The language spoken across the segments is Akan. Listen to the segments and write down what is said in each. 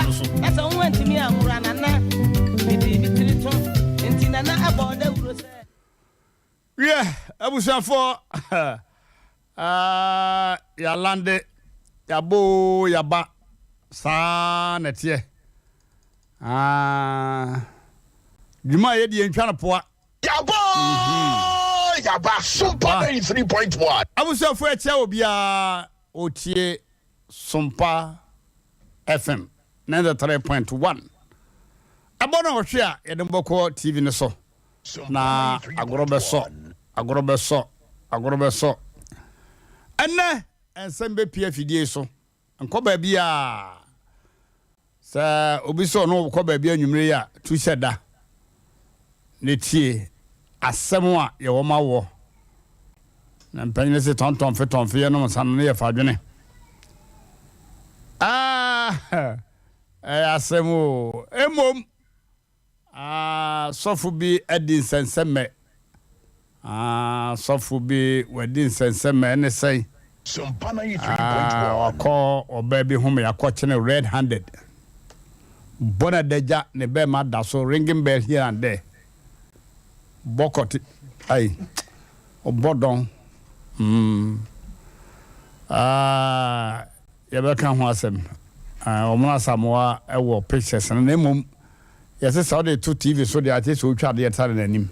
Ɛno so. Na sɛ wo antumi anwora nana mede me tiri to nti nana ɛbɔ dawuro sɛ. Wiɛ, abusuafoɔ, ah, yɛalande, yɛabɔ oo, yɛaba, saa na ɛteɛ. Ah, dwuma a yɛdi yɛntwa no poa. Yɛabɔ oo, yɛaba, Sompa 93.1. Abusuafoɔ, ɛkyɛ obiara ɔtie Sompa FM 93.1. Ɛbɔ no ɔhwe a yɛde mo bɛkɔ TV no so na agorɔ bɛsɔ, agorɔ bɛsɔ, agorɔ bɛsɔ. Ɛnnɛ nsɛm bɛpue afidie so. Nkɔ baabiara. Sɛ obi sɛ ɔne wo kɔ baabi anwummere yi a, tu hyɛ da na tie asɛm a yɛwɔ ma woɔ. Na mpanyin se tɔntɔnfe tɔnfe yɛnom nsa no ne yɛfa adwene. Ah, ɛyɛ asɛm o. Mmom, Ah, sɔfo bi adi nsɛnsɛmmɛ. Ah, sɔfo bi wadi nsɛnsɛmmɛ ɛne sɛn? Ah, wakɔ ɔbaa bi ho ma yɛakɔkye no red handed. Bɔ no adagya ne bɛrima da so ringing bell here and there. Bɔ kɔte ai ɔbɔ dɔn. Mm. Ah, Yɛbɛka ho asɛm. Wɔn Asamoah wɔ pictures no na mmom yɛse sɛ wode to TV so deɛ ate sɛ wotwa adeɛ tare n'anim.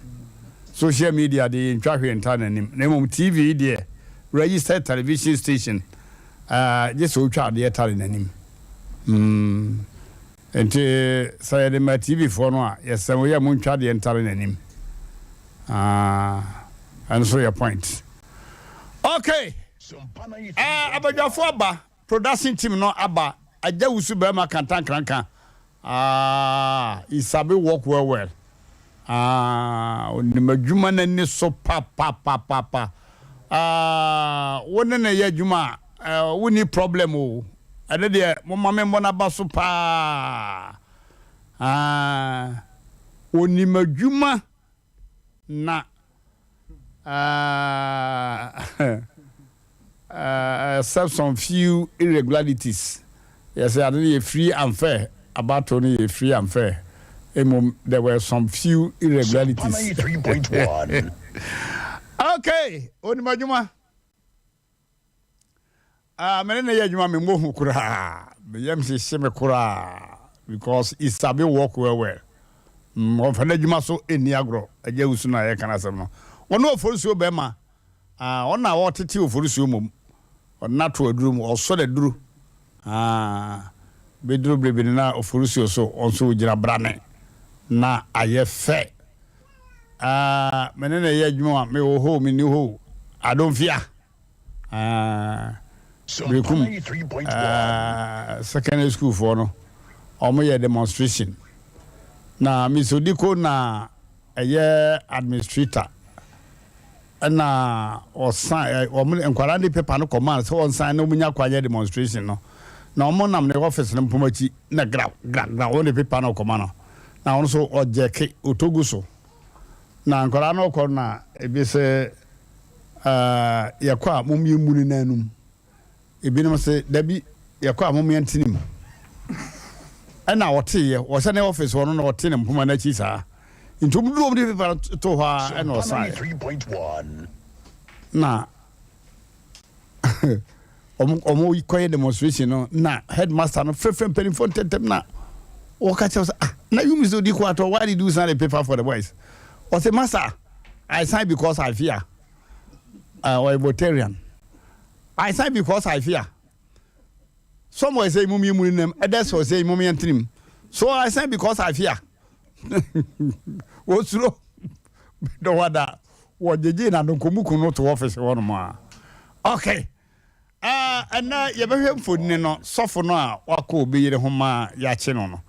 Social media deɛ yɛntwa hwee ntare n'anim na mmom TV yi deɛ registered television station gye sɛ wotwa adeɛ tare n'anim. Mm. Nti sɛ yɛde ma TV foɔ no a yɛsɛ mo yɛ montwa adeɛ ntare n'anim. Ah, ɛno so yɛ point. Okay. Eh, abadwafo aba, production team no aba, Agya Wusu barima kantankranka, ah, he sabi work well well, ah, onim adwuma n'ani so papapapapa, ah, wo ne no yɛ adwuma a, eh, wonni problem o, ɛno deɛ momma me mmɔ n'aba so paa, ah, onim adwuma. Na except some few irregularities, yɛsɛ ade no yɛ free and fair, abatow no yɛ free and fair, mmom there were some few irregularities. Okay, onim adwuma. Ah, me ne no yɛ adwuma me mmɔ hu koraa. Me yam hyehye me koraa because he sabi work well well. Mm, ɔmfa n'adwuma so nni agorɔ. Agya Wusu no a yɛka n'asɛm no. Ɔne Oforisuo bɛrima. Ah, ɔno na ɔtete Oforisuo mmom. Ɔde no ato aduro mu, ɔsɔ n'aduro. Ah, bɛduru berɛ bi no na Oforisuo so, ɔno nso ɔgyina brane na ayɛ fɛ. Ah, me ne no yɛ adwuma, mewɔ hɔ o, menni hɔ o, I don't fear. Berekum secondary school foɔ no wɔn yɛ demonstration na Miss Odiko na ɛyɛ administrator ɛna ɔsan wɔn nkwadaa de paper no kɔmaa sɛ wɔn san na wɔn nya kwan yɛ demonstration no na wɔn nam ne office no mpoma akyi na gra gra gra wɔn de paper no kɔma no na wɔn nso ɔgyɛke otogu so. Na nkwadaa no rekɔ no na ebi se, Ɛɛ, yɛkɔ a mom yɛmmu ne nan no mu. Ebinom se, Dabi, yɛkɔ a mom yɛntene mu. Ɛna ɔteeɛ, ɔhyɛ ne office hɔ no na ɔte ne mpoma no akyi saa. Nti wɔn duru wɔn de paper no too hɔ ara ɛna ɔsaeɛ. Na wɔn wɔn kɔyɛ demonstration no na headmaster no frɛfrɛ mpanimfoɔ ntɛntɛm na wɔka kyerɛ sɛ ah na you Mr. Odiko Ato why did you sign the paper for the boys ɔsɛ master I sign because I fear ɔyɛ Voltairean I sign because I fear some were saying mum yɛ mu nenam others were saying mum yɛ ntenem so I sign because I fear wɔsuro dɔwada Wɔgyegyee no adonkomuku no to ɔfese hɔnom a. Okay. Ah, ɛnɛ yɛbɛhwɛ mfonini no, sɔfo no a wakɔ obi yere ho ma yɛakye no no.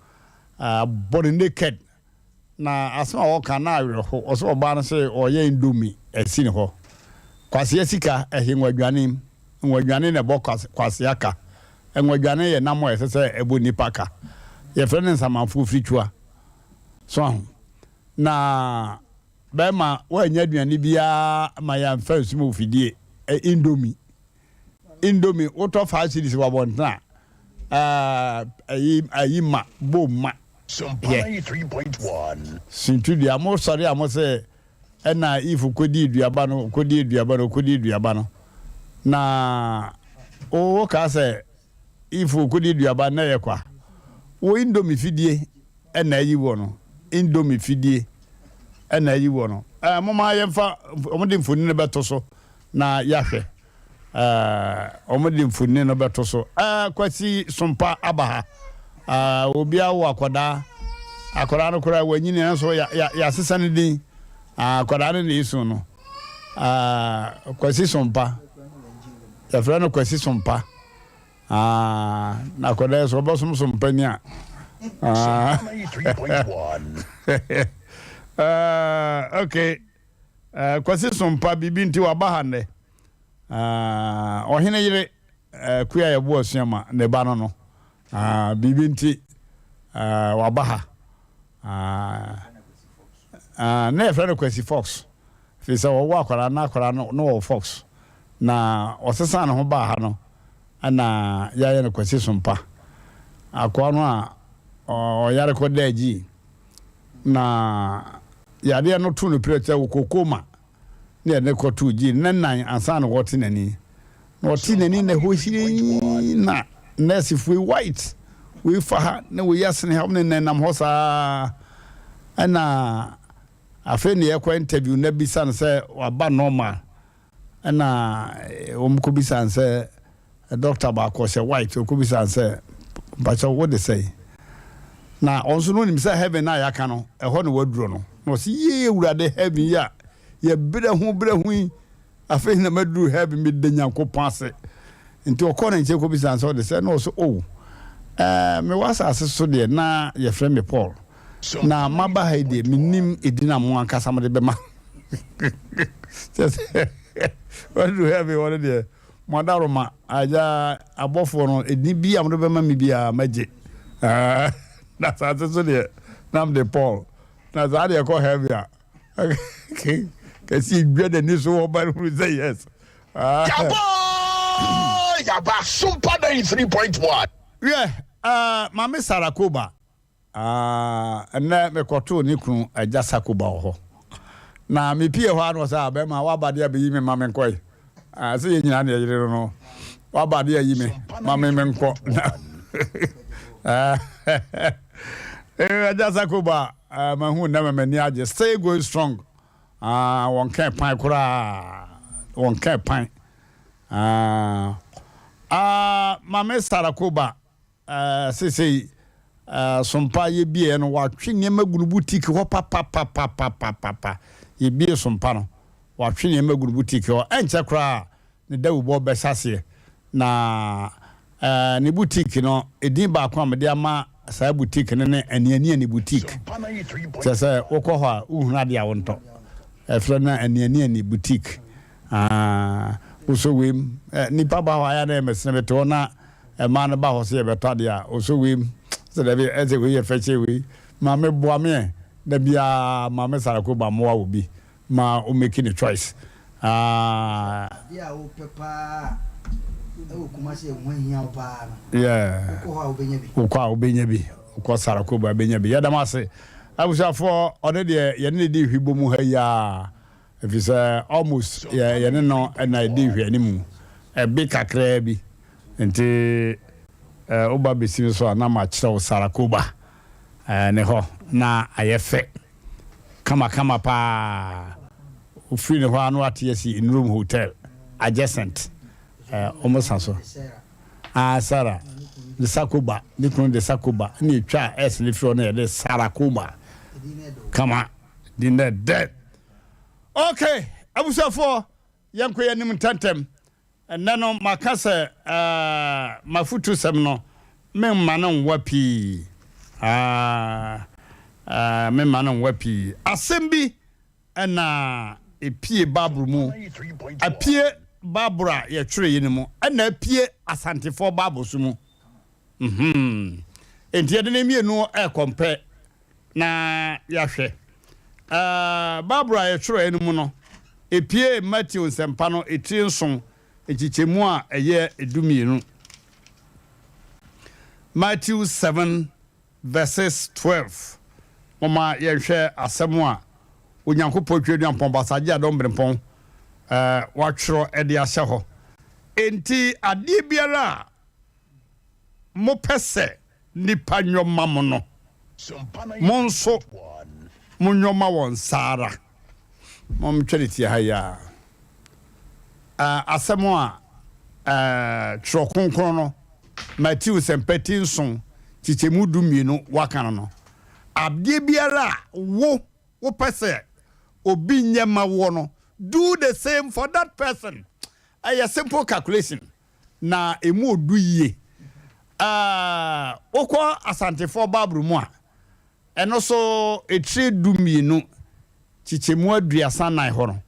Ah, bɔ no naked. Na asɛm a ɔka na awerɛho. Ɔsɛ ɔbaa no sɛ ɔyɛ indomie asi ne hɔ. Kwasea sika ɛhe nwadwane nwadwane na ɛbɔ kwasea ka. Nwadwane yɛ nam a ɛsɛ sɛ ɛbɔ nnipa ka. Yɛfrɛ no nsamanfoɔ firitua. So aho. Na Bɛma woannya aduane biara ma yɛamfa nsum wo fidie. Ɛ indomie. Indomie, wotɔ 5 cedis wɔ abɔnten a, Ayi ayi ma bo ma. Yɛ. Suntidua mo sɔre a mo sɛ ɛna Eve kɔdii duaba no kɔdii duaba no kɔdii duaba no na wo kaa sɛ Eve kɔdii duaba na ɛyɛ kwa. Wo indomie fidie ɛna ayi wɔ no indomie fidie ɛna ayi wɔ no. Ɛɛ mo ma yɛmfa wɔn de mfonini no bɛto so na yɛahwɛ. Ɛɛ, wɔde mfonini no bɛto so. Ɛɛ, Kwasi Sompa aba ha. Ɛɛ, obi awo akwadaa. Akwadaa no koraa wanyini nanso ya ya yɛasesa ne din. Akwadaa no na esu no. Ɛɛ, Kwasi Sompa. Yɛfrɛ no Kwasi Sompa. Aa, na akwadaa yi so ɔbɛsom sompa ni a. Aa. Ɛɛ, okay. Eh, Kwasi Sompa, biribi nti waba ha nnɛ. Ah, ɔhene yere eh, Kua Yɛbo Asuama, ne ba no no. Ah, biribi nti eh, waba ha. Ah, ah, na yɛfrɛ no Kwasi Fox. Firi sɛ wɔwɔ akwadaa na akwadaa no na wɔwɔ Fox. Na ɔsesaa ne ho baa ha no, ɛna yɛayɛ no Kwasi Sompa. Akoa no a ɔyare kɔdaa gyi. Na yadeɛ no too no pira kyɛ ɔkɔɔ coma na yɛde no kɔtoo gyi nna nnan ansa na wɔte n'ani. Na ɔte n'ani na ɛhɔ hyerɛn na nɛɛsefoɔ yi white wei fa ha na wei asene ha wɔn nenam hɔ saa ɛna afei na yɛkɔ interview na bisa no sɛ waba normal. Ɛna wɔn kɔ bisa no sɛ doctor baako ɔhyɛ white ɔkɔ bisa no sɛ mpakyɛw wo de sɛn na ɔno nso no nim sɛ heaven a yɛaka no ɛhɔ na waduro no na ɔsi yie awurade heaven yi a yɛbrɛ ho brɛ ho yi afei na maduru heaven mi da nyankopɔn ase nti ɔkɔ ne nkyɛn kɔ bisa no sɛ ɔde sɛ na ɔsɛ oh ɛɛ mewɔ asase so deɛ na yɛfrɛ me Paul na maba ha yi deɛ menim edin a mo ankasa mode bɛma kyɛ sɛ waduru heaven hɔ no deɛ mo adaroma agya abɔfoɔ no ɛdin bi a mode bɛma me biara mɛgye na asase so deɛ na mede Paul na saa deɛ kɔ heaven a kɛsi dwa n'ani so wɔ ba no hunu sɛ yes. Yaba yaba Sumpa 93.1. Wiɛ, uh, Maame Sarah Koba Ah, ɛnnɛ mekɔtoo ne kunu agya Sakoba wɔ hɔ. Na mepie hɔ ara na ɔsɛ, ah, bɛrima, woaba de abɛyi me ma menkɔe. Ah, sɛ yɛn nyinaa na yɛyere no no, woaba de ayi me ma me menkɔ. Eh, agya Sakoba, ah, mahu nnɛ ma m'ani agye. Still going strong. Ah, wɔnka ɛpan koraa. Wɔnka ɛpan. Ah, ah, Mame Sarakoba, Seesei Sompa yɛbieɛ no watwe nneɛma gu no boutique hɔ papapapapapapa. Yɛbie Sompa no watwe nneɛma gu no boutique hɔ. Ɛnkyɛ koraa ne dawubɔ bɛhyɛ aseɛ. Na ne boutique no edin baako a mede ama saa boutique no ne Anianiani Boutique. Kyerɛ sɛ wokɔ hɔ a wohunu adeɛ a wontɔ. Ɛfrɛ no Anianiani Boutique. Wosɔ wei mu, nnipa ba hɔ a ɛyɛ a na ɛyɛ mesene mete hɔ na Mmaa no ba hɔ sɛ yɛbɛtɔ adeɛ a, ɔsɔ wei mu sɛ dabi ɛsɛ wei yɛ fɛ kyɛn wei. Maame boa me ɛ, da biara Maame Sarako ba mmoa obi ma o make ne choice. Ah. Adeɛ a wopɛ paa ɛwɔ Kumasi a ɛho ahia wo paa no, Yeah. wokɔ hɔ a wobɛnya bi. Wokɔ a wobɛnya bi. Wokɔ Sarako ba bɛnya bi. Yɛda mo ase. Abusuafoɔ, ɔno deɛ yɛne no di hwibɔ mu ha yi ara. Efisɛ almost yɛ yɛne no na edi nhwɛanimu ɛbe kakraa bi. Nti woba besi me so a na makyerɛ wo Sarakoba ne hɔ na ayɛ fɛ kamakama paa. Wofiri ne hɔ a na wate asi Nrom Hotel adjacent wɔn sa so. Ah Sara de Sakoba ne kunu de Sakoba na etwa S ne firi hɔ na yɛde Sarakoba kama. Din dɛ dɛ. Ok, abusuafoɔ, yɛnkɔ yɛn anim ntɛmntɛm. Ɛnnɛ no, maka sɛ eh, m'afotusɛm no, memma no nwa pii. Ah, eh, memma no nwa pii. Asɛm bi na epie Bible mu, apue Bible a yɛtwerɛeɛ no mu, ɛna apue Asantefoɔ Bible so mu. Mhm. Enti yɛde ne mmienu ɛrekɔmpɛ. Na yɛahwɛ. Bible a yɛtwerɛeɛ no mu no, ɛpuee Mateo Nsɛmpa no etiri nson, nkyekyɛmu a ɛyɛ dummienu. Matthew 7 verses 12. Momma yɛnhwɛ asɛm a Onyankopɔn Tweaduampɔn Basagyea Dɔmberempɔn watwerɛ de ahyɛ hɔ. Enti adeɛ biara a mopɛ sɛ nnipa nyɔ ma mo no, mo nso monyɔ ma wɔn saa ara. Montwa ne ti ha yi ara. Asɛm a Twerɛ Kronkron no, Mateo Nsɛmpa ti nson, nkyekyɛmu 12 waka no no, adeɛ biara a wo wopɛ sɛ obi nyɛ ma woɔ no, do the same for that person. Ɛyɛ simple calculation na ɛmu ɔdu yie. Wokɔ Asantefoɔ Bible mu a, Ɛno so etire 12 kyekyɛmu 34 hɔ no,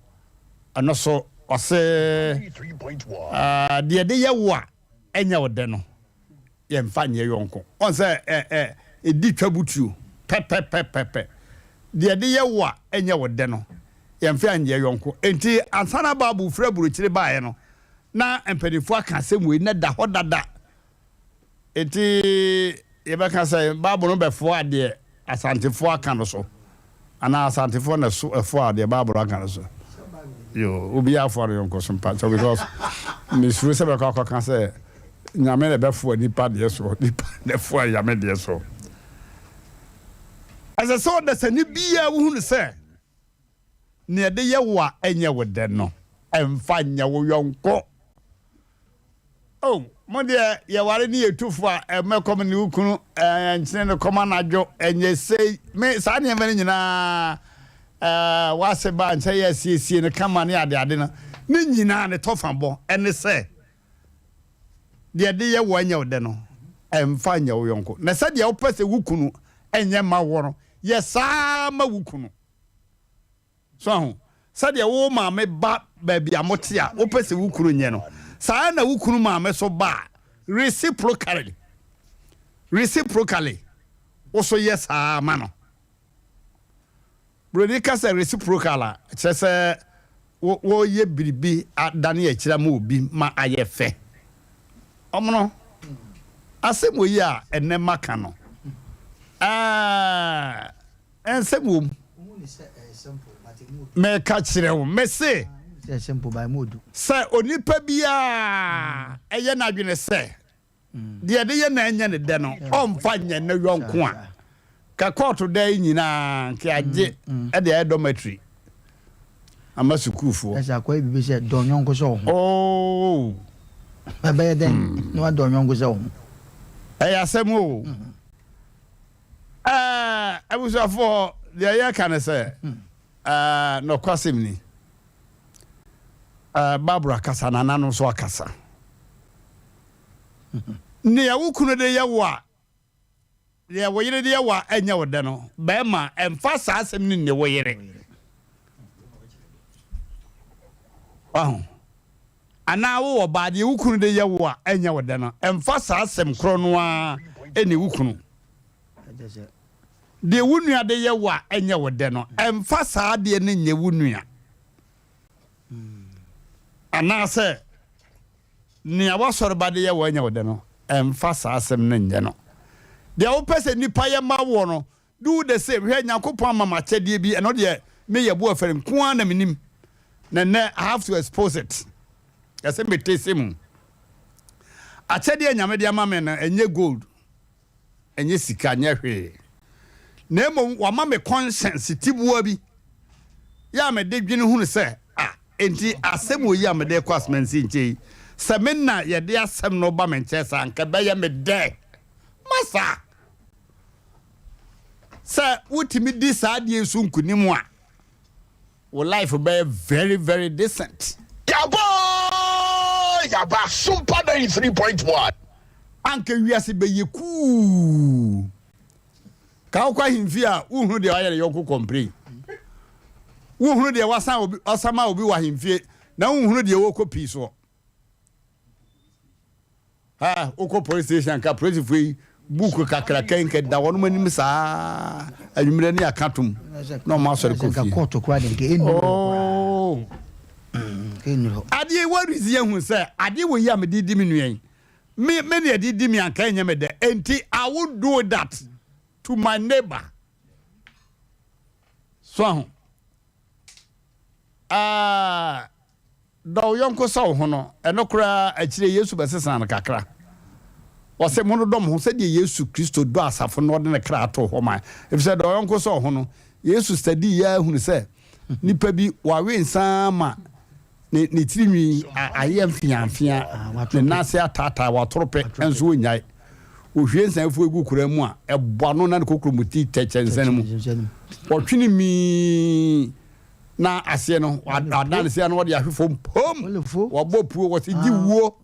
ɛno so ɔse, Deɛ yɛde yɛ wo a ɛnyɛ wo dɛ no, yɛmfa nyɛ yɔnko. Ɔn sɛ ɛ ɛ ɛdi twa butuo pɛpɛpɛpɛpɛ. Deɛ yɛde yɛ wo a ɛnyɛ wo dɛ no, yɛmfa nyɛ yɔnko. Enti ansa na Bible firi aburokyire baeɛ no, na mpanimfoɔ aka asɛm wei na ɛda hɔ dada. Enti yɛbɛka sɛ Bible no bɛfoa deɛ Asantefoɔ aka no so anaa Asantefoɔ na ɛso ɛfoa deɛ Bible aka no so? Yo, obiara foa no yɔnko so mpa kyɛw because mesuro sɛ bɛkɔ akɔka sɛ Nyame na ɛbɛfoa nipa deɛ so, nipa na ɛfoa Nyame deɛ so. Ɛsɛ sɛ ɔdasani biara wohunu sɛ nea ɛde yɛ wo a ɛnyɛ wo dɛ no, ɛmfa nyɛ wo yɔnko. Oh, mo deɛ yɛware ne yɛtu fo a, ɛmɛkɔm ne wo kunu, ɛnkyene no kɔm anadwo, ɛnyɛ sei. Me, saa nneɛma no nyinaa, ɛɛ, w'ase ba nkyɛn yɛ asiesie no kama ne adeade no, ne nyinaa ne tɔfa bɔ ɛne sɛ, deɛ ɛde yɛ wo ɛnyɛ wo dɛ no, ɛmfa nyɛ wo yɔnko. Na sɛdeɛ wopɛ sɛ wo kunu ɛnyɛ ma woɔ no, yɛ saa ma wo kunu. So ahu? Sɛdeɛ wo maame ba baabi a mote a wopɛ sɛ wo kunu nyɛ no, saa ara na wo kunu maame nso ba a, reciprocally, reciprocally, wo nso yɛ saa ara ma no. Buroni ka sɛ reciprocal a, kyerɛ sɛ wo wɔreyɛ biribi adane akyiri ama obi ma ayɛ fɛ. Ɔmono, asɛm wɔ yi a ɛnnɛ maka no, ɛɛ, Nsɛm wom. Meka kyerɛ wo, mese, sɛ onipa biara yɛ n'adwene sɛ deɛ ɛde yɛ na ɛnyɛ ne dɛ no, ɔmfa nyɛ ne yɔnko a, ka kɔɔto da yi nyinaa nka agye de ayɛ dormitory ama sukuufoɔ. Ɛsɛ akɔyɛ biribi sɛ dɔ yɔnko sɛ wo ho. Oh. Ɛbɛyɛ dɛn na wadɔ yɔnko sɛ wo ho? Ɛyɛ asɛm o. Ɛɛ, abusuafoɔ, deɛ yɛreka ne sɛ, ɛɛ, nɔkwasɛm ni. Ɛɛ, Barbara kasa, nananom nso akasa. Nea wo kunu de yɛ wo a, deɛ wo yere de yɛ wo a ɛnyɛ wo dɛ no, bɛrima, ɛmfa saa asɛm no nni wo yere. Wahu? Anaa wowɔ ba a, deɛ wo kunu de yɛ wo a ɛnyɛ wo dɛ no, mfa saa asɛm korɔ no ara nni wo kunu. Deɛ wo nua de yɛ wo a ɛnyɛ wo dɛ no, mfa saa adeɛ no nyɛ wo nua. Anaasɛ nea w'asɔreba de yɛ wo a ɛnyɛ wo dɛ no, mfa saa asɛm no nyɛ no. Deɛ wopɛ sɛ nnipa yɛ ma woɔ no, Do the same, hwɛ Nyankopɔn ama me akyɛdeɛ bi, ɛno deɛ me yɛ bo afɛre nko ara na menim, na nnɛ I have to expose it, ɛsɛ me tese mu. Akyɛdeɛ a Nyame de ama me no, ɛnyɛ gold, ɛnyɛ sika, ɛnyɛ hwee, na mmom wama me conscience tiboa bi, yɛ a mede dwene hunu sɛ, ah, enti asɛm wɔ yi a mede kɔ asomansi nkyɛn yi, sɛ me na yɛde asɛm no ba me nkyɛn saa, anka ɛbɛyɛ me dɛ. Masa! Sɛ wotumi di saa adeɛ yi so nkunim a, wo life bɛyɛ very very decent. Yaba oo yaba Sumpa 93.1. Anka wiase bɛyɛ kuu. Ka wokɔ ahemfie a wohunu deɛ wayɛ ne yɔnko complain. Wohunu deɛ wasan obi wasama obi wɔ ahemfie na wohunu deɛ wɔkɔ pii soɔ. Ha, wokɔ police station nka polisifoɔ yi book kakraka yi nka da wɔn anim saa anwummerɛ ne aka tom na wɔn asɔre kɔ fie. Kɔɔto koraa de nka ɛnni hɔ koraa. Oh. Adeɛ yi wɔrezi ahu sɛ adeɛ wɔ yi a mede di me nua yi. Me me ne ɛde di me anka ɛnyɛ me dɛ. Enti I won't do that to my neighbor. So aho. Ah, dɔ wo yɔnko sɛ wo ho no, ɛno koraa akyire Yesu bɛsesaa no kakra. Ɔse monodɔ mo ho sɛdeɛ Yesu Kristo dɔ asafo no na ɔde ne kra too hɔ mae. Efisɛ dɔ wo yɔnko sɛ wo ho no, Yesu study yɛ ara hunu sɛ nipa bi wawe nsa ma ne ne tiri nwi ayɛ mfeamfea, ne nan ase ataataa, watoro pɛ nso ɔnnyae. Ɔhwie nsa afuo gu koraa mu a, ɛbɔ ano na ne kokuromoti tɛkyɛ nsa no mu. Ɔtwe no mii na aseɛ no adan ne se ano ɔde ahwe fam pom. Wɔbɔ puo, wɔse gye wuo.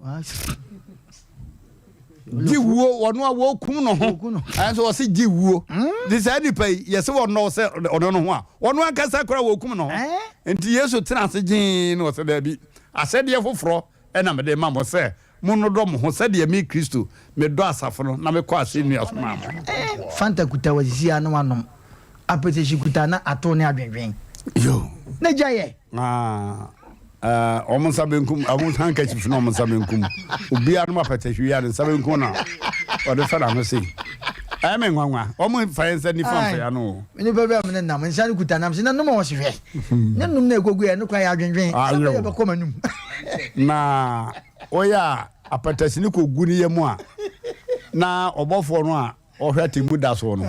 Gye wuo, wɔn a wɔkum no ho. Ɛnso wɔse gye wuo. Nti saa nipa yi, yɛse wɔnnɔ sɛ ɔno no ho a, ɔno ankasa koraa wɔkum no ho. Nti Yesu tena ase gyee na ɔsɛ daabi, asɛdeɛ foforɔ ɛna mede ma mo sɛ monnodɔ mo ho sɛdeɛ me Kristo medɔ asafo no na mekɔ asɛnnua so maa mo. Fanta kuta wasisi a na wanom. Apɛtɛhyi kuta na atow ne adwendwen. Yo. Na gya yɛ. Ah, eh, wɔn nsa benkum, wɔn handkerchief na wɔn nsa benkum. Obiara nom apɛtɛhyi wia ne nsa benkum na ɔde fɛ n'ano sei. Ɛyɛ me nwanwa. Wɔn fa yɛn nsa nifa mfa yɛn ano o. Nipa bi a mene nam nsa no kuta nam sɛ na nom a wɔsi hwɛ. Ne nom na ekogu yɛ no kora yɛ adwendwen. Sɛ bɛyɛ bɛkɔ m'anum. Na wɔyɛ a apɛtɛhyi no kɔgu ne yam a na ɔbɔfoɔ no a ɔhwɛ atemmu da soɔ no,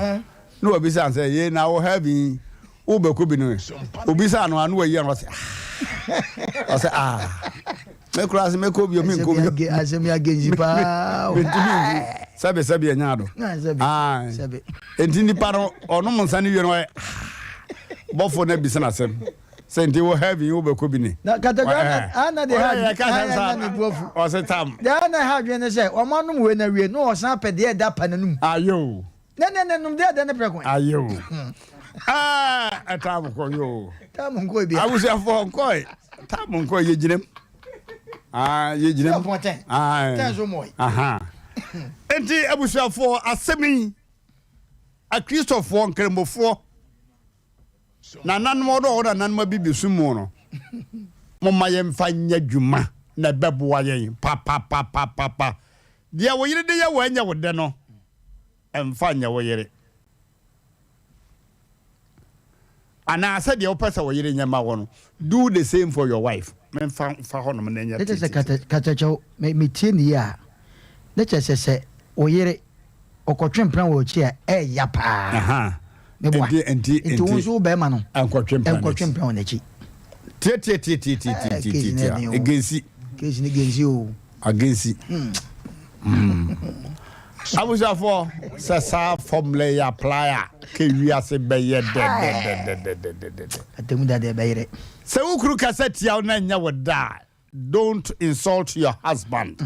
na wabisa no sɛ, Yei na wo heaven yi, wobɛkɔ bi no? Obisa no a, na wayi ano ɔsɛ, ah. Ɔsɛ, ah. Me koraa sɛ mɛkɔ bio, menkɔ bio. Asɛm yi agensi paa. Mentumi nhu. Sɛbe sɛbe ɛnya ado. Sɛbe. Enti nipa no, ɔnom nsa no wie no, ɔyɛ, ah. Bɔfoɔ no abisa no asɛm. Sɛ nti wo heaven wo bɛkɔ bi ni. Na katakura ana de ha ana ne bu afu. Ɔsɛ tam. Deɛ ana ha adwene ne sɛ wɔn anom wei na wie na ɔsan pɛ deɛ ɛda pa n'anum. Ayo. Ne ne ne nom deɛ ɛda ne prɛko. Ayo. Ɛɛ tam kɔ yo. Tam nkɔ ebi. Abusuafoɔ nkɔe tam nkɔ yɛ gyinam. Ah yɛ gyinam. Tɛn tɛn so mɔe. Aha. Nti abusuafoɔ asɛm yi akristofoɔ nkramofoɔ. Nananom ɔdɔ a ɔwɔ nananom abibisom mu no, momma yɛmfa nyɛ adwuma na ɛbɛboa yɛn papapapapa. Deɛ wo yere de yɛ wo ɛnyɛ wo dɛ no, mfa nyɛ wo yere. Anaasɛ deɛ wopɛ sɛ wo yere nyɛ ma wo no, do the same for your wife. Memfa mfa hɔnom na ɛnyɛ Ne kyerɛ sɛ tititi. katakyɛw, metie ne yie a, ne kyerɛ sɛ sɛ wo yere ɔkɔtwe mpena wɔ akyi a ɛɛya paa. Meboa. Nti nti nti wo nso wo bɛrima no nkɔtwe mpena nkɔtwe mpena wɔ n'akyi. Tie tie tie tie tie tie tie tie tie egensi. Case ni gensi o. Agensi. Hmm. Abusuafoɔ sɛ saa formula yi apply a ke wiase bɛyɛ dɛdɛdɛdɛdɛdɛdɛ. Atemu da deɛ ɛbɛyerɛ. Sɛ wo kuru kasa tia wo na nyɛ wo da a Don't insult your husband.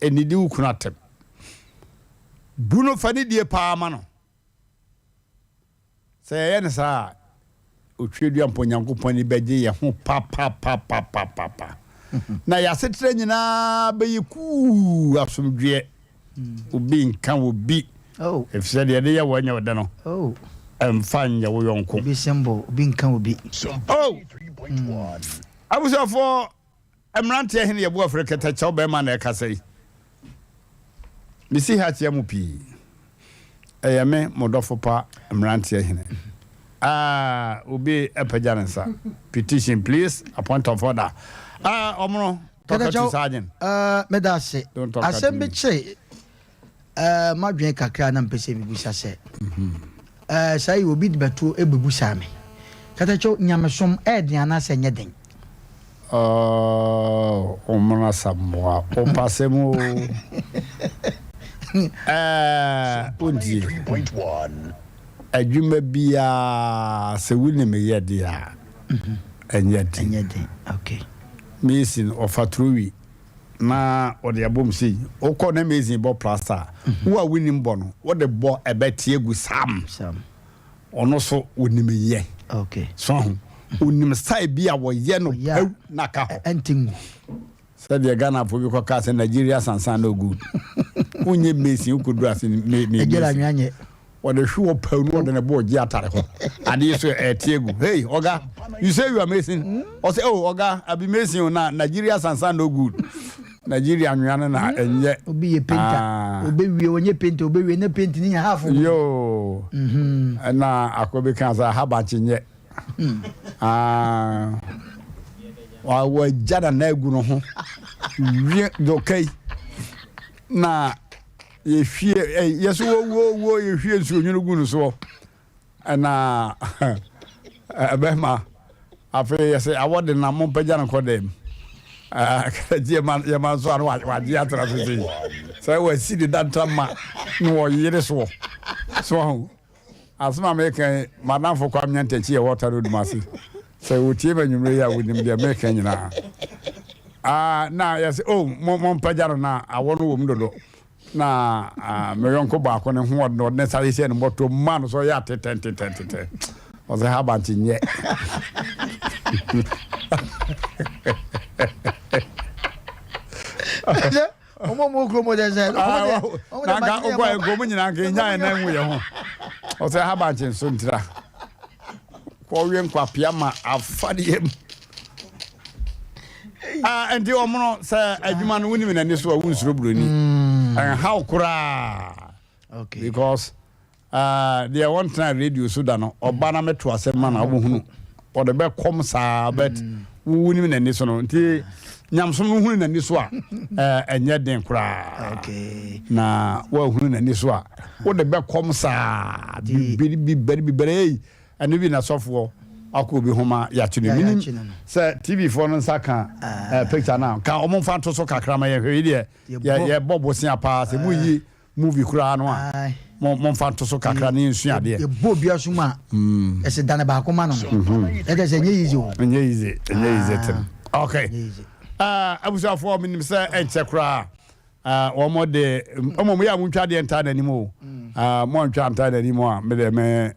Nnidi wo kunu atɛm. Bu no, fa nidie paa ma no. Sɛ yɛyɛ no saa a, otweadua mpo Onyankopɔn ani bɛgye yɛn ho papapapapapa. Na yɛn asetra nyinaa bɛyɛ kuu asomdwoeɛ. Obi nka obi. Oh. Efisɛ deɛ ɛde yɛ wo ɛnyɛ wo dɛ no, Oh. ɛmfa nyɛ wo yɔnko. Obi symbol, obi nka obi. Oh. Abusuafoɔ, mmeranteɛ hene yɛbu afiri kɛtɛkyɛw bɛrima na ɛkasa yi. Mesi ha kyea mu pii. Ɛyɛ me, mo dɔfo pa, mmeranteɛ hene. Ah, obi apagya ne nsa. Petition please, a point of order. Ah, ɔmono, talk to sergeant. Uh, meda ase. Don't talk at Asɛm bi me. kyere uh, m'adwene kakra na mpɛ sɛ mebisa sɛ uh, saa yi obi de bɛto ɛbɛbusaa me. Katakyɛw, nyamesom ɛyɛ den anaasɛ ɛnyɛ den? Oh, ɔmono asamoa, wopa asɛm o. Eh, wontie. Adwuma biara sɛ wonim yɛ deɛ a, ɛnyɛ den. Ɛnyɛ den, okay. Mason ɔfa trowi na ɔde abom sei. Wokɔ na mason bɔ plaster a, wo a wonim bɔ no, wode bɔ ɛbɛte agu sam. Sam. Ɔno so onim yɛ. Okay. So ho. Onim style bi a wɔyɛ no Ɔyɛ a, pɛw na ka hɔ. Ɛnte ngu. Sɛdeɛ Ghanafoɔ bi kɔkaa sɛ Nigeria sansan no good. Wonyɛ mason wokɔduru ase me me Ɛgyere mason. anwea nyɛ. Wɔde hwe wɔ pɛw no wɔde ne bɔɔ gye atare hɔ. Adeɛ so ɛte agu. Hey ɔga, you say you are mason? Ɔsɛ oh ɔga, I be mason o na Nigeria sansan no good. Nigeria anwea no na ɛnyɛ. Obi yɛ painter, obewie ɔnyɛ painter obewie na paint ne nya half. Yoo. Ɛna akɔ bi kan sɛ aha bankye nyɛ. Ah. Wagya na na agu no ho. Wie dɔkɛ yi. Na yɛhwie yɛso wo wo yɛhwie nsuo nwunu gu no soɔ. Ɛna bɛma afei yɛsɛ awɔ de na mompagya no nkɔ dɛm gye yɛma nso ano wagye atena so sei sɛ wasi ne danta ma na wɔyere soɔ so ho asɛm a meka yi madamfo kwa menya ntakyi yɛ wɔta road mu ase sɛ wɔtie ma nwummerɛ yi a wɔnim deɛ meka nyinaa na yɛsɛ o oh, mompagya no na awɔ no wɔ mu dodo Na me yɔnko baako ne ho ɔde ɔde ne nsa hyehyɛ ne bɔtɔ mu maa no so ɔyɛ atetɛntetɛntetɛ ɔsɛ ha bankye nyɛ. Ɔmo ɔmo kurom ɔdɛ sɛ ɔmo deɛ ɔmo deɛ nanka ɔkɔ yɛ nkurom nyinaa nka enya yɛn nan mu yɛ ho ɔsɛ ha bankye nso ntira kɔwe nkwapea ma afadeɛ mu. Ah, nti wɔn no sɛ adwuma no wonim n'ani so a wonsuro buroni mm. ɛnhaw koraa because uh, deɛ wɔntena radio so da no ɔba na mɛto asɛm ma na wobɛhunu ɔde bɛkɔm saa but mm. wonim n'ani so no nti nyamsom no hunu n'ani so a ɛnyɛ den koraa na woahunu n'ani so a wode bɛkɔm saa bibiri bibiri bibiri ei Ɛno bi na sɔfoɔ akɔ obi ho ma yɛakye no. Menim sɛ TV foɔ no nsa ka eh, picture no a, ka wɔn mfa nto so kakra ma yɛhwɛ. Yi deɛ yɛbɔ bosea paa sɛ moyi movie koraa no a, mo momfa nto so kakra na yɛnsua adeɛ. Yɛbɔ obi aso mu a, ɛsɛ dane baako ma no no. Ɛkyɛ sɛ ɛnyɛ easy o. Ɛnyɛ easy, ɛnyɛ easy tem. Okay. Abusuafoɔ menim sɛ ɛnkyɛ koraa. Ah, wɔn de mmom yɛ a montwa adeɛ ntaa n'anim o. Ah, montwa ntaa n'anim a me deɛ me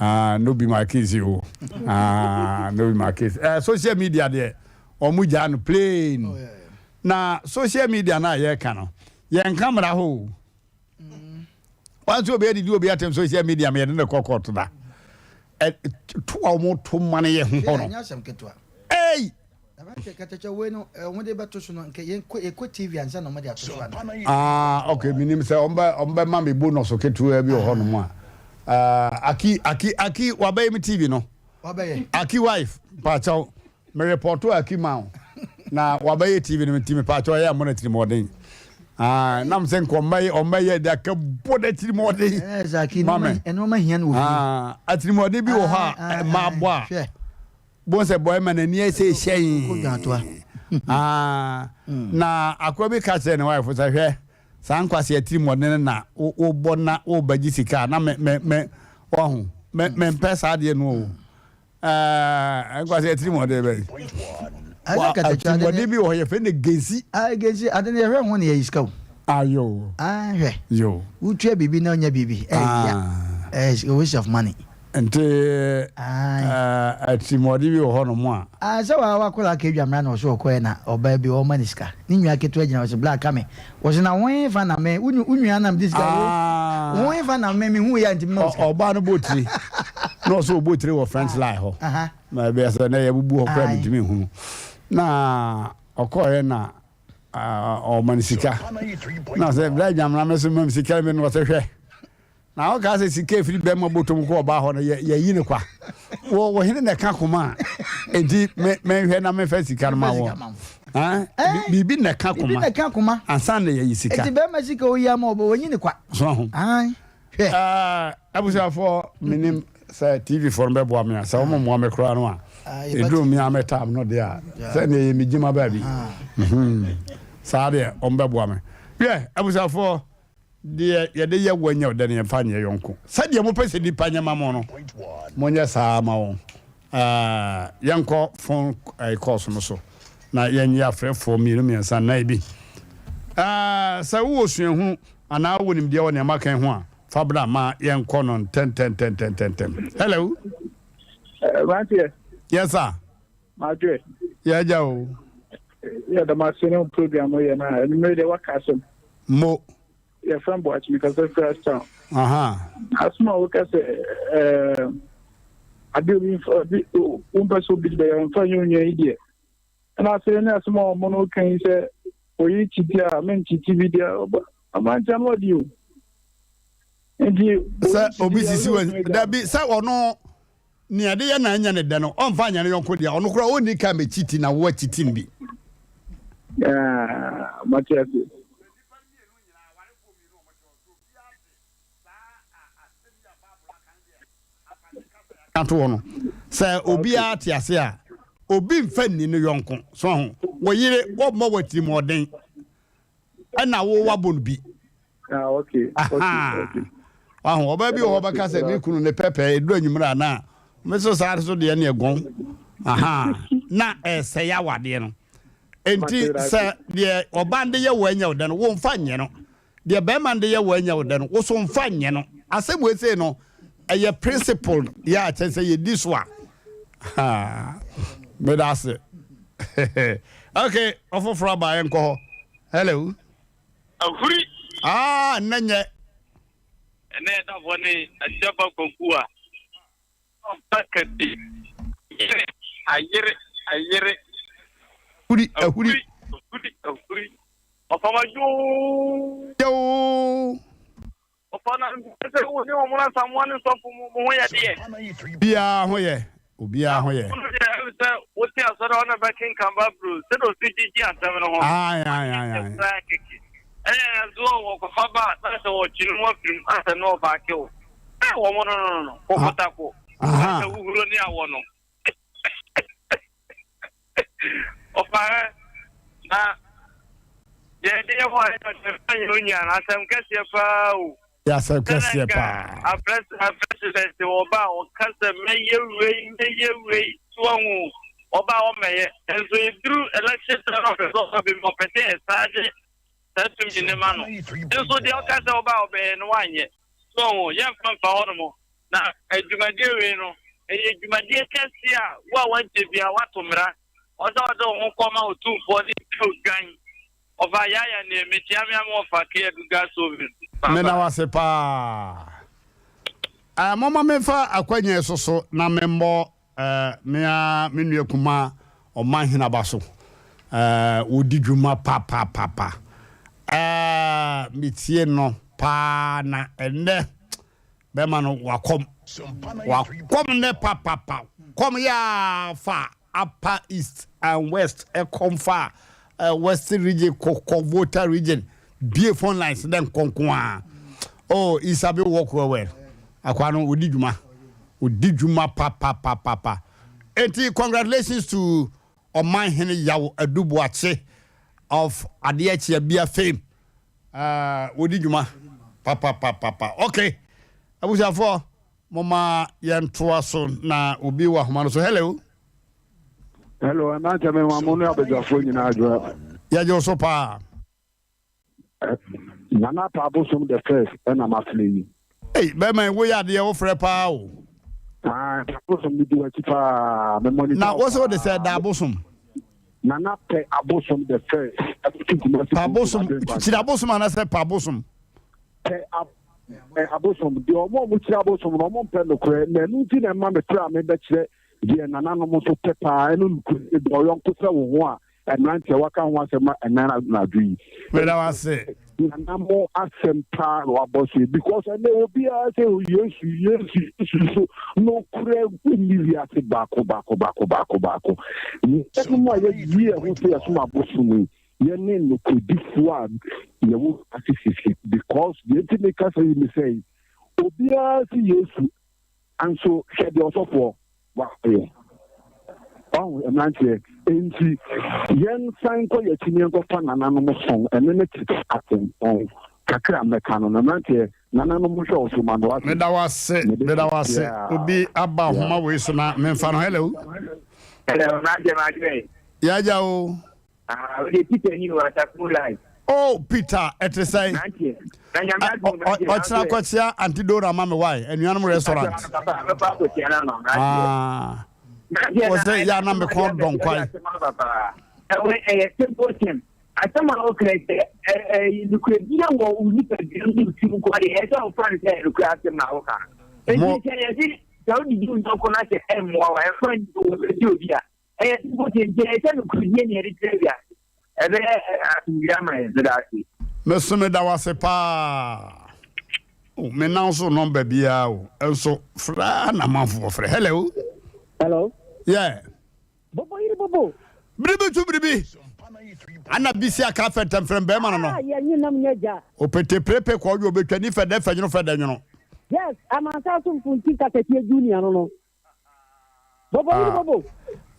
ah, no be my case o. Ah, no be my case. Eh, social media deɛ wɔn gyaa no plain. Oh, Na social media no a yɛreka no, yɛnka mmara hɔ o. Wɔn nso obi adidi obi atem social media ma yɛde ne kɔ court da. To a wɔn to ma no yɛ ho hɔ no. Ei! Aberanteɛ katakyɛ wei no eh, wɔde bɛto so no nka yɛnkɔ yɛkɔ TV ansa na wɔde ato so ana? Ah, okay, menim sɛ wɔn bɛ ma me bonus ketewa bi wɔ hɔnom a. Ah, Aki Aki Aki wabɛyɛ me TV no. Wabɛyɛ. Aki wife, paakyɛw, me report Aki ma wo. Na wabɛyɛ TV no nti me paakyɛw ɛyɛ mmɔ n'atirimɔden. Ah, nam sɛ nka ɔmmɛyɛ ɔmmɛyɛ de aka bɔ n'atirimɔden. Eh, sɛ Aki Ma me. nneɛma hia no wɔ fie. Ah, atirimɔden bi wɔ hɔ a mmaa bɔ a. Bohu sɛ bɔe ma n'ani ayɛ sɛ hyɛn. Ah, na akoa bi ka kyerɛ ne wife sɛ hwɛ saa nkwasi atirimɔden no na wobɔ na wobɛgye sika a na me me me wahu me mempɛ saa adeɛ no o. Ɛɛ nkwasi atirimɔden bɛyi. Atirimɔden bi wɔ hɔ yɛfrɛ no gensi. Ah, gensi ade no yɛhwɛ ho na yɛyi sika o. Ayo. Ah, hwɛ. Yo. Wotua biribi na ɔnyɛ biribi. Ɛyɛ ya. Ɛyɛ waste of money. Nti atirimuɔden bi wɔ hɔ nom a. Ah sɛ waa wakɔla aka adwa mmra na ɔso ɔkɔɛ na ɔbaa bi ɔma ne sika ne nua ketewa gyina ɔse bla ka me ɔse na wo he fa na me wo nua na mede sika wo wo he fa na me me hu yɛ nti me ma wo sika. Ɔbaa no bɔ tire na ɔso ɔbɔ tire wɔ French line hɔ na ɛbɛyɛ sɛ na yɛbubu hɔ koraa mentumi nhunu na ɔkɔɛ na ɔma no sika na sɛ bla adwamena me so ma me sika me no ɔse hwɛ Na wo kaa sɛ sika efiri bɛrima bɔtɔm kɔ ɔbaa hɔ no yɛ yɛyi no kwa. Wɔ wɔ hene na ɛka koma a enti me menhwɛ na mefa sika no ma wɔ. Biribi na ɛka koma. Biribi na ɛka koma. Ansa na yɛyi sika. Enti bɛrima sika oyi ama ɔbɔ wɔnyi no kwa. So ho. Hwɛ. Abusuafoɔ menim sɛ TV foɔ no bɛboa me a sɛ wɔn mmoa me koraa no a ɛduru me a me tam no deɛ a sɛ deɛ yɛ me gyima baabi. Saa deɛ wɔn bɛboa me. Hwɛ abusuafoɔ. Deɛ yɛde yɛ woɔ nyɛ ɔdɛ no, yɛmfa nyɛ yɔnko. Sɛdeɛ mopɛ sɛ nnipa nyɛ ma mo no, monyɛ saa ara ma wɔn. Yɛnkɔ phone calls no so na yɛnyɛ afrɛfoɔ mmienu, mmiɛnsa, nnan bi. Sɛ wowɔ suahunu anaa wowɔ nimdeɛ wɔ nea maka yi ho a, fa bra ma yɛnkɔ no ntɛntɛntɛntɛntɛm. Hello. Aberanteɛ. Yes sir. Madwe. Yɛ agya o. Yɛ dɛm ase ne program yɛ na anwummere deɛ waka asɛm. Mo. Yɛfrɛ m Boakye mekasa firi Ashtown. Aha. Asɛm a woka sɛ ɛɛ ade obi nfa obi wompɛ sɛ obi de bɛyɛ mfa nyɛ onua yi deɛ. Ɛna afei ne asɛm a ɔmo no ka yi sɛ. Oyi kyiti a menkyiti bi deɛ ɔba aberanteɛ no ɔdi o. Nti Sɛ obi sisi wɔ dabi sɛ ɔno nea ɛde yɛ na anya ne dɛ no ɔmfa anya ne yɔnko deɛ ɔno koraa ɔnni ka mɛkyiti na wo akyiti no bi. Mate ase. Ato hɔ no sɛ obiara te ase a obi mfa nni ne yɔnko so ho wo yere wɔmmɔ wɔ atirimuɔden ɛna wo wabɔ no bi. Ah, okay. Okay. Wahu ɔbaa bi wɔ hɔ bɛka sɛ me kunu ne pɛpɛ ɛduru anwummerɛ a na me so saa so deɛ ne ɛgɔn aha na ɛsɛe awadeɛ no enti sɛ deɛ ɔbaa no de yɛ wɔ anya wo dɛ no womfa nyɛ no deɛ bɛrima no de yɛ wɔ anya wo dɛ no wo so mfa nyɛ no asɛm wei sei no ɛyɛ principle yɛ a kyɛ sɛ yɛdi so a meda ase. Okay, ɔfoforɔ aba yɛnkɔ hɔ. Hello. Ahuri. Ah, nnɛ nyɛ. Ɛnɛ yɛ da bɔne, Agyaba Kwaku a ɔba kɛse. Ayere, ayere, ayere. Ahuri, ahuri. Ahuri, ahuri. Ɔfama yoo. Yoo. Ɔfa na sɛ wo ne wɔn asamoa ne sɔfo mo mo ho yɛ deɛ. Obiara ho yɛ, obiara ho yɛ. Ɔno deɛ ɛmu sɛ wote asɔre a ɔna bɛkenkan Bible sɛdeɛ ɔsi gyegye asɛm no ho. Ae ae ae ae. Koraa kɛkɛ. Ɛyɛ ɛnso wɔkɔfa ba na sɛ wɔkye no ho afiri mu asɛ na ɔbaake wo. Ɛ wɔn no no no kɔkɔtako. Sɛ wohuro ne awɔ no. Ɔfa na deɛ ɛde yɛ hɔ a ɛyɛ ɔkyerɛ yɛ onua no asɛm kɛseɛ paa o. Yɛ asɛm kɛseɛ paa. Aprɛsidɛnte ɔba a ɔka sɛ mɛyɛ wei mɛyɛ wei so ahu ɔba a ɔmɛyɛ nso eduru election time ɔpɛ sɛ ɔba bi ɔpɛ sɛ ɛsaa de saa tumi ne ma no nso deɛ ɔka sɛ ɔba a ɔbɛyɛ no wanyɛ so ahu yɛmfa mfa hɔ nom na adwumadie wei no ɛyɛ dwumadie kɛseɛ a wo a wankyɛ bia wato mmara ɔsɛ ɔde wo ho kɔma otumfoɔ ne odwan ɔfa yaya ne mekyia me ama ɔfa kea du gas oven. Meda wo ase paa. Eh, momma memfa akwanya yi so so na memmɔ eh, me ara me nua kumaa Ɔmanhene aba so. Eh, ɔdi dwuma papaapapa. Eh, metie no paa na ɛnnɛ bɛma no wakɔm. Wakɔm nnɛ papapa. Kɔm yɛ a fa Upper East and West ɛkɔm fa eh, West region kɔkɔ Volta region bie phone lines dɛ nkɔnko a. Oh, Isabi work well well. Akwa no ɔdi dwuma. Ɔdi dwuma papapapapa. Enti congratulations to Ɔmanhene Yaw Adu Boakye of Adeɛ Kyea Bia fame. Uh, wɔdi dwuma papapapapa. Okay, abusuafoɔ momma yɛntoa so na obi wɔ ahoma no so. Hello. Hello, ɛnankyɛ me ma mo ne abadwafoɔ nyinaa adwoa. Yɛgye wo so paa. Nana Pa Abosom the first ɛna mafrɛ yi. Ei bɛrima yi woyɛ adeɛ wofrɛ paa o. Ah, Pa Abosom medi w'akyi paa. Me monitor Na wo sɛ wode sɛ paa. da abosom. Nana Pɛ Abosom the first. Ɛte Kumasi Pa Kunkum abosom Adwenkwa. kyiri abosom anaasɛ pa abosom. Pɛ ab ɛ abosom deɛ ɔmo a ɔmo kyiri abosom no ɔmo mpɛ nokorɛ na ɛno nti na ɛma me frɛ a mebɛkyerɛ deɛ nananom nso pɛ paa ɛno nokorɛ dɔ ɔyɔnko sɛ wo ho a Mmeranteɛ waka ho asɛm ɛnɛ anadwo yi. Meda wo ase. Nana mo asɛm paa na wabɔ so yi because ɛnɛ obiara sɛ Yesu Yesu Yesu so nokorɛ nni wiase baako baako baako baako baako. Yɛnom a yɛyi yɛn ho sɛ yɛsom abosom yi yɛne nokorɛdifoɔ a yɛwɔ wiase sisi because deɛ nti meka sɛ yi ne sɛ obiara si Yesu Nso hwɛ deɛ ɔsɔfoɔ wayɛ. Wahu mmeranteɛ. Enti yɛnsan nkɔ yɛn akyi na yɛnkɔfa nananom som. Ɛno ne tete atempɔn kakra a mɛka no. Na mmeranteɛ, nananom nhwɛ wo so ma no wate. Meda wo ase, Mede meda wo ase. Yeah. Obi aba Yeah. nhoma wei so na memfa no. Hello. Hello, mmeranteɛ m'adwene. Yɛagya o. Ah, wode Peter ni o, Asafo live. Oh, Peter, ɛte sɛn? Mmeranteɛ. Na nyame adom mmeranteɛ. Ɔkyena kɔkyea Auntie Dora ma me wae, anuanom restaurant. Papa, mɛkɔ akɔkyea no ama mmeranteɛ. Ah. Wɔ sɛ yɛ ana me kɔn dɔn kwan. Ɛwɔ ɛyɛ simple thing. Asɛm a wɔka sɛ ɛɛ nokorɛdie wɔ wo nipadua mu ne tirim nko adeɛ ɛsɛ sɛ wofa no sɛ nokorɛ asɛm na woka. Enti sɛ yɛde sɛ wodidi wo yɔnko no sɛ ɛmmoa wo a ɛmfa nni obi a ɛyɛ simple thing nti ɛyɛ sɛ nokorɛdie ne yɛde kyerɛ wiase. Ɛbɛyɛ asomdwoe ama yɛn. Meda ase. Me so meda wo ase paa. Oh, me nan so nɔmba biara o. Nso frɛ na amanfoɔ frɛ. Hello. Hello. Yeah. Bobo yiri bobo. Biribi tu biribi. Ana bisi aka fɛntɛmfrɛm bɛrima no no. Ah, yɛ nyi nam nyɛ gya. Opete prepe kɔ ɔdwo obetwa ni fɛdɛ fɛnwono fɛdɛ nwono. Yes, amansa so mfunti kasatie junior no no. Bobo yiri ah. bobo.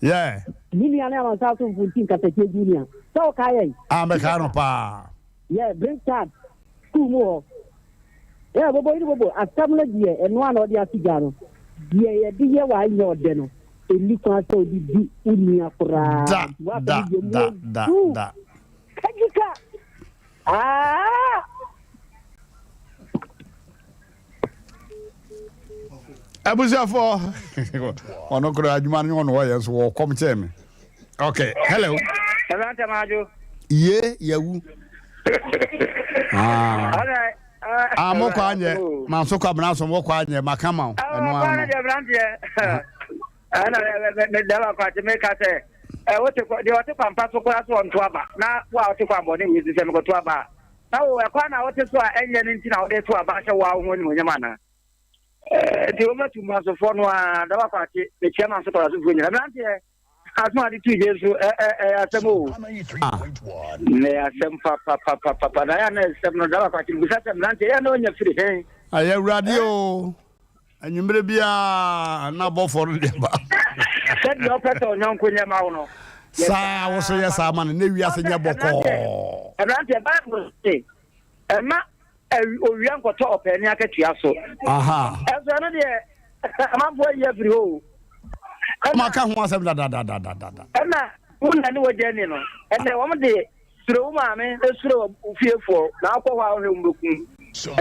Yeah. Me nua ne amansa so mfunti nkasatie junior. Sɛ wo kae yɛn. Ah, mɛkae no paa. Yeah, bring card. School mu hɔ. Yeah, bobo yiri bobo. Asɛm no deɛ ɛno a na ɔde ato gya no. Deɛ yɛde yɛ wɔ anyɛ ɔdɛ no. Ɛnni kwan sɛ ɔde di wo nua koraa. Da, da, da, da, da. Kajika. Ah! Abusuafoɔ, ɔno koraa adwuma no ɔno ɔyɛ nso wɔkɔm kyɛn me. Okay, hello. Hello, Auntie Ye, yawu. Ah. Ah, mo kɔ anyɛ. Ma nso kɔ abena so mo kɔ anyɛ maka ma wo. Ɛno ano. Ɛna me dɛm akɔ me ka sɛ ɛ wote kɔ deɛ ɔte kwampa so koraa so ɔnto aba na wo a wote kwambɔne wei so sɛ mekɔto aba a na wo ɛkwan na wote so a ɛnyɛ no nti na wode to aba ahyɛ wo a wo ho animuonyam anaa? Nti wɔmatu mmasofoɔ no a dɛm akɔ akye mekyia manso kɔrasofoɔ nyina mmeranteɛ asɛm a de tu gye nso ɛyɛ asɛm o na ɛyɛ asɛm papapapapa na ɛyɛ na ɛsɛm no dɛm akɔ akye bisa sɛ mmeranteɛ yɛ na ɔnya firi hɛn ɛyɛ awurade o Anwummere biara na abɔfoɔ no de ba. Sɛdeɛ ɔpɛ sɛ ɔnyɔnko nyɛ ma wo no. Saa wo so yɛ saa ma no na wiase nyɛ bɔkɔɔ. Aberanteɛ Bible se ɛma owia nkɔtɔ ɔpaani akatua so. Ɛnso ɛno deɛ amanfoɔ ayi afiri hɔ o. Maka ho asɛm dadadadadada. Ɛna wo na ne wagya ni no ɛnɛ wɔn de Suro wo maame na suro wo fiefoɔ, na wokɔ hɔ a wohwɛ wɔn bɛkum.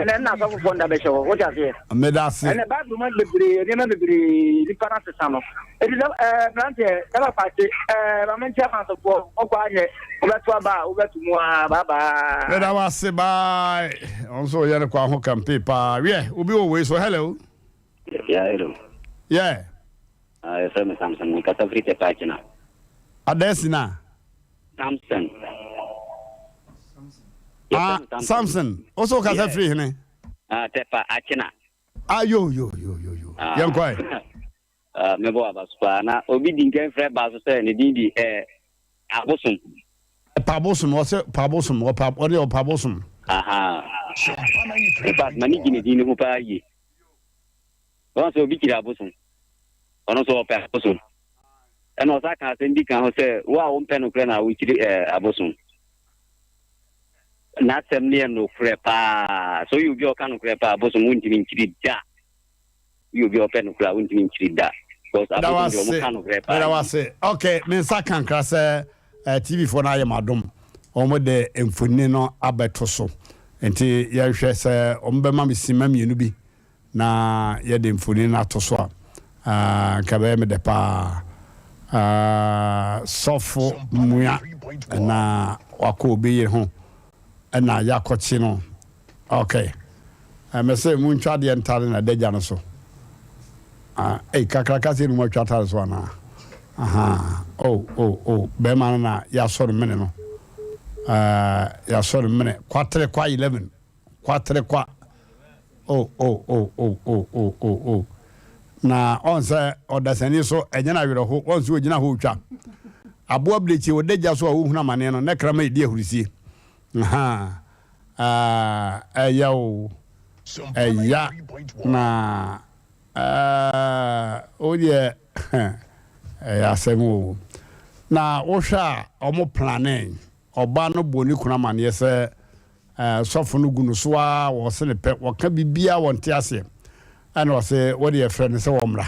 Ɛnɛ nna asɔfofoɔ nda bɛhyɛ hɔ, wote aseɛ? Meda ase. Ɛnɛ Bible mu bebree, nneɛma bebree, nipa no asesa no. Eti sɛ ɛɛ mmeranteɛ, ɛba paakye, ɛɛ maame nkyɛn ma asɔfoɔ, ɔkɔ anyɛ, wobɛto aba a, wobɛto mu a, bye bye. Meda wo ase, bye. Ɔno nso ɔyɛ ne kwan ho campaign paa. Wiɛ, obi wɔ wei so, hello. Yeah, hello. Yeah. Uh, yɛfrɛ me Samson, mekasa firi Tɛpɛ Akyena. Adɛsina. Samson. Ah, Samson. O so kasa firi hene? Ah, Tepa Achena. Ah, yo yo yo yo yo. Ah. Yɛn kɔɛ. Ah, mebɔ aba so paa na obi di nkan frɛ ba so sɛ ne din di eh, abosom. Pabosom, ɔsɛ pabosom, ɔpa ɔne ɔpabosom. Aha. In fact, m'ani gye ne din no ho paa yie. Wɔn sɛ obi kyiri abosom, ɔno nso ɔpɛ abosom. Ɛna ɔsan ka asɛm bi ka ho sɛ, Wo a wompɛ nokorɛ na wokyiri eh, abosom. N'asɛm no yɛ nokorɛ paa. Sɛ woyɛ obi a ɔka nokorɛ paa, abosom wontumi nkyiri da. Woyɛ obi a ɔpɛ nokorɛ a, wontumi nkyiri da. Because Meda wo abosom deɛ ase. wɔka nokorɛ paa Meda wo nti. ase. Ok, me nsa ka nkra sɛ eh, TV foɔ no ayɛ m'adom. Wɔn de mfonini no abɛto so. Nti yɛhwɛ sɛ wɔn bɛma me simma mmienu bi na yɛde mfonini no ato so a, anka ɛbɛyɛ me dɛ paa. Sɔfo Mua na wakɔ obi yere ho na yɛakɔkye no. Ok. Mese montwa adeɛ ntare na adagya no so. Ei, kakraka sei na moatwa atare so anaa? Aha. Oh, oh, oh. Bɛrima no na yɛasɔ no mene no. Yɛasɔ no mene. Kwatere kwa 11. Kwatere kwa. Oh, oh, oh, oh, oh, oh, oh, oh. Na ɔn sɛ ɔdasani so ɛnyɛ no awerɛho, ɔn sɛ ogyina hɔ otwa. Aboa birekyi ɔda gya so a ɔhunu amaneɛ no, ne kraman edi ahurisie. Ahaa, ah, ɛya o, ɛya na ah, o deɛ ɛyɛ asɛm o. Na wohwɛ a ɔmo planee, ɔbaa no bɔ ne kunu amaneɛ sɛ Sɔfo no gu no so ara wɔse no pɛ wɔka biribiara wɔnte aseɛ ɛna ɔse wodeɛ frɛ no sɛ wɔmmra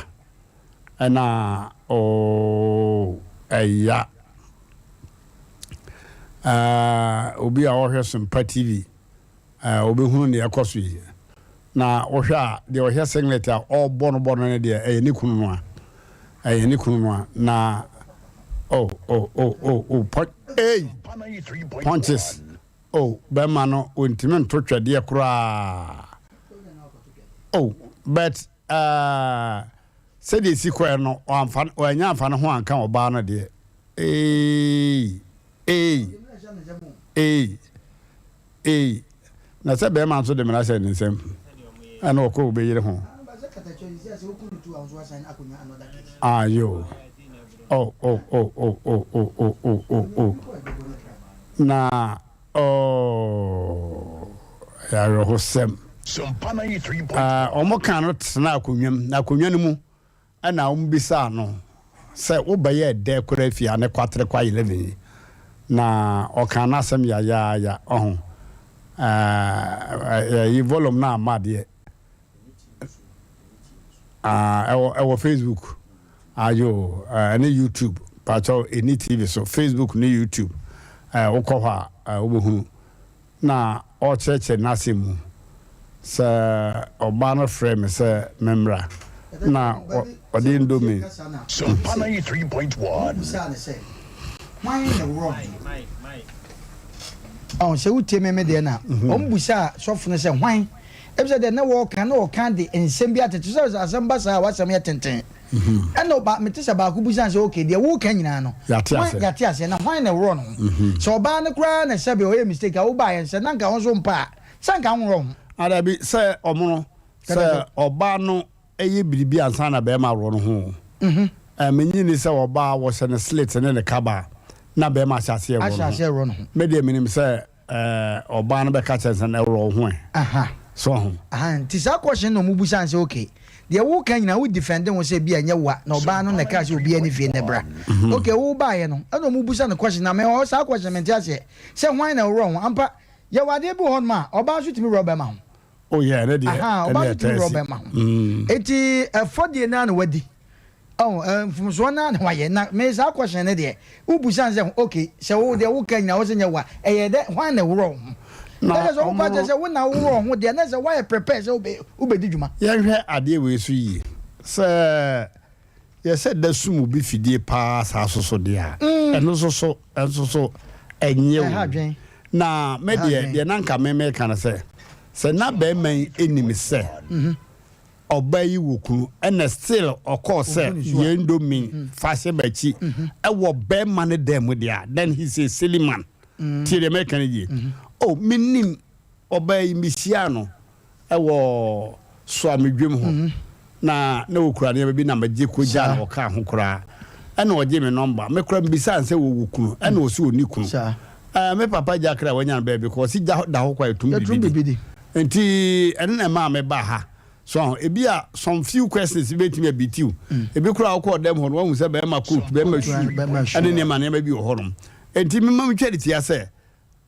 ɛna oo ɛya obi a ɔhwɛ Sompa TV ɔbɛhunu deɛ ɛkɔ so yi na wohwɛ a deɛ ɔhyɛ singlet a ɔrebɔ no bɔ no no deɛ ɛyɛ ne kunu no a ɛyɛ ne kunu no a na oh oh oh oh oh hey punches Oh bɛma no ontimi nto twɛdeɛ koraa oh but uh, sɛdeɛ esi kɔɛ no ɔamfa ɔanya amfa ne ho anka ɔbaa no deɛ eei eei. Ei! Ei! Na sɛ bɛrima nso de mmara hyɛ ne nsam, ɛna ɔkɔ obi yere ho. Ah, yo. Oh, oh, oh, oh, oh, oh, oh, oh, oh, oh. Na, oh, ɛyɛ awerɛhosɛm. Ah, wɔn kan no tena akonnwa mu, na akonnwa no mu Ɛnna wɔbisaa no sɛ, Wobɛyɛɛ dɛn koraa fii ha ne kwaterekwa 11 yi? Na ɔkaa n'asɛm yayaaya. Ɔho, ɛɛ, ɛyi volume no amma deɛ. Ah, ɛwɔ, ɛwɔ Facebook. Ayo, ɛne YouTube. Pakyɛw, ɛni TV so. Facebook ne YouTube. Ɛɛ, wokɔ hɔ a, wobɛhunu. na ɔrekyerɛkyerɛ n'asɛm mu sɛ ɔbaa no frɛɛ me sɛ memmra na ɔde indomie. Sompa 93.1. Ɔn sɛ wotie me me deɛ na wɔn busaa sɔfo no sɛ hwan ebisɛ deɛ na wɔka na ɔka de nsɛm bi atete sɛ asɛm ba saa a w'asɛm yɛ tenten Ɛna ɔba mete sɛ baako bisa no sɛ okay deɛ woreka nyinaa no Yɛate hwan aseɛ. yɛate aseɛ na hwan na ɛworɔ ne ho? Sɛ ɔbaa no koraa na sɛbe ɔyɛ mistake a wobaeɛ no sɛ na nka wo nso wompɛ a sɛ nka wonworɔ wo ho. Ah dabi sɛ ɔmono sɛ ɔbaa no yɛ biribi ansa na bɛɛma aworɔ no ho o. Eh menye nni sɛ ɔbaa wɔhyɛ no slit ne ne kaba a na bɛɛma ahyɛ aseɛ aworɔ ne ho. Me deɛ menim sɛ Ɛɛ ɔbaa no bɛka kyerɛ no sɛ na ɛworɔ wo ho ɛ. So wahu? Aha, nti saa question na ɔmo busa no sɛ okay, deɛ woka nyinaa wo defend ho sɛ ebia ɛnyɛ woa na ɔbaa no na ɛkaa sɛ obiara nni fie nnɛ bra. Okay, wo baeɛ no ɛna ɔmo busa no question na me hɔ saa question mente aseɛ sɛ hwan na ɛworɔ ho. Ampa, yɛwɔ adeɛ bi wɔ hɔnom a ɔbaa nso tumi worɔ bɛrima ho. Oh yeah, ɛno deɛ, Aha, ɛno ɔbaa deɛ nso tumi ɛtaa worɔ si. bɛrima ho. Enti ɛfɔ deɛ no ara na wadi. Ɔho, eh, mfomsoɔ no ara na wayɛ. Na me saa question no deɛ, wo busa no sɛ, ok, sɛ wo deɛ wo ka nyinaa wo se nyɛ wo a, ɛyɛ dɛ, hwan na ɛworɔ wo ho? Na Na kyerɛ sɛ wo pa kyerɛ ɔmo. sɛ wo na wo worɔ wo ho deɛ, na sɛ woayɛ prepare sɛ wobɛ, wobɛdi dwuma. Yɛnhwɛ adeɛ wei so yie, sɛ yɛsɛ da sum obi fidie paa saa so so deɛ a, ɛno nso so, ɛnso so ɛnyɛ Ɛha o. adwen. Na me Ɛha deɛ, adwen. deɛ na nka me meka no sɛ, sɛ na bɛrima yi nim sɛ, Ɔbaa yi wɔ kunu ɛna still ɔkɔɔ sɛ yɛn dɔ mi fa hyɛ m'akyi ɛwɔ bɛɛma ne dan mu deɛ a then he's a silly man tie deɛ mɛka no yie oh menim ɔbaa yi mehyia no ɛwɔ soamedwam hɔ na na ɔkura nneɛma bi na megye kɔgyaa no ɔkaa ho koraa ɛna ɔgye me nɔmba me koraa mebisaa no sɛ wɔwɔ kunu ɛna ɔse ɔnni kunu ɛɛ me papa gya kra wanya no baabi kɔ ɔse gya da hɔ kwa ɛtum biribi di nti ɛno na ɛmaa me baa ha so aho ebi a some few questions bi bɛtumi abitiw mm. ebi koraa wokɔ ɔdɛm hɔ no wahu sɛ bɛrima coat bɛrima shoe ɛne nneɛma nneɛma bi wɔ hɔ nom nti mema metwa de tia sɛ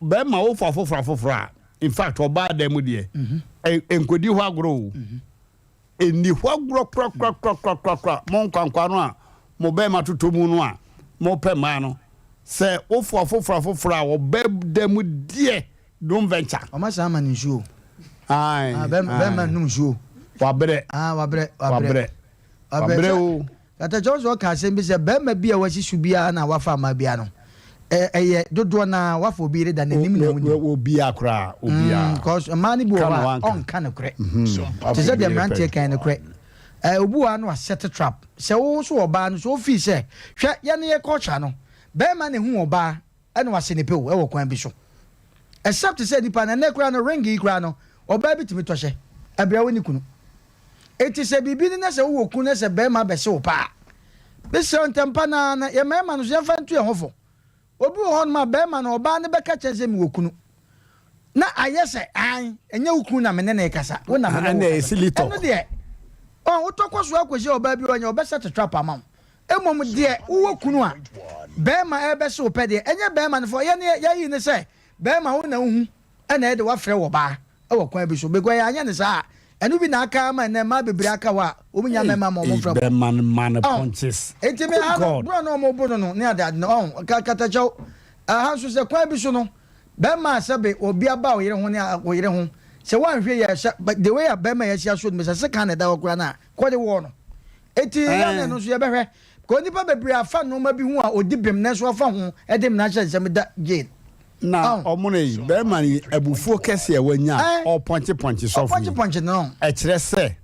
bɛrima wofa afoforɔ afoforɔ a in fact ɔbaa dan mu deɛ mhm. nkɔdi hɔ agorɔ o mhm. Ɛnni hɔ agorɔ korakorakorakorakora. Mo nkwankwaa no a mo bɛrima totɔ mu no a mopɛ mmaa no, sɛ wofo afoforɔ afoforɔ a wɔbɛda mu deɛ, don't venture. Wɔn asan ama no nsuo. Ae, Ah, bɛrima ae. bɛrima nnom nsuo. Wabrɛ. Ah, wabrɛ, wabrɛ. Wabrɛ. Wabrɛ o. Katakyɛ wo sɛ ɔka asɛm bi sɛ barima bi a wasi so biara na wafa mmaa biara no, ɛyɛ dodoɔ no ara wafa obi yere da n'anim na wonim. Obiara koraa, obiara. Because mmaa no bi wɔ hɔ a ɔnka nokorɛ. Te sɛ deɛ mmeranteɛ kan nokorɛ. Obi wɔ hɔ a na wasɛte trap. Sɛ wo nso ɔbaa no so ofii sɛ, hwɛ yɛne yɛ culture no, barima na ehu ɔbaa ɛna wase ne pɛ o ɛwɔ kwan bi so except sɛ nipa no ɛnɛ koraa no ring yi koraa no ɔbaa bi tumi tɔ hyɛ ɛbrɛ wo ne kunu eti sɛ biribi ne na sɛ wowɔ kunu na sɛ bɛrima bɛse wo paa mesrɛ ntɛmpa naa na yɛ mmarima no so yɛmfa nto yɛn ho fo obi wɔ hɔnom a bɛrima no ɔbaa no bɛka kyɛn sɛ mewɔ kunu na ayɛ sɛ an ɛnyɛ wo kunu na me ne ne kasa wo na me ne wo kasa ɛno deɛ ɔn wotɔ kɔ so akɔhyia ɔbaa bi ɔnyɛ ɔbɛsɛ te trap ama wo Mmom deɛ wowɔ kunu a, barima rebɛse wo pɛ deɛ, ɛnyɛ barima no fɔ. Yɛn yɛayi no sɛ barima wo na wohu na yɛde wo afrɛ wɔ baa wɔ kwan bi so because yɛanyɛ no saa a, ɛno bi na aka ama nnɛ mmaa bebree aka hɔ a wɔn nnya mmarima ma wɔn mfrɛ wɔn. Bɛrima no ma no punches. Enti me ha no, borɔ na wɔn bo no no ne ade ade no, ɔho, katakyɛw, ɛha nso sɛ kwan bi so no, bɛrima a sɛbe obi aba wo yere ho ne wo yere ho, sɛ woanhwɛ yie a, sɛ the way a bɛrima yi asi aso no, sɛ sekan na ɛda hɔ koraa no a, kɔde wɔɔ no. Enti yɛn ne no nso yɛbɛhwɛ. Because nnipa bebree afa nnoɔma bi ho a ɔdi bem nanso ɔfa ho de mmara hyɛ nsam da jail. Na ɔmono yi, barima yi abufuo kɛseɛ a wanya a ɔrepɔnkye pɔnkye sɔfo yi, Ɔpɔnkye pɔnkye no. ɛkyerɛ sɛ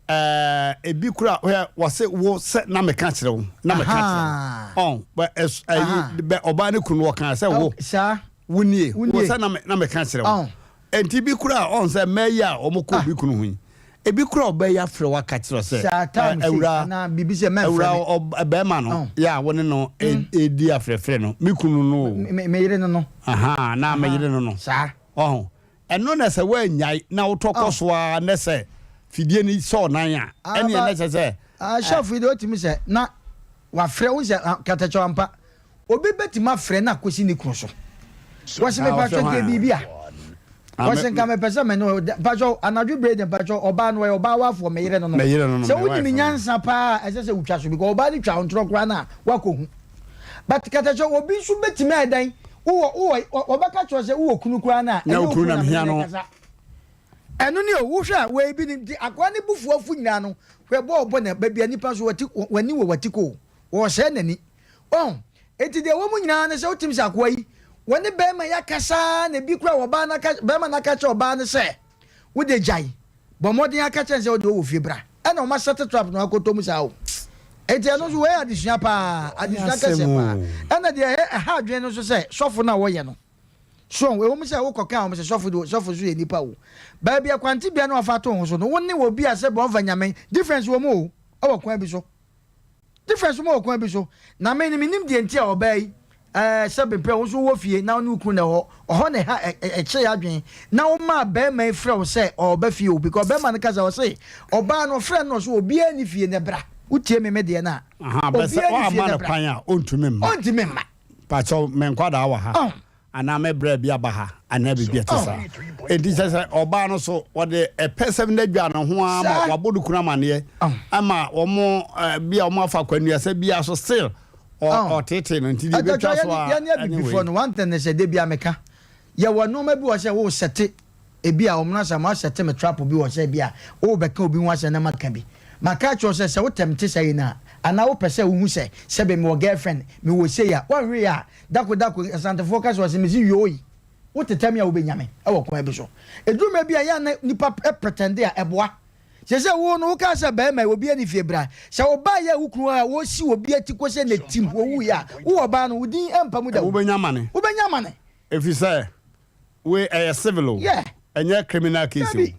ɛɛ ebi kura hwɛ wɔse wo sɛ na meka kyerɛ wo na meka kyerɛ wo. Ɔn bɛ ɛs ɛyi bɛ ɔbaa ne kunu wɔka sɛ wo. Saa. Wonie. Wonie. Wɔ sɛ na me na meka kyerɛ wo. Ɔn. Enti bi koraa ɔn sɛ mmaa yi a wɔn kɔ Ah. obi kunu ho yi, ebi koraa ɔbaa yi afrɛ wo aka kyerɛ wo sɛ, Saa ɛ time sei awuraa, anaa biribi sɛ mɛmfrɛ awuraa me. ɔ bɛrima no Ɔn. yɛ a wo ne no redi afrɛfrɛ no, me kunu no o. Me me yere no no. Ahaa, anaa me Ahaa. yere no no. Saa. Ɔho. Ɛno na sɛ woannyae na wotɔ kɔ Ɔn. so ara nɛ sɛ fidie no sɔ nan a, ɛneɛ Aba nɛ kyerɛ sɛ ah ɛ. shelf yi deɛ wotumi sɛ na wafrɛ wo sɛ ah katakyɛw ampa obi bɛtumi afrɛ no akɔsi ne kunu so wɔse Ah, mepatwɔ ɔfrɛ nka hwan a? biribi a Ah, wɔse me, nka me, mepɛ sɛ me ne mpatwɔ anadwo bere de mpatwɔ ɔbaa no ɔyɛ ɔbaa wafoɔ me yere no no me yere no no, sɛ me wonim wife no. nyansa paa a ɛsɛ sɛ wotwa so because ɔbaa no twa wo ntorɔ koraa no a woakɔhu but katakyɛ obi nso bɛtumi ayɛ dɛn wowɔ wowɔ wɔbɛka kyerɛ sɛ wowɔ kunu koraa no a Nyɛ ɛnyɛ wo wo kunu kunu na na mene mehia ne no. kasa ɛno ne o wohwɛ a wei bi nim nti akoa ne bufuo afu nyinaa no hwɛ bɔɔl bɔ na baabi a nipa nso wati w'ani wɔ wati ko wɔsɛe n'ani Wahu? Enti deɛ ɛwɔ mu nyinaa ne sɛ wotumi sɛ akoa yi, wɔne barima yi akasa ara na ebi koraa ɔbaa no aka, barima no aka kyerɛ ɔbaa no sɛ, wo deɛ gyae, bɔ mmɔden aka kyerɛ no sɛ wo deɛ wowɔ fie bra. Ɛna wɔn asɛte trap no akɔtɔ mu saa o. Enti ɛno nso wei yɛ adesua paa, adesua kɛseɛ paa. Ɛna deɛ ɛhɛ ɛha adwene no nso sɛ sɔfo no a wɔyɛ no, so ɛwɔ mu sɛ wokɔka wɔn sɛ sɔfo deɛ sɔfo nso yɛ nipa o. Baabi a kwantebea no afa ato ho so no, wo ne obi a sɛ bɔnfa nyame, difference wɔ mu o, ɛwɔ kwan bi so. Difference mu wɔ kwan bi so. Na me no mennim deɛ nti a ɔbaa yi ɛɛ sɛ bepɛ wo nso wowɔ fie na wo ne wo kunu na ɛwɔ hɔ ɔhɔ na ɛha ɛkyere adwene na womaa barima yi frɛ wo sɛ ɔɔba fie o because barima no kasa ɔse ɔbaa no ɔfrɛ no na ɔse obiara nni fie na bra wotie me me deɛ no a Aha, bɛ sɛ obiara nni fie woamma na no bra kwan a, ɔntumi mma. ɔntumi mma. Pakyɛw, me nkwadaa wɔ ha. Ɔn. anaa me bra bi aba ha anaa biribi a ɛte saa. Enti kyerɛ sɛ ɔbaa no so wɔde ɛpɛsɛm no adwa ne ho ara ma wabɔ ne kunu amaneɛ ama wɔn bi a wɔn afa kwanuasɛ bi a so still ɔtetee no nti deɛ ebetwa so a yɛne abibifoɔ no one thing ne sɛ de bi a meka yɛwɔ nneɛma bi wɔ sɛ wo sɛte ebi a wɔn asɛ mo asɛte me trap bi wɔ sɛ bi a wo bɛka obi ho asɛ na maka bi maka akyerɛ sɛ sɛ wotɛm te sɛ yi na anaa wopɛ sɛ wohu sɛ sɛbe mewɔ girlfriend mewɔ sei a wɔnhwee a Dako dako, Asantefoɔ ka sɛ ɔse mese yoi, wo tetɛ me a wobɛnya me wɔ kwan bi so. Ɛduru mmerɛ bi a ɛyɛ a na nipa pretende a ɛboa. Seesei wo no wokaa sɛ barima yi obi ani fie bra. Sɛ wo baa yɛ wo kunu a wɔsi obi ati kɔ sɛ ne tim wɔwuiɛ a, wo ɔbaa no wo din ɛmpa mu da o. Wobɛnya amane. Wobɛnya amane. Ɛfiri sɛ wei ɛyɛ civil o, Yeah. ɛnyɛ criminal case o. Dabi.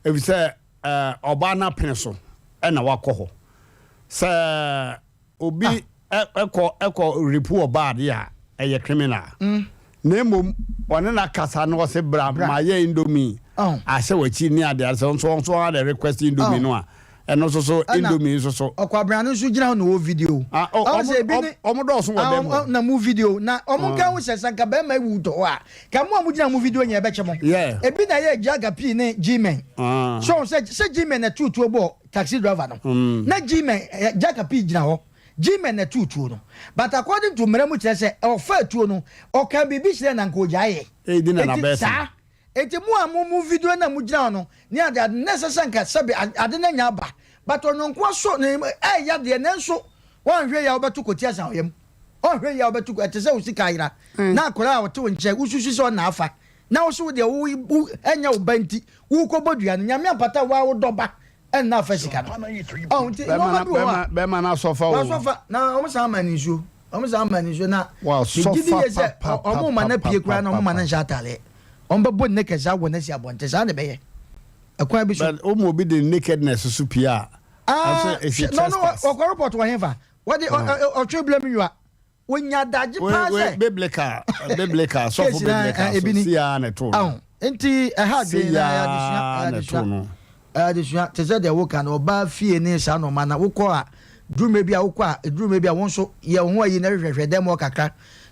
Ɛfiri sɛ ɔbaa no apene so ɛna wakɔ hɔ. Sɛ Obi kɔ kɔ repu ɔbaa adeɛ a, ɛyɛ criminal. Na mmom ɔne no akasa na ɔse bra mayɛ indomie ahyɛ w'akyi ne adeɛ ade sɛ nso ɔnso ara na request indomie no a, ɛno nso so indomie nso so. Ɔkwabena no nso gyina hɔ na ɔwɔ video. Ɔmo dɔɔso wɔ dɛm hɔ. Na mu video na ɔmo nka ho sɛ sɛ nka bɛrima ewu tɔ hɔ a, ka mo a mo gyina mo video nyɛ ɛbɛkyɛ mo. Ebi na ɛyɛ Jaga pii ne G-men. So sɛ sɛ G-men na tuutuo bɔɔ taxi driver no mm. na G-men eh, Jack Apii gyina hɔ G-men na tuu tuo no but according to mmara mu kyerɛ sɛ ɔfa tuo no ɔka biribi kyerɛ na nka ogyaeɛ eti saa eti mu a mo mu video na mo gyina hɔ no ne ade ade na ɛsɛ sɛ nka sɛbi ade na nya aba but ɔnyɔnko aso ne ɛyɛ deɛ nanso wɔnhwɛ yɛ a wɔbɛto kɔti asan ɔyam ɔnhwɛ yɛ a wɔbɛto ɛte sɛ osika ayera mm. na akwadaa a ɔte wo nkyɛn wosusu sɛ ɔna afa na wo so wo deɛ wo ɛnyɛ wo ba nti wokɔbɔ dua no nyame ampata wo wo dɔ ba ɛnna afa sika no ɔho nti nneɛma bi wɔ hɔ a bɛrima no asɔfa o wasɔfa na wɔn san ma ne nsuo wɔn san ma ne nsuo na megye di yɛ sɛ wɔn ma no pie koraa na wɔn ma no nhyɛ ataadeɛ wɔn bɛbɔ ne naked saa wɔ no asi abɔnten saa na ɛbɛyɛ ɛkwan bi so. but wɔn obi de nakedness so pie a ah no no ɔkɔ report wɔ hefa wɔde ɔtwe blɛ mi nwa. Wɔnya adagye paa sɛ. Biblical, biblical, sɔfo biblical so si ya na ɛto no. Nti ɛha adwene na ɛyɛ adesua, ɛyɛ adesua, ɛyɛ adesua te sɛ deɛ woka no ɔbaa fie ne saa nɔɔma na wokɔ a durumɛ bi a wokɔ a durumɛ bi a wɔn nso yɛ wo ho ayi na hwehwɛhwɛ dɛm hɔ kakra.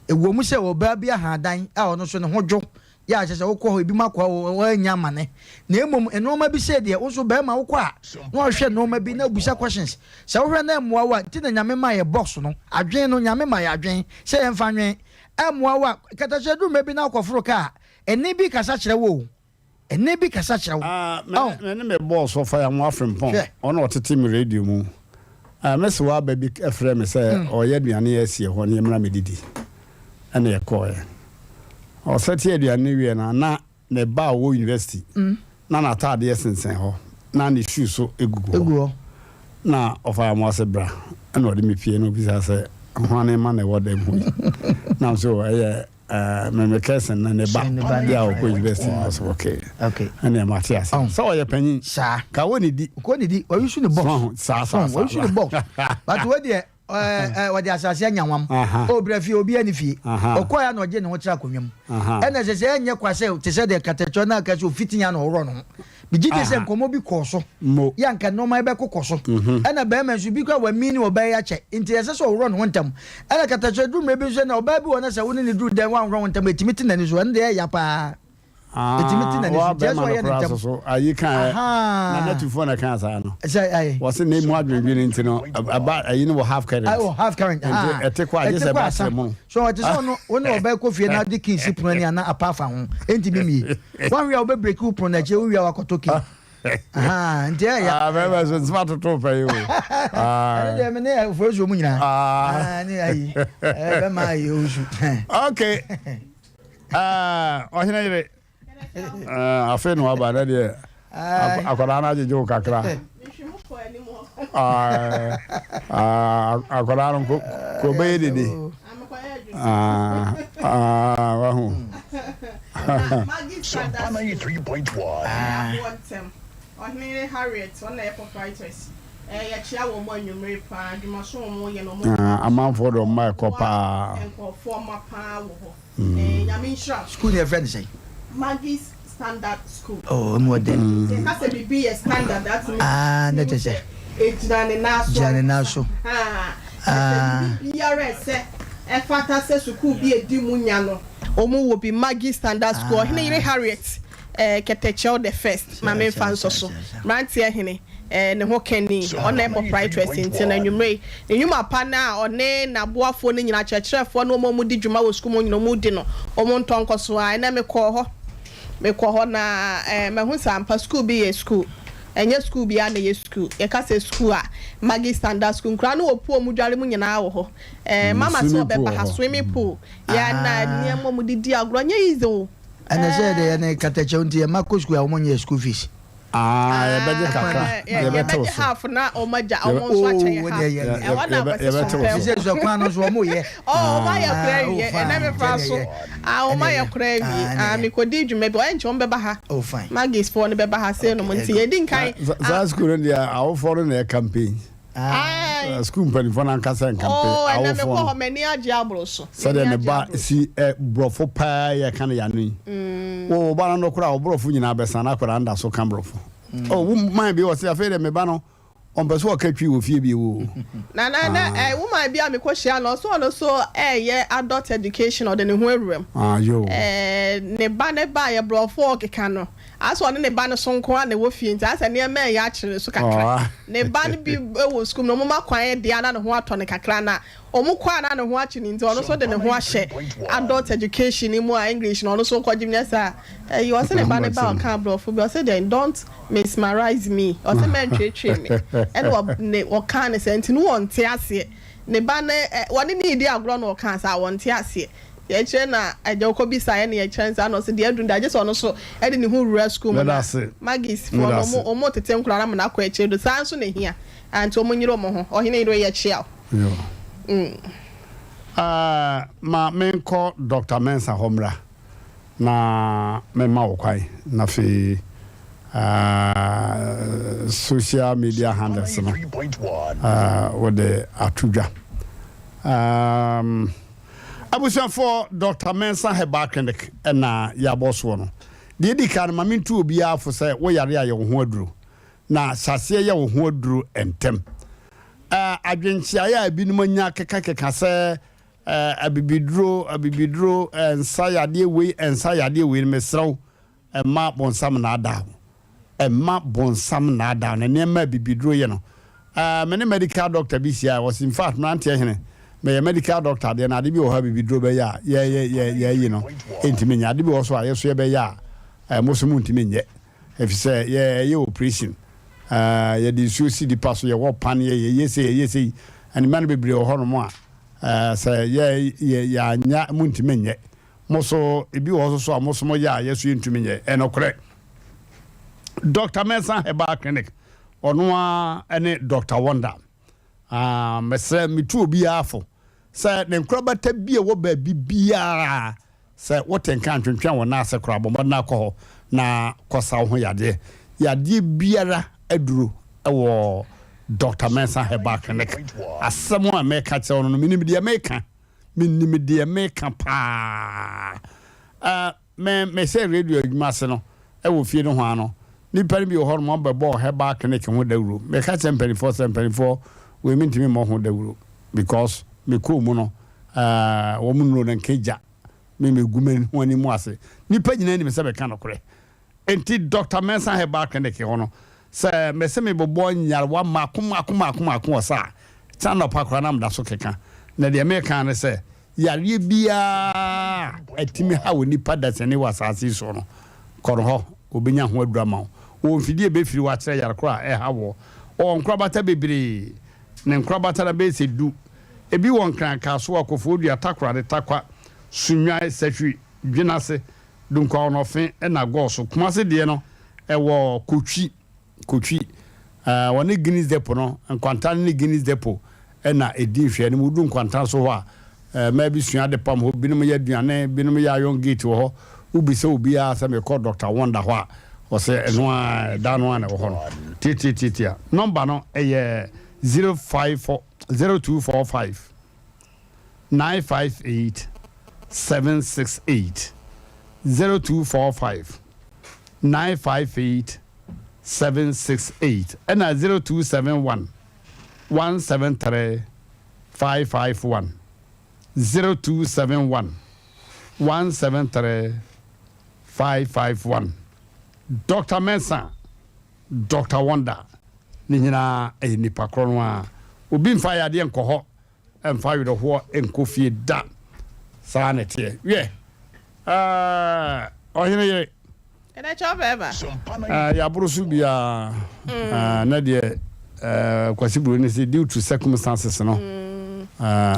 Ɛwɔ mu sɛ ɔbaa bi ahadan a ɔno nso ne ho dwo Yɛ a kyerɛ sɛ wokɔ hɔ ebinom akɔ hɔ wɔannya amane na mmom nnoɔma bi sei deɛ wo nso barima wokɔ a na wahwɛ nnoɔma bi na wobisa questions sɛ wohwɛ na ɛmmoa wo a nti na Nyame ma yɛ box no adwen no Nyame ma yɛ adwen sɛ yɛmfa nwen ɛmmoa wo a katakyɛ duru mmerɛ bi na wokɔforo kaa a ɛnne bi kasa kyerɛ wo o ɛnne bi kasa kyerɛ wo Ah, me ne, me ne me boss ɔfa yɛn ho afrempɔn Hwɛ. ɔna ɔtete me radio mu. Ah, me sewa aba bi frɛ me sɛ ɔyɛ aduane asie hɔ na yɛmmra mmɛdidi. Ɛna yɛkɔɔɛ. Ɔsɛte aduane no wieɛ no, na ne ba a ɔwɔ university, na n'ataadeɛ sensɛn hɔ, na ne shoe so gugu hɔ. Egu hɔ. Na ɔfaa mo ase bra, ɛna ɔde me pie na ɔbisaa sɛ, hwane ma na ɛwɔ dɛm hɔ yi? Na me sɛ, oh, ɛyɛ. Me me cousin na ne ba bi a ɔkɔ university na ɔsɛ okay. Okay. Ɛna ɛma te ase. Sɛ ɔyɛ panyin. Saa. Ka wɔ ne di. Kɔ ne di. Ɔyi su ne box. Saa saa saa. Ɔyi su ne box. But wo deɛ ɛɛ wɔde asase anya nwam. Ɔbrɛ fie obi ani fie. Ɔkɔ ya na ɔgye ne ho tra akonnwa mu. Ɛna ɛsɛ sɛ ɛnyɛ kwa sɛ te sɛ deɛ katakyɛ na aka sɛ ofiti ya na ɔworɔ ne ho. Megye di sɛ nkɔmmɔ bi kɔɔ so. Yɛ anka nneɛma yi bɛkokɔ so. Ɛna barima nso, bi koraa wamini ɔbaa yi akyɛ, nti ɛsɛ sɛ ɔworɔ ne ho ntɛm. Ɛna katakyɛ duru mmerɛ bi nso ɛna ɔbaa bi wɔ hɔ na sɛ wo ne no duru dɛn woanworɔ wo ntɛm a, ɛtumi te n'ani so. Ɛno deɛ ɛyɛ ya paa. Ɛtumi te n'ani so, nti ɛsɛ sɛ ɔyɛ no ntɛm. So ayi kan ɛ na natufoɔ na ɛkaa saa no. Sɛ ayi. Wɔse na emu adwendwene nti no ɛba ayi no wɔ half current. Ɛwɔ half current. Nti ɛte kɔ a gye sɛ ɛba sɛ mo. So ɔte sɛ ɔno wo ne ɔbaa kɔ fie na ade key si pono ani anaa apa afa ho. Ɛntumi mmie. Woanhwɛ a wobɛ break wo pono no akyi wowie a wakɔtɔ key. Ahaa nti ɛyɛ ya. Ah bɛrima so nsɛm atoto pɛ yi o. Ɛno deɛ me ne afuo mu nyinaa. Ah ne ayi bɛma ayi owusu. Okay. Ah ɔhene yere. Afei na waba na deɛ akwadaa no agyegye wo kakra. Akwadaa no ko bɛyɛ dede. Wahu. Sompa 93.1. Ɔhene Harriet, ɔno na ɛyɛ proprietors. Yɛkyea wɔn anwummere paa, adwumaso wɔn yɛ no wɔn. Amanfoɔ de wɔn mma ɛkɔ paa. Nkurɔfoɔ mma paa wɔ hɔ. Nyame nhyira wo. School no yɛfrɛ no sɛn? Maggie's Standard School. Oh, emu ɔdɛ. Sɛ yɛka sɛ biribi yɛ standard a, atumi. Ah, na kyerɛ sɛ. Egyina ne nan so. Gyina ne nan so. Ah. Sɛ biribi biara ɛsɛ ɛfata sɛ sukuu bi edi mu nya no. Wɔn wɔ bi Maggie's Standard School. Ɔhene yere Harriet eh, Kɛtɛkyɛw the first. Ma menfa nsɔ so. Mmeranteɛ hene. Eh, ne ho kani, ɔna ɛbɔ proprietress nti no anwummerɛ yi, ne nnwuma pa no a ɔne n'aboafoɔ no nyinaa, akyerɛkyerɛfoɔ ne wɔn a wɔdi dwuma wɔ sukuu mu nyinaa wɔdi no, wɔn ntɔ nkɔ so ara. Ɛnnɛ mekɔɔ hɔ, mekɔɔ hɔ na eh, mahu sɛ ampa sukuu bi yɛ sukuu. Ɛnyɛ sukuu biara na ɛyɛ sukuu. Yɛka sɛ sukuu a, Maggie Standard School, nkwadaa no wɔ pool a wɔdware mu nyinaa wɔ hɔ. Eh, mama sɛ Swimming pool ɔbɛba wɔ ha, hɔ. swimming pool, yɛ na nneɛma a wɔde di agorɔ, ɛnyɛ easy o. Ɛnɛ sɛ yɛde Eh. yɛne katakyɛw nti yɛn mma kɔ sukuu a wɔn nyɛ school fees. Ah, yɛbɛgye kakra. Yɛbɛgye Yɛbɛtew so. half na wɔn agya wɔn nso akyɛ yɛ half. Ɛhɔ na akwasi so mpɛ Sɛ sɛ kwan no nso wɔn yɛ. Oh, wɔn ayɛ kora awie. Ɛnɛ me fa so. Ah, wɔn ayɛ kora awie. Ah, mekɔdi dwuma bi. Ɔyɛ nkyɛn wɔn bɛba ha. Oh, fine. Maggie's foɔ no bɛba ha sei nom nti yɛdi nkan. Saa school no deɛ awofoɔ no na ɛcampaign. Sukuu mpanimfoɔ no ankasa nka mpɛ Oh, ɛnɛ awofoɔ mekɔ no. hɔ m'ani agye aboro so. Sɛdeɛ M'ani ne agye ba aboro so. si ɛ borɔfo paa yɛ ka no yano yi. Wo wo ba no no koraa wo borɔfo nyinaa bɛsa na akwadaa no da so ka borɔfo. Oh, wo man bi wɔ se afei deɛ me ba no ɔmpɛ sɛ ɔka twi wɔ fie bio o. Na na na eh, woman bi a mekɔ hyia no ɔso ɔno so ɛyɛ adult education ɔde ne ho awura mu. Ah, yo. Eh, ne ba ne ba yɛ borɔfo ɔkeka no. Asɛ ɔne ne ba no so nko ara na ɛwɔ fie nti asɛ nneɛma reyɛ akyere ne so kakra. Ne ba no bi wɔ sukuu mu na wɔma kwan deɛ a na ne ho atɔ no kakra na wɔkɔ a na ne ho akye no nti ɔno nso de ne ho ahyɛ adult education no mu a English no ɔno nso nkɔgye nyɛ saa a ɛyi ɔse ne ba no ba ɔka aborɔfo bi ɔse deɛn don't mesmerize me ɔse mɛntweetwee me ɛna ne ɔkaa ne saa nti no wɔnte aseɛ ne ba no wɔne ne redi agorɔ na ɔkaa saa wɔnte aseɛ. Yɛkyerɛ na agya ɔkɔ bisa yɛ ne yɛkyerɛ no saa na ɔse deɛ aduru no deɛ agyesɛ ɔno nso de ne ho wura sukuu mu na Maggie's foɔ no ɔmo ɔmo tete nkwadaa no ama no akɔ akyire do saa nso na ehia ah nti ɔmo nyere ɔmo ho ɔhene yere yɛkyea wo mm. Ah ma menkɔ Doctor Mensah hɔ mmra na memma wo kwan na afei ah social media handles no ah wode ato dwa ah. Abusuafoɔ, Dɔkta Mensah Herbal Clinic na yɛabɔ soɔ no. Deɛ ɛdi kan no, ma mentu obiara fo sɛ wo yare a yɛ wo ho aduro, na hyɛ aseɛ yɛ wo ho aduro ntɛm. Adwenkyeaeɛ a ebinom anya kekakeka sɛ abibiduro, abibiduro, nsa yadeɛ wei, nsa yadeɛ wei no, mesrɛ wo, Mma bonsam nnaadaa wo. Mma bonsam nnaadaa wo. Na nneɛma a bibiduro yɛ no, eh, me ne medical doctor bi hyiae, ɔse, in fact, mmeranteɛ hene, meyɛ medical doctor deɛ, na ade bi wɔ hɔ a bibiduro bɛyɛ a, yɛ, yɛ, yɛ, yɛayi no, ɛntumi nyɛ. Ade bi wɔ hɔ so a, yɛ so yɛbɛyɛ a, eh, mo so montumi nyɛ. Ɛfiri sɛ, yɛ, yɛyɛ operation, eh, yɛde nsuo si nipa so, yɛwɔ paneɛ, yɛyɛ sei, yɛyɛ sei. Nneɛma no bebree wɔ hɔnom a, eh, sɛ yɛ, yɛ, yɛanya, montumi nyɛ. Mo so, ebi wɔ hɔ nso so a mo so mo yɛ a yɛ so yɛntumi nyɛ. Ɛnokorɛ. Doctor Mensah Herbal Clinic, ɔno ara ne Doctor Wonder. Ah, mesrɛ, metu obiara fo sɛ ne nkorabata bi a ɛwɔ baabi biara. Sɛ wote nka a, ntwentwɛn wo nan ase koraa, bɔ mmɔden ara kɔ hɔ na kɔsa wo ho yadeɛ. Yadeɛ biara aduro wɔ Doctor Mensah Herbal Clinic. Asɛm a meka kyerɛ wo no no, menim deɛ meka. Menim deɛ meka paa. Eh, me, mehyɛɛ radio adwuma ase no, wɔ fie nohoa no, nnipa no bi wɔ hɔ nom, wɔbɛbɔɔ Herbal Clinic ho dawuro. Meka kyerɛ mpanimfoɔ sɛ, mpanimfoɔ, wei mentumi mmɔ ho dawuro because mekɔɔ mu no, eh, wɔn nnuro no nka gya me megu me ho anim ase. Nnipa nyinaa nim sɛ meka nokorɛ. Enti Doctor Mensah Herbal Clinic hɔ no, sɛ mese mebobɔ nyarewa mmaako mmaako mmaako mmaako wɔ sa a, kyɛ anɔpa koraa na meda so keka. Na deɛ meka ara ne sɛ, yareɛ biara a ɛtumi haw onipa dasani wɔ asase yi soɔ no, kɔ no hɔ, ɔbɛnya ho aduru ama wo. Ɔwɔ mfidie a ɛbɛfiri wo akyerɛ yare korɔ a ɛha woɔ. Ɔwɔ nkorabata bebree. Ne nkorabata no bɛyɛ sɛ du. Ebi wɔ Nkran, Kasoa, Kofoɔdua, Takoradi, Tarkwa, Sunnwan, Sahwi, Dwenase, Dunkwa-Ɔnɔfe na Gɔɔso. Kumasi deɛ no, ɛwɔ Kotwi, Kotwi. Ɛɛ, wɔne Guinness Depot no, Nkwanta no ne Guinness Depot na ɛdi nhwɛanim. Wodu Nkwanta so hɔ a, ɛɛ, mmaa bi sua adepam hɔ, binom yɛ aduane, binom yɛ iron gate wɔ hɔ. Wobisa obiara sɛ mekɔ Doctor Wonder hɔ a, ɔsɛ ɛno ara, ɛdan no ara na ɛwɔ hɔ no. Tiatiatiatia. Nɔmba no yɛ 054 0245. 958 768 0245 958 768 ɛna 0271 173 551 0271 173 551 Doctor Mensah Doctor Wonder ne nyinaa ɛyɛ nipa korɔ no ara obi mfa yadeɛ nkɔ hɔ Ɛmfa awerɛhoɔ nkɔ fie da. Saa na ɛteɛ. Wiɛ, ɛɛ, ɔhene yere. Ɛdɛ kyɛw bɛɛba. Ɛɛ, yɛaboro so biara. Ɛɛ, na deɛ, ɛɛ, Kwasi Buroni se due to circumstances no, ɛɛ.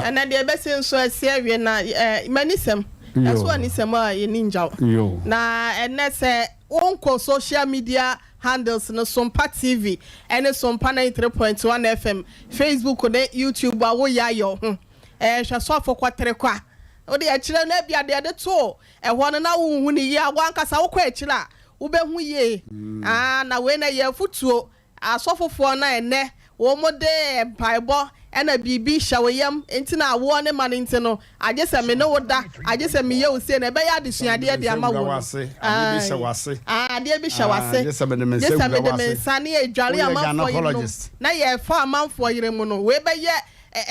Ɛnɛ deɛ ɛbɛsi nso asi awie na, ɛɛ, m'anisɛm. Ɛso anisɛm a yɛni ngyaw. Yo. Na ɛnɛ sɛ wonkɔ social media handles no Sompa TV ne Sompa 93.1 FM, Facebook ne YouTube a woyɛ ayɛ wo ho hwɛ sɔfo kɔtere kwa. Wode akyire no ebia deɛ yɛde too ɛhɔ no na wonhu no yie a w'ankasa wokɔ akyire a wobɛhu yie. Ah, na wei no ɛyɛ afutuo Asɔfofoɔ no a ɛnnɛ wɔde mpaebɔ na biribi hyɛ wo yam nti na awoɔ ne ma no nti no, agye sɛ me ne wo da, agye sɛ meyɛ wo sei no, ɛbɛyɛ adesuadeɛ de ama wo no. Ae, adeɛ bi hyɛ w'ase, gye sɛ mede me gye sɛ mede me nsa ne yɛdware amanfoɔ yerenom na yɛfa amanfoɔ yere mu no, wei bɛyɛ,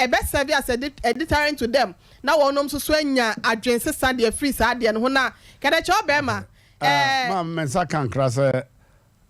ɛbɛ serve as a deterrent to them na wɔnom nso so anya adwene sesa de afiri saa adeɛ no ho na kɛdɛkyɛ ɔbɛrima, ɛɛ. Maame, me nsa ka nkra sɛ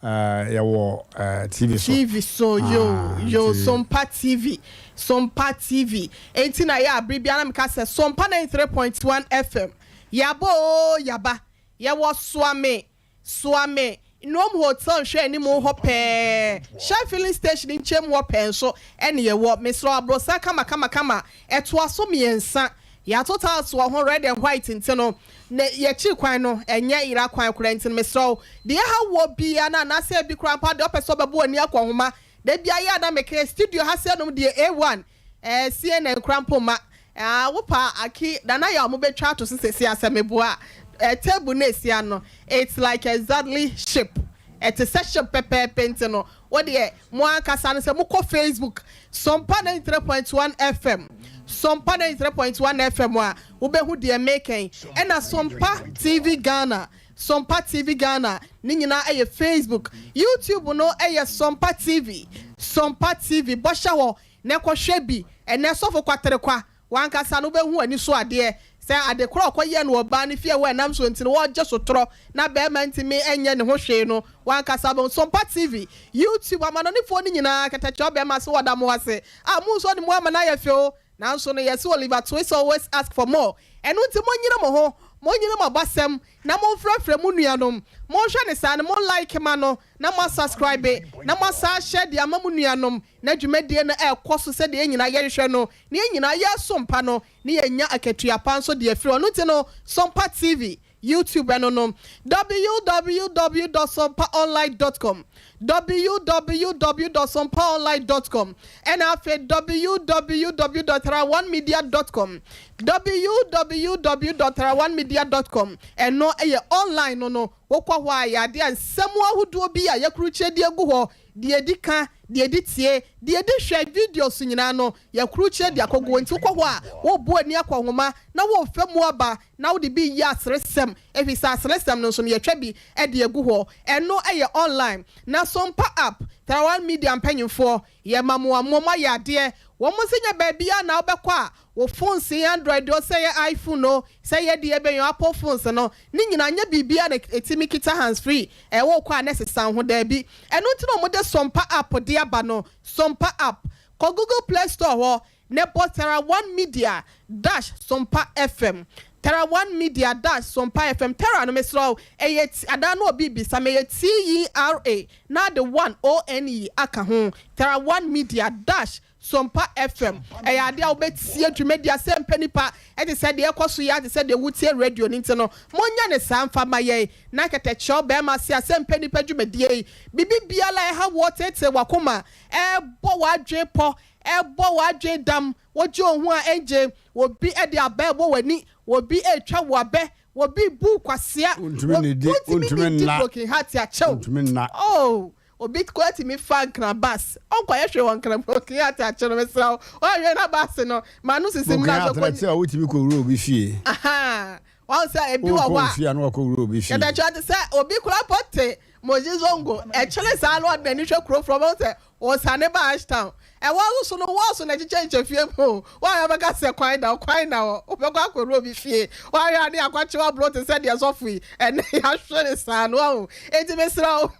Yɛwɔ TV so. TV so yoo yoo Sompa TV Sompa TV enti na yɛ a bere biara na meka sɛ Sompa 93.1 FM yɛaba oo yɛaba yɛwɔ Soame Soame Nnuom Hotel nhwɛ anim hɔ pɛɛ Shell filling station nkyɛm hɔ pɛɛ nso ɛne yɛwɔ mesrɛ wo aborosan kama kama kama ɛtoa so mmiɛnsa yɛato tiles wɔ ho red and white nti no Na yɛkyiri kwan no, ɛnyɛ yera kwan koraa nti no, mesrɛ wo, deɛ ɛha woɔ biara no anaasɛ ebi koraa mpo a deɛ ɔpɛ sɛ ɔbɛbɔ w'ani akɔ nhoma, da biara yɛ a na meka studio ha sɛ nom deɛ A1, eh, CNN koraa mpo mma, ah, wo paa Aki, Nana Yaw mobɛtwa ato so seesei a sɛ meboa a, eh, table no a ɛsi ano, it's like exactly ship, ɛte sɛ ship pɛpɛɛpɛ nti no, Wo deɛ mo ankasa no sɛ mo kɔ Facebook Sompa 93.1 FM Sompa 93.1 FM a wo bɛ hu deɛ meka yi ɛna Sompa TV Ghana Sompa TV Ghana ne nyinaa ɛyɛ Facebook YouTube no ɛyɛ Sompa TV Sompa TV bɔhyɛ hɔ na kɔ hwɛ bi ɛnɛ sɔfo kwaterekwa W'ankasa no wobɛhu w'ani so adeɛ, sɛ ade korɔ a ɔkɔyɛɛ no wɔ ɔbaa no fie a ɛnam soɔ nti no wɔregye sotorɔ na barima ntumi nyɛ ne ho hwee no, w'ankasa wobɛhu. Sompa TV, YouTube, amanɔnefoɔ no nyinaa, kɛtɛkyerɛ ɔbarima se wɔda mo ase a monnsɔ ne mu ama no ayɛ fɛ o, nanso no yɛse Oliver Twist always ask for more, ɛno nti monyere mo ho, monyere mo abasɛm na momfrɛfrɛ mo nuanom, monhwɛ no saa no, mo like ma no na mo asubscribe na moasan ahyɛ de ama mo nuanom Na dwumadie no rekɔ so sɛdeɛ yɛn nyinaa yɛhwehwɛ no, na yɛn nyinaa yɛresom pa no, na yɛnya akatua pa nso de afiri hɔ. Ɛno nti no, Sompa TV, YouTube ɛno no www dot sompaonline dot com www dot sompaonline dot com ɛna afei www dot taraonemedia dot com www dot taraonemedia dot com ɛno ɛyɛ online no no wokɔ hɔ a yɛ adeɛ a nsɛm ahodoɔ bi a yɛkurukyɛ de agu hɔ deɛ ɛdi ka deɛ ɛdi tie deɛ ɛdi hwɛ videos nyinaa no yɛkurukyɛ de akɔgu hɔ nti wokɔ hɔ a wobu ani akɔ nhoma na wɔrefa mu aba na wode bi yɛ aseresɛm ɛfiri sɛ aseresɛm no nso no yɛtwa bi de agu hɔ ɛno yɛ online na Sompa app Tarawan Media mpanyinfoɔ yɛma mo amoa mo ayɛ adeɛ wɔn nso nyɛ baabiara na wobɛkɔ a wo phones yi Android o sɛ yɛ iPhone o sɛ yɛ deɛ ɛbɛn o Apple phones no ne nyinaa nyɛ biribiara na ɛtumi kita hands free ɛwɔ kɔ a na ɛsesa wo ho daabi ɛno nti na wɔde Sompa app de aba no Sompa app kɔ Google Play Store hɔ na bɔ Tara One Media dash Sompa FM Tara One Media dash Sompa FM Tara no mesrɛ wo ɛyɛ T adaa na obi bisa me ɛyɛ T-E-R-A na ade one O-N-E aka ho Tara One Media dash Sompa FM ɛyɛ adeɛ a wobɛtie dwumadi asɛmpɛ nipa ɛte sɛ deɛ ɛkɔ so yi ara te sɛ deɛ wotie radio no nti no monyɛ no saa mfa ma yɛn na kɛtɛkyɛw bɛrima se asɛmpɛ nipa dwumadie yi biribi biara a ɛha woɔ teetee wakoma ɛbɔ w'adwene pɔ Ɛbɔ w'adwen dam, wogye wo ho a ɛngye, obi de abɛ rebɔ w'ani, obi retwa wo abɛ, obi rebu wo kwasea, Wontumi nnidi, wontumi wontumi nnidi nna. broken heart akyɛ wo. Wontumi nna. Oh, obi koraa tumi fa Nkran bus, ɔnkɔyɛ hwee wɔ Nkran, broken heart akyɛ no, mesrɛ wo, woanhwɛ na bus no, ma no sisi mu Broken na heart afei na kɔ. kyerɛ a wotumi kɔwura obi fie. Ahaa, wahu sɛ ebi wɔ Wokɔ hɔ a. ofie a na wakɔwura obi fie. Yɛbɛkyerɛ te sɛ obi koraa mpo te Moji Zongo, ɛkyere saa na ɔde n'ani hwɛ kuro foforɔ, wobɛhu sɛ Ɔsane ba Ashtown. Ɛhɔ nso so no, wɔɔso na ɛkyekyɛkyekyɛ fie mu o. Woahwɛ a wobɛka sɛ kwan da hɔ, kwan da hɔ. Wobɛkɔ akɔwura obi fie. Woahwɛ a ne yɛakɔkye wo aburo te sɛ deɛ sɔfo yi, ɛnnɛ yɛahwe no saa no, woahu. Enti mesrɛ wo,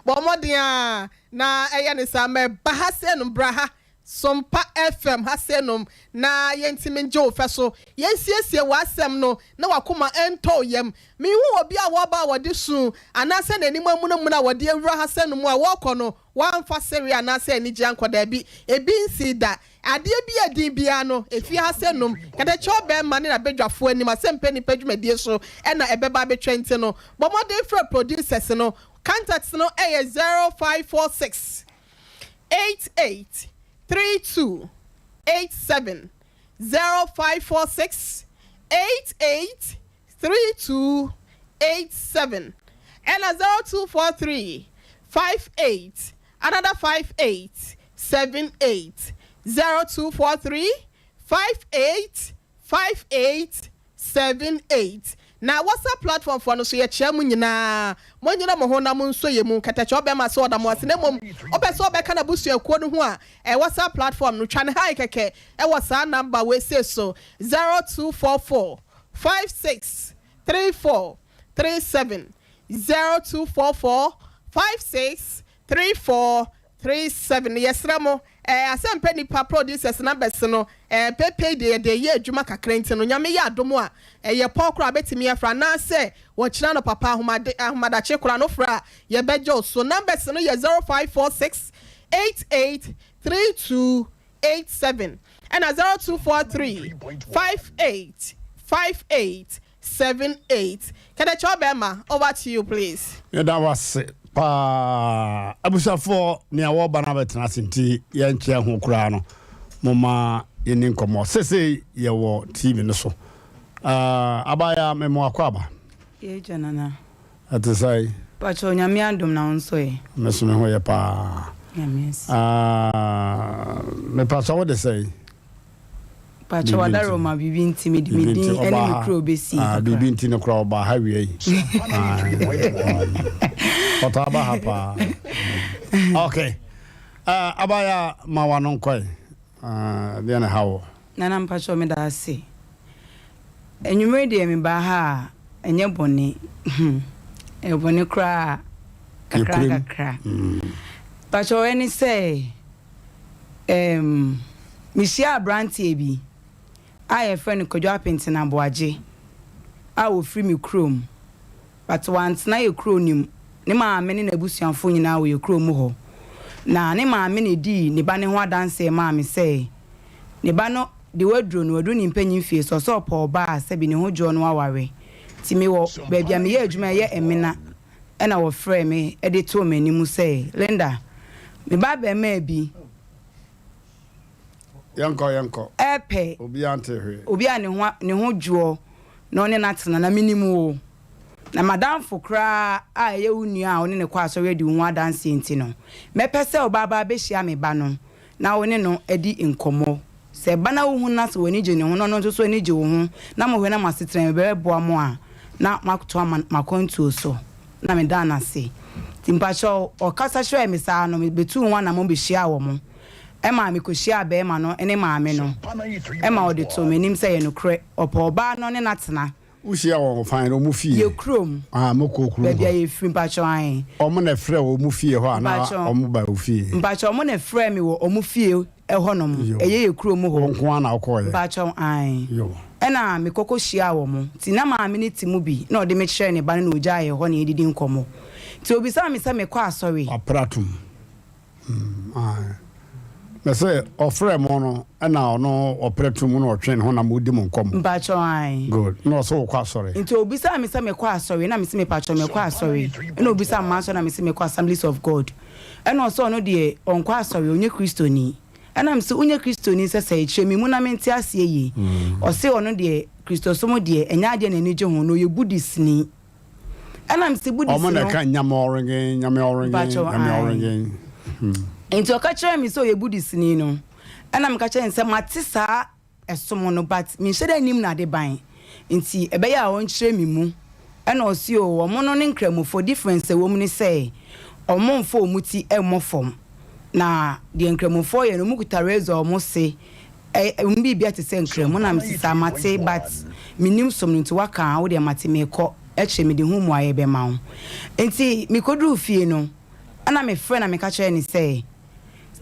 bɔ mmɔden ara na yɛ no saa. Mɛba ha sei nom, bra ha, Sompa FM ha sei nom, na yɛntumi ngye wo fɛ so. Yɛnsiesie w'asɛm no na w'akoma ntɔ wo yam. Menhuu obi a wɔba a wɔde su anaasɛ n'anim amunamuna a wɔde awura ha sɛ no mu a wɔrekɔ no, Wamfa sereɛ anaasɛ anigyeɛ ankɔ, daabi, ebi nsii da. Adeɛ bi a ɛdin biara no, efie ha sɛ nom, kɛtɛkyɛw barima ne n'abadwafoɔ anim asɛmpɛ nnipa dwumadie so na ɛbɛba abɛtwa nti no, bɔ mmɔden frɛ producers no. Contacts no yɛ 0546 88 32 87, 0546 88 32 87 ɛna 0243 58 another 58 78 0243 58 58 78 na WhatsApp platform foɔ no so yɛkyea mo nyinaa monyere mo ho na monsɔ yɛ mu kɛtɛkyɛ ɔbɛma sɛ ɔda mo ase na mmom wopɛ sɛ ɔbɛka n'abusuakuo no ho a ɛ WhatsApp platform no twa no hi kɛkɛ ɛwɔ saa number wei sei so 0244 56 34 37 0244 56 34 37 Yɛsrɛ mo eh, asɛmpɛ nipa producers numbers no eh, pɛpɛi deɛ yɛde yɛ adwuma kakra nti no Nyame yɛ adom a eh, yɛpɔn koraa bɛtumi afrɛ anaasɛ wɔkyena no papa ahomade ahomadakye koraa no frɛ a yɛbɛgye wo so numbers no yɛ 0546 88 32 87 ɛna 0243 58 58 78 Kɛdɛkyɛw bɛɛma over to you please. Yɛda wo ase paa. Abusuafoɔ, nea wɔreba no abɛtena ase nti yɛnkyɛ ho koraa no, momma yɛnni nkɔmmɔ. Seesei yɛwɔ TV no so. Uh, abaayaa, mema wakɔ aba. Yɛagya Nana. Ɛte sɛn? Pakyɛw Nyame adom na wo nso ɛ? Me nso me ho yɛ paa. Nyame ase. Ah, me pakyɛw wo de sɛn? Pakyɛw Adaroma biribi nti me de me din ɛne me kuro bɛsie kakra. Biribi nti no koraa ɔbaa ha wia yi. Ɔtaa ba ha paa. Okay. Uh, abaya ma wano nkɔe. Uh, deɛ na ɛha wo? Nana mpakyɛw meda ase. Anwummere deɛ mebaa ha a, ɛnyɛ bɔne. Ɛyɛ bɔne koraa kakra kakra. Mpakyɛw ɛne sɛ ɛɛm mehyiaa abranteɛ bi a yɛfrɛ no Kwadwo Apenten Aboagye a ɔfiri me kurom. But wantena yɛ kuro no mu. Ne maame ne n'abusuafoɔ nyinaa wɔ yɛ kuro mu hɔ. Na ne maame na ɛdii ne ba no ho adanseɛ maa me sɛ, ne ba no de waduro no, waduru ne mpanyin fie so, ɔsɛ ɔpɛ ɔbaa a sɛbi ne ho dwoɔ no aware. Nti mewɔ baabi a meyɛ adwuma ɛyɛ Emena ɛna wɔfrɛɛ me de too m'anim sɛ, Linda, me ba abarimaa bi Yɛnkɔ, yɛnkɔ. Ɛpɛ. Obiara nte hwee. Obi a ne ho ne ho dwoɔ na ɔne no atena, na menim wo. Na m'adamfo koraa a ɛyɛ wo nua a wo ne no kɔ asɔre adi wo ho adanseɛ nti no, mɛpɛ sɛ wo ba aba abɛhyia me ba no na wo ne no adi nkɔmmɔ. Sɛ ɛba na wohu no na sɛ w'ani gye ne ho na ɔno nso so ani gye wo ho na mohwɛ na mo asetena mu ɛbɛboa mo a, na moatoa mo akwantuo so. Na medaa no ase. Nti mpakyɛw, ɔkasa kyerɛɛ me saa no, mebetuu ho anammɔn behyiaa wɔn. Ɛmaa mekɔhyiaa barima no ne maame no ma ɔde too m'anim sɛ ɛyɛ nokorɛ, ɔpɛ ɔbaa no ne no atena. Wohyia wɔn fan no wɔn fie? Yɛ kurom. Ah, mo kɔ kurom hɔ. Baabi a yɛfiri, mpakyɛw ae. Wɔn na ɛfrɛ wo wɔn fie hɔ anaa wɔn ba wo fie? Mpakyɛw, wɔn na ɛfrɛɛ me wɔ wɔn fie hɔ nom. Ɛyɛ yɛ kurom hɔ. Wo nko ara na wokɔeɛ? Mpakyɛw ae. Yo. Ɛna mekɔ kɔ hyiaa wɔn. Nti na maame no te mu bi na ɔde me kyerɛɛ ne ba no na ɔgyaa yɛ hɔ na yɛdidi nkɔmmɔ. Nti ɔbisaa me sɛ mekɔ asɔre? Wapra atom. Hmm, ae. Na sɛ ɔfrɛ mo no, ɛna ɔno ɔprɛ to mu na ɔtwe ne ho na modi mo nkɔmmɔ. Mpakyɛw, ae. Good. Na ɔsɛ wokɔ asɔre. Nti obisaa me sɛ mekɔ asɔre, ɛna mese mepakyɛw mekɔ asɔre. Ɛna obisaa me m'asɔre na mese mekɔ Assemblies of God. Ɛna ɔsɛ ɔno deɛ ɔnkɔ asɔre, ɔnyɛ Kristoni. Ɛna mese wonyɛ Kristoni sɛ sɛe, kyerɛ me mu na mente aseɛ yie. Ɔse ɔno deɛ Kristosom deɛ ɛnyɛ adeɛ a n'ani gye ho, na ɔyɛ Buddhistni. Ɛna mese Buddhist no. Ɔmo na ɛka nyame ɔrengen, nyame ɔrengen, nyame ɔrengen. Nti ɔka kyerɛɛ me sɛ ɔyɛ Buddhistni no, ɛna meka kyerɛɛ no sɛ mate saa ɛsom no but menhyɛ da nnim n'adeban nti ɛbɛyɛ a ɔnkyerɛ me mu. Ɛna ɔse oo ɔmo no ne Nkramofoɔ difference a ɛwɔ mu ne sɛ ɔmo mfa ɔmo ti mmɔ fam na deɛ Nkramofoɔ yɛ no ɔmo kuta razor a ɔmo se Ɛ ɛ biribi te sɛ nkramu na mese saa mate but mennim som no nti waka a wodeɛ mate mekɔ akyire mede ho mmuaeɛ bɛma wo. Nti mekɔduruu fie no ɛna mefrɛ na meka kyerɛɛ no sɛ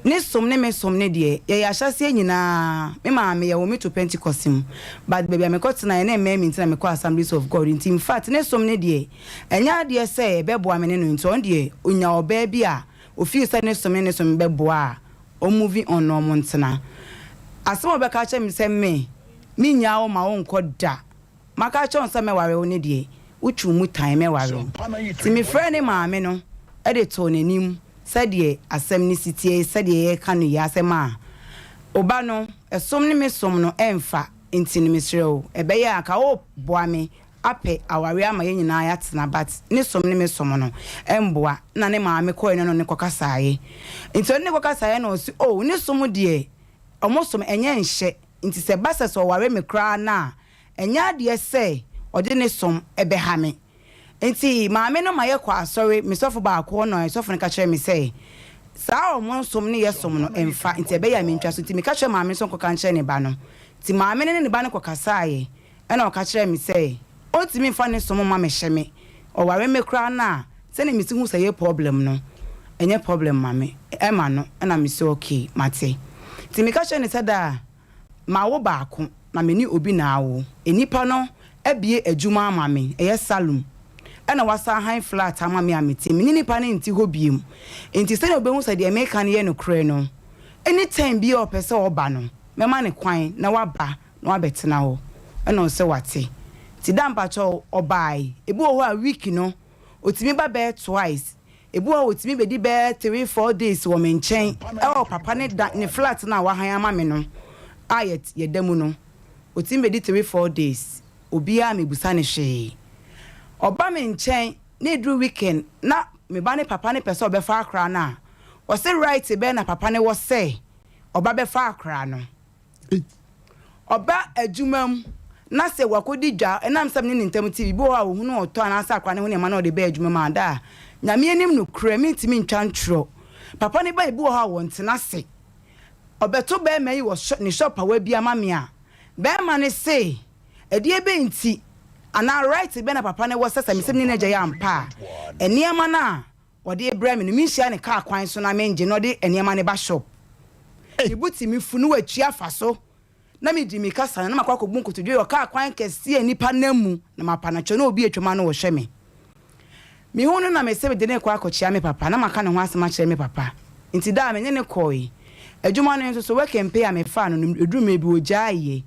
ne som ne me som no deɛ yɛyɛ ahyɛaseɛ nyinaa me maame yɛwoo me to Pentecost mu but baabi a mekɔtenaeɛ na ɛmmɛn me nti na mekɔɔ Assemblies of God nti infact ne som no deɛ ɛnyɛ adeɛ sɛ ɛbɛboa me ne no nti ɔno deɛ ɔnya ɔbaa bi a ɔfeel sɛ ne som ne ne som bɛboa a Ɔ moving on na ɔmo ntena. Asɛm a ɔbɛka akyerɛ me sɛ me me nyaa wo ma wo nkɔ da. Maka akyerɛ wo sɛ mɛware wo no deɛ wo twe wo mu tan mɛware wo. Nti me frɛɛ ne maame no de too n'anim sɛdeɛ asɛm no si teɛ sɛdeɛ yɛreka no yi asɛm a wo ba no som ne me som no ɛmfa nti no mesrɛ wo ɛbɛyɛ a anka wo boa me apɛ awareɛ ama yɛn nyinaa yɛatena but ne som ne me som no ɛmboa na ne maame kɔɛ ne no ne kɔkasaeɛ nti ɔne ne kɔkasaeɛ na ɔse oh ne som deɛ ɔmo som ɛnyɛ nhyɛ nti sɛ ɛba sɛ sɛ ɔware me koraa no a ɛnyɛ adeɛ sɛ ɔde ne som ɛbɛha me nti maame no ma yɛkɔ asɔre me sɔfo baako hɔ na sɔfo no ka kyerɛ me sɛ saa ɔmo som ne yɛ som no ɛmfa nti ɛbɛyɛ a mentwa so nti meka kyerɛ maame no sɛ ɔnkɔka nkyerɛ ne ba no nti maame no ne ne ba no kɔkasaeɛ Ɛnna ɔka kyerɛɛ me sɛ ɔntumi mfa ne som mma me hyɛ me. Ɔware me koraa no a, sɛnea mesi hu sɛ ɛyɛ problem no, ɛnyɛ problem ma me, ɛma no. Ɛnna mise okay, mate. Nti meka kyerɛɛ no sɛ da a mawo baako na me ne obi na awo. Nnipa no abue adwuma ama me, ɛyɛ saloon. Ɛnna wasan han flat ama me a mete. Me ne nipa no nte hɔ bio. Nti sɛnea obehu sɛ deɛ meka no yɛ nokorɛ no, anytime biara a ɔpɛ sɛ ɔba no, mɛma no kwan na waba na wabɛtena hɔ ɛna ɔsɛ wate nti da mpakyɛw ɔbaae ebi wɔ hɔ a week no otumi ba bɛyɛ twice ebi wɔ hɔ a otumi bedi bɛyɛ three four days wɔ me nkyɛn ɛwɔ papa ne da ne flat no a wahan ama me no a yɛ yɛda mu no otumi bedi three four days obiara mebusa no hwee ɔba me nkyɛn na eduru weekend na me ba ne papa no pɛ sɛ ɔbɛfa akora no a ɔse right bɛn na papa no wɔ sɛ ɔba bɛfa akora no. Ɔba adwuma mu na sɛ wakɔdi dwa, ɛnam sɛ me ne ne ntam te, biribi wɔ hɔ a ɔhunu ɔtɔ anaasɛ akwadaa no ho nneɛma na ɔde ba adwuma mu a, da a, Nyame anim nokorɛ, mentumi ntwa ntorɔ. Papa no ba ebi wɔ hɔ a wɔntena ase. Ɔbɛto barima yi wɔ ne shop a wabue ama me a, barima no se, ɛdeɛ bɛn nti anaa right bɛn na papa no wɔ sɛ sɛ mese me ne n'agya yɛ ampa a, nneɛma no a Ɔde rebrɛ me no, menhyia no kaa kwan so na mengye na ɔde nneɛma no ba shop. Me bo tumi fu na watwi afa so na medi mmirika sane na makɔ akɔbu nkotodwe wɔ kaa kwan kɛseɛ a nnipa nam mu na mapa no kyɛw na obi atwam a na ɔhwɛ me. Mehu no na mese mede no rekɔ akɔkyea me papa na maka ne ho asɛm akyerɛ me papa. Nti da a me ne no kɔe adwuma no nso so work and pay a mefaa no no ɛduru mmerɛ bi ɔgyaeɛ.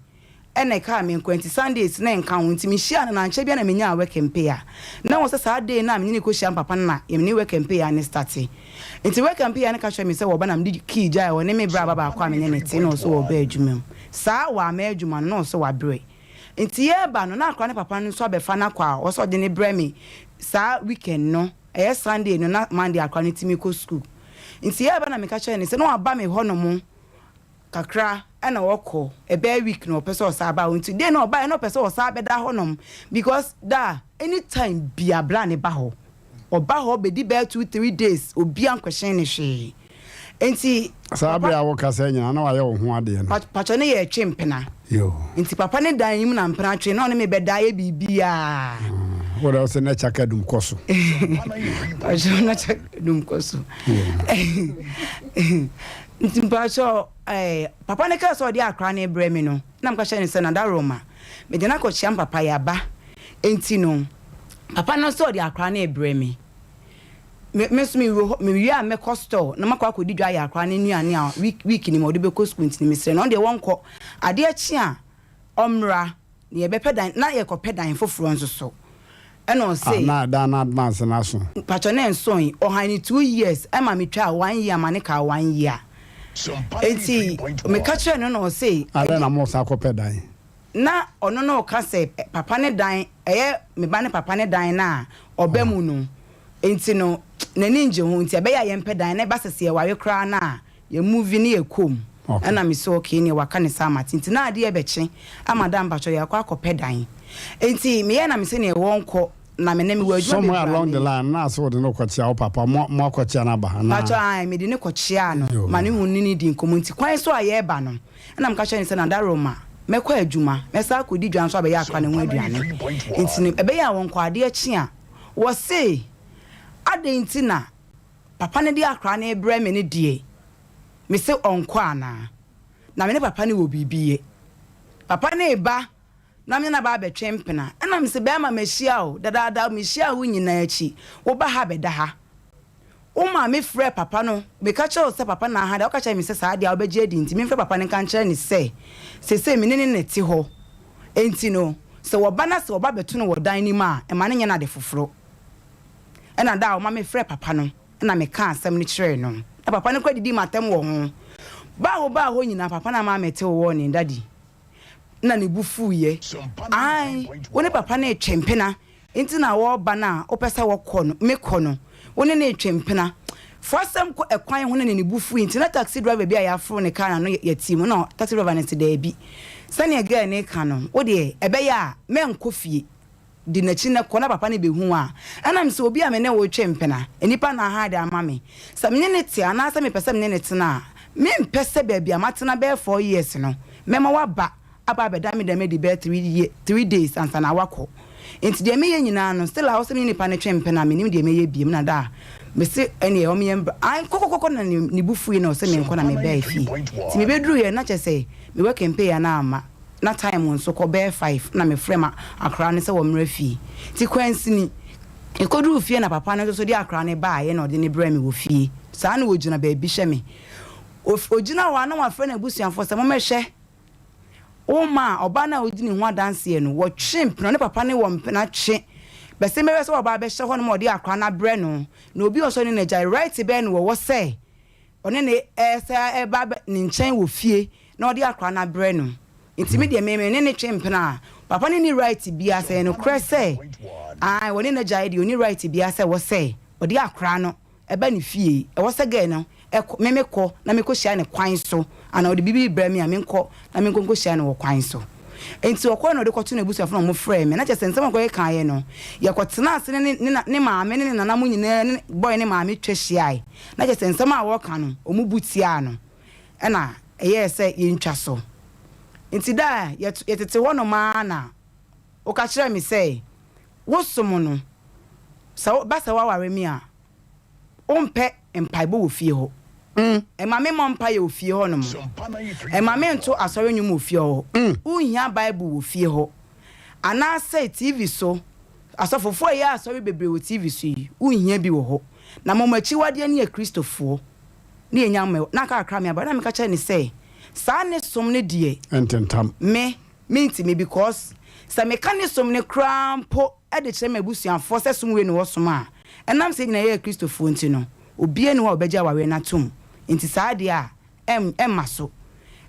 Ɛna ɛkaa me nkoa nti Sundays na ɛnka ho nti mehyiaa no na ankyɛ biara na menyaa work and pay a na ɛwɔ sɛ saa day no a mene no kɔhyia me papa no na yɛne work and pay a no starte nti work and pay a no ka kyerɛɛ me sɛ wɔba na mede key gyae ɔne me bra ba baako a mene no te na ɔsɛ ɔreba adwuma mu saa wamma adwuma no na ɔsɛ wabrɛ nti yɛreba no na akora ne papa no nso abɛfa no akɔ a ɔsɛ ɔde no brɛ me saa weekend no ɛyɛ Sunday no na Monday akora no tumi kɔ school nti yɛreba na meka kyerɛɛ no sɛ na waba me hɔ nom kakra na ɔkɔ ɛbɛyɛ week na ɔpɛ sɛ ɔsan ba hɔ nti day na ɔbaeɛ na ɔpɛ sɛ ɔsan bɛda hɔ nom because da anytime bia bra ne ba hɔ ɔba hɔ bɛdi bɛyɛ 2, 3 days obia nkɔhyɛn ne hwee nti. Saa bere a wokasa nyinaa na wayɛ wo ho adeɛ no. Patwɛ ne yɛ twe mpena. Nti papa ne dan yi mu na mpena twe na ɔne me bɛda yɛ biribiaa. Wode wo sɛ na kyaka dum kɔ so. Patwɛ na kyaka dum kɔ so. Nti mpakyɛw eh, papa no kaa sɛ ɔde akora no rebrɛ me no, na meka kyerɛɛ no sɛ, Nada Roma, mede no akɔkyea me papa, yɛaba. Enti no, papa no sɛ ɔde akora no rebrɛ me. Me, me nso mewɔ hɔ, mewie a mɛkɔ store na makɔ akɔdi dwa ayɛ akora no nnuane a week, week no mu ɔde bɛkɔ sukuu nti no mesrɛ no, ɔno deɛ wɔnkɔ. Adeɛ kye a, ɔmmra na yɛbɛpɛ dan, na yɛkɔpɛ dan foforɔ nso so. Ɛna Ah, ɔse. na dan no advance no aso. Mpakyɛ na ɛnsoe, ɔhan no 2 years ɛma me twaa one year ma ne kaa one year. Enti meka kyerɛɛ no na ɔse. Adɛn na mosan kɔpɛ dan? Na ɔno na ɔka sɛ papa ne dan, ɛyɛ me ba ne papa ne dan no a ɔba mu no nti no n'ani ngye ho nti ɛbɛyɛ a yɛmpɛ dan na ɛba sɛ sɛ yɛware koraa no a yɛ move ne yɛkɔ mu. Ɛna me sɛ okay neɛ waka ne saa mate nti na adeɛ bɛkye ama da mpakyɛw yɛakɔ akɔpɛ dan nti meyɛ na me sɛ neɛ wɔnkɔ na me nɛ mewɔ adwuma Somewhere bebree a along the meyɛ. line na ase wode no kɔkyea wo papa mo mo akɔkyea no aba anaa? Mpakyɛw ae mede no kɔkyeaa no ma ne hu ne no dii nkɔmmɔ nti kwan so a yɛreba no ɛna meka kyerɛɛ no sɛ Nadaroma mɛkɔ adwuma mɛsan akɔdi dwa nso abɛyɛ akora ne ho aduane nti no ɛbɛyɛ a wɔnkɔ adeɛ kye a wɔse adɛn nti na papa no de akora no rebrɛ me no deɛ mese ɔnkɔ anaa? Na me ne papa no wɔ biribi yɛ. Papa no reba na me ne no aba abɛtwe mpena. Ɛna mese, Bɛrima, mahyia wo dadaada, mehyiaa wo nyinaa akyi, woba ha bɛda ha. Wo maame frɛɛ papa no, meka kyerɛɛ wo sɛ papa na aha deɛ, woka kyerɛɛ me sɛ saa deɛ a wobɛgye adi nti memfrɛ papa no nka nkyerɛ no sɛ seesei me ne no na ɛte hɔ. Enti no, sɛ wɔba na sɛ wɔba bɛto no wɔ dan no mu a, mma no nyɛ no ade foforo. Ɛna da a ɔma mefrɛɛ papa no na mekaa asɛm no kyerɛɛ no. Na papa no koraa didii m'atɛm wɔ ho. Baa hɔ baa hɔ nyinaa, papa no amma ammɛte wo warning, Daddy. Na ne bo fuiɛ. Ae, wo ne papa no retwe mpena nti na wɔreba no a wopɛ sɛ wɔkɔ no, mekɔ no. Wo ne no retwe mpena. Fa asɛm kɔ ɛkwan ho no na ne bo fui nti na taxi driver bi a yɛaforo ne car n'ano yɛte mu na taxi driver no se daabi. Sɛdeɛ girl no reka no, wo deɛ ɛbɛyɛ a mɛnkɔ fie. Di n'akyi na kɔ na papa no behu wo a, ɛnam sɛ obi a me ne wo retwe mpena, nnipa na aha de ama me. Sɛ me ne no te anaasɛ mepɛ sɛ me ne no tena a, mempɛ sɛ baabi a matena bɛyɛ 4 years no, mɛma waba aba abɛda me dɛm adi bɛyɛ 3 days ansa na wakɔ. Nti deɛ meyɛ nyinaa no, still a ɔsɛ me ne nipa no twe mpena a, mennim deɛ mɛyɛ biom. Na da a mese ɛneɛ ɔmeyɛ mbra, ae kɔkɔkɔkɔ na ne bo fuiɛ na ɔsɛ menkɔ na mebaa fie. Nti mebɛduruiɛ na kyerɛ sɛ me working pay a na amma. Na time nso kɔ bɛyɛ 5 na me frɛ ma akora no sɛ wɔmmra fie. Nti kwansini yɛkɔduruu fie na papa no nso so de akora no baeɛ na ɔde no brɛɛ me wɔ fie. Saa na ɔgyina baabi hwɛ me. Ɔgyina hɔ a na wafrɛ n'abusuafoɔ sɛ mommɛhwɛ wo mma a ɔbaa no a ɔdi ne ho adanseɛ no wɔtwe mpena, ɔne papa no wɔ mpena twe bɛsɛ mɛhwɛ sɛ ɔbaa bɛhyɛ hɔ nom a ɔde akora no abrɛ no na obi a ɔsɔ ne n'agya right bɛn na wɔwɔ sɛ ɔne ne ɛsɛ ɛba ne nkyɛn wɔ fie na ɔde akora no abrɛ no. Nti me deɛ me me ne no twe mpena a, papa no nni right biara, sɛ ɛyɛ nokorɛ sɛ ae wɔne no agyae deɛ, ɔnni right biara sɛ ɛwɔ sɛ ɔde akora no ɛba ne fie. Ɛwɔ sɛ girl no ɛkɔ, me mekɔ na mekɔ hyia no kwan so, anaa ɔde biribi rebrɛ me a menkɔ na menkɔ nkɔ hyia no wɔ kwan so. Nti ɔkɔɛ na ɔde kɔto n'abusuafo na wɔfrɛɛ me, na kyerɛ sɛ nsɛm a ɔkɔkekaeɛ no, yɛkɔtenaa ase ne ne ne ne maame ne ne nana mo nyinaa ne boy ne maame twa hyiae, na kyerɛ sɛ nsɛm a wɔreka no wɔn bu tiaa no. Ɛna ɛyɛɛ sɛ yɛntwa so. Nti da a yɛtete hɔnom ara na woka kyerɛɛ me sɛ wo som no, sɛ ba sɛ woaware me a, wompɛ mpaebɔ wɔ fie hɔ. Mma memmɔ mpaeɛ wɔ fie hɔnom. Mma mento asɔre nnwom wɔ fie hɔ. Wonhia Bible wɔ fie hɔ. Anaasɛ TV so, asɔfofoɔ a ɛyɛ asɔre bebree wɔ TV so yi, wonhia bi wɔ hɔ. Na mmom akyiwadeɛ ne Akristofoɔ. Ne yɛnya mmɛ na aka kakra me aba na meka kyerɛ no sɛ saa ne som no deɛ Ntentam. me. Mentumi because sɛ meka ne som no koraa mpo de kyerɛ m'abusuafoɔ sɛ som wei na wɔsom a, ɛnam sɛ yɛn nyinaa yɛyɛ Kristofoɔ nti no, obiara nni hɔ a ɔbɛgye awareɛ no atom. Nti saa deɛ a, ɛm, ɛmma so.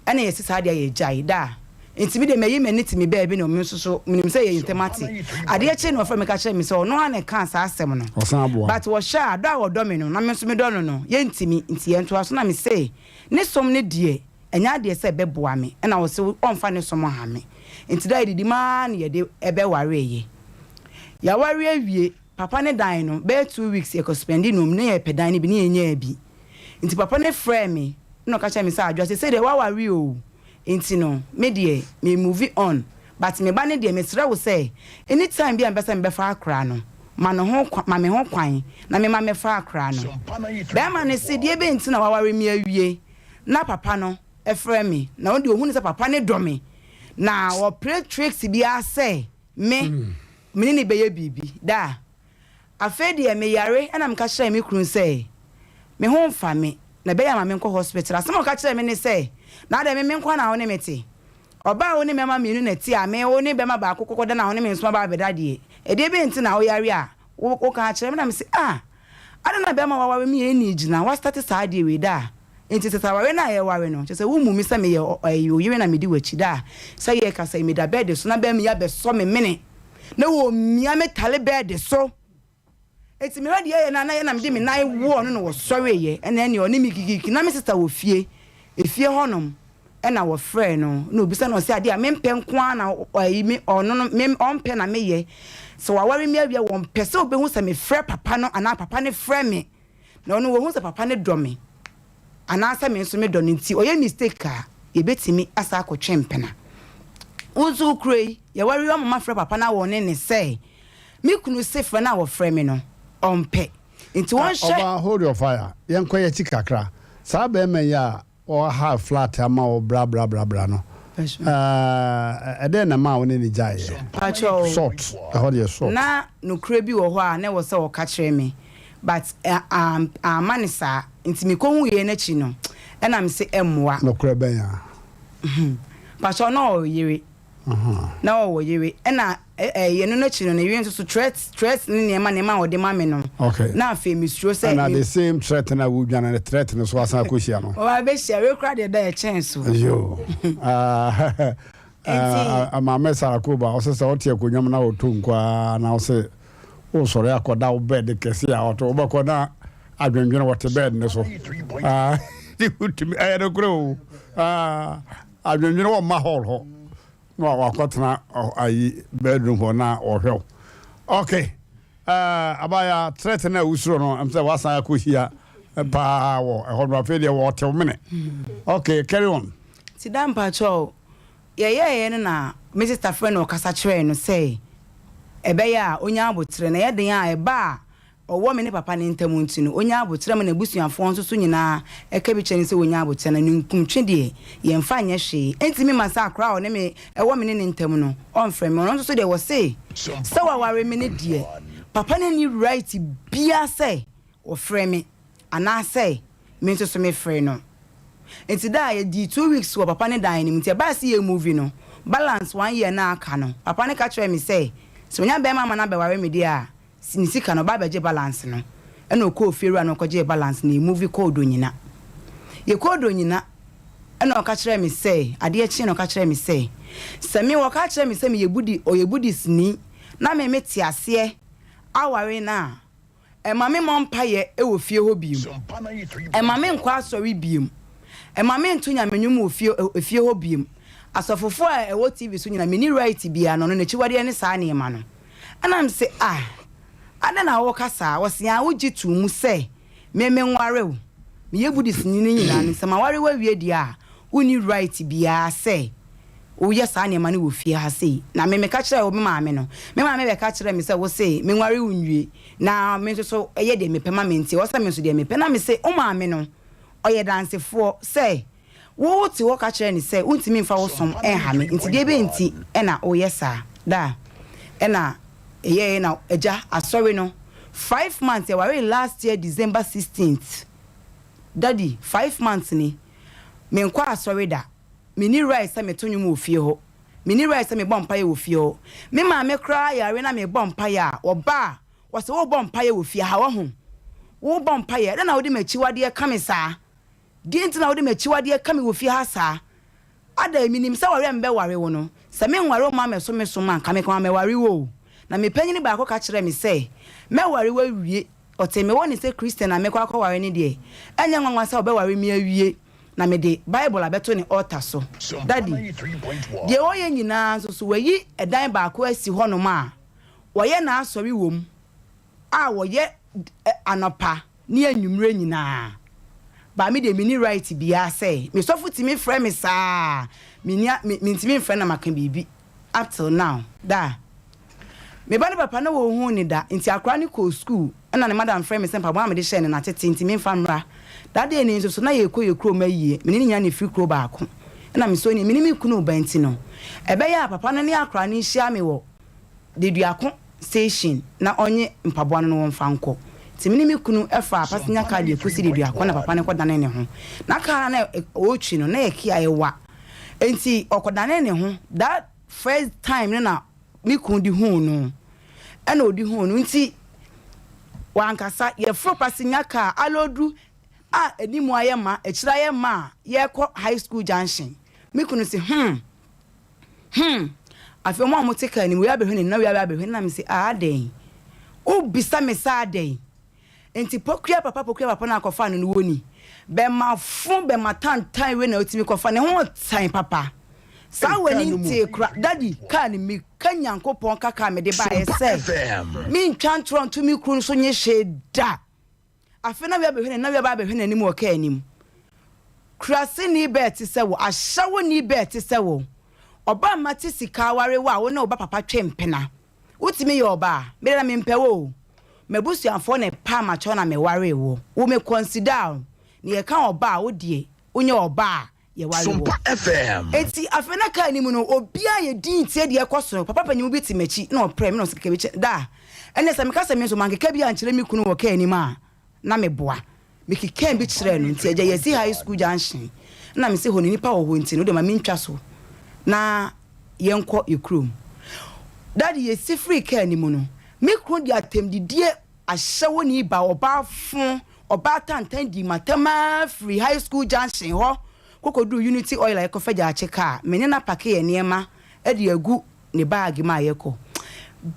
Ɛna yɛse saa deɛ a yɛgyae. Daa. Nti me deɛ mayi m'ani te me baabi na me nso so menim sɛ yɛn ntam ate. Adeɛ kyee na ɔfrɛɛ me ka kyerɛɛ me sɛ ɔno ara na ɛkaa saa asɛm no. Ɔsan aboa. But wɔhwɛ a, dɔ a ɔdɔ me no, na me nso medɔ no no, yɛntumi. Nti yɛntoa so. Na mese, ne som no deɛ, ɛnyɛ adeɛ sɛ ɛbɛboa me. Ɛna ɔse ɔmfa ne som nha me. Nti da a yɛdidi mu ara na yɛde bɛwareeɛ. Yɛaware awie, papa no dan no, bɛyɛ 2 weeks yɛkɔ spɛndi no wɔ mu, na yɛpɛ dan no bi na yɛnyaa bi. Nti papa no frɛɛ me na ɔka kyerɛɛ me sɛ Adwoa sesei deɛ woaware oo, nti no me deɛ me move on but me ba no deɛ mesrɛ wo sɛ anytime bi a mepɛ sɛ mebɛfa akora no ma no ho ma me ho kwan na mema mɛfa akora no. Bɛɛma no se deɛ bɛn nti na waware me awie na papa no frɛ me na ɔno deɛ ɔhunu sɛ papa no dɔ me na ɔpere tricks biara sɛ me me ne no bɛyɛ biribi da Afei deɛ meyare ɛna meka kyerɛɛ me kunu sɛ me ho mfa me na ɛbɛyɛ a ma menkɔ hospital. Asɛm a ɔka kyerɛɛ me ne sɛ, na adɛn me me nko ara na wo ne me te? Ɔbaa a wo ne mmarima mmienu na ɛte a me wo ne barima baako kɔkɔda na wo ne me nso aba abɛda deɛ, ɛdeɛ bɛn nti na woyare a woka akyerɛ me? Na mese ah, adɛn na barima a waware me yɛ nni gyina woastate saa adeɛ wei da a? Enti sɛ sɛ aware no a yɛware no, kyerɛ sɛ wommu me sɛ meyɛ ɔyere wo yere na medi w'akyi da a, sɛ yɛrekasa yi meda bɛɛde so na barima yi abɛsɔ me mene na wɔmia me tale bɛɛde so. Enti mehwɛ deɛ ɛyɛ no a na yɛ na mede me nan wɔɔ no na wɔsɔreeɛ ɛna ɛneɛ ɔne me kikiki na me sista wɔ fie, efie hɔnom ɛna wɔfrɛɛ no na ɔbisa no ɔsɛ adeɛ a mempɛ nko ara na ɔyi me ɔno no me ɔmpɛ na meyɛ sɛ waware me awie a wɔmpɛ sɛ ɔbɛhu sɛ mefrɛ papa no anaa papa no frɛ me. Na ɔno wahu sɛ papa no dɔ me anaasɛ me nso medɔ no nti ɔyɛ mistake a yɛbɛtumi asan akɔtwe mpena. Wo nso wo kuro yi yɛware yi ɔma mafrɛ papa no awɔne ne sɛ me kunu se frɛ no a wɔfrɛ me no ɔmpɛ nti wɔnhyɛ. Ɔbaa hold your fire yɛnkɔ yɛakyi kakra saa bɛɛma yi a Ɔha flat ama wo bra bra bra bra no ɛɛ ɛdɛn na ɛmaa wo ne no gyaeɛ? Pakyɛw. Salt ɛhɔ deɛ salt. Na nokorɛ bi wɔ hɔ a na ɛwɔ sɛ ɔka kyerɛ me but amma no saa nti me kɔ huiɛ no akyi no ɛna me se ɛmmoa. Nokorɛ bɛn a? Pakyɛw na ɔwɔ yere. Na ɔwɔ yere ɛna ɛɛ ɛno n'akyi no ne yere nso so threat threat ne nneɛma nneɛma a ɔde ma me no. Okay. Na afei mesuro sɛ. Ɛna the same threat na wodwane no threat no so asan akɔhyia no. Ɔba abɛhyia wei koraa deɛ da ɛkyɛn so. Yo. Nti. Maame Sarakoba ɔsɛ sɛ ɔte akonnwa mu na ɔtɔ nko ara na ɔsɛ wosɔre akɔda wo bed kɛse a ɔto wobɛkɔ na adwendwene wɔte bed no so. Ah, wotumi ɛyɛ nokorɛ o. Ah. Adwendwene wɔ mma hall hɔ na wakɔtena ayi bedroom hɔ na ɔhwɛ wo. Okay, uh, abaya threat na wusuro no ɛm sɛ wasan akɔhyia paa wɔ ɛhɔ no afei deɛ wɔtew mene. Okay, carry on. Ti da mpakyɛw yɛyɛɛyɛ no na me sister frɛ no ɔkasa kyerɛɛ no sɛ ɛbɛyɛ a onya aboterɛ na ɛyɛ den a ɛba a ɔwɔ me ne papa no ntam nti no, ɔnya aboterɛ ma n'abusuafoɔ nso so nyinaa ka bi kyerɛ no sɛ ɔnya aboterɛ, na ninkuntwe deɛ, yɛmfa nyɛ hwee. Enti mema sɛ akora a ɔne me wɔ me ne ne ntam no, ɔmfrɛ me. Ɔno nso so deɛ, wɔse sɛ waware me no deɛ, papa no nni right biara sɛ ɔfrɛ me anaasɛ me nso so mefrɛ no. Enti da a yɛdii 2 weeks wɔ papa no dan no mu, nti ɛbaa sɛ yɛ move no, balance one year no a aka no, papa no ka kyerɛɛ me sɛ, sɛ ɔnya barima ama no abɛware me deɛ a, ne sika no ɔba abɛgye balance no ɛna ɔkɔɔ fie wura no ɔkɔgyee balance no yɛ movie kɔɔ Donyina yɛkɔɔ Donyina ɛna ɔka kyerɛɛ me sɛ adeɛ kyee na ɔka kyerɛɛ me sɛ sɛ me wɔka kyerɛ me sɛ meyɛ Budi ɔyɛ Buddhist ni na me me te aseɛ aware no a ɛma me mmɔ mpaeɛ wɔ fie hɔ biom ɛma me nkɔ asɔre biom ɛma me nto nyame nwom wɔ fie efie hɔ biom asɔfofoɔ a ɛwɔ TV so nyina menni right biara no ɔno n'akyiwadeɛ ne saa nneɛma no. Ɛna mese, Ah, adɛn na woka saa? Ɔse, Ah, wogye too mu sɛ me menware wo. Meyɛ Buddhistni no nyinaa no, sɛ maware wo awie deɛ a, wonni right biara sɛ woyɛ saa nneɛma no wɔ fie ha sei. Na me meka kyerɛɛ wo me maame no, me maame bɛka kyerɛɛ me sɛ wose menware wo nwie, na me nso so yɛ deɛ mepɛ ma me nti ɛwɔ sɛ me nso deɛ mepɛ. Na mese, wo maame no, ɔyɛ dansefoɔ sɛ Wo te hɔ ka kyerɛ no sɛ wontumi mfa wo som nha me nti deɛ bɛn nti na woyɛ saa? Da a ɛna ɛyɛɛ na agya asɔre no 5 months yɛwaree last year December 16th daddy 5 months ni menkɔ asɔre da menni right sɛ meto nwom wɔ fie hɔ. Menni right sɛ mebɔ mpaeɛ wɔ fie hɔ. Me maame koraa yare na mebɔ mpaeɛ a, ɔba a, ɔse wobɔ mpaeɛ wɔ fie ha, wahu? Wobɔ mpaeɛ, dɛn na wode m'akyiwadeɛ ka me saa? Deɛn nti na wode m'akyiwadeɛ ka me wɔ fie ha saa? Adɛn, menim sɛ ware a mebɛware wo no, sɛ menware wo ma mɛso me som a, anka meka ma mɛware wo o. Na me panyini baako ka kyerɛɛ me sɛ, Mɛware wo awie. Ɔtee me wɔne sɛ Christian a mekɔ akɔware no deɛ, ɛnyɛ nwanwa sɛ ɔbɛware me awie na mede Bible abɛto ne altar so. Daddy, deɛ ɔyɛ nyinaa nso so, wayi ɛdan baako asi hɔnom a wɔyɛ n'asɔre wɔ mu a wɔyɛ anɔpa ne anwummerɛ nyinaa. But me deɛ menni right biara sɛ me sɔfo tumi frɛ me saa a, menni me mentumi mfrɛ na maka biribi up till now. Da. Me ba no papa na wɔnhuu no da nti akwadaa no kɔɔ school ɛna ne madam frɛɛ me sɛ mpaboa a mede hyɛɛ no no atete nti memfa mmra. That day no nso so na yɛrekɔ yɛn kurom ayie, me ne no nyinaa na ɛfiri kuro baako ɛna me sɔɔ ni me ne me kunu reba nti no ɛbɛyɛ a papa no ne akwadaa no nhyia me wɔ Deduako station na ɔnye mpaboa no na wɔmfa nkɔ. Ntsi me ne me kunu faa passenger car de ekosi Deduako na papa no kɔdanee ne ho. Na car no a na orutwi no na yɛ Kia Ewa ntsi ɔkɔdanee ne ho that first time no na me kunu de huu no ɛna ɔde huu no ntsi wankasa. Yɛforo passenger car alodu a animu ayɛ ma akyiri ayɛ ma a yɛrekɔ high school junction me kunu se hmm. Hmm! Afei wɔn a wɔte kaa no mu, wei abɛhwɛ n'ani na wei abɛhwɛ n'ani, na mese, ah, adɛn? Wobisa me sɛ adɛn? Enti Pokuya papa, Pokuya papa no a kɔfaa no no wɔ ni. Bɛma fo, bɛma tantan wei na otumi kɔfa ne ho tan papa. Saa w'ani ntee kora. Daddy, kaa no meka Nyankopɔn kaka a mede baeɛ sɛ mentwa ntorɔ nto me kunu so nye hwee da. Afei na wia bɛhwɛ n'anim, na wia ba abɛhwɛ n'anim wɔ kaa anim. Kuraseni bɛɛ te sɛ wo, ahyɛwoni bɛɛ te sɛ wo. Ɔbaa mma te sika aware wo a wo ne wo ba papa twe mpena. Wotumi yɛ ɔbaa? Me deɛ na mempɛ wo o. M'abusuafoɔ na ɛpaa m'akyɛw na mewaree wo. Wo me consider wo. Na yɛka ɔbaa a, wo deɛ wonyɛ ɔbaa a yɛware wɔ. Sompa FM. Enti afei na kaa no mu no, obiara yɛ dinn tie deɛ ɛrekɔ so no. Papa panin bi te m'akyi na ɔprɛ me na ɔse keka bi kyerɛ da a ɛnneɛ sɛ meka sɛ me nso mankeka bi ankyerɛ me kunu wɔ kaa anim a, na meboa. Mekekaa bi kyerɛɛ no nti agya yɛasi high school junction na mese hɔ no nnipa wɔ hɔ nti no wode ma mentwa so na yɛnkɔ yɛ kurom. Daddy yɛsi firii kaa no mu no, me kunu de atɛmdidie Ahyɛwoni ba ɔbaa fo ɔbaa tantan dii m'atɛm ara firi high school junction hɔ kɔkɔduruu Unity Oil a yɛkɔfa gyaakye kaa. Me ne no apake yɛn nneɛma de agu ne baage mu a yɛkɔ.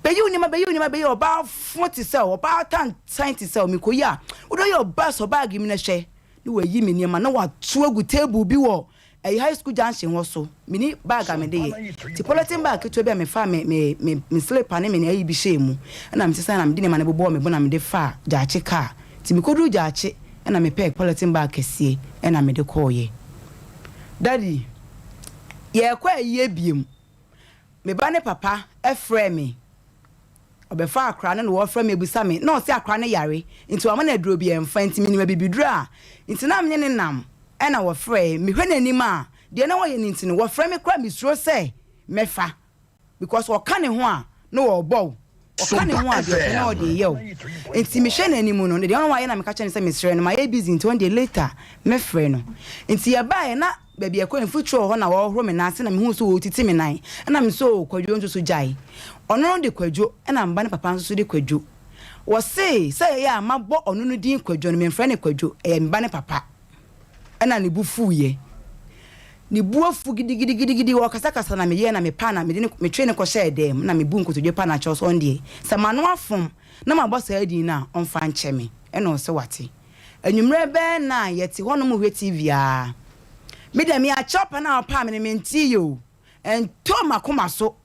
Bɛyi wo nneɛma, bɛyi wo nneɛma, bɛyi ɔbaa fo te sɛ wo, ɔbaa tantan te sɛ wo. Mekɔyi a, wode ɔyɛ ɔbaa sɔ baage mu na hwɛ. Na wayi me nneɛma na wato agu table bi wɔ Ɛyɛ high school junction hɔ so. Menni bag a mede yɛ. Nti polythene bag ketewa bi a mefaa me me me me slipper ne me ayi bi hyɛɛ mu. Ɛna mesesae na mede nneɛma no bobɔɔ me bo na mede faa Gyaakye car. Nti mekoduruu Gyaakye ɛna mepɛɛ polythene bag kɛseɛ ɛna mede kɔeɛ. Daddy, yɛrekɔ ayie biom. Me ba ne papa frɛɛ me. Ɔbɛfaa akora no na ɔɔfrɛ me abisa me na ɔse akora no yare nti wama no aduro bi ɛnfa nti menim abibiduro a nti na menye no nam ɛna wɔfrɛɛ mehwɛ n'anim a deɛ na ɔyɛ no nti no wɔfrɛ me koraa mesuro sɛ mɛfa because ɔka ne ho a na ɔɔbɔ wo ɔka ne ho a deɛ ɔpɛ na ɔde yɛ wo nti mehwɛ n'anim no deɛ na wayɛ na meka kyerɛ no sɛ mesrɛ no mayɛ busy nti ɔno deɛ later mɛfrɛ no nti yɛbaeɛ na Baabi a ɛkɔ mfuturo wɔ hɔ na wɔhohoro me nan ase na mehuu sɛ wɔretiti me nan ɛna me sɛ oo Kwadwo nso so gyae. Ɔno no de Kwadwo ɛna me ba ne papa nso so de Kwadwo. Wɔse sɛ ɛyɛ a mabɔ ɔno no din Kwadwo no memfrɛ no Kwadwo ɛyɛ me ba ne papa. Ɛna ne bo fuiɛ. Ne bo afu gidigidigidigidi ɔkasakasa na meyɛɛ na mepaa na mede no metwee no kɔhyɛɛ dan mu na mebuu nkotodwe paa no akyɛw sɛ ɔno deɛ sɛ m'ano afom na mabɔ saa din no a ɔmfa nkyɛ me ɛna ɔse wate. Anwummerɛ bɛyɛ nine yɛte hɔnom rehwɛ TV aa. Me deɛ me akyɛw pa no a ɔpaa me no mentee yɛ o. Ɛntɔɔ m'akoma so.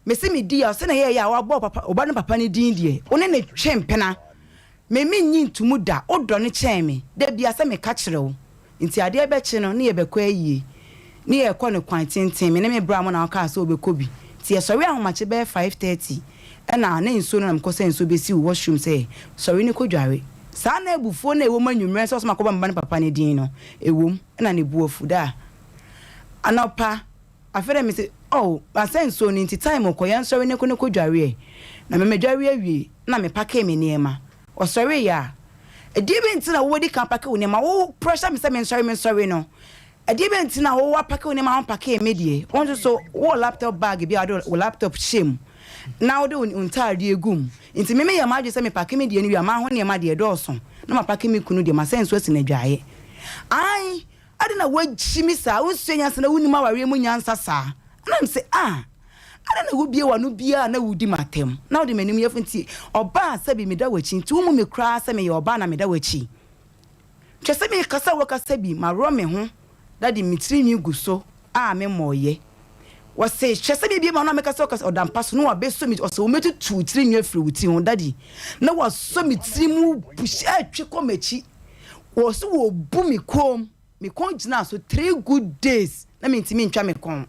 Mese medi yaw sɛdeɛ ɛyɛɛyɛ a wabɔ papa wo ba no papa no din deɛ wo ne no twe mpena. Me mennye ntomu da, wodɔ no kyɛn me. Da biara sɛ meka kyerɛ wo. Nti adeɛ bɛkye no ne yɛbɛkɔ ayie. Ne yɛrekɔ no kwan tenten, me ne me bra mo na ɔkaa sɛ ɔbɛkɔ bi. Nti yɛsɔree ahomakye bɛyɛ 5:30 ɛna na nsuo no na mekɔ sɛ nsuo bɛsi wo washroom sɛ sɔre ne kɔ dware. Saa na abufuo no a ɛwɔ mu anwummerɛ sɛ ɔsɛ makɔbɔ me ba no papa no din no ɛwom ɛna ne bo afu da anɔpa afei deɛ mese oh masɛ nsuo no nti time kɔ yɛnsɔre ne kɔ ne kɔ dware ɛ na me madware awie na me pakee me nneɛma ɔsɔreeɛ a ɛdeɛ bi nti na wowadi kan pake wo nneɛma wo pressure me sɛ mensɔre mensɔre no. Ɛdeɛ bɛn nti na wo wapake wo nneɛma a wompakee me deɛ? Wo nso so wowɔ laptop bag bi a wode wo laptop hyɛ mu na wode wo ntaadeɛ gu mu. Nti me meyɛ m'adwene sɛ mepake me deɛ no wie a, m'aho nneɛma deɛ ɛdɔɔso na mapake me kunu deɛ, masɛ nso asi no adwaeɛ. Ae, adɛn na woagyi me saa? Wonsua nyansa na wonnim awareɛ mu nyansa saa? Ɛna mese, ah, adɛn na wobue w'ano biara a na wodi m'atɛm na wode m'anim yɛ fo nti ɔbaa sɛbi meda w'akyi nti wommu me koraa sɛ meyɛ ɔbaa na meda w'akyi? Hwɛ sɛ mekasa a wɔkasa bi maworɔ me ho daddy me tiri nwi gu so a me mmɔɔyɛ Wɔse hwɛ sɛ mebie m'ano a mekasa wɔkasa ɔda mpa so na wabɛsɔ me ɔse wɔmɛtutu wo tiri nwi afiri wo ti ho daddy na wasɔ me tiri mu push ɛtwe kɔ m'akyi Wɔse wɔbu me kɔn mu me kɔn gyinaa so three good days na mentumi ntwa me kɔn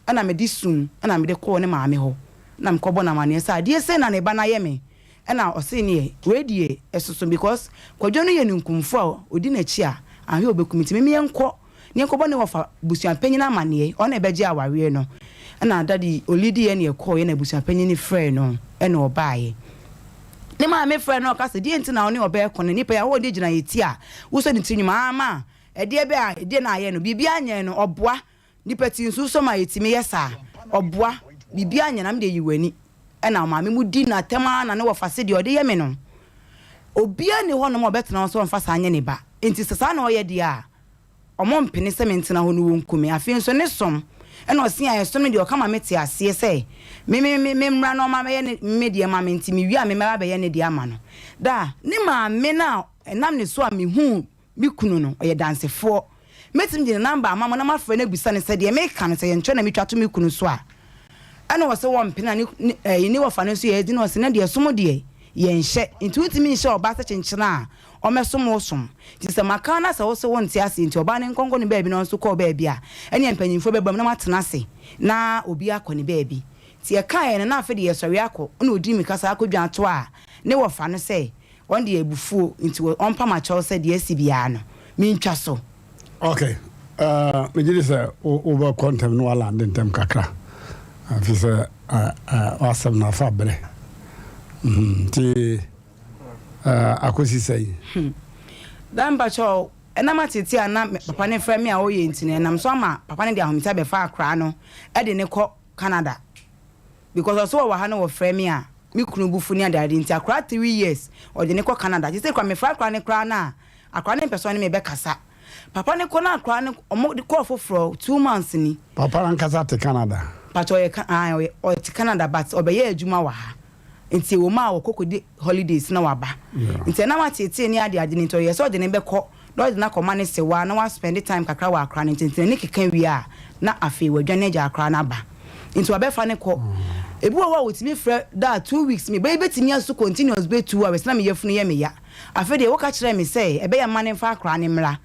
ɛna mede sum ɛna mede kɔɔ ne maame hɔ na mekɔbɔ no amaneɛ sɛ adeɛ sei na ne ba no ayɛ me Ɛna ɔsee neɛ wei deɛ ɛsoso because Kwadwo no yɛ ninkunfoɔ a ɔdi n'akyi a anhwɛ ɔbɛku me nti meme yɛnkɔ na yɛnkɔbɔ ne wɔfa busuapanyin amaneɛ ɔno na ɛbɛgye awareɛ no ɛna daddy ɔlidiiɛ na yɛkɔɔeɛ na abusuapanyin no frɛɛ no ɛna ɔbaeɛ ne maame frɛɛ no ɔka sɛ deɛ nti na wo ne ɔbaa ɛkɔ no nipa yi ahoɔden gyina yɛ ti a wosɔ ne tiri nwuma ama ɛdeɛ bɛ a ɛdeɛ na ayɛ no biribiara nyɛɛ no ɔboa Nipa ti nso sɔ ma yɛtumi yɛ saa. Ɔboa, biribiara nyɛ na me deɛ yi w'ani. Ɛna ɔmaame mu di no atɛm ara na ne wɔfa se deɛ ɔde yɛ me no obiara nni hɔ nom a ɔbɛtena hɔ sɛ ɔmfa saa nyɛ ne ba. Nti sɛ saa na ɔyɛ deɛ a ɔmo mpene sɛ mentena hɔ no wɔnku me. Afei nso ne som ɛna ɔse a ɛsom no deɛ ɔka ma me te aseɛ sɛ me me me me mmra na ɔma mɛyɛ ne me deɛ ma me nti me wie a me mɛba abɛyɛ ne deɛ ama no. Da ne maame no a ɛnam ne so a mehuu Me kunu no, ɔyɛ dansefoɔ. Mɛtumi de ne number ama mo na moafrɛ no abisa no sɛ deɛ meka no sɛ yɛnkyerɛ na metwa to me kunu so a. Ɛna ɔse wɔmpene a ne ne ɛyi ne wɔfa no nso yɛ ɛdi na ɔse na deɛ som deɛ yɛnhyɛ nti wontumi nhyɛ ɔbaa sɛ kyenkyene a ɔmɛsom wo som nti sɛ maka na sɛ wose wonte aseɛ nti ɔbaa no nkɔnkɔ ne baabi na ɔnso kɔɔ baabi a ɛneɛ mpanyinfoɔ bɛba mu na moatena ase na obi akɔ ne baabi nti yɛkaeɛ no na afei deɛ yɛsɔre akɔ ɛna ɔdii mirika saa kɔdwan toaa ne wɔfa no sɛ Wɔn deɛ abufuo nti wɔ ɔmpa makyɛw sɛ deɛ asi biara no mentwa so. Ok uh, megye di sɛ wobɛkɔ ntɛm na walande ntɛm kakra ɛfiri sɛ w'asɛm no afa berɛ nti akɔsi sɛn? Da mpakyɛw ɛnam ateetee a na papa no frɛ me a ɔyɛ nti no ɛnam so ama papa no de ahomete abɛfa akwaraa no de no kɔ Canada. Because ɔse ɔwɔ ha na wɔfrɛ me a me kunu bo fu ne adeade nti akora three years ɔde no kɔ Canada sesei koraa mefrɛ akora no koraa no a akora no mpɛ sɛ ɔne me bɛkasa papa no kɔ na akora no ɔmo de kɔɔ foforɔ two months ni. Papa no ankasa te Canada? Mpakyɛ ɔyɛ ka ae ɔyɛ ɔte Canada but ɔbɛyɛ adwuma wɔ ha nti ɛwɔ mu a ɔkɔ kɔdi holidays na waba nti ɛnam ateetee ne adeade no nti ɔyɛɛ sɛ ɔde no bɛkɔ na ɔde no akɔma ne sewaa na waspɛnde time kakra wɔ akora no nkyɛn nti n'ani keka wie a na afei wadwane agya akora no aba nti wabɛfa no kɔ. Ebi wɔ hɔ a wɔtumi frɛ da a 2 weeks me ba yi bɛtumi asu continuous bɛ 2 hours na me yafunu yɛ me ya. Afei deɛ woka kyerɛɛ me sɛ ɛbɛyɛ mma no mfa akora no mmra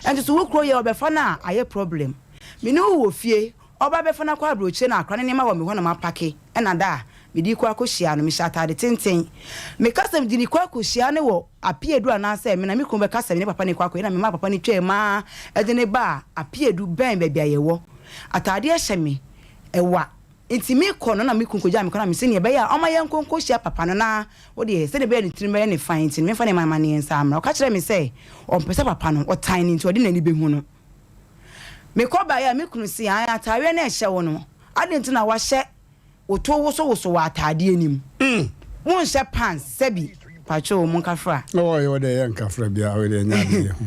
nso so wo kuro yɛ ɔbɛfa no a ayɛ problem. Me ne wo wɔ fie ɔba bɛfa no akɔ aburokyire na akora no nneɛma wɔ me hɔ na mapake ɛna da a mede rekɔ akɔhyia no mehyɛ ataade tenten. Meka sɛ mede rekɔ akɔhyia no wɔ Apeadu anaasɛ me na me kunu bɛka sɛ me ne papa no rekɔ akɔyɛ na memaa papa no twaam ara de no baa Apeadu bɛn baabi a yɛwɔ. Ataadeɛ hyɛ me, ɛwa nti mekɔ no na me kunu kɔgyaa me kwan na mese nea ɛbɛyɛ a ɔmma yɛnkɔ nkɔhyia papa no na wo deɛ sɛdeɛ ɛbɛyɛ a ne tirim bɛyɛ no fann nti no memfa ne mma amanneɛ nsan mmra. Ɔka kyerɛɛ me sɛ ɔmpɛ sɛ papa no, ɔtan no nti ɔde n'ani bɛhu no. Mekɔ baeɛ a me kunu se ae ataadeɛ no a ɛhyɛ wo no adɛn nti na wahyɛ Wo to wosowoso wɔ ataadeɛ no mu. Wo nhyɛ pants sɛbi pakyoo mo nkafra. Oh yɛ wode yɛ nkafra bia wode ɛnyɛ ade yɛ ho.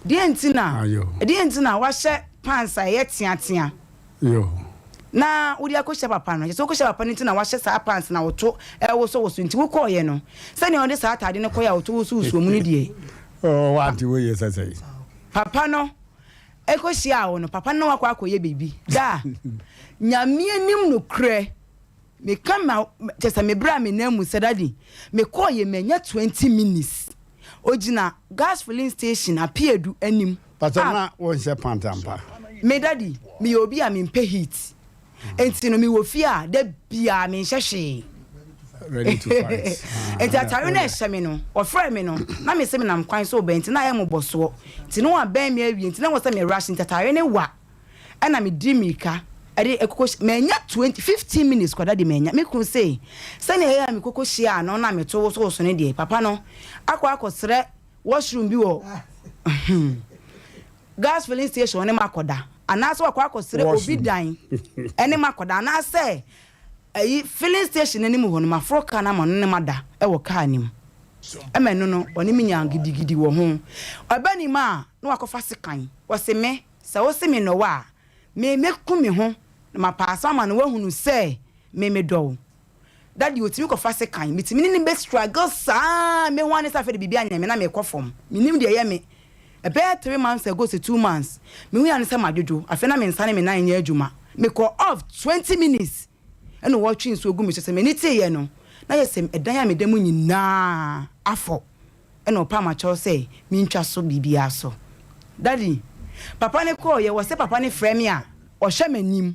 Deɛ nti na deɛ nti na wahyɛ pants a ɛyɛ teatea. Yo. Na wode akɔhyia papa no kyɛ sɛ wokɔhyia papa no nti na wahyɛ saa pants na wo to ɛwosowoso nti wokɔɔyɛ no sɛnea ɔde saa ataade no kɔyɛ a wo to wosowosoɔ mu no deɛ. Oh wante wei yɛ sɛ sɛn. Papa no Ɛkɔhyiaa wo no, papa no na wakɔ akɔyɛ biribi. Da a, Nyame anim nokorɛ, meka ma, kyerɛ sɛ me berɛ a me nan mu sɛ, Daddy, mekɔɔyɛ manya 20 minutes. Ɔgyina gas filling station Apeadu anim. Pastor, na wonhyɛ pant ampa? Me daddy, meyɛ obi a mempɛ heat. Nti no mewɔ fie a da biaa menhyɛ hwee. Ready to fight. Nti atare no a ɛhyɛ me no, ɔfrɛɛ me no, na mese menam kwan so reba nti na ayɛ mmobɔsoɔ. Nti na wabɛn me awie nti na ɛwɔ sɛ me rush nti atare no wa ɛna medi mmirika ɛde ɛkoko hyɛ mannya 20 15 minutes kwa daddy mannya. Me kunu se sɛnea ɛyɛ a mekoko hyiaa no na meto wosowoso no deɛ papa no akɔ akɔsrɛ washroom bi wɔ. gas filling station ne makɔda anaasɛ wakɔ akɔsrɛ obi dan ne makɔda anaasɛ ayi filling station anim hɔ no maforo kaa no ama no ne mada wɔ kaa no mu. Ɛma ɛno no ɔne me nyaa gidigidi wɔ ho. Ɔba nim a na wakɔfa sekan. Ɔse me sɛ wose me nnɔ wo a me mɛku me ho na mapa asɛm ama no wahunu sɛ me medɔ wo. Daddy otumi kɔfa sekan, metumi ne no bɛ struggle saa mehu ara ne sɛ afei de biribi anyɛ me na mekɔ fam, mennim deɛ ɛyɛ me. Ɛbɛyɛ 3 months ago sɛ 2 months, mehui ara ne sɛ madwodwo, afei na me nsa ne me nan nyɛ adwuma. Mekɔ off 20 minutes ɛna wɔtwe nsuo gu me so, sɛ m'ani teeɛ no na yɛ sɛ ɛdan a meda mu nyinaa afɔ ɛna ɔpa amakyɛw sɛ mentwa so biribiara so. Daddy, papa no kɔɔyɛ, wɔ sɛ papa no frɛ me a ɔhwɛ m'anim.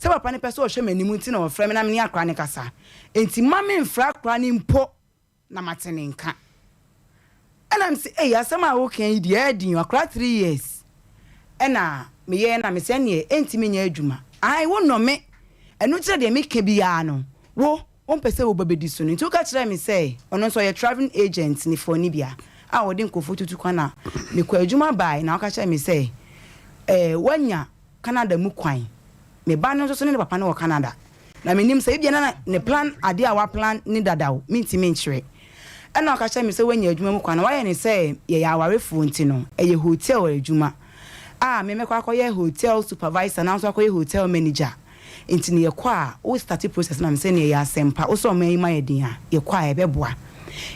Sɛ papa no pɛ sɛ ɔhwɛ m'anim nti na ɔfrɛ me na me ne akora no kasa. Enti mma memfrɛ akora no mpo na mate ne nka. Ɛna mese, ei, asɛm a woka yi deɛ ɛyɛ den o, akora 3 years ɛna meyɛɛ na mesɛ ɛneɛ ɛntumi nyɛ adwuma. Ae, wonnɔ me. Ɛno nti na deɛ meka biara no, wo, wompɛ sɛ woba bɛdi so no. Nti woka kyerɛɛ me sɛ ɔno nso ɔyɛ travelling agent ne foɔ bia a wɔde nkurɔfoɔ tutu kwan a mekɔ adwuma baeɛ na woka kyerɛɛ me sɛ woanya Canada mu kwan. Me ba no nso so ne ne papa no wɔ Canada. Na menim sɛ ebia na ne plan adeɛ a waplan ne dadaw mentumi nkyerɛ. Ɛna ɔka kyerɛ me sɛ wanya adwuma mu kwan na wayɛ ne sɛ yɛyɛ awarefoɔ nti no ɛyɛ hotel adwuma a me mɛkɔ akɔyɛ hotel supervisor na nso akɔyɛ hotel manager. Nti no yɛkɔ a wo start process na me sɛ neɛ ɛyɛ asɛmpa wo sɛ ɔman yi ma yɛ den a yɛkɔ a ɛbɛboa.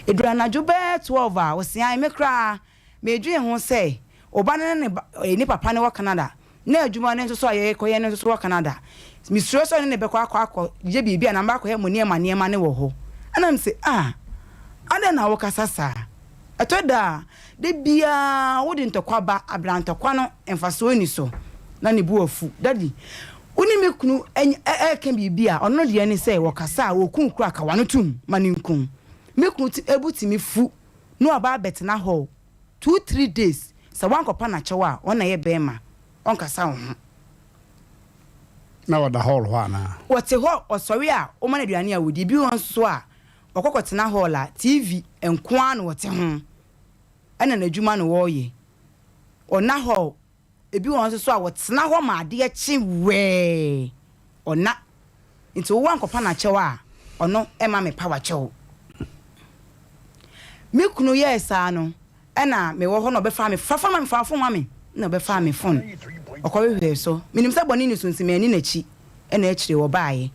Ɛduru anadwo bɛyɛ 12 a ɔse ae me koraa medwene ho sɛ ɔba no ne ne papa no wɔ Canada na adwuma no nso so a yɛkɔyɛ no nso so wɔ Canada. Mesuro sɛ ɔne ne bɛkɔ akɔ akɔ yɛ biribi a na mbakɔyɛ mo nneɛma nneɛma ne wɔ hɔ. Ɛna me sɛ, ah, adɛn na wokasa saa? Ɛtɔ da a, da biara wode ntɔkwa ba abra ntɔkwa no mfasoɔ ni so na ne bo afu. Daddy, wo ne me kunu ɛɛka biribi a ɔno deɛ ne sɛ wɔkasa a wɔku kura kawa no tom ma ne nkum. Me kunu ebu tumi fu na waba abɛtena hɔ 2, 3 days sɛ wankɔpa n'akyɛw a ɔno na ɛyɛ bɛrima ɔnkasa wo ho. Na wɔda hall hɔ anaa? Wɔte hɔ, ɔsɔre a wɔma no aduane a wɔdi. Ebi wɔ nso a ɔkɔkɔtena hall a TV nko ara na wɔte ho ɛna n'adwuma na wɔreyɛ. Ɔna hall. Ebi wɔ nso so a wɔtena hɔ ma adeɛ kye wɛɛ ɔna. Nti wo wankɔpa n'akyɛw a ɔno ɛma me pa w'akyɛw. Me kunu yɛɛ saa no ɛna mewɔ hɔ na ɔbɛfa me fa phone ma me fa phone ma me na ɔbɛfa me phone ɔkɔhwehwɛɛ so. Menim sɛ bɔne ni so nti manni n'akyi ɛna akyire wɔbaeɛ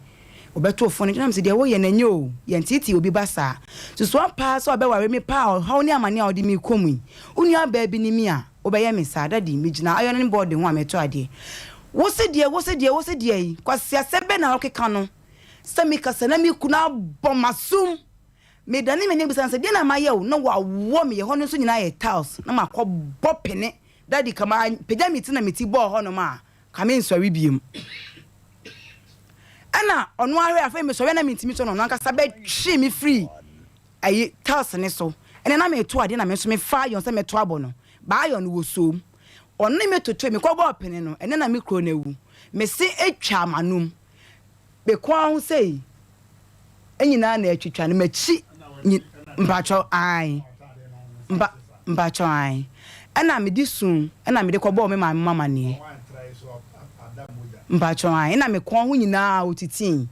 ɔbɛtoo phone no nti na mesɛ deɛ woyɛ no ɛnyɛ o, yɛnteetee obi ba saa. Susuan paa sɛ ɔbɛware me paa ɔhaw ne amane a ɔde me kɔ mu yi. Wo nua baa bi ne me a wobɛyɛ me saa. Daddy, megyina ironing board ho a meto adeɛ. Wo se deɛ, wo se deɛ, wo se deɛ yi, kwasiasɛm bɛn na wokeka no sɛ mekasa na me kunu abɔ m'asom. Medane m'ani bisa no sɛ deɛ na mayɛ o na wawɔ me. Yɛ hɔ no nso nyinaa yɛ tiles na makɔ bɔ pene. Daddy, ka ma pagya me ti na me ti bɔɔ hɔnom a ka me nsɔre biem. Ɛna ɔno ahwɛ afei mesɔre na mentumi sɔ no ɔno ankasa bɛtwe me firi ayi tiles ne so. Ɛna na meto adeɛ na me nso mefa iron sɛ mɛto abɔ no. Ba iron no wɔ som. Ɔno ne me toto me kɔbɔɔ pene no ɛnɛ na me kuro no awu. Me se atwa m'anom. Me kɔn ho sei nyinaa na atwitwa no m'akyi mpakyɛw ae mpa mpakyɛw ae ɛna mede sun ɛna mede kɔbɔɔ me maame mu amaneɛ mpakyɛw ae ɛna me kɔn ho nyinaa otitii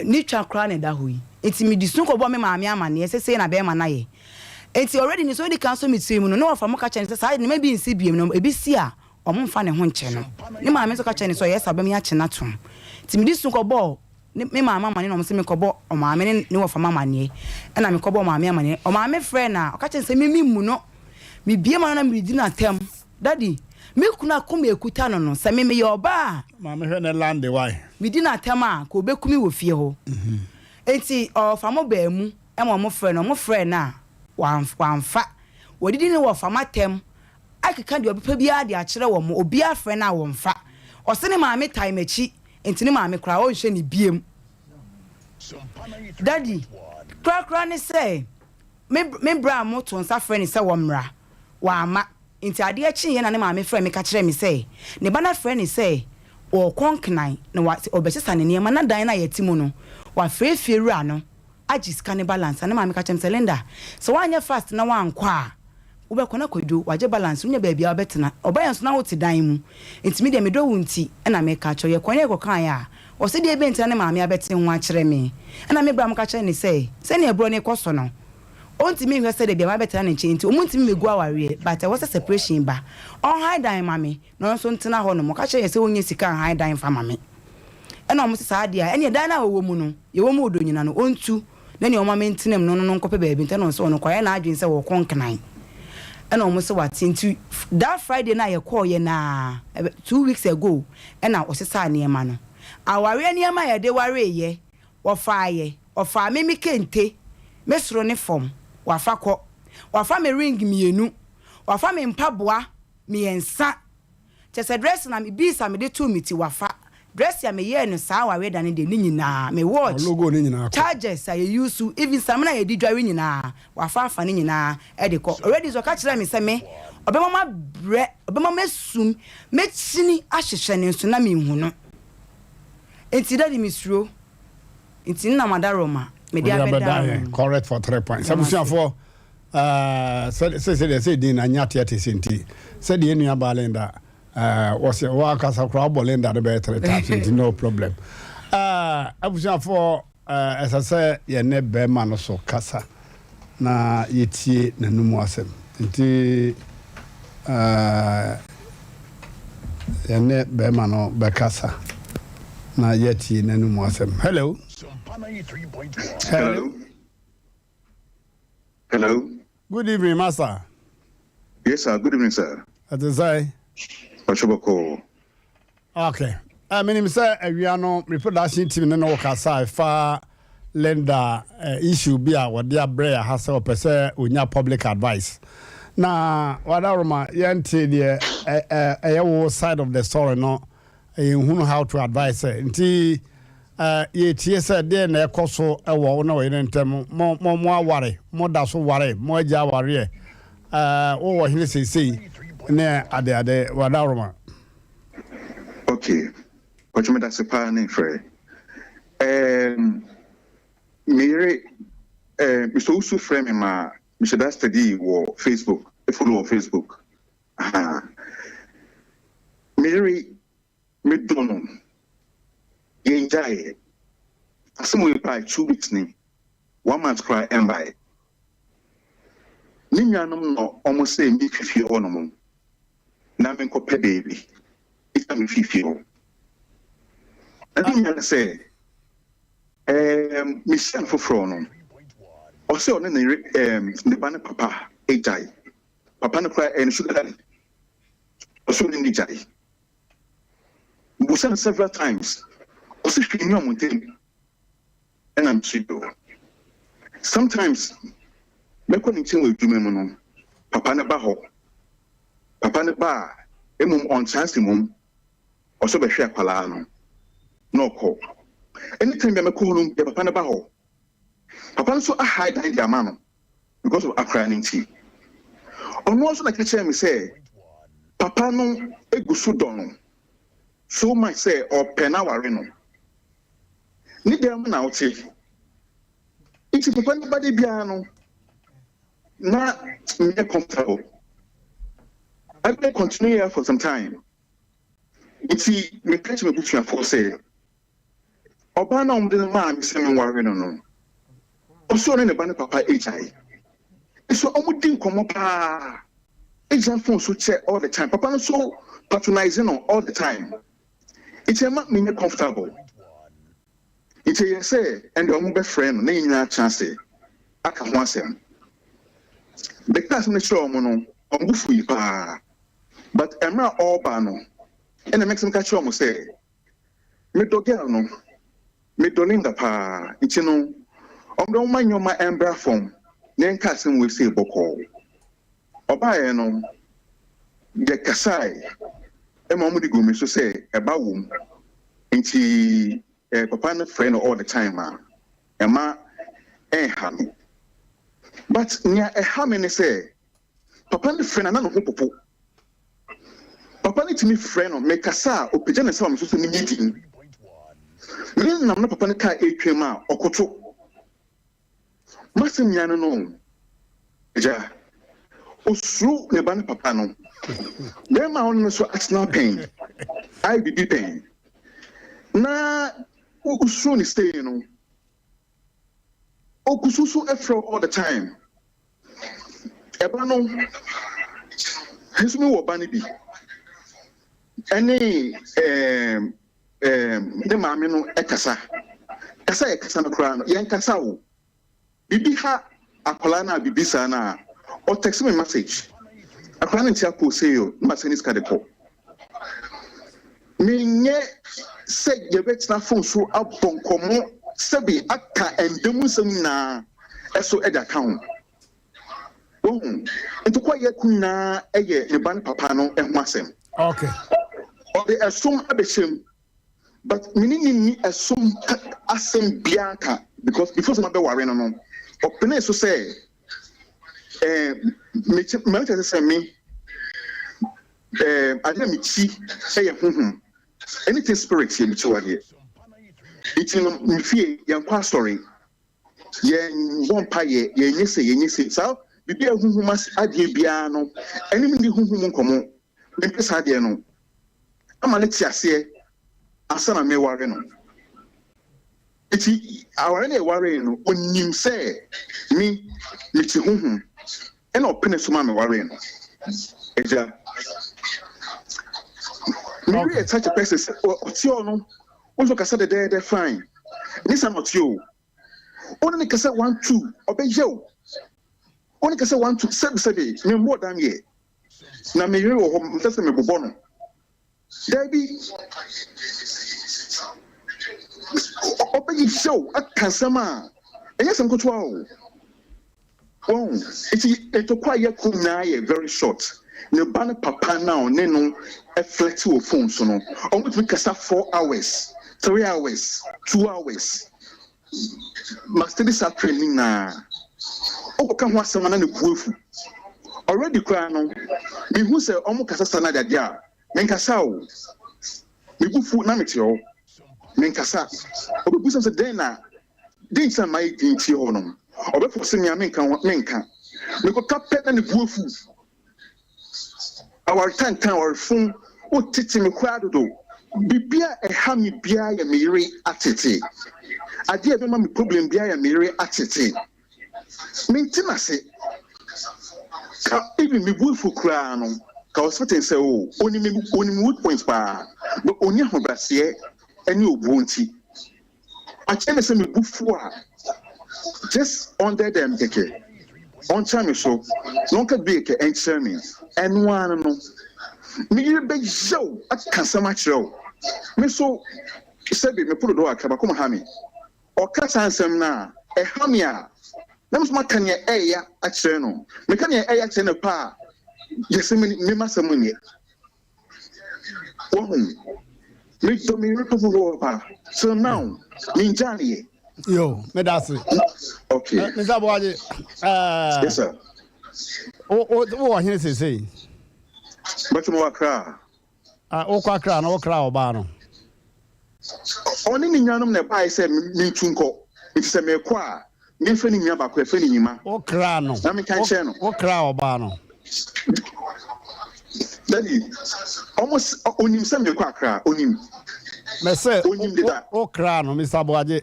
ne twa koraa na ɛda hɔ yi nti mede sun kɔbɔɔ me maame amaneɛ sɛ sei na bɛrima no ayɛ. Nti already ne so odi kan so me tiri mu no na wɔfa mo ka kyerɛ no sɛ saa nneɛma bi nsi biem no ebi si a ɔmo mfa ne ho nkyɛ no. Ne maame nso ka kyerɛ no sɛ ɔyɛ saa ɔbɛmi akye no atom. Nti mede sun kɔbɔɔ ne me maame amaneɛ na ɔmo sɛ mekɔbɔ ɔmaame ne ne wɔfa amaneɛ. Ɛna mekɔbɔ ɔmaame amaneɛ. Ɔmaame frɛ na ɔka kyerɛ no sɛ mimi mu no mebie ma no na meredi n'atɛm. Daddy, me kunu akoma ekuta no no sɛ me meyɛ ɔbaa a maame hwɛ ne lande wae. Medi n'atɛm a ka obɛku me wɔ fie hɔ. Nti ɔfa mo baamu ɛma ɔmo frɛ no, ɔmo frɛ no a wamfa. Wɔdidi ne wɔfa m'atɛm akeka deɛ ɔbɛpɛ biara de akyerɛ wɔn. Obiara frɛ no a wɔmfa. Ɔse ne maame tae m'akyi nti ne maame koraa ɔnhwɛ ne biem. Daddy, korakora ne sɛ me bra a moto nsa frɛ ne sɛ wɔmmra, wamma. Nti adeɛ kyeeɛ na ne maame frɛ me ka kyerɛ me sɛ ne ba no afrɛ ne sɛ ɔrekɔ Nkran na ɔbɛsesa ne nneɛma na dan no a yɛte mu no wafrɛ fie wura no agye sika ne balance. Na ne maame ka kyerɛ me sɛ, Linda, sɛ woanyɛ fast na woankɔ a Wobɛkɔ na Kwadwo wagye balance, wonya baabi a wobɛtena. Ɔbaeɛ nso na wote dan mu. Nti me deɛ medɔ wo nti na meka akyerɛ wo. Yɛkɔeɛ na yɛkɔkaeɛ a, ɔse deɛ bɛn nti na ne maame abɛte ho akyerɛ me? Ɛna me bra mo ka kyerɛɛ no sɛ, sɛdeɛ borɔ no rekɔ so no, ɔntumi nhwɛ sɛ dabi a mabɛtena ne nkyɛn nti wɔntumi mmɛgu awareɛ but ɛwɔ sɛ separation ba. Ɔnhae dan ma me na ɔno nso ntena hɔ nom. Ɔka kyerɛɛ yɛn sɛ ɔnnya sika nhae dan mfa ma me. Ɛna wɔn se saa deɛ a, ɛneɛ dan no a ɔwɔ mu no, yɛwɔ mu ɔdɔ nyina no, ɔntu na nea ɔma mentena mu no, ɔno no nkɔpɛ baabi nti ɛna ɔse ɔno kɔ, ayɛ n'adwene sɛ ɔrekɔ Nkran. Ɛna wɔn se wate nti that Friday no a yɛkɔɔeɛ no ara, 2 weeks ago ɛna ɔsesaa nneɛma no. Awareɛ nneɛma a yɛde wareeɛ, wɔfaaeɛ, ɔfaa me me kente, me soro ne fam, wafa kɔ. Wafa me ring mmienu, wafa me mpaboa mmiɛnsa. Kyerɛ sɛ dressing a me beads a mede too me ti wafa, dressing a meyɛɛ no saa awareɛ da no deɛ ne nyinaa, me watch, Ɔlogo ne nyinaa kɔ. chargers a yɛ use, even samina a yɛde dware nyinaa wafa afa ne nyinaa de kɔ. Already nso ɔka kyerɛɛ me sɛ me ɔbɛma mabrɛ, ɔbɛma masum, mɛkyini ahwehwɛ no nso na menhu no. Nti daddy mesuro, nti nna madaroma mede Wode abɛda abɛda yɛn no. Correct for 3 points. Meda mo ase. Abusuafoɔ, sɛ sɛ sɛdeɛ sɛ din na nya teɛte sɛ nti sɛdeɛ yɛn nua baa Linda wɔsɛ wɔakasa koraa wobɔ Linda no bɛyɛ three times nti no problem. Abusuafoɔ, ɛsɛ sɛ yɛne bɛrima no so kasa na yɛtie n'anum asɛm nti yɛne bɛrima no bɛkasa na yɛtie n'anum asɛm. Hello. Hello. Hello. Good evening, master. Yes, sir. Good evening, sir. Ɛte sɛ? Ɔkyɛbɔkɔ. Okay. Menim sɛ awia no me production team ne no wokasa ɛfa Linda issue bi a wɔde abrɛ yɛ ha sɛ ɔpɛ sɛ onya public advice. Na wadaroma yɛnte deɛ ɛyɛ wo side of the story no, yɛnhunu how to advise sɛ nti yɛtie sɛ deɛ na ɛkɔ so wɔ wo ne ɔyere ntam. Mo mo mo aware, mo da so ware, mo agya awareɛ, wowɔ hene seesei ne adeade, wadaroma? Okay. Ɔkyɛ meda se paa ne frɛ. Me yere, Mr. Owusu frɛ me ma mehyɛ da study wɔ Facebook, follow wɔ Facebook. Aha. Me yere, medɔ no. Yɛngyaeɛ. Asɛm wei paa 2 weeks ni. One month koraa ɛmbaeɛ. Ne nuanom na ɔmo sɛ mefi fie hɔ nom na menkɔpɛ baabi. Ɛsa mefi fie hɔ. Na ne nua no sɛ mehyia no foforɔ no, ɔsɛ ɔne ne yere ne ba ne papa agyae. Papa no koraa ɛyɛ ne sugar daddy. Ɔsɛ ɔne ne gyae. Mbusa no several times. Ɔsɛ hwee ni ɔmo ntam. Ɛna nso yo. Sometimes mɛkɔ ne nkyɛn wɔ adwuma mu no, papa no ba hɔ. Papa no ba a, mmom ɔntena ase mmom. Ɔsɛ ɔbɛhwɛ akwadaa no na ɔkɔ. Anytime bi a mɛkɔ hɔ no, deɛ papa no ba hɔ. Papa no nso ahae dan de ama no because of akwadaa no nti. Ɔno nso na kyerɛ me sɛ papa no egu so dɔ no so much sɛ ɔpɛ n'aware no. Ne dan mu na ɔte. Nti papa no ba de biara no na menyɛ comfortable. I been continue here for some time. Nti meka kyerɛ m'abusuafoɔ sɛ ɔbaa no a wɔde no maa me sɛ menware no, ɔsɛ ɔne ne ba ne papa agyae. Nso wɔdi nkɔmmɔ paa. Agya phone so kyɛ all the time. Papa no nso patronize no all the time. Nti ɛma menyɛ comfortable. Nti ɛyɛ sɛ ɛnde ɔmo bɛfrɛ no na yɛn nyinaa atena ase aka ho asɛm. Bɛka asɛm no kyerɛ ɔmo no, ɔmo bo fui paa. But mmerɛ a ɔreba no, ɛna mɛka ka kyerɛ ɔmo sɛ medɔ girl no, medɔ Linda paa. Nti no, ɔmo de ɔmo nneɛma ɛmbra fam na yɛnka asɛm wei sɛ bɔkɔɔ. Ɔbaeɛ no, yɛkasae ɛma ɔmo de gu me so sɛ ɛba wɔ mu. Nti papa no frɛ no all the time a ɛma ɛnha me. But nea ɛha me ne sɛ papa no frɛ no na ne ho popo. Papa no tumi frɛ no, mekasa a ɔpagya ne nsa wɔ me so sɛ menyɛ din. Me nam na papa no kaa ɛretwam a ɔkoto. Masɛm nyinaa no, agya. Osuro ne ba no papa no. Bɛrima a ɔne no so atena pɛn, ayɛ biribi pɛn, na wosuro ne sei no, ogu so so frɛ wo all the time. Ɛba no, nso me wɔ ba no bi, ɛne ɛɛm ɛɛm ne maame no ɛkasa. Kasa yɛ kasa no koraa no, yɛn kasa o. Biribi ha akwadaa no a biribi saa no a, ɔ text me message. Akwadaa no nte apoo sei o, na masɛne sika de kɔ. Menyɛ sɛ yɛbɛtena phone so abɔ nkɔmmɔ sɛbe aka ɛnda mu nsɛm nyinaa ɛso de aka ho. Wahu? Ntɔkwa a yɛko nyinaa yɛ ne ba ne papa no ho asɛm. Okay. Ɔde ɛsom abɛhyɛ mu. But me ne no nni ɛsom asɛm biara ka because before sɛ mabɛware no no, ɔpenee so sɛ eh, mekyɛ mɛkyɛ sɛ sɛ me eh, adeɛ a mekyi yɛ honhom, anything spirit yɛ mekyi wadeɛ. Nti no, me fie yɛnkɔ asɔre, yɛnbɔ mpaeɛ, yɛnyɛ sei, yɛnyɛ sei. Saa biribi a honhom adeɛ biara no, ɛne me nni honhom nkɔmmɔ. Mempɛ saa adeɛ no. Ama no te aseɛ ansa na meware no. Nti aware no a yɛwaree no, ɔnim sɛ me mete honhom ɛna ɔpene so ma mewaree no. Agya, me yere yɛ such a person sɛ ɔte hɔ no, wo nso kasa dɛdɛɛdɛ fine. Ɛnyɛ saa na ɔte o. Wo ne no kasa one two, ɔbɛyɛ o. Wo ne kasa one two, sɛbi sɛbi, memmɔɔ dam yɛ. Na me yere wɔ hɔ, mepɛ sɛ mebobɔ no. Dabi. Ɔbɛhyehyɛ wo aka nsɛm a ɛnyɛ asɛm ketewa o. Wɔn nti ntɔkwa a yɛko nyinaa yɛ very short. Ne ba no papa no a ɔne no flirt wɔ phone so no, wɔtumi kasa 4 hours, 3 hours, 2 hours. Ma steady saa trend no nyinaa. Wokɔka ho asɛm a na ne bo afu. Already koraa no, mehu sɛ ɔmo kasa saa no adeade a, menkasa o. Me bo fu na mete hɔ. Menkasa. Ɔbɛbisa me sɛ dɛn na, dɛn nti na mayɛ dinn tie hɔ nom. Ɔbɛfɔse me a menka ho, menka. Mekɔka pɛ na ne bo afu. Aware tantan, aware fun, wo tete me koraa dodo. Biribi a ɛha me biara yɛ me yere atete. Adeɛ a ɛbɛma me problem biara yɛ me yere atete. Mente n'ase. Ka even me bo afu koraa no, ka ɔspɛten sɛ o, onim me, onim me weak point paa, but onni ahobrɛaseɛ ne obuo nti. Akyerɛ me sɛ me bo fu a, just ɔndɛɛdɛɛ me kɛkɛ, ɔnkyerɛ me so, na ɔnka biribi kɛkɛ nkyerɛ me. Ɛno ara no no, me yere bɛyaw aka asɛm akyerɛ wo. Me nso, sɛbe me po dodoɔ kakra, m'akoma ha me. Ɔka saa nsɛm no a, ɛha me a, na me nso maka nea ɛyɛ akyerɛ no. Meka nea ɛyɛ akyerɛ no pɛ a, gye sɛ me m'asɛm nyɛ. Wahu? Medɔ me yere papaapa. Till now, mengyaa no yɛ. Yo, meda ase. Okay. Eh, Mr. Boaje, eh, Yes, sir. wo wo wɔ hene seesei? Bɛtɛ mo Accra. Ah, wokɔ Accra na wokra ɔbaa no? Ɔne ne nuanom na ɛbaeɛ sɛ mentu nkɔ. Nti sɛ merekɔ a, memfrɛ ne nua baako, yɛfrɛ no Nyima, Wokraa no. na menka nkyerɛ no. Wokraa ɔbaa no. Daddy, ɔmo s, ɔnim sɛ merekɔ Accra, ɔnim. Mese, Ɔnim deda. wokraa no, Mister Boagye.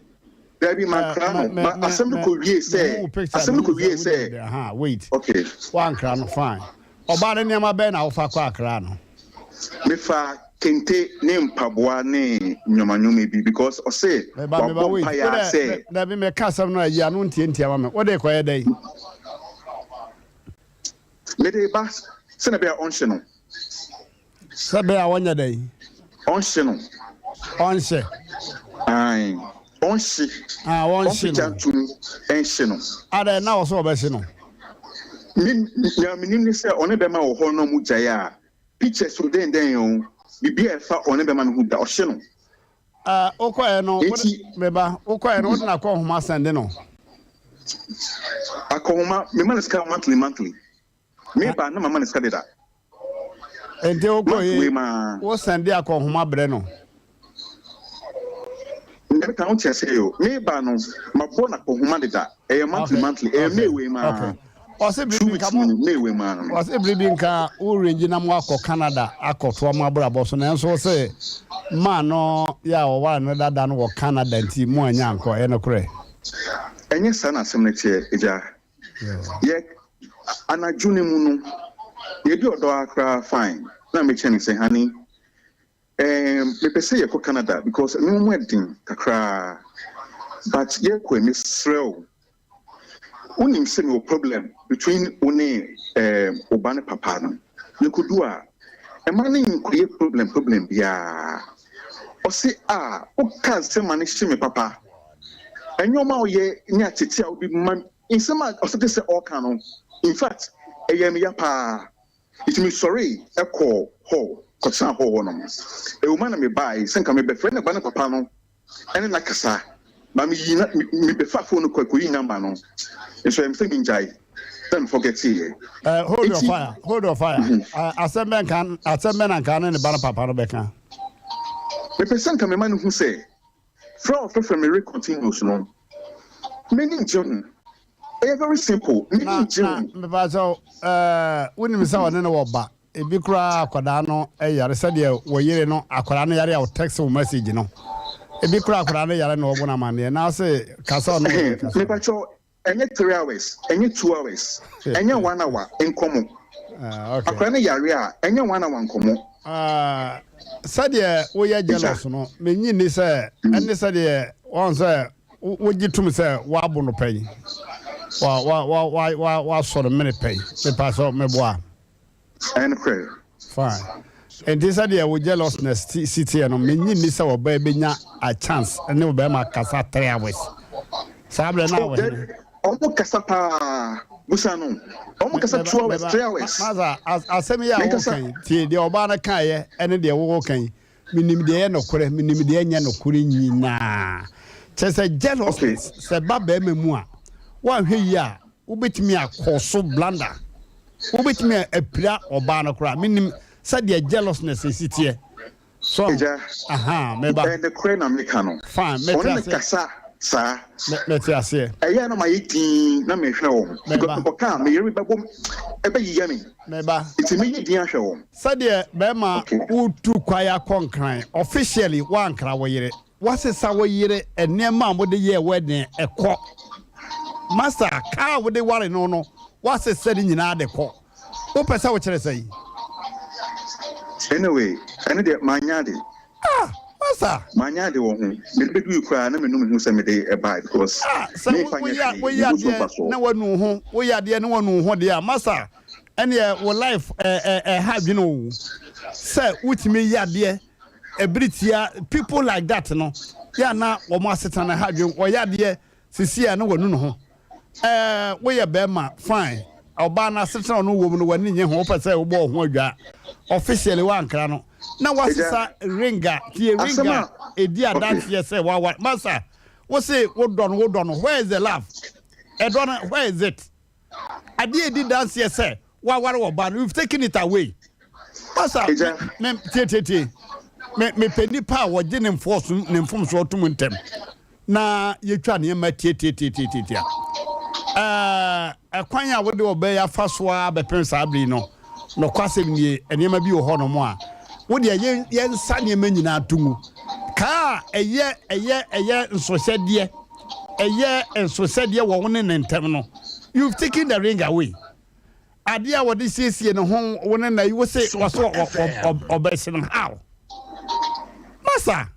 Dabi, mankra no. Ma asɛm no kɔwiee sɛ, asɛm no kɔwiee sɛ. Aha, wait. Okay. Woankra no, fine. Ɔbaa no nneɛma bɛn na wofa kɔ Accra no? Mefa kente ne mpaboa ne nneɛma nneɛma bi because ɔse Meba, meba, wabɔ wait. mpaeɛ ara Wodɛ, sɛ. dabi, meka asɛm no a, yi ano ntiantia ma me. Wode kɔyɛ dɛn? Mede reba sɛnea ɛbɛyɛ a ɔnhye no. Sɛ bɛyɛ a ɔnyɛ dɛn? Ɔnhye no. Ɔnhyɛ. Ae, ɔnhye. Ah, ɔnhye no. Ɔmpagya ntom nhye no. Adɛn, na ɔsɛ ɔbɛhye no? Me, nea menim ne sɛ ɔne bɛma wɔ hɔ na ɔmo gyae a, pictures o dɛn dɛn o, biribi a ɛfa ɔne bɛma no ho bia, ɔhye no. Ah, wokɔɛ no, wode, Enti. meba, wokɔɛ no, wode no akɔnhoma sɛnde no? Akɔnhoma, mema no sika monthly monthly. Me ba na mama no sika deda. Nti wokɔ yi wo sɛnde akɔnhoma brɛ no. Meka wo kyerɛ sɛ yo me ba no mabɔ no akɔnhoma deda ɛyɛ monthly monthly ɛyɛ May wei maa. Ɔse Two biribi nka weeks mo mu no, na ewe mu ara no. Ɔse biribi nka wo range na mo akɔ Canada akɔtoa mo abrabɔ so nanso ɔse man no yɛ a ɔware no dada no wɔ Canada nti mo annya ankɔ, ɛyɛ nokorɛ? Ɛnyɛ saa na asɛm no teɛ, agya. Yɛ anadwo no mu no, yɛdi ɔdɔ ara koraa fine, na mekyɛ no sɛ, Honey, Ehm mepɛ sɛ yɛkɔ Canada because nneɛma mu ɛden kakraa but yɛkɔ yi mesrɛ wo wonim sɛ mewɔ problem between wo ne ehm wo ba ne papa no yɛkɔdu a ɛma no nkɔyɛ problem problem biara ɔse ah woka nsɛm ma no hye me papa ɛnneɛma a woyɛ ne atete a wode ma nsɛm a ɔsɛ te sɛ ɔka no infact ɛyɛ me ya paa. Ntsi mesoɛree kɔɔ hall kɔtsenaa hall hɔ nom. Ewom ana mebae sɛ nka mebɛfrɛ ne ba no papa no ne no akasa, but meyii na mebɛfaa phone no kɔe koyii number no, nso ɔyɛ me sɛ mengyae na me forgetteeɛ. Eh, hold your Ntsi, fire, hold your fire. Eh, asɛm bɛn ka, asɛm bɛn na nka ne ne ba no papa no bɛka? Mepɛ sɛ nka mema no hu sɛ frɛ a ɔfrɛfrɛ me re continues no, m'ani nngye ho. Ɛyɛ very simple, m'ani Na, nngye na, ho. mepakyɛw, eh, wonim sɛ ɔne no wɔ ba? Ebi koraa akwadaa no yare sɛdeɛ wo yere no akwadaa no yare a wo text wo message no. Ebi koraa akwadaa no yare na ɔbɔ no amanneɛ na ɔse kasa ɔne wo yere kasa. Mepakyɛw, ɛnyɛ 3 hours, ɛnyɛ 2 hours, ɛnyɛ one hour nkɔmɔ. Ah, okay. Akwadaa no yare a, ɛnyɛ one hour nkɔmɔ. Ah, sɛdeɛ woyɛ jealous no, menyi nni sɛ ɛne sɛdeɛ wɔn sɛ wogye tom sɛ woabo no pɛn, wa wa wa wa wa wasɔ no mene pɛn. Mepa sɛ meboa. Ɛnokorɛ. Fine. Enti sɛdeɛ wo jealousness ti si teɛ no, mennye nni sɛ ɔbaa bɛnya a chance ne ɔbarima kasa 3 hours. Saa berɛ no a Oh, wɔ dabi, hene? ɔmo kasa paa. Busa no. Ɔmo kasa 2 hours, 3 hours. Masa, asɛm yi a Menkasa. woka yi, tie deɛ ɔbaa no kaeɛ ne deɛ woka yi. Menim deɛ ɛyɛ nokorɛ, menim deɛ ɛnyɛ nokorɛ nyinaa. Kyerɛ sɛ jealousness, sɛ ɛba barima mu a, woanhwɛ yie a, wobɛtumi akɔ so blunder. Wobɛtumi apira ɔbaa no koraa. Menim sɛdeɛ jealousness si teɛ. So, Agya, aha, meba. ɛyɛ nokorɛ na meka no. Fine, mete Ɔne me aseɛ. kasa saa. Me, mete aseɛ. Ɛyɛ a na mayɛ dinn na mehwɛ wɔn. Because Meba. mekɔka a, me yere bɛbɔ, ɛbɛyeyɛ me. Meba. Nti mɛyɛ dinn ahwɛ wɔn. Sɛdeɛ bɛrima Okay. wotu kwae akɔ Nkran, officially woankra wo yere. Woasesa wo yere nneɛma a mode yɛɛ wedding kɔ. Master, car a wode ware no no, woasesa ne nyinaa de kɔ. Wopɛ sɛ wokyerɛ sɛn? Anyway, ɛno deɛ manyɛ ade. Ah, Master! Manyɛ ade wɔ ho. Mede bɛdui koraa na menu me ho sɛ mede ɛbae because Ah, sɛ memfa nyɛ woyɛ hwee, woyɛ menhu so adeɛ mfasoɔ. na wanu wo ho, woyɛ adeɛ na wanu wo ho deɛ a, Master, ɛneɛ wo life ɛha adwene o. Sɛ wotumi yɛ adeɛ ɛbere tia people like that no, yɛ a na wɔn asetena no ha adwene, wɔyɛ adeɛ sisi a na wanu ne ho. Ɛɛ woyɛ bɛrima fine, ɔbaa no asetena ɔno wɔ mu no w'ani nye ho, wopɛ sɛ wobɔ wo ho adwa officially woankra no na woasesa ring a, tie ring a ɛdi adanseɛ sɛ woaware. Masa, wo se wodɔ no wodɔ no, where is the love? Ɛdɔ no where is it? Adeɛ ɛdi danseɛ sɛ woaware ɔbaa no, you've taken it away. Masa, me, me, tie, tie, tie. Me, mepɛ nipa a wɔgye ne mfɔso, ne mfomsoɔ tom ntɛm na yɛtwa nneɛma tiatiatiatiatia. Ɛɛ, ɛkwan a wode ɔbaa yi afa so ara bɛpem saa bere yi no, nokwasɛm nie, nneɛma bi wɔ hɔnom a, wo deɛ yɛn, yɛnsa nneɛma nyinaa to ngu. Kaa a ɛyɛ, ɛyɛ, ɛyɛ nsɔhyɛdeɛ, ɛyɛ nsɔhyɛdeɛ wɔ wo ne ne ntam no, you've taken the ring away. Adeɛ a wɔde siesie ne ho wo ne na yi wo se wɔso ɔbɛhye no how? Masa,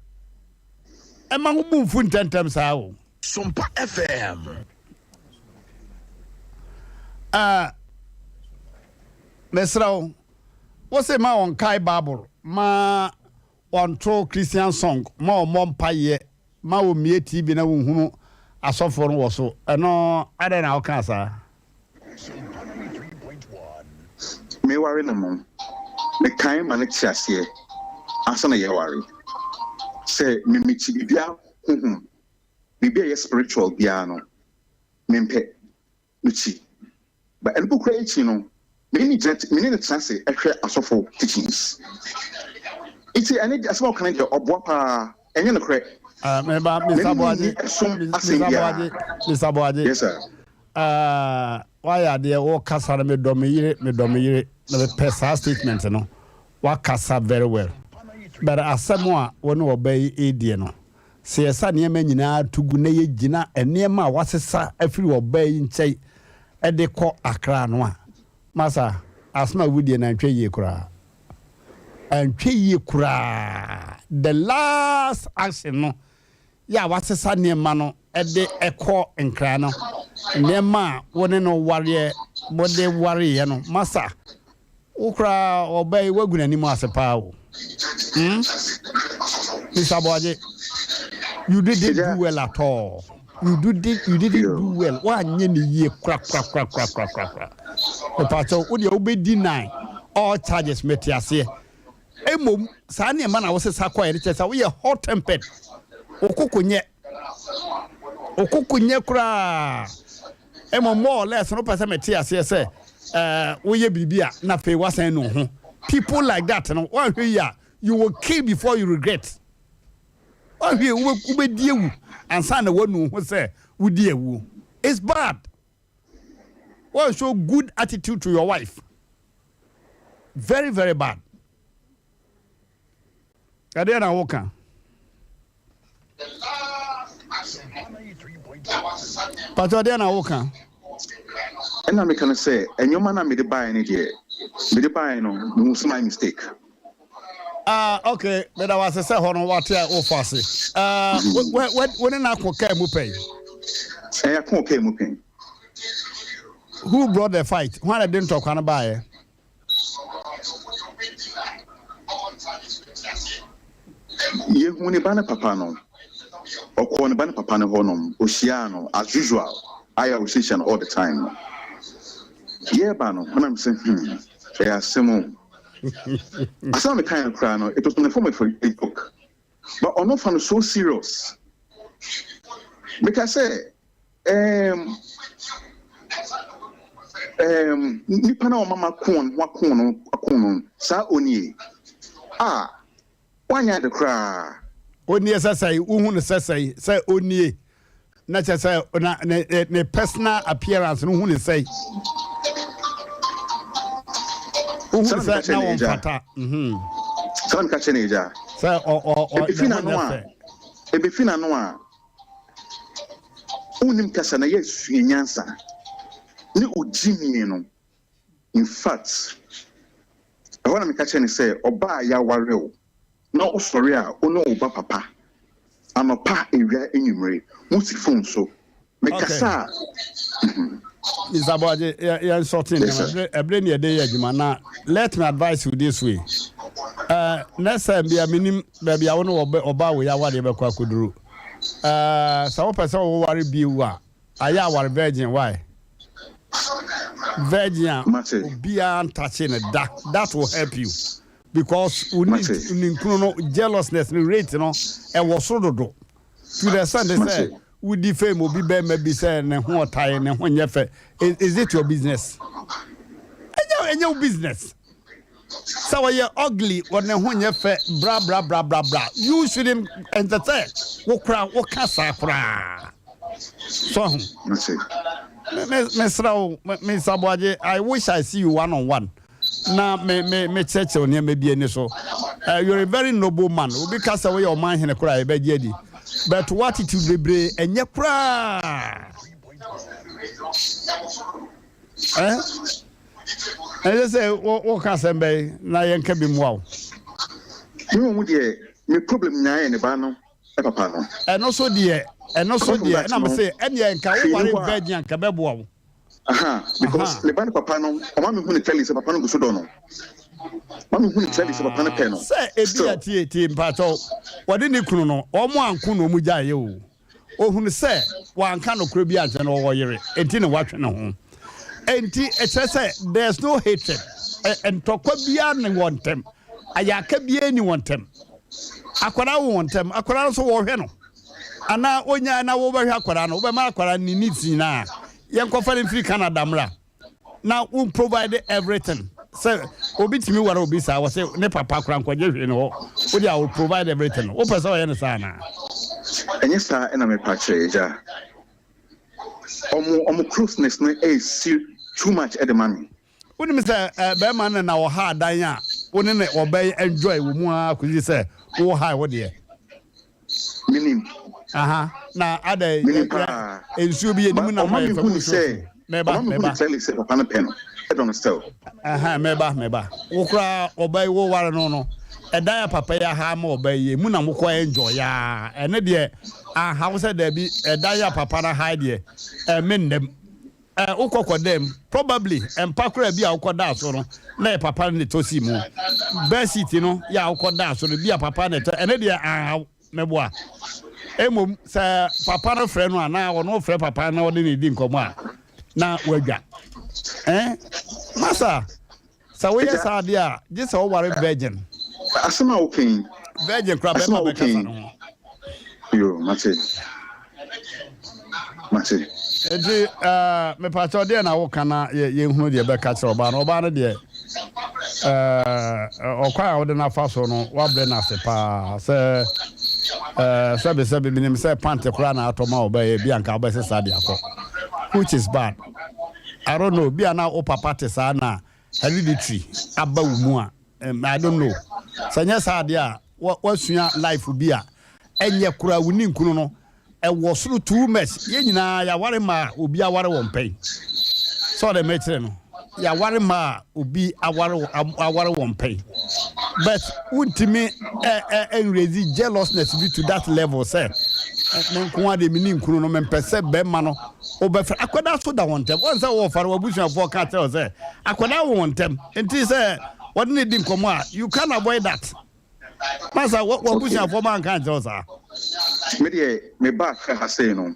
ɛma wo bu mfu ntɛntɛm saa o. Sompa FM. Uh, mesrɛ wo, wo se ma wɔnkae Bible, ma wɔnto Christian song, ma wɔmmɔ mpaeɛ, ma wɔmmie TV na wɔnhunu asɔfoɔ no wɔ so. Ɛno, adɛn na wokaa saa? Meware no no, mekae ma no te aseɛ ansa na yɛaware sɛ me mekyi biribiara honhom, biribi a ɛyɛ spiritual biara no mempɛ, mekyi. But ɛno mpo koraa akyi no, me ne no gyina, me ne no tena ase hwɛ asɔfo teachings. Nti ɛne deɛ asɛm a ɔka no deɛ ɔboa paa, ɛnyɛ nokorɛ. Ah, meba, Me Mr. ne no Boagye, nni ɛsom asɛm Mr. biara. Boagye, Mr. Boagye. Yes sir. Ah. wayɛ adeɛ wokasa no medɔ me yere medɔ me yere na mepɛ saa statement no wakasa very well but asɛm a wo ne ɔbaa yi rediɛ no sɛ yɛsa nneɛma nyinaa to gu na yɛgyina nneɛma a wasesa afiri ɔbaa yi nkyɛn de kɔ Accra no a masa asɛm a wodiɛ no antwa yie koraa antwa yie koraa the last action no yɛ a wasesa nneɛma no de kɔ Nkran no, nneɛma a wo ne no wareɛ, mode wareeɛ no, masa, wo koraa ɔbaa yi woagu n'anim ase paa o. Hmm? Mr. Aboagye, you didn't do well at all. You didn't, you didn't do well. Woanyɛ ne yie kora kora kora kora kora kora kora. Mepakyɛw, wo deɛ wobɛdi nine all charges mete aseɛ. Mmom saa nneɛma na wosesa kɔɛ no kyerɛ sɛ woyɛ hot tempered. Wo koko nyɛ. Wo koko nyɛ koraa. Mmom more or less no wopɛ sɛ mete aseɛ sɛ eh, woyɛ biribi a na afei woasan nu ho. People like that no woanhwɛ yi a you will kill before you regret. Woanhwɛ yi wobɛdi awu ansa na woanu ho sɛ wodi awuo. It's bad. Woan show good attitude to your wife. Very very bad. Ɛdeɛ na woka. Pato ɛdeɛ na woka. Ɛna meka no sɛ nneɛma na mede baeɛ no deɛ mede baeɛ no mehu sɛ my mistake. Ah okay meda wo ase sɛ hɔ no wate a wofa ase. Ah wo ne no ako kaa mu pɛn? Ɛyɛ ako kaa mu pɛn. Who brought the fight? Hwan na ɛde ntɔkwa no baeɛ? Yɛhu ne ba no papa no, ɔkɔɔ ne ba no papa no hɔ nom, ɔhyiaa no as usual, ayɛ a ɔhyiahyia no all the time no. Yɛreba no, ɛna mese hmm, ɛyɛ asɛm o. Asɛm a mekaeɛ no koraa no, it was in the form of a joke, but ɔno fa no so serious. Meka sɛ, Ɛɛm, ɛɛm, nipa no a ɔma mako no, wako no, ako no, saa onie. A, wanyɛ ade koraa. Onie sɛ sɛe, wohu no sɛ sɛe, sɛ onie. Na kyerɛ sɛ, na ne, ne personal appearance no, wohu no sɛe. Wohu no sɛ na wɔmfata. Mhm. Saa na meka kyerɛ no agya. Sɛ ɔ, ɔ, ɔ, ne ho nyɛ fɛ. Ebefi n'ano a, Wonnim kasa na yɛ sua nyansa ne wo gyimie no infact ɛhɔ na meka kyerɛ no sɛ ɔbaa yaware wo na wo sɔre a wo ne wo ba papa anɔpa awia anwummere mo si phone so me kasa a Mr. Boagye, yɛn sɔte nneɛma ɛbere ne yɛde yɛ adwuma na let me advise you this way. Uh, next time bia menim baabi a wo ne ɔbaa wei awadeɛ bɛkɔ akɔduru. Eh, sɛ wopɛ sɛ woware bio a, ayɛ aware virgin why? Virgin a obiara ntakye no da, that will help you because wo ninkunu no jealousness no rate no ɛwɔ soro dodo to the extent sɛ wodi fame obi bɛrima bi sɛ ne ho ɔtae ne ho nyɛ fɛ is it your business? Ɛnyɛ ɛnyɛ wo business. Sɛ ɔyɛ ugly wɔ ne ho nyɛ fɛ bra bra bra bra bra you shouldn't ɛnsɛ sɛ wo kora wo ka saa koraa so ho me me mesrɛ wo Mister Aboagye I wish I see you one on one na me me me kyerɛkyerɛ nneɛma bi ani so uh, you're a very noble man obi ka sɛ woyɛ ɔman hene koraa yɛbɛgye adi but wo attitude bebree ɛnyɛ koraa eh? Ɛnsɛ sɛ woka asɛm bɛn na yɛnka bi mmoa wo. Me wɔ mu deɛ me problem nyinaa yɛ ne ba no papa no. Ɛno so deɛ ɛno so deɛ ɛna me se ɛneɛ nka wo ware virgin anka bɛboa wo. Aha because ne ba no papa no ɔma me hu ne clearly sɛ papa no gu so dɔ no. Ɔma me hu ne clearly sɛ papa no pɛ no. Sɛ ebi a tie tie mpakyɛw wɔde ne kunu no wɔn anko na wɔn gyaeɛ o. Ohunu sɛ wanka nokorɛ bi ankyerɛ no, ɔwɔ yere, enti na watwe ne ho. Enti ɛkyerɛ sɛ there's no hatred, ntɔkwa biara nni wɔn ntam, ayaka biara nni wɔn ntam. Akwadaa wɔ wɔn ntam, akwadaa no nso wɔhwɛ no. Anaa onyaa na wobɛhwɛ akwadaa no, wobɛma akwadaa no ne needs nyinaa. Yɛnkɔfa no mfiri Canada mmra. na wo provide everything sɛ obi tumi ware obi saa wɔ sɛ ne papa kora nkɔgye hwee ne hɔ wo de a wo provide everything wopɛ sɛ ɔyɛ no saa anaa. Ɛnyɛ saa ɛna mepa kyerɛ agya. Ɔmo ɔmo closeness no ɛyɛ serious. too much de ma me. Wonim sɛ bɛrima no na ɔha adan a wo ne ne ɔbɛ enjoy wɔ mu ara kɔsi sɛ wo hae wo deɛ. Menim. Aha, na adɛ Menim paa. nsuo bi yɛnim But nam ɔma a me yɛfa hu mu ne nsuo sɛ, Meba, ɔma me hu ne meba. clearly sɛ papa no pɛ no, ɛdɔ no still. Aha, meba, meba. Wo koraa ɔbaa yi wo ware no no, ɛdan a papa yi aha ama ɔbaa yi, emu na mokɔ enjoy aa. Ɛno deɛ, anha wo sɛ daabi, ɛdan a papa no aha deɛ, ɛme nnam. Ɛ, wokɔ kɔdaa mu, probably mpa koraa bi a wokɔdaa so no, na yɛ papa no na ɛtɔ sii mu. Bed sheet no yɛ a wokɔdaa so no, bi a papa na ɛtɔ, ɛno deɛ anha wo, meboa. Mmom sɛ papa no frɛ no a, na ɔno frɛ papa no na ɔne no di nkɔmmɔ a, na wadwa. Eh, masa, sɛ woyɛ saa adeɛ a, gye sɛ woware virgin. Asɛm a woka yi. Virgin koraa bɛrima bɛkasa no ho. Yo, mate. Mate. Enti, eh, mepakyɛw deɛ na woka na yɛnhunu deɛ bɛka kyerɛ ɔbaa no. Ɔbaa no deɛ, eh, ɔkwan a wode no afa so no, woabrɛ no ase paa. Sɛ, eh, sɛbesɛbe, menim sɛ pante koraa na atɔ ma ɔbaa yi, ebi anka wobɛsesa de akɔ. Which is bad. I don't know, bi a na wo papa te saa na hereditary aba wo mu a, I don't know. Sɛ nyɛ saa adeɛ a, woasua life bi a ɛnyɛ koraa, wo ninkunu no, ɛwɔ soro too much. Yɛn nyinaa yɛaware mmaa a obi aware wɔn pɛn. Sɛ ɔde mekyerɛ no, yɛaware mmaa a obi aware aware wɔn pɛn. But wontumi ɛ ɛ ɛnrezi jealousness bi to that level sɛ me nko ara deɛ me ninkunu no mempɛ sɛ bɛrima no wobɛfrɛ akwadaa so da wɔn ntɛm. Wɔn sɛ wɔfare w'abusuafoɔ ka kyerɛ wo sɛ akwadaa wɔ wɔn ntɛm nti sɛ wɔde ne di nkɔmmɔ a you can avoid that. Masa w'abusuafoɔ ma nka nkyerɛ wo saa. Me deɛ me ba Accra ha sei no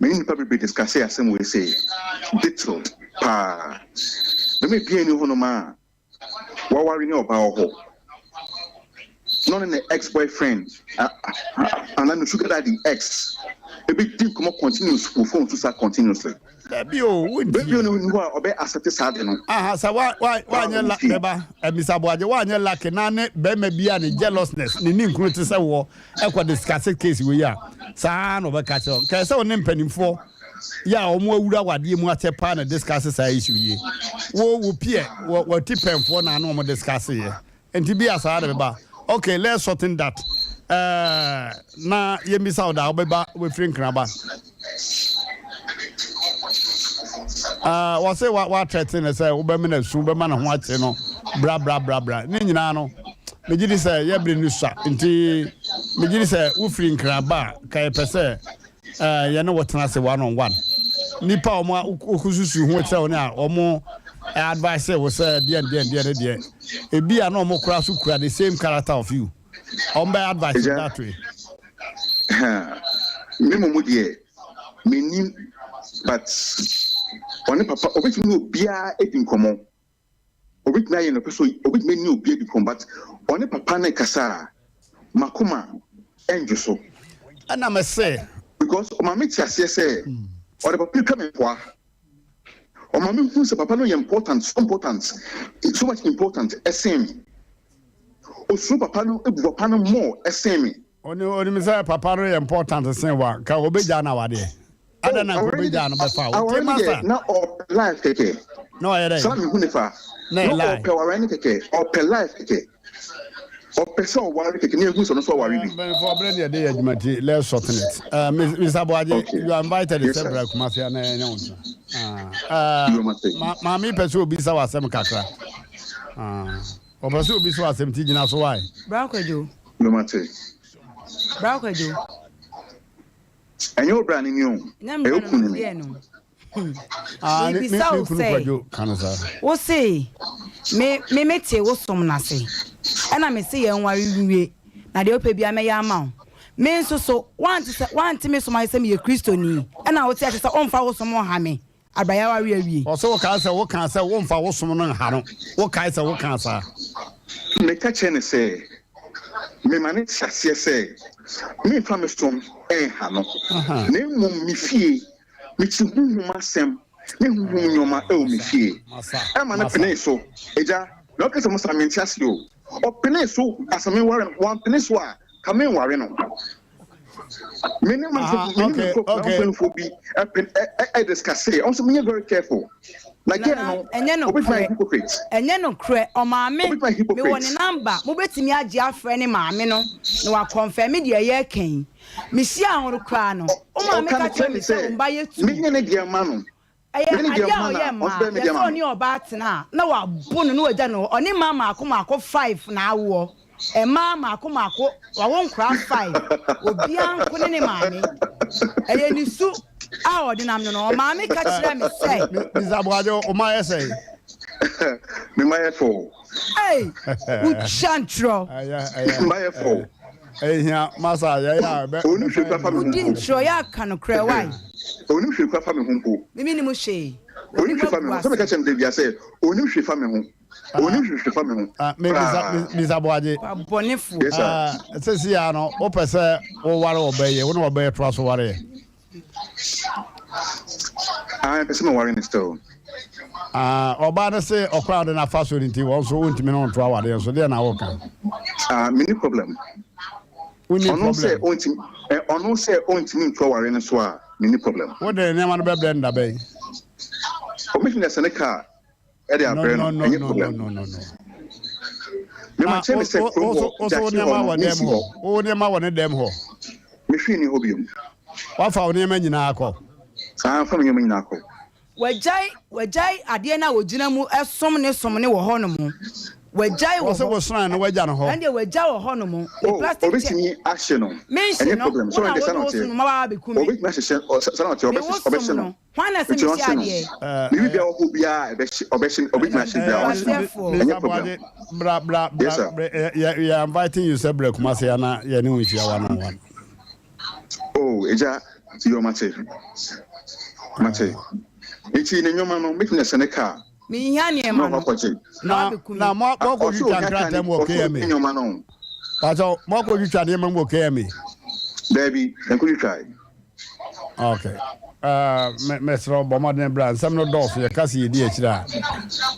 me ne nipa bebree discussee asɛm wei sei detailed paa. Bɛma biaa nni hɔ nom a waware ne ɔbaa wɔ hɔ na ɔne ne ex boyfriend anaa ne sugar daddy ex ebi di nkɔmɔ continuous wɔ phone so saa continuously. Dabi o, wontie. Baabi a ɔni hɔ a ɔbɛ accept saa ade no. Aha, sɛ wa wa wanyɛ la bɛba Mr. Boagye wanyɛ lucky na ne bɛrima bi a ne jealousness ne ne nkunu te sɛ woɔ ɛkɔ discuss case wei a saa na ɔbɛka kyerɛ wo. Nka ɛsɛ wo ne mpanimfoɔ yɛ a wɔn awura wadeɛ mu akyɛ paa na discuss saa issue yi. Wo wo peer wɔ wɔti pɛnfoɔ na ano wɔn discuss yɛ. Nti bi a saa na ɛbɛba. Okay, let's shorten that. Eh, na yɛmmisa wo da wobɛba wobɛfiri Nkraba. Uh, wɔse wa watrɛte ne sɛ wobɛmena su wobɛma ne ho akye no bra bra bra bra ne nyinaa no megye di sɛ yɛbere no sua nti megye di sɛ wofiri Nkraba a ka yɛpɛ sɛ Eh, yɛne wo tena ase one on one. Nipa a wɔn wokususu ho kyerɛ wo ne a wɔn advice wo sɛ deɛ deɛ deɛ ne deɛ. Ebi a na wɔn kora so kura the same character of you. Wɔn bɛ advice you that way. Me mo deɛ, menim but ɔne papa ɔbɛtumi ne obiara adi nkɔmmɔ. Obetumi ayɛ nea ɔpɛ sɛ obetumi ne obi adi kɔm but ɔne papa no kasa a makoma ɛndwo so. Ɛna me se. Because ɔma me te aseɛ sɛ ɔde papa no twa me mpoa. Ɔma me hu sɛ papa no yɛ important so important so much important ɛsen me. Osuro papa no bu papa no more ɛsen me. Onim sɛ papa no yɛ important sen wo a, nka obegyaa no awadeɛ. Adɛn na nka obegyaa no bɛfa wo? Aware no deɛ na ɔpɛ life kɛkɛ. Na ɔyɛ dɛn? Saa na mehu ne fa. Na ɛyɛ lie. Na ɔpɛ aware no kɛkɛ. Ɔpɛ life kɛkɛ. Ɔpɛ sɛ ɔware kɛkɛ na ehu sɛ ɔno nso aware bi. Mpanyinfoɔ abere ne yɛde yɛ adwuma nti let's shorten it. Uh, Mr. Boagye, Okay. you are invited Yes, sɛ sir. bra Kumasi ana ɛnyɛ wo nsa. Ah, You must say. ma maame pɛ sɛ obi sa w'asɛm kakra. Ah. Ɔpɛ sɛ obi so asɛm ti gyina so why? Bra Kwadwo. No mate. Bra Kwadwo. Ɛnyɛ wo bra no ni o. Ɛnyɛ me Ɛyɛ bra wo no kunu no ni. deɛ no. Ah, ne, me, Mebisa me wo kunu sɛ, Kwadwo ka no saa. wo se me me mete wo som no ase ɛna me se yɛn nware nwie na deɛ wopɛ biara mɛyɛ ama wo. Me nso so woante sɛ woante me som ase sɛ meyɛ Kristoni ɛna wote ase sɛ womfa wo som nha me. Abrayɛ aware awie. Ɔse wokae sɛ wokaa sɛ womfa wo som no nha no, wokae sɛ wokaa saa? Meka kyerɛɛ no sɛ mema no te aseɛ sɛ memfa me som nha no, na mmom me fie, mekyi honhom asɛm ne honhom nnoɔma wɔ me fie. Ɛma no penee so. Agya, na ɔka sɛ mo saa mente aseɛ o. Ɔpenee so ansa menware no, wampene so a, ka menware no. Me ne manfo me ne me nkurɔfoɔ bi ɛpɛ ɛ ɛ discuss ɔn sɛ menyɛ very careful. Na girl no ɛnyɛ obetumi ayɛ hypocrite. Ɛnyɛ nokorɛ ɔmaame mewɔ ne number mobɛtumi agye afrɛ ne maame no na wa confirm deɛ yɛreka yi mehyiaa wo no koraa no wo maame ka kyerɛ me sɛ wo mba yɛ tuu Menyɛ ne deɛ ma no. Ɛyɛ adeɛ a ɔyɛ mmaa yɛ sɛ ɔne ɔbaa tena a na wabo no na wagya no hɔ ɔne mmaa maako maako five na awoɔ mmaa maako maako wawo nkoraa five obiara nko ne ne maame ɛyɛ ne su a ɔde nam no no ɔmaame ka kyerɛ me sɛ. Mr. Aboagye wo ma yɛ sɛn? Me ma yɛ four. Ei wotwa ntorɔ. Me ma yɛ four. Ehia masa yɛ yɛ a bɛ. Onim hwee kura fa me ho mpo. Wodi ntorɔ yɛ aka nokorɛ why? Onim hwee kura fa me ho mpo. Me me nim hwee. Onim hwee fa me ho. Sɛ meka kyerɛ no da bia sɛ onim hwee fa me ho. Onim hwee fa me ho. Koraa. Misa Boagye. Bɔnefoɔ. Yes sir. Sɛsi ya no wopɛ sɛ woware ɔbɛ yɛ wo ne ɔbɛ yɛ toa so ware yɛ. Ah, mpɛ sɛ meware no still. Ah, ɔbaa no se ɔkwan a ɔde no afa so no nti wɔn nso wontumi ne wo nto awadeɛ nso deɛ na woka. Ah, menni problem. Wonni Ɔno sɛ problem. ɔntumi, eh, ɔno sɛ ɔntumi nto aware no so a, menni problem. Wode nneɛma no bɛbrɛ no da bɛn? Ɔbɛtumi de asɛne kaa. ɛde abrɛ no ɛnyɛ problem mema kyerɛ ne sɛ kurom hɔ gyakye hɔ no mensi hɔ wo nneɛma wɔ ne dɛm hɔ mehwee ni hɔ biom wafa wo nneɛma nyinaa kɔ saa fa me nneɛma nyinaa kɔ wagyae wagyae adeɛ no a wɔgyina mu som ne som ne wɔ hɔ nom wagyae wɔ hɔ wɔsɛ wosran no wagya no hɔ ɛndeɛ wagya wɔ hɔ nom ne oh, plastic chair obetumi ahye no menhye ɛnyɛ no problem wo so na ɔno deɛ wode sɛ wo som no ma waa bɛku me obetumi ahyehyɛ sɛ na ɔte me wo ɔbɛhye som no no Hwan na ɛse Nti mehyɛ ɔnhye no. adeɛ? Biribi biara wɔ hɔ biara a ɛbɛhye ɔbɛhye ɔbɛtumi ahye biara ɔnhye no. Animguaseɛfoɔ. Ɛnyɛ Mister problem. Boagye, bra bra bra Yes sir. bra yɛ yɛ we are inviting you sɛ bra Kumasi ha na yɛne wo nhyia one on one. Oh agya yɔ mate mate. Nti ne nneɛma no mɛtumi asɛ ne car Menhia na nneɛma ɔkɔ no. akɔgye. Na Na wabɛku me. na mo Ah, mo akɔ ɔsɛ twitwa ohia car nkrataa ne mu wɔ ɔsɛ ohia KMA. nneɛma no. Pakyɛw mo akɔ twitwa nneɛma mu wɔ KMA. Daabi, nkotwitwae. Ok. Uh, mesrɛ wo bɔ mmɔden bra nsɛm no dɔɔso yɛka sɛ yɛdi akyire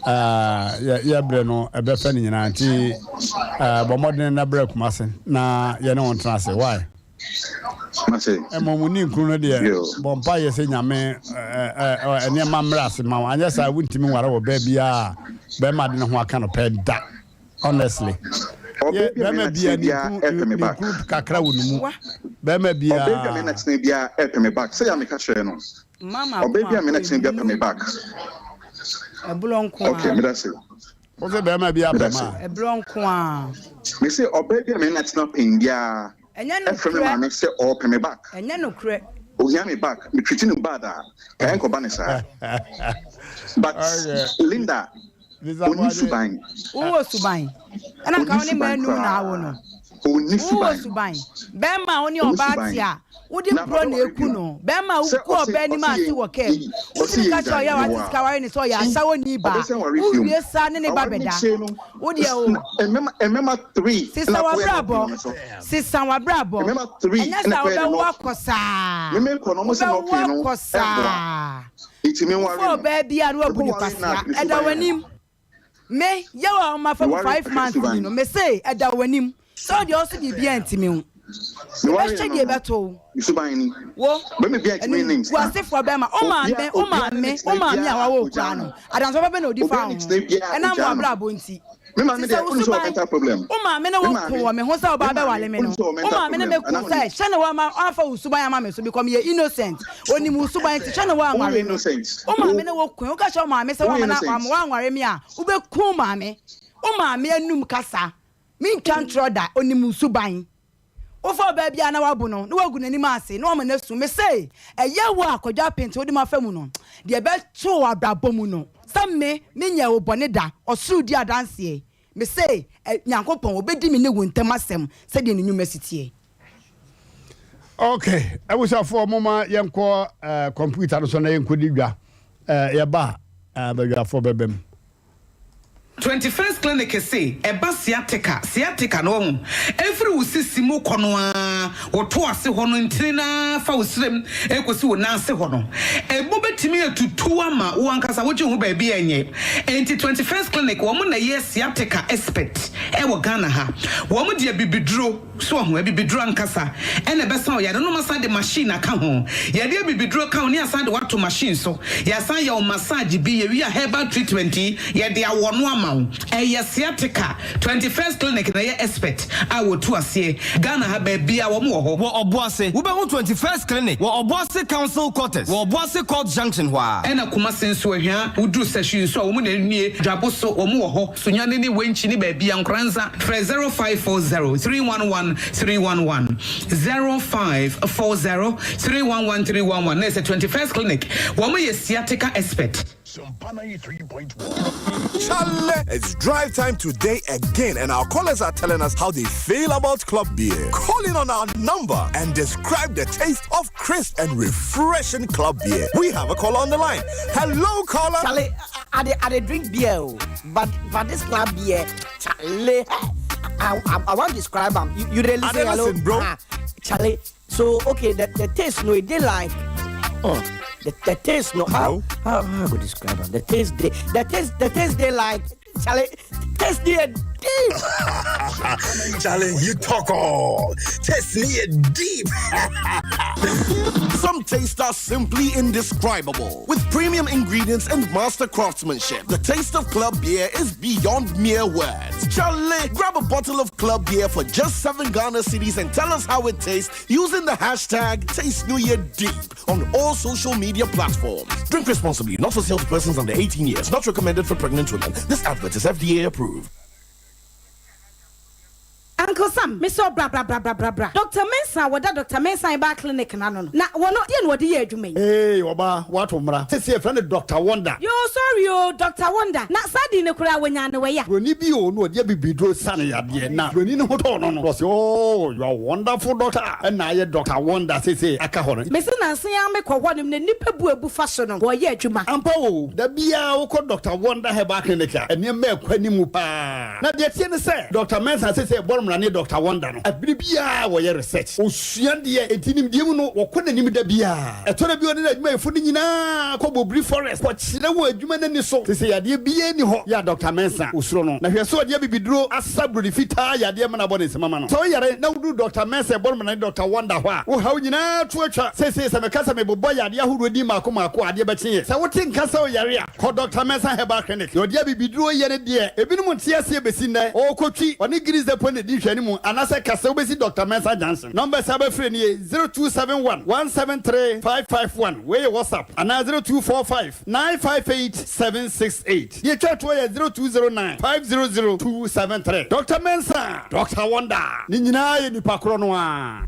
a uh, yɛbrɛ no ɛbɛfɛ no nyinaa nti uh, bɔ mmɔden na brɛ kuma ase na yɛne wo ntena ase why mmom ne nkunu no deɛ bɔ mpa yɛ sɛ nyame nneɛma mmerɛ ase ma wo anyɛ saa wontumi nware wɔ baa biaa bɛrima de ne ho aka no pɛ da Honestly. Ɔbɛ bi a Bɛrima mena bia tena ne biara nkuru ɛpɛ me ne back. nkuru kakra wɔ ne mu. Bɛrima Ɔbɛ bi a mena bia. tena biara ɛpɛ me back. Sɛ ya meka kyerɛ no. Mma mmaako Ɔbɛ bi a mmaako mena tena biara pɛ me enum. back. Ɛborɔ nko Okay, ara. meda se. Wo sɛ bɛrima bia Meda pɛ se. ma. Ɛborɔ nko ara. Me se ɔbɛ bi a mena tena pɛn biara Ɛnyɛ ɛfrɛ me nokorɛ. maame sɛ ɔɔpɛ me back. Ɛnyɛ nokorɛ. Ohia me back. Me treat no bad a, ka ɛnkɔba ne saa. But Okay. Linda, Mr. Onni Boakye. suban. Wowɔ suban. Ɛna nka Onni wo ne mmaa suban num na awo koraa. no. Onni Wowɔ suban. suban. Bɛrima a wo ne Onni ɔbaa suban. te a, wode Na borɔ na ɔbɛware eku bio. no. Bɛrima a Sɛ wogu ɔse ɔbaa anim ɔse ase yɛn wɔ kaa mu. yi ɔse Wotumi yɛn ka kyerɛ gyae ɔyɛ a wate mewɔ sika a. ware no sɛ ɔyɛ Ti asawoni baa. ɔbɛsan ware bio. Wowie saa ne ne ba Aware no bɛda. kyee no Wo deɛ o. na mmɛma mmɛma three Sesa na akɔyɛ w'abrabɔ. nɔɔke wɔ me so. Sesa w'abrabɔ. Mmɛma three Ɛnyɛ na saa ɛkɔyɛ ne wobɛwo nɔɔke. akɔ saa. Me mekɔ no ɔmo se Wobɛwo nɔɔke no akɔ ɛmmoa. saa. Nti menware Wofaa no. ɔbaa bi a na wabu no Mekɔ ware no a kwasea. ne Ɛda suban yɛ. w'anim. Me, yaw a mafa mu Meware five hwɛ months ni suban. no, mese ɛda w'anim. Sɛ wo deɛ ɔse biribiara nti me ho. Meware Yɛbɛhwɛ no deɛ no, ɛbɛto wo. ne suban ni. Wo, Bɛrima biara ntumi ne ntena. animguasefoɔ bɛrima, wo Obia maame, wo obia ne maame, ne wo tena maame a biara wawo wo ogyaa koraa no, no. adansefoɔ bɛn na ɔdi Obia faa ne wo ho? tena biara Ɛnam ogyaa no. w'abrabɔ nti. Me maame Te sɛ deɛ wo wonim sɛ ɔwɔ suban, mental problem. wo maame ne Me wo ko maame, wɔ me ho sɛ me ɔbaa maame bɛwale me wonim no. sɛ ɔwɔ Wo mental maame ne problem me ko anaa sɛ wonim? hyɛ ne wama wamfa wo suban ama me so because meyɛ innocent. Onim wo suban nti hyɛ ne Wonyɛ woanware me. innocent. Wo Wo maame ne wo ko, woka kyerɛ wo maame sɛ wonyɛ woama na innocent. woanware me a, wobɛku wo maame. Wo maame anum kasa. Mentwa ntorɔ da, onim wo suban. Wofa ɔbaa biara na woabo no, na woagu n'anim ase, na woama no asu. Mese, ɛyɛ wo a Kwadwo Apente wode m'afa mu no, deɛ ɛbɛto wo abrabɔ mu no, sɛ me, menyɛɛ wo bɔne da, ɔsoro di adanseɛ. Mese, ɛ, Nyankopɔn, ɔbɛdi me ne wo ntam asɛm sɛdeɛ ne nnwuma si teɛ. Ok, abusuafoɔ moma yɛnkɔ uh, kɔmputa no so na yɛnkɔdi dwa. Uh, yɛba a, uh, badwafoɔ bɛba mu. Twenty First Clinic se ɛba sciatica, sciatica no wahu, ɛfiri wo sisi mu kɔ no ara, wo to ase hɔ no ntini no ara fa wo srem ɛkɔsi wo nan ase hɔ no, ɛmu bɛtumi atutu ama wo ankasa wogye wo ho baabi a ɛnyɛ. Enti Twenty First Clinic wɔn na ɛyɛ sciatica expert ɛwɔ Ghana ha. Wɔn de abibiduro. So wahu? Abibiduro ankasa na ɛbɛsa wo yare no. Wɔasan de machine aka ho. Yɛde abibiduro ka ho na yɛasan de wo ato machine so. Yɛasan yɛ wo massage bi. Yɛwie a herbal treatment yi, yɛde awɔ no ama wo. Ɛyɛ sciatica. 21st Clinic na ɛyɛ expert a wɔtu aseɛ. Ghana ha baabiara wɔn wɔ hɔ. Wɔ Ɔboase, wobɛhu 21st Clinic wɔ Ɔboase Council Quarters wɔ Ɔboase Court Junction hɔ ara. Ɛna Kumasi nso, Ahwia, woduru Sahwi nso a, wɔn na ɛnie. Dwabo so, wɔn wɔ hɔ. Sunyani ne Wenchi ne baabia Nkoranza frɛ 0540 311 311 0540 311 311 na ɛsɛ 21st clinic wɔn yɛ sciatica expert. Chale, it's drive time today again, and our callers are telling us how they feel about club beer. Call in on our number and describe the taste of crisp and refreshing club beer. We have a caller on the line. Hello, caller. Chale, I, I, I, drink beer, oh, but but this club beer, chale, I, I, I want to describe them. You, you really listen, hello? listen, bro. Ah, chale, so okay, the, the taste no, it dey like, oh, the, the taste no, how, how, how I go describe them? The taste they, the taste, the taste they like, chale, taste they deep. Charlie, you talk all. Test me deep. Some tastes are simply indescribable. With premium ingredients and master craftsmanship, the taste of club beer is beyond mere words. Charlie, grab a bottle of club beer for just 7 Ghana cedis and tell us how it tastes using the hashtag TasteNewYearDeep on all social media platforms. Drink responsibly, not for sale to persons under 18 years, not recommended for pregnant women. This advert is FDA approved. Uncle Sam, me sɛ wo bra bra bra bra bra bra. Doctor Mensah a wɔda Doctor Mensah Herbal Clinic no ano no, na wɔno, deɛn na wɔde yɛ adwuma yi? Eei ɔbaa, woato mmara. Seesei yɛfrɛ no Doctor Wonder. Yoo, sorry oo, Doctor Wonder. Na saa din no koraa, wɔnyaa no wɔ ya? Buroni bi oo, na ɔde abibiduro sa no yadeɛ, na buroni no ho tɔɔ no no, na ɔse, Oh, you are wonderful doctor. Ɛna ayɛ Doctor Wonder seesei aka hɔ no. Mese nansa yi ara mekɔ hɔnom na nnipa bu abu fa so no, wɔyɛ adwuma. Ampa oo, da biara wokɔ Doctor Wonder Herbal Clinic a, nneɛma ɛkɔ anim paa. Na deɛ ɛteɛ ne sɛ, Dɔkta Mensah seesei ɛbɔ no mmara ne Dɔkta Wonder no, bere biara wɔyɛ research, wɔsua deɛ, enti nimdeɛ mu no wɔkɔ n'anim da biara. Ɛtɔ da bi a ɔne n'adwumayɛfo no nyinaa kɔ Bobiri Forest kɔkyerɛ wɔn adwuma no ani so. Seesei yadeɛ biara nni hɔ yɛ a Dɔkta Mensah ɔsuro no. Na hwɛ sɛ ɔde abibiduro asa buroni fitaa yadeɛ ma no abɔ ne nsam ama no. Sɛ woyare na woduru Dɔkta Mensah ɛbɔ no mmara ne Dɔkta Wonder hɔ a, wo haw nyinaa to atwa. Seesei sɛ meka sɛ mebobɔ yadeɛ ahodoɔ din mmaako mmaako a, adeɛ bɛkye yɛn. Sɛ wote nka sɛ woyare a, Kɔ Dɔkta Mensah Herbal Clinic. Deɛ ɔde abibiduro yɛ no deɛ, ebinom nte aseɛ bɛsi nnɛ. Ɔrekɔtwi, ɔne Guinness Depot na ɛdi nhwɛanimu, anaasɛ ka sɛ wobɛsi Dɔkta Mensah Junction. Numbers a wobɛfrɛ nie, 0271 173 551, wei yɛ WhatsApp, anaa 0245 958 768. Deɛ ɛtwa toɔ yɛ 0209 500 273. Dɔkta Mensah, Dɔkta Wonder, ne nyinaa yɛ nipa korɔ no ara.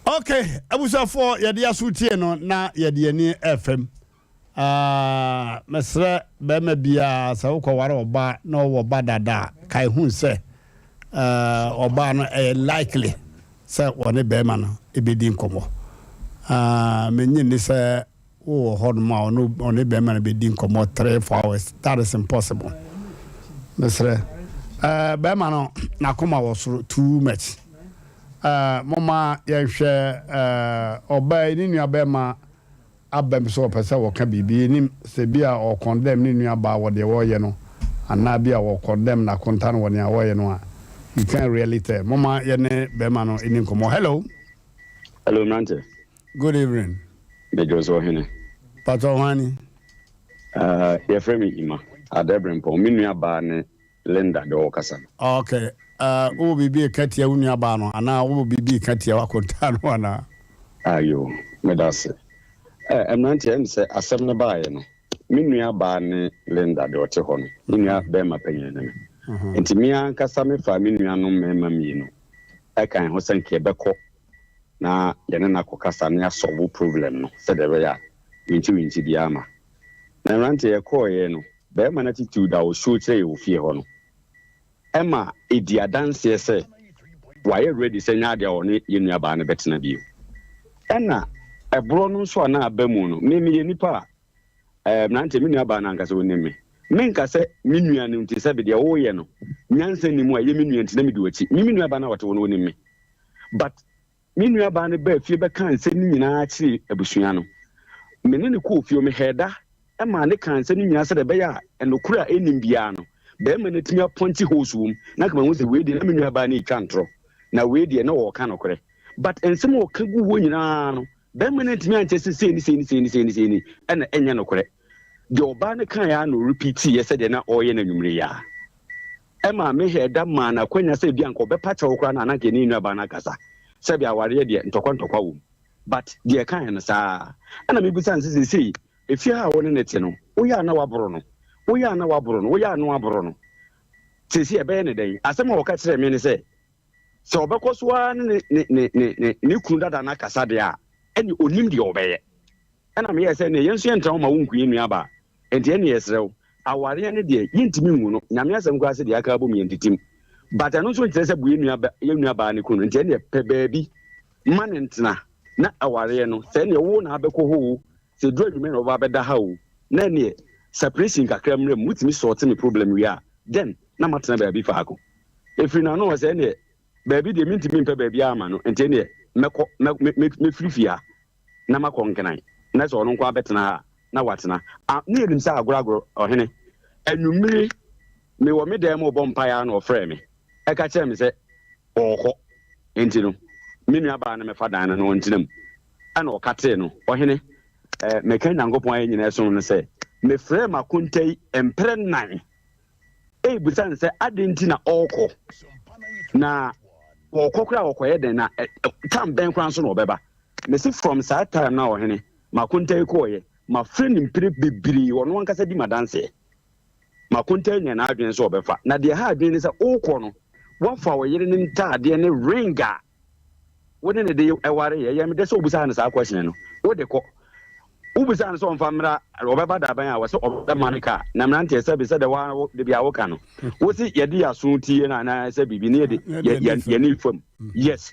Ok, abusuafoɔ, yɛde aso tie no na yɛde ani refam. Ah, mesrɛ bɛrima biara sɛ wokɔware ɔbaa na ɔwɔ ba dada a, kae hu sɛ eh, ɔbaa no ɛyɛ likely sɛ wɔne bɛrima no ɛbɛdi nkɔmmɔ. Ah, menye nni sɛ wowɔ hɔnom a ɔne ɔne bɛrima no bɛdi nkɔmmɔ 3 4 hours. That is impossible. Mesrɛ eh, bɛrima no n'akoma wɔ soro too much. Eh, momma yɛnhwɛ eh, ɔbaa yi ne nua bɛrima abam sɛ ɔpɛ sɛ ɔka biribi. Yennim sɛ ebia ɔrekɔndɛm ne nuabaa wɔ deɛ ɔreyɛ no anaa ebia ɔrekɔndɛm n'akonta no wɔ nea ɔreyɛ no a, you can't really tell. Momma yɛne barima no nni nkɔmmɔ. Hello. Hello, mmerante. Good evening. Medwo so ɔhene. Patrɔ hwan ni? Uh, yɛfrɛ me Ima Adɛbrempɔn. Me nua baa ne Linda deɛ ɔrekasa no. Okay. Uh, wowɔ biribi reka tia wo nua baa no anaa wowɔ biribi reka tia w'akontaa no anaa? Ayo, meda ase. Eh, mmeranteɛ, ɛm sɛ asɛm no baeɛ no, me nua baa ne Linda deɛ ɔte hɔ no, me nua bɛrima panyin ne me. Nti me ankasa mefaa me nuanom mmarima mmienu ɛkan ho sɛ nka yɛbɛkɔ na yɛne no akɔkasa na yɛasɔlvo problem no sɛdeɛ ɛbɛyɛ a winkyiwinkyi biara ma. Na mmeranteɛ yɛkɔeɛ no, bɛrima no attitude a ɔshow kyerɛ yɛ wɔ fie hɔ no, ɛma ɛdi adanseɛ sɛ wayɛ ready sɛ nyɛ adeɛ a ɔne yɛn nuabaa no bɛtena bio. Ɛna ɛborɔ no nso a na aba mu no, me meyɛ nipa a, ɛɛ mmeranteɛ, me nuabaa no ankasa ɔnim me. Menka sɛ me nua no nti sɛbe deɛ woyɛ no nyansa nni mu a ɛyɛ me nua nti na medi w'akyi. Me me nuabaa no a ɔte hɔ no ɔnim me. But me nuabaa no baa fie bɛkaa nsɛm no nyinaa kyeree abusua no. Me ne no kɔɔ fie, mehɛɛ da maa no kaa nsɛm no nyinaa sɛdeɛ ɛbɛyɛ a nokorɛ a ɛnnim biara no, barima no atumi apɔnkye holes wɔ mu na anka mahu sɛ wei deɛ na me nuabaa no retwa ntorɔ. Na wei deɛ na ɔɔka nokorɛ. But nsɛm a ɔka gu hɔ nyinaa no, bɛrima no antumi ankyɛ sɛ sei ne sei ne sei ne sei ne sei ni ɛna ɛnyɛ nokorɛ. Deɛ ɔbaa no kaeɛ ara na ɔrepeatiiɛ sɛdeɛ na ɔreyɛ no anwummere yi ara. Ɛmaa me hɛɛ da maa no akwanya sɛ ebia anka ɔbɛpa kyɛw koraa no a na anka yɛne yɛn nuabaa no akasa. Sɛdeɛ awareɛ deɛ ntɔkwa ntɔkwa wɔ mu. But deɛ ɛkaeɛ no saa ara. Ɛna mebisa no sɛ seesei efie ha a wo ne no te no, woyɛ a na woaboro no? Woyɛ a na woaboro no? Woyɛ a na woaboro no? Seesei ɛbɛyɛ no dɛn? Asɛm a ɔka kyerɛɛ me ne sɛ, sɛ ɔbɛkɔ so ara ne ne ne ne ne ne kunu dada no akasa deɛ a, ɛnneɛ ɔnnim deɛ ɔbɛyɛ. Ɛna meyɛɛ sɛ, ɛnneɛ yɛn nso yɛntena hɔ ma wonku yɛn nuabaa. Enti ɛnneɛ yɛsrɛ wo, awareɛ no deɛ yɛntumi nwu no, Nyame asɛm koraa se deɛ aka abom yɛntetem. But ɛno nso nkyerɛ sɛ bu yɛn nua yɛn nuabaa no kunu no, nti ɛnneɛ pɛ baabi ma no ntena na awareɛ no, sɛ ɛnneɛ wo na abɛkɔ hɔ o, sɛ ɛduru anwummerɛ na ɔba abɛda ha o, na ɛnneɛ separation kakra mmra mu, wotumi sɔɔte me problem wie a, then na matena baabi faako. Ɛfiri n'ano hɔ sɛ ɛnneɛ baabi deɛ mentumi mpɛ baabiara ma no, nti ɛnneɛ mɛkɔ, mɛ, mɛ, mɛfiri fie ha. na makɔ Nkran, na sɛ ɔno nko ara bɛtena ha a, na watena. A, na yɛnim sɛ agorɔ agorɔ, ɔhene. Anwummere, mewɔ me dan mu rebɔ mpaeɛ ara na ɔfrɛɛ me, ɛka kyerɛɛ me sɛ ɔrekɔ. Enti no, me nuabaa no mmɛfa dan no na ɔntena mu. Ɛna ɔkatee no. Ɔhene, eh, meka Nyankopɔn a yɛn nyinaa som no sɛ, mefrɛɛ m'akonta yi mprɛ nnan rebisa no sɛ adɛn nti na ɔrekɔ, na ɔrekɔ koraa a ɔkɔyɛ dɛn, na tam bɛn koraa nso na ɔbɛba. Mese from saa time no a ɔhene, m'akonta yi kɔɔeɛ, mafrɛ no mpire bebree, ɔno ankasa di m'adanseɛ. M'akonta anya n'adwene sɛ ɔbɛfa, na deɛ ɛha adwene ne sɛ wokɔ no, woafa wo yere no ntaadeɛ ne ring a wo ne no de wareeɛ. Ɛyɛ me dɛ sɛ wobisaa no saa question no. Wode kɔ. Wobisaa no sɛ ɔmfa mmra, ɔbɛba daban a, wɔsɛ ɔbɛma no kaa. Na mmeranteɛ sɛbe sɛdeɛ wo de bia woka no, wose yɛde yɛn aso tie no anaa sɛ biribi ne yɛde yɛn ani fam. Yes.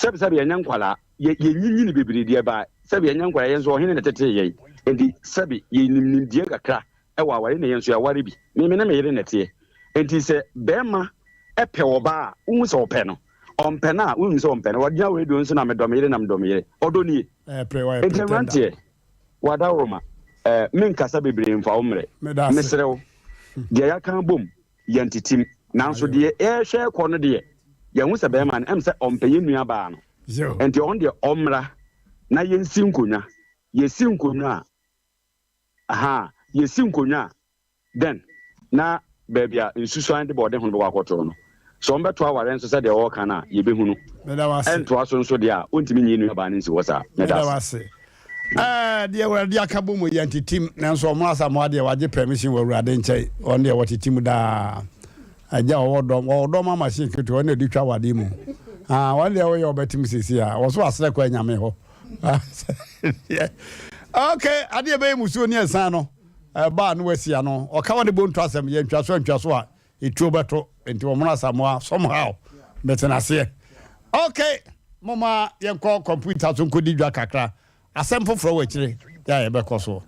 Sɛbe sɛbe yɛnyɛ nkwadaa, yɛ yɛnyinyini bebree deɛ ba sɛbe yɛnyɛ nkwadaa, yɛn nso ɔhene na ɛtetee yɛn. Enti sɛbe yɛnim nimdeɛ kakra wɔ aware na yɛn nso yɛaware bi. Me me ne me yere na ɛteɛ. Enti sɛ barima pɛ ɔbaa a, wohu sɛ ɔpɛ no. Ɔmpɛ no a, wonim sɛ ɔmpɛ no. Ɔgyina radio nso na medɔ me yere na medɔ me yere. Ɔdɔ nie. Enti mmeranteɛ, w'adaworoma, eh, menkasa bebree mfa wo mmerɛ. Mesrɛ wo, deɛ yɛaka abom, yɛntetem. Nanso deɛ yɛrehwɛ rekɔ no deɛ, yɛahu sɛ barima no, ɛm sɛ ɔmpɛ yɛn nuabaa no. Enti ɔno deɛ ɔmmra na yɛnsi nkonnwa. Yɛsi nkonnwa a, Ahaa, yɛsi nkonnwa a, then na baabi a nsusuan de bɔɔde ho no bɛkɔ akɔto no. Sɛ wɔbɛto awareɛ nso sɛdeɛ wɔreka no a, yɛbɛhu no. Meda wo ase. Ɛntoa so nso deɛ a, wontumi nyi nuabaa no nsi hɔ saa. Meda Meda wo ase. ase. Ɛɛ, deɛ Awurade aka bɔ mu yɛ ntetem, nanso ɔmo Asamoah deɛ wagye permission wɔ Awurade nkyɛn, ɔno deɛ wɔtete mu daa. Agya ɔwɔ dɔm, ɔwɔ dɔm ama machine ketewa, ɔno na ɛde twa wade mu. Ah, wɔn deɛ woyɛ ɔbɛtem sisi a, wɔso asrɛ kɔ anyame hɔ. okay adeɛ bɛyɛ musuo ne ɛsan no ɛba a no wasi ano ɔka wa ne bonto asɛm yɛ ntwa so ntwa so a etuo bɛto nti wɔn asamoa somehow bɛtena aseɛ okay moma yɛnkɔ kɔmputa so nkɔdi dwa kakra asɛm foforɔ wɔ akyire yɛ a yɛbɛkɔ soɔ.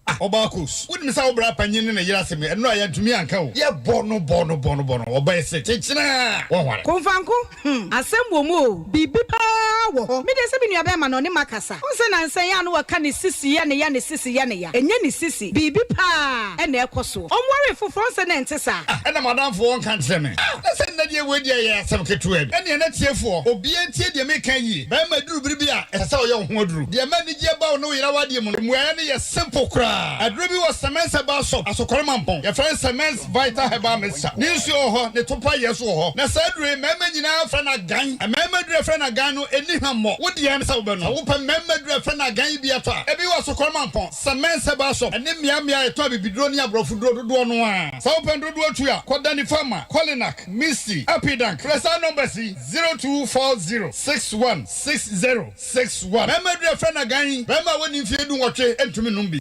Ah ɔbaa Kos, wonim sɛ wo bra panyin ne ne yere asɛm yi, ɛno a yɛantumi anka o. Yɛbɔ no bɔ no bɔ no bɔ no, ɔbaa yi se, Kyekyena! Wɔnware. Komfanko, hmm, asɛm wɔ mu o, biribi paa wɔ hɔ. Me deɛ sɛ me nua bɛɛma no ɔne makasa. Wohu sɛ nansa yi a na wɔka ne sisi yɛ ne ya, ne sisi yɛ ne ya. Ɛnyɛ ne sisi, biribi paa na ɛkɔ soɔ. Ɔnwaree foforɔ, wohu sɛ na ɛnte saa. Ah, ɛna m'adamfo ɔnka nkyerɛ me. Ah, na sɛ nnɛ deɛ wei deɛ ɛyɛ asɛm ketewa bi. Ɛnneɛ na tiefoɔ, obiara ntie deɛ meka yie. Bɛɛma aduru bere bi a, ɛsɛ sɛ ɔyɛ wo ho aduru. Deɛ ɛma anigyeɛ ba wo ne wo yere awadeɛ mu no, mmuaeɛ no yɛ simple koraa. Aduro bi wɔ Semens Herbal Shop, Asokore Mampong. Yɛfrɛ no Semens Vital Herbal Mixture. Ne nsuo wɔ hɔ, ne topa yɛ nso wɔ hɔ. Na saa aduro yi, mmarima nyinaa frɛ no agan. Mmarima aduro a yɛfrɛ no agan no, ɛnni hwammɔ. Wo deɛ ne sɛ wobɛnom. Sɛ wopɛ mmarima aduro a yɛfrɛ no agan yi bi atɔ a, ebi wɔ Asokore Mampong, Semens Herbal Shop, ɛne mmeammea a yɛtɔn abibiduro ne aborɔfoduro dodoɔ no ara. Sɛ wopɛ no dodoɔ tu a, kɔ Danny Pharma, Kolinak, Misty, Apidank. Frɛ saa numbers yi, 0240 61 60 61. Mmarima aduru a yɛfrɛ no agan yi, barima a wadi mfeɛ dunwɔtwe ntumi nnom bi.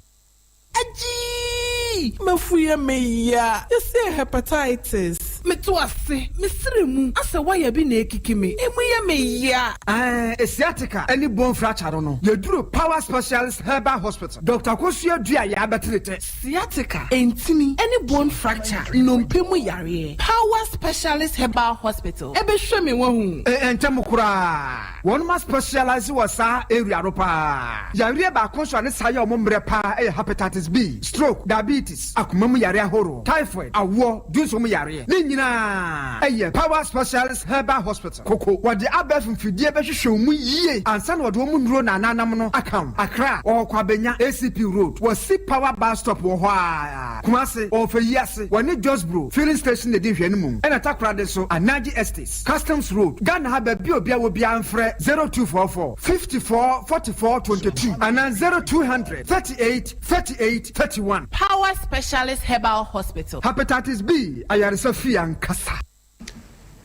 Agyii! M'afu yɛ me ya. Yɛsee hepatitis. Meto ase, me srɛ mu asɛ wire bi na ekiki me, emu yɛ me ya. Ɛɛ sciatica ne bone fracture no no, yɛduru Power Specialist Herbal Hospital, Doctor Akosua Duah yɛ abɛtene tɛ. Sciatica, ntini, ne bone fracture, nnompe mu yareɛ, Power Specialist Herbal Hospital bɛhwɛ me wahu. Ntɛm koraa. Wɔnom a specialise wɔ saa area no paa. Yareɛ baako nso a ne saa yɛ wɔn mmerɛ paa yɛ Hepatitis B, stroke, diabetes, akoma mu yareɛ ahoroɔ, typhoid, awoɔ, dwonsɔ mu yareɛ. Ne. nyinaa yɛ Power Specialist Herbal Hospital, Koko. Wɔde abɛɛfo mfidie bɛhwehwɛ wo mu yie ansa na wɔde wɔn nnuro na ananam no aka wo. Accra, wɔwɔ Kwabenya, ACP Road, wɔsi Power Bus Stop wɔ hɔ ara. Kumasi, wɔwɔ Feyiase, wɔne Josbro Filling Station na ɛdi nhwɛanimu. Ɛna Takoradi nso, Anaji Estates, Customs Road, Ghana ha baabi a obiara wɔ biara mfrɛ 0244 54 44 22 anaa 0200 38 38 31. Power Specialist Herbal Hospital. Hepatitis B ayaresa fie ankasa.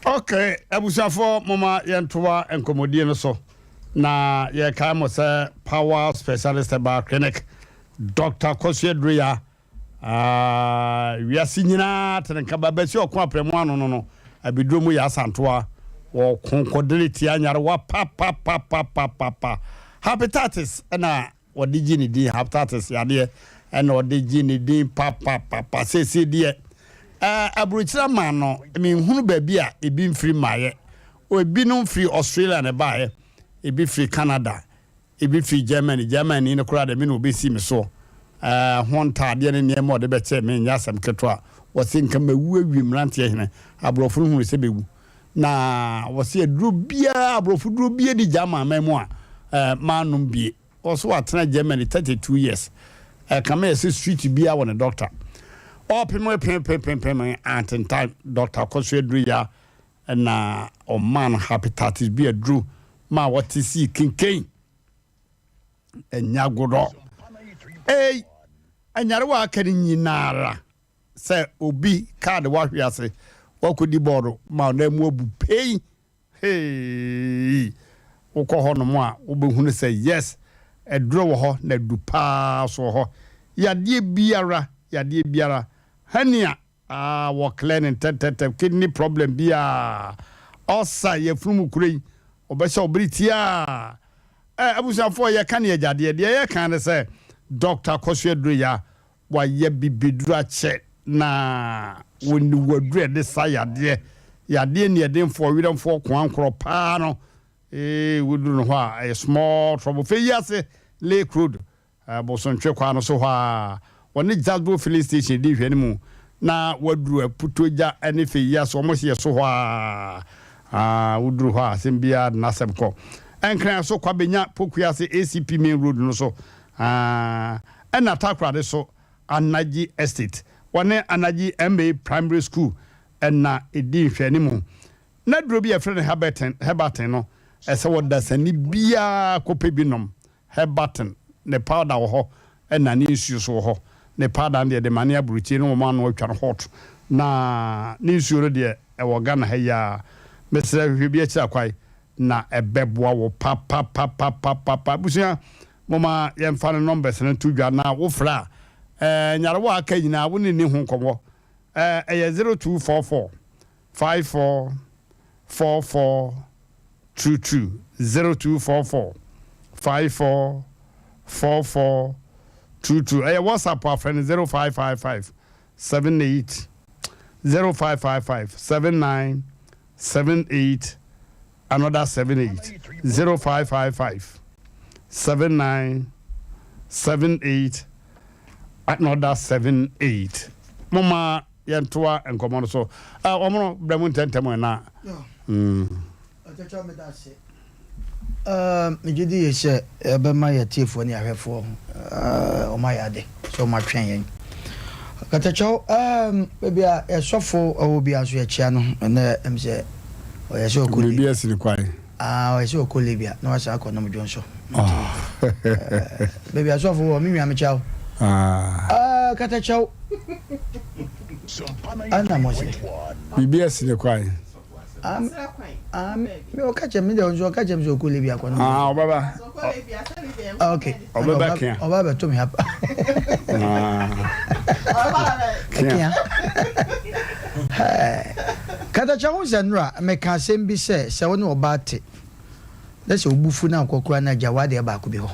Ok, abusuafoɔ momma yɛntoa nkɔmmɔdie no so na yɛkae mo sɛ Power Specialist Herbal Clinic Doctor Kwasu Aduroya ah, wiase nyinaa tene nka babasi ɔko aprɛmu ano no no abiduro mu yɛ asantoa wɔko kɔdene tia nyarewa papapapapapa hepatitis ɛna Wɔde gye ne din hepatitis yadeɛ ɛna ɔde gye ne din papapapa seesei deɛ ɛɛ aburokyire aman no menhunu baabi a ebi mfiri mmaeɛ ebinom firi Australia na ɛbaeɛ ebi firi Canada ebi firi Germany Germany no koraa deɛ me na ɔbɛsi me soɔ ɛɛ ho ntaadeɛ ne nneɛma ɔde bɛkyɛ me nyɛ asɛm ketewa wɔse nka mawu awie mmeranteɛ hene aborɔfo no hunu sɛ bɛwu Na wɔse aduro biara, aborɔfo duro biara ni German man mu a eh, manom bie. Ɔso watena Germany 32 years. Ɛkame yɛ sɛ street biara wɔ ne doctor. Ɔpem pem pem pem pem antentan doctor kɔ so aduro ya na ɔmaa no hepatitis B aduro ma wɔte sii kenken. Ɛnyɛ agorɔ. Ei, anyarewa aka no nyinara. Sɛ obi kaa de woahwe ase, woakɔdi bɔɔlo ma wo nan mu abu pei, heii, wokɔ hɔnom a wobɛhunu sɛ yes, aduro wɔ hɔ na adu paa nso wɔ hɔ. Yadeɛ biara, yadeɛ biara, hernia, ah, wɔ clear no ntɛntɛntɛm, kidney problem biara, ulcer, yafunu mu kuro yi, wɔbɛhyɛ wo bere tiaa. Eh, abusuafoɔ, yɛka ne agyadeɛ, deɛ yɛka ne sɛ, Doctor Kɔso Aduro Wayɛ bibiduro akyɛ na wɔni waduro a ɛde sa yadeɛ. Yadeɛ nniɛdenfoɔ, werɛmfoɔ, koankorɔ paa no ee woduru no hɔ a ɛyɛ small trouble. Fɛ yi ase Lake Road, Bosontwe kwan no so hɔ a wɔne Jasbo filling station di nhwɛne mu na waduru Aputuogya ne fɛ yi ase wɔn hyeɛ so hɔ a ah woduru hɔ a asɛm biara de n'asɛm kɔ. Nkran so Kwabenya Pokuase ACP main road no so ah Ɛna Takoradi so Anagye Estate, wɔne Anagye MA Primary School na ɛdi nhwɛanimu. Na duro bi a yɛfrɛ no Herbatin, Herbatin no, ɛsɛ ɔdasani biara kɔpɛ bi nom. Herbatin, ne powder wɔ hɔ, ɛna ne nsuo nso wɔ hɔ. Ne powder no deɛ, de ma ne aburokyire ne wɔn ano atwa no hot. Na ne nsuo no deɛ, ɛwɔ Ghana ha yi ara. Mesrɛ hwehwɛ bi akyiri akwae na ɛbɛboa wo papapapapapa. Abusua, Momma yɛmfa ne numbers no nto dwa na wofrɛ a, eh, nyarewa a aka nyinaa wo ne nni ho nkɔmmɔ. Eh, ɛyɛ 0244 54 44 22, 0244 54 44 22. Ɛyɛ WhatsApp a frɛ no 0555 78 0555 79 78 another 78 0555 79 78 another 78 moma yɛntoa nkɔmmɔ no so wɔn no brɛ mu ntɛntɛm ɛna. Ɔkyɛkyɛ meda ase. Megye di yie sɛ ɛbɛma yɛn atiefoɔ ne ahwɛfoɔ wɔn ayɛ ade sɛ wɔn atwɛn yɛn. Katakyɛw, baabi a yɛsɔfo wɔ biara nso yɛkyea no ɛnɛ ɛm sɛ ɔyɛ sɛ ɔkɔ Biribi asi ne kwan. Ah, ɔyɛ sɛ ɔkɔ Libya na wasan akɔ nom dwonso. Baabi a sɔfo wɔ, me nua mekyia wo. Ah, Katakyɛw, ɛna mo se. Biribi asi ne kwan. Ah, ah, me ɔka kyerɛ me deɛ nso ɔka kyerɛ me sɛ ɔkɔ Libya kɔ no. Ah, ɔbɛba. Ah, okay. Ɔbɛba kea. Ɔba bɛto me hapa. Ah. Kea. Katakyɛ ho sɛ nnora meka asɛm bi sɛ sɛ wo ne ɔbaa te na sɛ wo bo fu na wokɔ koraa na agya w'adeɛ baako bi hɔ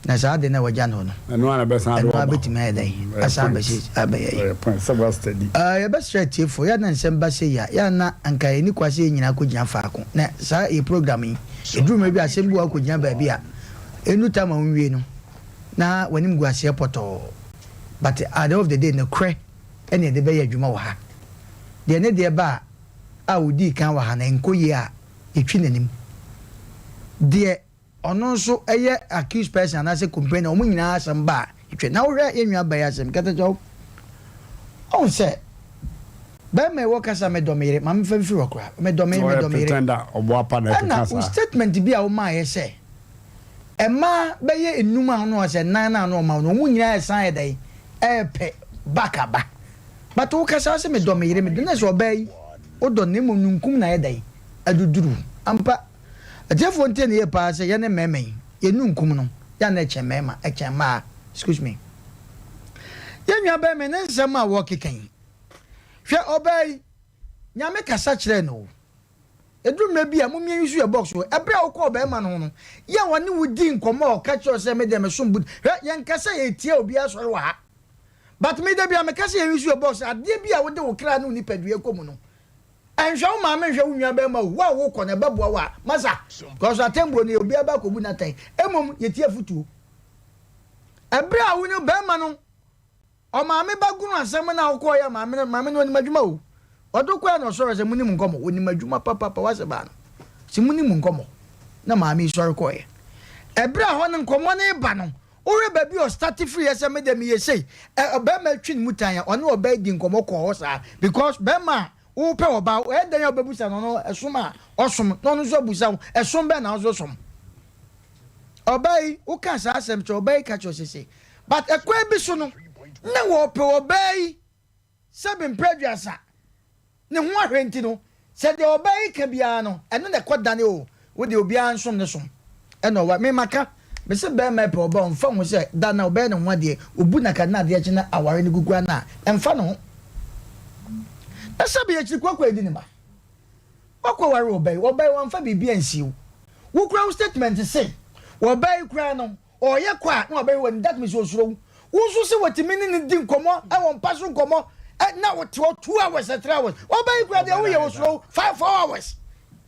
na saa ade no a wagya no hɔ no ɛno ara bɛsan de ɛno ara bɛtumi ayɛ dɛn asan abɛsi abɛyɛ yi point sɛ wa study. Yɛbɛsrɛ atiefoɔ yɛ na nsɛm ba sei a yɛ na anka ɛni kwa sɛ yɛn nyinaa kɔgyina faako na saa yɛ program yi ɛduru mmerɛ bi a asɛm bi wɔ hɔ akɔgyina baabi a ɛnnu time a wonwie no na w'anim gu aseɛ pɔtɔɔ but at the end of the day nokorɛ ɛne yɛde bɛyɛ adwuma wɔ ha. Deɛ ne deɛ ba a, a ɔdii kan wɔ ha no, ɛnkɔ yie a, yɛtwi n'anim. Deɛ ɔno nso yɛ accused person anaasɛ complainer, wɔn nyinaa asɛm ba a, yɛtwi. Na wohwɛ yɛn nua ba yi asɛm, Kɛtɛkyɛw, ɔhu sɛ bɛrima yi wɔ kasa medɔ me yere, ma memfa mfiri hɔ koraa, medɔ me yere, medɔ me yere. Ɛna wo statement bi a womaeɛ sɛ, Mmaa bɛyɛ nnum a ɔno ɔsɛ nnan no a na ɔma wo no wɔn nyinaa ɛsan yɛ dɛn ɛɛpɛ back aba but wo kasa wo sɛ medɔ me yere medɔ na sɛ ɔbaa yi wodɔ no na mmom nunkum na ayɛ dɛn aduduru wo ampa atiefoɔ ntie no yie paa sɛ yɛne mmarima yi yɛn nunkum no yɛ a na ɛkyɛn mmarima ɛkyɛn mmaa excuse me yɛn nua bɛrima ne nsɛm a wɔkeka yi hwɛ ɔbaa yi nyame kasa kyerɛɛ no o Ɛduru mmerɛ bi a, mommia nsu yɛ box o. Ɛberɛ a wokɔɔ barima no ho no, yɛ a ɔne wo dii nkɔmmɔ a ɔka kyerɛɛ wo sɛ me deɛ mesom bo. Hwɛ, yɛnka sɛ yɛretia obiara asɔre wɔ ha. But me da biara meka sɛ yɛnsu yɛ box, adeɛ bi a wode wo kra ne wo nipadua kɔ mu no, ɛnhwɛ wo maame nhwɛ wo nua barima o, wo a wokɔ no ɛbɛboa wo a, masa. Because atɛnbuo no yɛ obiara ba akɔbu no atɛn. Mmom yɛtie afotuo. Ɛberɛ a wo ne barima no Ɔmaame ba gunu asɛm no a wokɔɔ yɛ maame no maame no onim adwuma o ɔdo kɔɛ na ɔsɔre sɛ munim nkɔmɔ onim adwuma papapa wase baa no sɛ munim nkɔmɔ na maame yi sɔre kɔɛ ɛberɛ a hɔ no nkɔmɔ no ba no wohwɛ baabi a ɔstarte firi yɛ sɛ me deɛ meyɛ sei ɛ ɔbɛrima atwi ne mu tan a ɔne ɔbaa di nkɔmɔ kɔɔ hɔ saa because bɛrima a wopɛ ɔbaa ɛyɛ dɛn a wobɛbusa no ɔno ɛsom a ɔsom na ɔno nso abusa wo ɛsom bɛn na ɔso som ɔbaa yi woka saa asɛm kyerɛ ɔbaa yi ka kyerɛ sese But ɛkwan bi so no, na wɔpɛ ɔbaa yi sɛbe mprɛ aduasa ne ho ahwɛ nti no, sɛ deɛ ɔbaa yi ka biara no, ɛno na ɛkɔ dane o, wo deɛ obiara nsom ne som ɛna ɔwa. Me maka, me se barima pɛ ɔbaa ɔmfa ho sɛ da no a ɔbɛyɛ ne ho adeɛ, ɔbu no aka na adeɛ kye na aware no gu koraa no a, ɛmfa ne ho. Na sɛbe akyiri koakua adi ne ba. Wakɔ ware ɔbaa yi, ɔbaa yi wamfa biribi ansie wo. Wo koraa wo statement se, ɔbaa yi koraa no, Ɔreyɛ kɔ a na wabɛhwɛ w'anim that means osuro wo. Wo nso sɛ watumi ne no di nkɔmmɔ wɔ mpa so nkɔmmɔ na wote hɔ 2 hours 3 hours. Ɔbaa yi koraa deɛ woyɛ osuro wo 5 4 hours.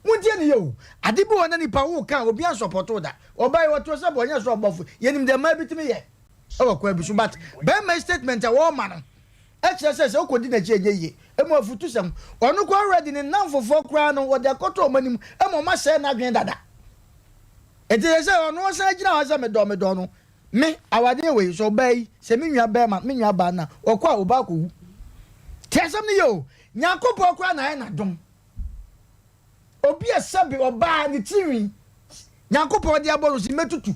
Montie ne yie o. Ade bi wɔ hɔ na nipa woka a obi ansɔpɔto wo da. Ɔbaa yi ɔte hɔ sɛ bɔ ɔnyɛ sɛ ɔbɔfo. Yɛnim deɛ mmaa bi tumi yɛ wɔ kwan bi so but barima yi statement a wɔrema no kyerɛ sɛ sɛ wokɔdi n'akyi a ɛnyɛ yie. Emu afutusɛm. Ɔno koraa already ne nnamfofoɔ koraa no wɔde akɔto wɔn anim ma wɔasɛe n'adwene dada. Enti sɛ sɛ ɔno ɔsan gyina hɔ sɛ medɔ medɔ no, me awadeɛ wei sɛ ɔbaa yi sɛ me nua bɛrima me nua baa no a ɔkɔ a ɔbaa kɔwu. Te asɛm no yɛ o, Nyankopɔn koraa na ayɛ n'adom. Obi a sɛbe ɔbaa ne tirinwi Nyankopɔn de abɔ no si mɛtutu.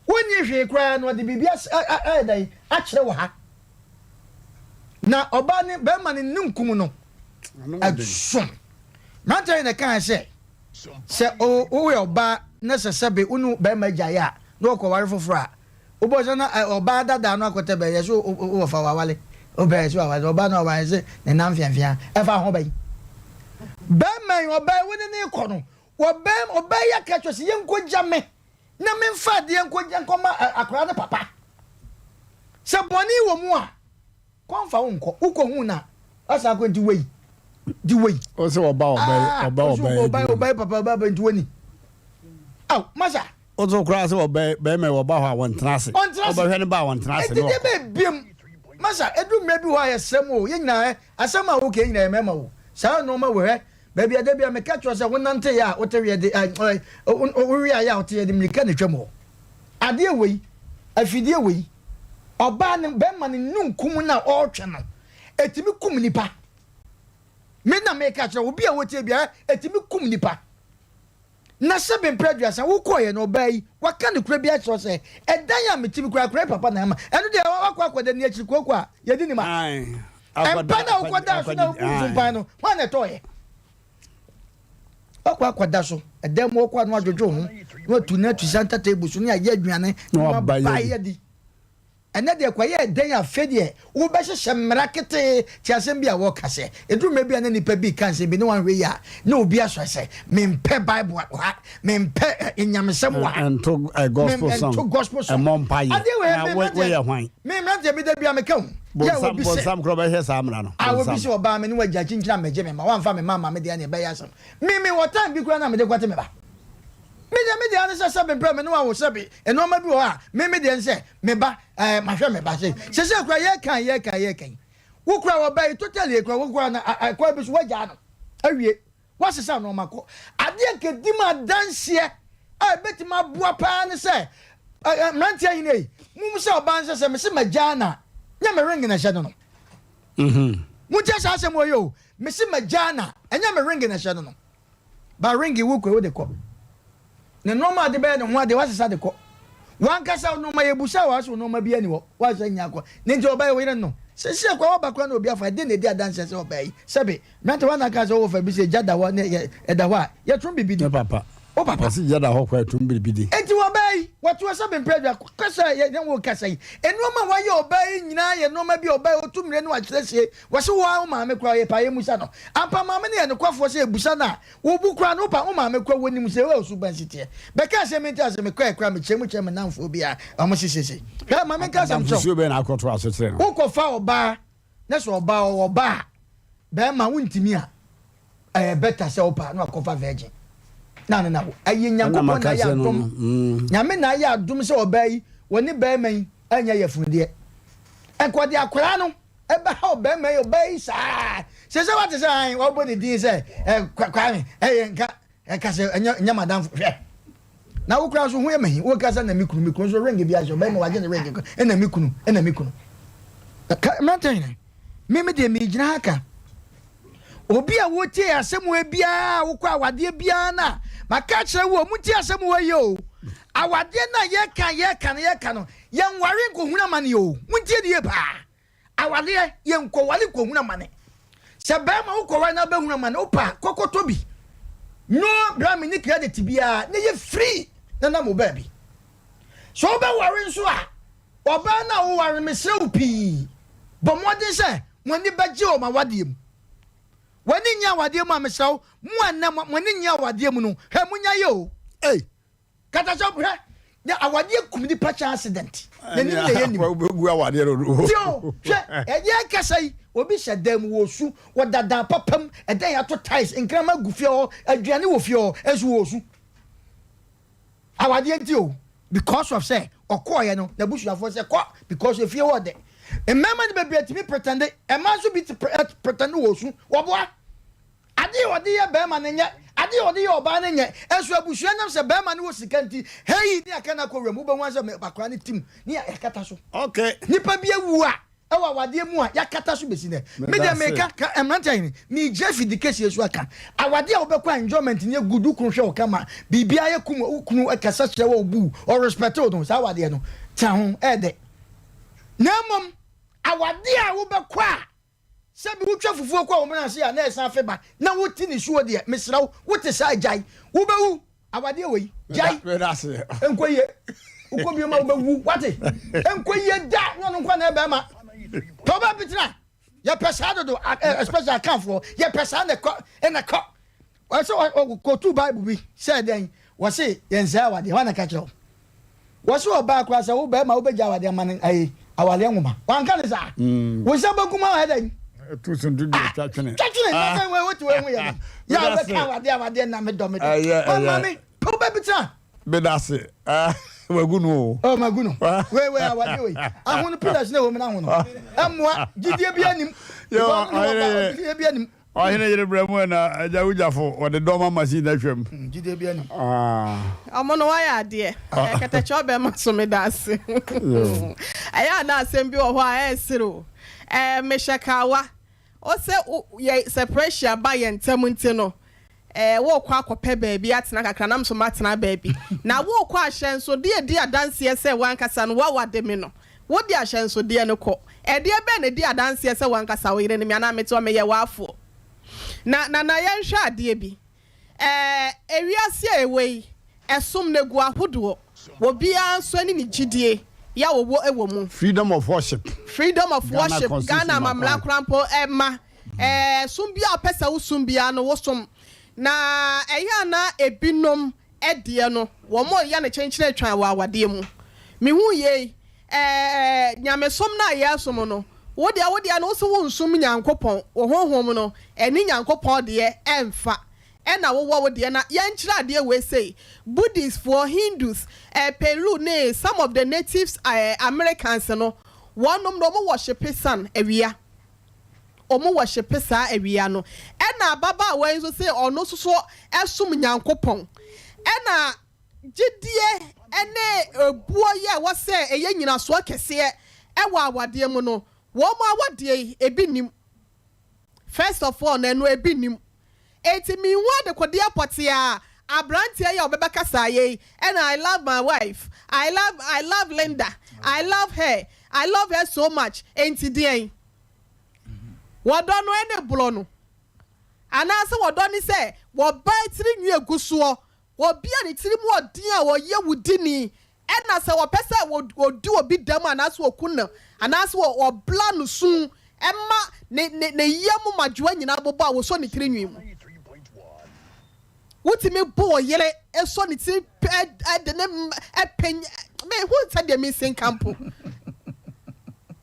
Wonni hwee koraa no ɔde biribi ayɛ dɛn akyerɛ wɔ ha. Na ɔbaa ne bɛrima ne ne nkum no ɛso. Mmeranteɛ yi na ɛkae sɛ Sɛ woyɛ ɔbaa na sɛ sɛbe wo ne barima gyae a na ɔkɔware foforɔ a, wobɔ sɛ na ɔbaa dadaa no akɔtɛ bɛyɛ so wɔfa wawale wobɛyɛ so wawale ɔbaa no aware sɛ ne nan mfeamfea ɛfa ho bɛn bɛrima yi ɔbaa yi wo ne ne kɔ no wɔbɛn ɔbaa yi aka kyerɛ sɛ yɛnkɔgya me na memfa adeɛ nkɔgya nkɔma akwadaa no papa sɛ bɔne wɔ mu a Kɔ nfa wo nkɔ wo kɔ hu na wasa akɔ nti wei di wei. O sɛ ɔba ɔbɛ ɔba ɔbɛ yɛ ɔba ɔba papa ɔba ɔba nti wani aw masa. O sɛ koraa sɛ ɔbɛ bɛrima ɔba hɔ a wɔntena ase ɔbɛhwɛ ne ba a wɔntena ase ne ɔkɔ. Ɛdi bɛ biem masa edu mmerɛ bi hɔ a yɛsrɛ mu o yɛn nyinaa asɛm a woka yɛn nyinaa yɛ mmarima o saa nneɛma wɔ hɛ baabi a da bi a meka kyerɛ sɛ wonante yɛ a wote weɛ de ɛ wowe ayɛ a wote yɛ de mmirika na etwam hɔ adeɛ wei afidie wei. Ɔbaa no, bɛrima no nunkum no a ɔretwe no, ɛtumi kum nipa. Me na meka kyerɛ obi a wɔtie biara, ɛtumi kum nipa. Na sɛ bempere aduasa wokɔɔyɛ no ɔbaa yi, waka ne kura bi akyerɛ sɛ, ɛdan a metimi koraa koraa papa na ama. Ɛno deɛ wakɔ akɔda ni akyiri kooko a yɛdi nim a. Mpa na wokɔda so na wobu mfumpan no, hwan na ɛtɔɔyɛ? Wakɔ akɔda so, ɛdan mu ɔkɔ a na wadwodwo ho, na watu na atu center table so ne ayɛ aduane na wabae adi. Ɛnɛ deɛ kɔyɛ ɛdɛn afei deɛ wobɛhyehyɛ mmara ketee te asɛm bi a wɔka sɛ ɛduru mmerɛ bi a na nipa bi ka nsɛm bi ne wanhwɛ yi a na obi asɔre sɛ mempɛ Bible wɔ ha, mempɛ nyamesɛm wɔ ha, ɛnto gospel song, ɛnto gospel song, ɛmmɔ mpaeɛ, adeɛ wɔ na woyɛ hwan? Me mmeranteɛ bi da bi a meka ho. Yɛ obi sɛ. Bonsam korɔ bɛhwɛ saa mmara no. A obi sɛ ɔbaa me ne wagya kyinkyini a mɛgye me ma wamfa me ma ama me deɛ ne ɛbɛyɛ asɛm. Me me wɔ time bi koraa na mede kɔte me ba. Me deɛ me deɛ ne sɛ sɛbe mprɛ me ne wawo sɛbe nneɛma bi wɔ hɔ a me me deɛ ne sɛ me ba ɛɛ mahwɛ me ba sɛ sɛsɛ koraa yɛkan yɛkan yɛkan. Wo kura ɔbaa yi totally ekura wo kura na ɛkwan bi so wagyaa no awie. Wasesa nnoɔma kɔ. Adeɛ nka ɛdi mu adanseɛ a ɛbɛtumi aboa paa ne sɛ mmeranteɛ ahene ei, mom sɛ ɔbaa no sɛ sɛ mese magyaa no a, nyɛ me ring na ɛhyɛ no no. Montie saa asɛm wɔ yi o, mese magyaa no a, ɛnyɛ me ring na ɛhyɛ no no. Ba ring wo kura wode kɔ. Ne nnoɔma a ɔde bɛyɛ ne ho adeɛ wasesa de kɔ. Wankasa wo nnoɔma yɛbusa wo a wose wo nnoɔma biara ni hɔ wasesa nyinaa kɔ. Ne nti ɔbaa yi wo yere no. Seesei koraa waba koraa na obi afa ɛdeɛn na ɛdi adanseɛ sɛ ɔbaa yi sɛbe mmerante hɔ na kaa sɛ wowɔ fa bi sɛ gya da hɔ ne yɛ ɛda hɔ a yɛtom biribi di. Ne papa. Wo papa. Ɔse gya da hɔ koraa yɛtom biribi di. Enti ɔbaa yi wɔto sɛbe mprɛ dwa kasa a yɛne wo rekasa yi nnoɔma a wayɛ ɔbaa yi nyinaa yɛ nnoɔma bi a ɔbaa yi ɔtu mmerɛ ne wakyerɛ sie wɔse wo ara wo maame koraa ɔyɛ paa yɛmmusa no ampa maame no yɛ nokwafoɔ sɛ yɛbusa no a Wo bo koraa no, wo pa, wo maame koraa wɔnim sɛ wo suban si teɛ. Bɛka asɛm yi nti a sɛ mekɔɛ koraa mekyerɛ mu kyerɛ me nnamfoɔ bi a, wɔn se seesei. Hwɛ, ma menka asɛm nkyerɛ wo. Adamfosuo bɛn na akɔto aso kyerɛ no? Wokɔfa ɔbaa na sɛ ɔbaa ɔwɔ ba a, bɛrima wontumi a, ɛyɛ better sɛ wopɛ a na wakɔfa virgin na ne na wo. Ɛyɛ Ɛna Nyankopɔn na maka ayɛ kyerɛ no adom. no. Mm. Nyame na ayɛ adom sɛ ɔbaa yi, wɔne bɛrima yi anyɛ yafunudeɛ. Nka ɔde akwadaa no Ɛbɛhaw barima yi, ɔbaa yi saa. Sɛ sɛ wate sɛ an wɔbɔ ne din sɛ ɛ Kwame ɛyɛ nka ɛka sɛ ɛnyɛ nyɛ madamfo hwɛ. Na wo koraa nso ho yɛ mahi wo kasa na me kunu me kunu nso ring bi ahyɛ ɔbɛrima wagye ne ring ɛna me kunu ɛna me kunu. Ka mmerante hene me me deɛ megyina ha ka obi a wotie asɛm wɔ biara wokɔ awadeɛ biara no a maka kyerɛ wo mu tie asɛm wɔ yi o awadeɛ no a yɛka yɛka no yɛka no yɛnware nkɔhunu amane o montie ne yie paa. Awareɛ, yɛnkɔware nkɔhunu amane. Sɛ barima wokɔware na wobɛhunu amane, wopɛ a kɔkɔtɔ bi. No bra me ne credit biara na yɛ free na nam wo baabi. Sɛ wobɛware nso a, ɔbaa no a woware no mesrɛ wo pii, bɔ mmɔden sɛ mo ani bɛgye wɔ mo awadeɛ mu. W'ani nnye awadeɛ mu a mesrɛ wo, mo a nnɛ mo ani nnye awadeɛ mu no, hwɛ monya yɛ o. Ei! Katakyɛ hwɛ na awadeɛ kum nipa kyɛn accident. N'anim na ɛyɛ nim. Wobɛgu awadeɛ no. Ti o hwɛ ɛyɛ kasa yi obi hyɛ dan mu wɔ su wɔ dadan papa mu ɛdan yɛ ato tiles nkrama gu fie hɔ aduane wɔ fie hɔ ɛnso wɔ su. Awadeɛ nti o because of sɛ ɔkɔɔyɛ no n'abusuafoɔ sɛ kɔ because efie hɔ dɛ. Mmarima no bebree tumi pretende mmaa nso bi pretende wɔ su wɔboa. Adeɛ a ɔde yɛ barima no nyɛ, adeɛ a ɔde yɛ ɔbaa no nyɛ. Nso abusua nam sɛ barima no wɔ sika nti, hei ne aka no akɔ wuram, wobɛhu ara sɛ akwadaa no tim ne yɛakata so. Okay. Nipa bi awu a, ɛwɔ awadeɛ mu a, yɛakata so bɛsi nnɛ. Me deɛ meka, ka mmeranteɛ ahene, megyina fidi kɛseɛ so aka, awadeɛ a wobɛkɔ a enjoyment no yɛ good, wo kunu hwɛ wo kama, biribiara yɛ kum, wo kunu kasa kyerɛ wo a ɔbu wo, ɔrespect wo no, saa awadeɛ no, tena ho, ɛyɛ dɛ. Na mmom, awadeɛ a wobɛkɔ a, Sɛ bi wotwa fufuo kɔ wo mena ase a na ɛsan fe ba na wote nisuo deɛ mesrɛ wo wote saa gyae wobɛwu awadeɛ wei gyae nkɔ yie wokɔ bio ma wobɛwu wate nkɔ yie da ne ɔno nkɔ na ɛbɛɛma tɔ bɛ bitena yɛpɛ saa dodo especially akanfoɔ yɛpɛ saa na ɛkɔ ɛna kɔ Wɔsɛ wɔkɔtu Bible bi sɛ dɛn? Wɔse yɛnsɛe awadeɛ. Hwan na ɛka kyerɛ wo? Wɔse ɔbaa koraa sɛ wo bɛrima wobɛgya awadeɛ ama no ayi awadeɛ nwoma. Wanka ne saa? Mm. Wo nsa benkum ama ɛdɛn? To so nto deɛ twa twene. Twa twene na bɛn wei wote wei ho yɛ dɛn? Yɛ a wobɛka awadeɛ awadeɛ na medɔ medɔ. Ɛyɛ ɛyɛ. Maame pɛ wo baabi tena. Meda ase. Wagu no o. Oh, magu no. Wei wei awadeɛ wei. Ahono pillars na ɛwɔ mu no ahono. Ɛmmoa gyidie bi anim. Yɛ ɔyere gyidie bi anim. Ɔhene yere brɛ mu na agya wogyafo wɔde dɔm ama si na hwɛm. Mm, gyidie bi anim. Ah. Ɔmo no wayɛ adeɛ. Ah. Kɛtɛkyɛ ɔbɛma so meda ase. Ɛyɛ a na asɛm bi wɔ hɔ a ɛresere o. Ɛɛ mehyɛ kawa. Ɔsɛ yɛ separation ba yɛn ntam nti no. Ɛɛ wokɔ akɔpɛ baabi atena kakra na nso matena baabi. Na wokɔ ahyɛnsodeɛ di adanseɛ sɛ wankasa no wawade me no. Wode ahyɛnsodeɛ no kɔ. Ɛdeɛ bɛn na ɛdi adanseɛ sɛ w'ankasa wo yere ne me anaa mete hɔ meyɛ w'afoɔ? Na, na, na yɛnhwɛ adeɛ bi. Ɛɛ, ewiase a yɛwɔ yi, ɛsom no gu ahodoɔ. Obiara nso ne ne gyidie yɛ a wɔwɔ wɔ mu. Freedom of worship. Freedom of Ghana worship, constitution Ghana ma amammerɛ kwan. koraa mpo ɛma. Ɛɛ, som biara a wopɛ sɛ wosom biara no, wosom. Na ɛyɛ a na ebinom deɛ no, wɔreyɛ no kyenkyene twan wɔ awadeɛ mu. Mehu yei, ɛɛ, nyamesom no a yɛresom no, wo deɛ, wo deɛ no, wo se wonsom Nyankopɔn, wo honhom no, ɛne Nyankopɔn deɛ ɛmfa, ɛna wowɔ wo deɛ, na yɛnkyerɛ adeɛ wei sei, Buddhistfoɔ, Hindus, ɛɛ, Peru ne some of the natives, ɛɛ, Americans no, wɔnom no, wɔn wɔshipe sun, awia. wɔn wɔhyepe saa awia no. Ɛna ababaawa yi nso se ɔno nso so som Nyankopɔn. Ɛna gyidie ne ebuo yi a ɛwɔ sɛ ɛyɛ nyinasoɔ kɛseɛ wɔ awadeɛ mu no, wɔn awadeɛ yi, ebi nnim. First of all no, ɛno ebi nnim. Enti menhu adekodeɛ pɔtee a aberanteɛ yi a ɔbɛbɛka saa yei, ɛna I love my wife, I love, I love Linda, I love her, I love her so much, enti deɛn? Wɔdɔ no ɛne borɔ no? Anaasɛ wɔdɔ ne sɛ wɔbaa tiri nwi egu soɔ, obi a ne tiri mu ɔden a ɔyɛ wudini, ɛna sɛ wɔpɛ sɛ wɔdi obi dɛm anaasɛ wɔku no anaasɛ wɔbla no su ma ne ne ne yam madwoa nyinaa bobɔ a wɔsɔ ne tiri nwi mu. Wotumi bo wo yere sɔ ne tiri pɛ de ne pɛ mehu sɛdeɛ mesi nka mpo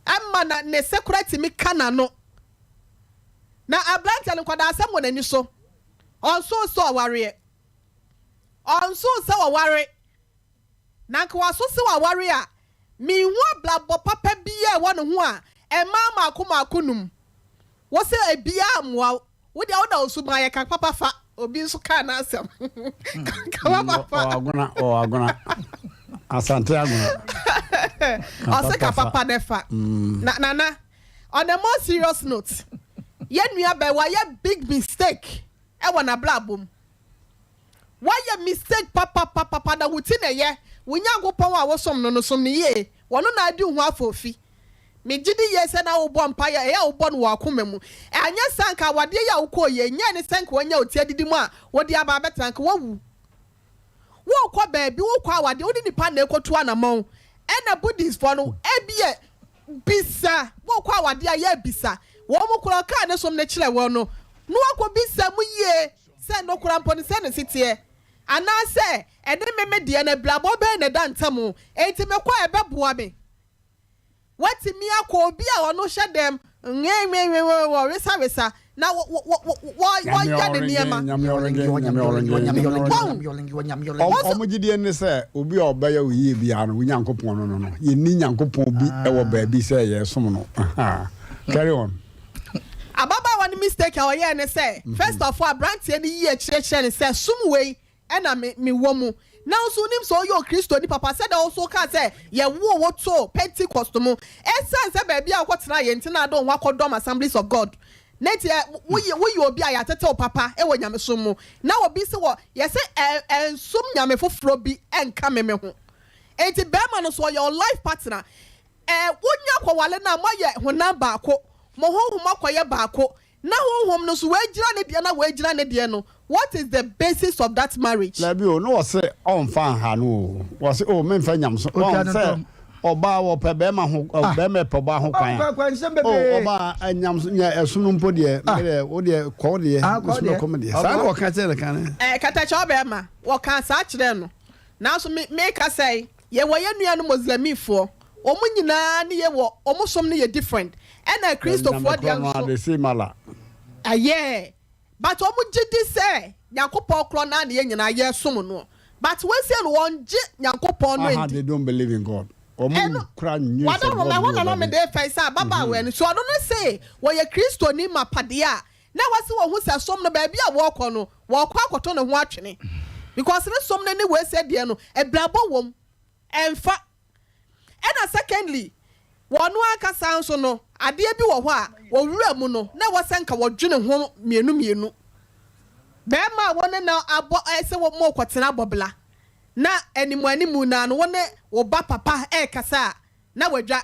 ɛma na ne se koraa tumi ka n'ano. Na aberanteɛ no nkwadaa asɛm wɔ n'ani so. Ɔnsoo sɛ ɔwareɛ. Ɔnsoo sɛ ɔware. Na anka waso sɛ waware a, menhu abrabɔ papa biara a ɛwɔ ne ho a mmaa mmaako mmaako num. Wo sɛ ebiara mmoa wo. Wo deɛ woda wo suban yɛ ka papa fa. Obi nso kaa n'asɛm. Ka papa fa. Ɔwɔ agona, ɔwɔ agona. Asante agona. Ɔse ka papa na ɛfa. Na nana, on a more serious note, yɛn nua bɛn wayɛ big mistake ɛwɔ n'abrabɔ mu. Woayɛ mistake papapapapa na wo ti na ɛyɛ, wo Nyankopɔn a wosom no no som no yie, ɔno na adi wo ho afoofi. Megye di yie sɛ na wobɔ mpaeɛ a ɛyɛ a wobɔ no wɔ akoma mu. Anyɛ saa anka awadeɛ yi a wokɔɔ yi ɛnyɛɛ ne sɛ nka wanya wo ti adidi mu a wode aba abɛtena anka woawu. Worekɔ baabi, wokɔ awadeɛ, wode nipa na ɛkɔtu anamɔn. Ɛna Buddhistfoɔ no ebia bisa, wokɔ awadeɛ a yɛ bisa wɔn koraa ɔkaa ne som no kyerɛ wɔn no na wakɔbisa mu yie. Sɛ nokora mpo no, sɛ ne se teɛ, anaasɛ ɛne me me deɛ no abirabɔ bɛn na ɛda ntam? Enti mekɔ a ɛbɛboa me? Woatumi akɔ obi a ɔno hyɛ dɛm nwenwenwenwen ɔresawesa na wɔyɛ ne nneɛma. Wɔn gyidie ne sɛ obi a ɔbɛyɛ wo yie biara no, wo Nyankopɔn no no no. Yɛnni Nyankopɔn bi wɔ baabi sɛ yɛresom no. Carry on. Ababaawa no mistake a ɔyɛɛ ne sɛ, first of all abranteɛ no yii akyire kyerɛɛ no sɛ som wei na me me wɔ mu. Nanso wonim sɛ ɔyɛ Okristoni papa sɛdeɛ wo nso wokaa sɛ yɛwoo wo too Pentecost mu. Ɛsiane sɛ baabi a wokɔtenaeɛ nti na ade wo ho akɔdɔm Assemblies of God. Na nti ɛ woyɛ woyɛ obi a yɛatete wo papa wɔ nyamesom mu. Na obi se wɔ yɛse ɛ ɛnsom nyame foforɔ bi nka me me ho. Enti barima no nso ɔyɛ wo life partner. Ɛ, wonya kɔwale no a, moayɛ honam baako, mo honhom akɔyɛ baako, na honhom no nso wagyina ne deɛ na wagyina ne deɛ no, what is the basis of that marriage? Dabi o, na ɔse ɔnfa nha no o, ɔse o menfa nyamesom, Otwa ɔn no sɛ ntɔn. ɔbaa wɔpɛ bɛɛma ho, Ah. bɛɛma pɛ ɔbaa ho kwan a, Ɔnkɔ kwan nsɛm o bebree. ɔbaa nyamesom, nyɛ ɛsom no mpo deɛ, Ah. me deɛ, wo deɛ kɔ wo deɛ, Ah, kɔ me wo nso deɛ. mɛkɔ me deɛ. Saa na Ɔboa. ɔka kyerɛɛ no kan. Ɛ, katakyɛ ɔbɛɛma, wɔkaa saa kyerɛɛ no, nanso me, meka sɛe, Yɛwɔ yɛn nuanom Muslimfoɔ, wɔn nyinaa ne yɛ wɔ wɔn som no yɛ different, ɛna Kristofoɔ deɛ nso. The same Allah. Ɛyɛɛ, but wɔn gye di sɛ Nyankopɔn korɔ naa na yɛn nyinaa yɛ som noɔ, but wɔn sei no wɔn gye Nyankopɔn no Aha, ndi. they don't believe in God. Wɔn Ɛno, kura nyɛ sɛ wadaworo God ma ɛhɔ bi na wɔ na mede baabi. fɛn sɛ ababaawa no, so ɔno no se wɔyɛ Kristoni mapa deɛ a, Na ɛwɔ sɛ wɔhu sɛ som no baabi a wɔrekɔ no wɔrekɔ akɔto ne ho atwene because ne som no ne wei sɛ deɛ no abirabɔ wom ɛnfa. Ɛna secondly wɔn ankasa nso no adeɛ bi wɔ hɔ a wɔwura mu no na ɛwɔ sɛ nka wɔdwene ho mmienu mmienu. Bɛrima a wɔne no abɔ sɛ wɔrekɔtena abɔbla na animu animu no ara no wo ne wo ba papa ɛrekasa a na wadwa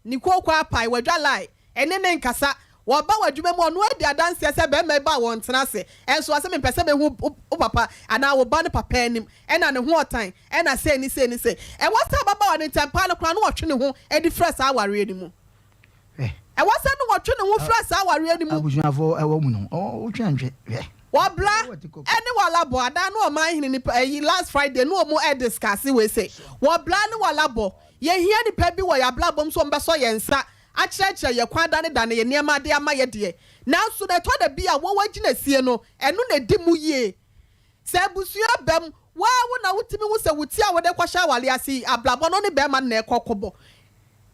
Ne kooko apae, wadwa line, ɛne ne nkasa. Wɔba w'adwuma mu a, ɔno adi adanseɛ sɛ barima yi ba a wɔntena ase. Ɛnso ɔse mempɛ sɛ mɛhu wo papa anaa wo ba no papa anim, ɛna ne ho ɔtan, ɛna sei ne sei ne sei. Ɛwɔ sɛ ababaawa no ntɛmpaa no koraa na ɔtwe ne ho de fira saa awareɛ no mu. Ɛwɔ sɛ na ɔtwe ne ho fira saa awareɛ no mu. Abusuafoɔ ɛwɔ mu no, wotwe antwe, hwɛ. Wɔbra ɛne walabɔ adaa ne ɔman hene nipa ɛyi last Friday ne ɔmo ɛdiscuss wei se wɔbra ne walabɔ Yɛhia nnipa bi wɔ yɛn abrabɔ mu sɛ wɔbɛsɔ yɛn nsa, akyerɛkyerɛ yɛn kwan, adanedane yɛn nneɛma de ama yɛn deɛ. Nanso no, ɛtɔ da bi a wɔn agyinasie no, ɛno na ɛdi mu yie. Sɛ abusua ba mu, wo ara wo na wotumi hu sɛ wo ti a wode rekɔhyɛ awareɛ ase yi, abrabɔ no ne barima no na ɛrekɔ akɔbɔ.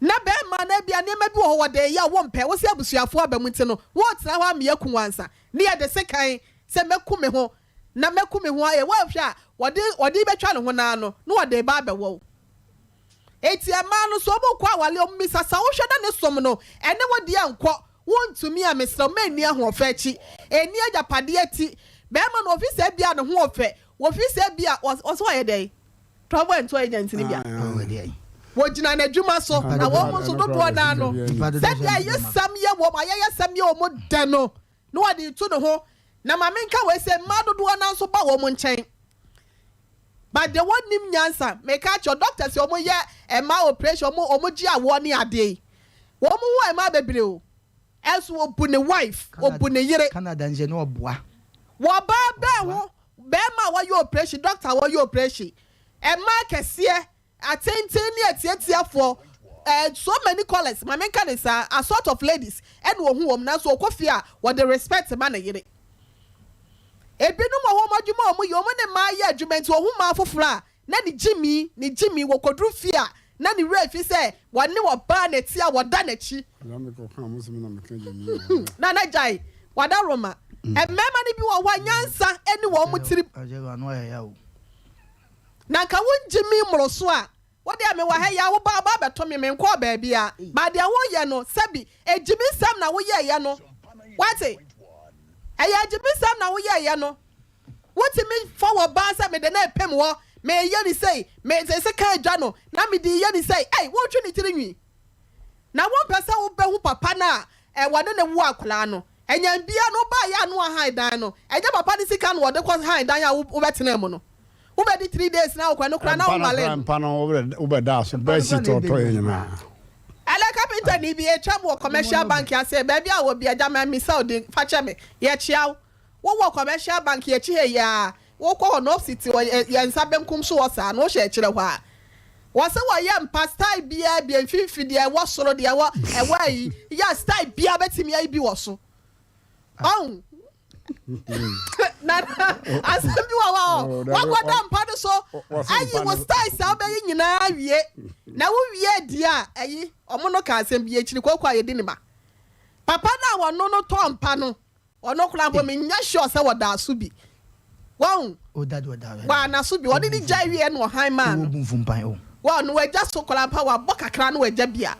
Na bɛɛma no ebia nneɛma bi wɔ hɔ wɔde reyɛ a wompɛ, wo se abusuafoɔ aba mu nti no woretena hɔ ama yɛaku wo ansa, ne yɛde sekan sɛ mɛku me ho na mɛku me ho ayɛ, woanhwɛ a wɔde wɔde bɛtwa ne ho no ara no na wɔde reba abɛwɔ wo. Enti mmaa no so wɔn kɔ awale wɔn mmisa sɛ wohwɛ na ne som no ɛne wo deɛ nkɔ, wontumi a mesrɛ wo mɛnni ahoɔfɛ akyi, ɛnni agyapadeɛ akyi, bɛɛma no ofi sɛ ebia ne ho ɔfɛ, ofi sɛ ebia ɔsɛ ɔyɛ dɛn? Travel and tour agent no bia. Wɔgyina n'adwuma so na wɔn nso dodoɔ no ara no sɛdeɛ ayɛsɛm yɛ wɔn ayɛyɛsɛm yɛ wɔn dɛ no na wɔde retu ne ho na ma menka wei sɛ mmaa dodoɔ no ara nso ba wɔn nkyɛn but deɛ wɔnnim nyansa meka akyerɛ doctors wɔn yɛ mmaa operation wɔn wɔn gye awoɔ ne adeɛ yi wɔn ho mmaa bebree o ɛnso wɔbu ne wife wɔbu ne yere. Canada nhyɛ no ɔboa. Wɔbaa bɛn ho Barima a wɔyɛ oprehyɛn, dɔkta a wɔyɛ oprehyɛn, mmaa akɛseɛ, atenten ne atiatiafoɔ, eh, so many colours, ma menka ne saa, asort of ladies ɛna ɔhu wɔn, nanso ɔkɔ fie a, wɔde respect ma ne yere. Ebinom wɔ hɔ, wɔn adwuma a wɔyɛ, wɔn ne mmaa yɛ adwuma nti wɔhu mmaa foforɔ a, na ne gyimi, ne gyimi, wɔkɔduru fie a, na ne werɛ afi sɛ wɔne ɔbaa na ɛte a wɔda n'akyi. Nana gyae, wada Roma. Mmarima no bi wɔ hɔ a nyansa nni wɔn tirim. Na nka wo gyimi mmoroso a, wo deɛ mewɔ ha yi a, wo ba aba abɛto me, menkɔɔ baabiara. But deɛ woyɛ no, sɛbi, agyimisɛm na woyɛeɛ no. Woate? Ɛyɛ agyimisɛm na woyɛeɛ no. Wotumi fa wɔ baa sɛ mede no repem hɔ, mereyɛ no sei, mede sekan adwa no, na mede reyɛ no sei. Ei, woretwe ne tiri nwi. Na wompɛ sɛ wobɛhu papa no a eh, wɔne no wo akwadaa no. Ɛnyɛn bia no wobaeɛ a na wahan dan no. Ɛnyɛ papa no sika na wɔde kɔ han dan a wobɛtenaa mu no. Wobɛdi three days na wokɔ, ɛno koraa na Mpa no wonwaree koraa no. mpa no wobɛdaa so, bed sheet ɔtɔ yɛ nyinaa. Ɛnɛ kapenta ni bi atwam wɔ commercial bank ase, baabi a wɔ bi agya ma misa wo din, fa kyɛ me, yɛkyea wo. Wo wɔ commercial bank yɛ akyi ha yi aa, wo kɔ hɔ no opposite wɔ yɛn nsa benkum so hɔ saa no, wo hwɛ akyire hɔ a. Wɔ se wɔ yɛ mpa style biaa bi, mfimfini deɛ ɛwɔ soro deɛ ɛwɔ ɛwɔ ayi, yɛ style biaa bɛtumi ayi bi wɔ so. Ɔhu? Na asɛm bi wɔ hɔ a, wakɔ da mpa no so, ayi wo styles a wobɛyi nyinaa awie, na wo wie deɛ a, ayi, ɔmo no ka asɛm bi, akyiri kooko a yɛdi ne ma. Papa no a wɔno no tɔ mpa no, Ɔno koraa mpo menyɛ sure sɛ wɔdaa so bi. Wahu? Wɔanna so bi. Ɔne ne gyae wieɛ na ɔhan maa no. Wɔn no wagya so koraa mpo a wabɔ kakra na wagya bi a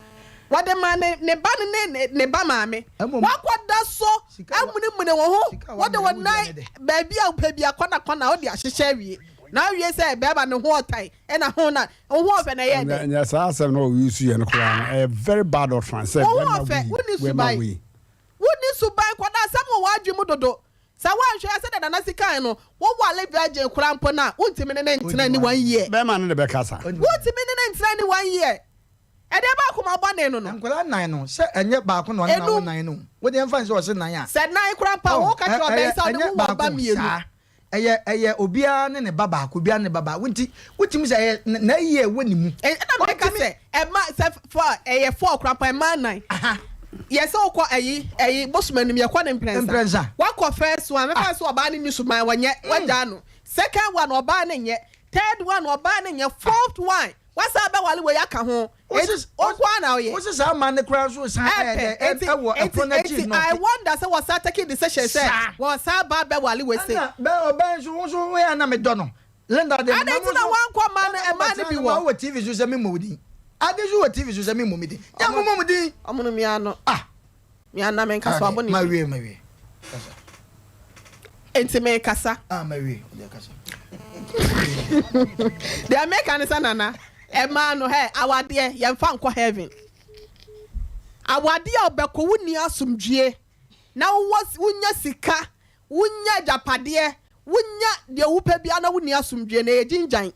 wɔde maa ne ne ba no ne ne ne ba maame. Wakɔda so amunimuni wo ho. Wode wo nan baabi a wopɛ bi akɔna kɔna wode ahyehyɛ awie. Na awie sɛ bɛrima ne ho ɔtan ɛna ho na wo ho ɔfɛ na ɛyɛ dɛ. Nyɛ saa asɛm na ɔyi so yɛ no koraa no ɛyɛ very bad utterance sɛ Wo ho bɛrima ɔfɛ, wei wonni bɛrima suban. wei. Wonni suban nkwadaa asɛm wɔ w'adwene mu dodo. Sɛ woanhwɛ a sɛdeɛ Nana si kae no, woware virgin koraa mpo no a, wontumi ne no ntena nni one year. Bɛrima no na ɛbɛkasa. Wontumi ne no ntena nni one year. Ɛdeɛ bɛn akoma bɔne no no? Nkwadaa nnan no, sɛ ɛnyɛ baako na ɔne no awo Enum. nnan no o, wo deɛ mfa no sɛ ɔse nnan a. Sɛ nnan koraa mpo a, Ɔ, woka kyerɛ ɛ, ɔbaa yi ɛyɛ, sɛ ɔne ɛnyɛ wo wɔ ba baako, mmienu. saa. Ɛyɛ ɛyɛ obiara ne ne ba baako, obiara ne ne ba baako nti wotumi sɛ ɛyɛ n'ayi a ɛwɔ ne mu. Ɛna meka Ɔntumi. sɛ ɛma sɛ fɔ ɛyɛ fɔɔ koraa mpo ɛma nnan. Yɛ sɛ wokɔ ɛyi ɛyi bosom anim yɛkɔ ne mprɛnsa. Mprɛnsa. Wakɔ first one mɛfa sɛ ɔbaa no ni suban wɔnyɛ wagyaa no. Second one ɔbaa no nyɛ. Third one ɔbaa no nyɛ. Fourth one Wasan abɛwale wei aka ho. Enti wo nko ara na woyɛ. Wose saa mma no koraa nso san ɛyɛ dɛ ɛwɔ ɛpono no akyi Enti I wonder sɛ wɔsan take decision sɛ wɔsan aba abɛwale wei sei. Ɛna bɛ ɔbɛn nso wo nso woyɛ a na medɔ no. Linda deɛ Adɛn nti na wankɔ mmaa no mmaa no bi wɔ. Wɔ TV so sɛ memmɔ wo din. Ade nso wɔ TV so sɛ memmɔ me din. Yɛ mommɔ mo din. Ɔmo no mia no. Ah. Me ana me nkasa ɔbɔ ne Ma wie ma wie. Kasa. Enti me kasa. Ah ma wie ɔde kasa. Deɛ meka ne sɛ nana ɛmaa no hɛ awadeɛ yɛmfa nkɔ heaven. Awadeɛ a ɔbɛkɔ wo ni asomdwie na wowɔ wonya sika wonya agyapadeɛ wonya deɛ wopɛ biara na wonni asomdwie na ɛyɛ gyingyan.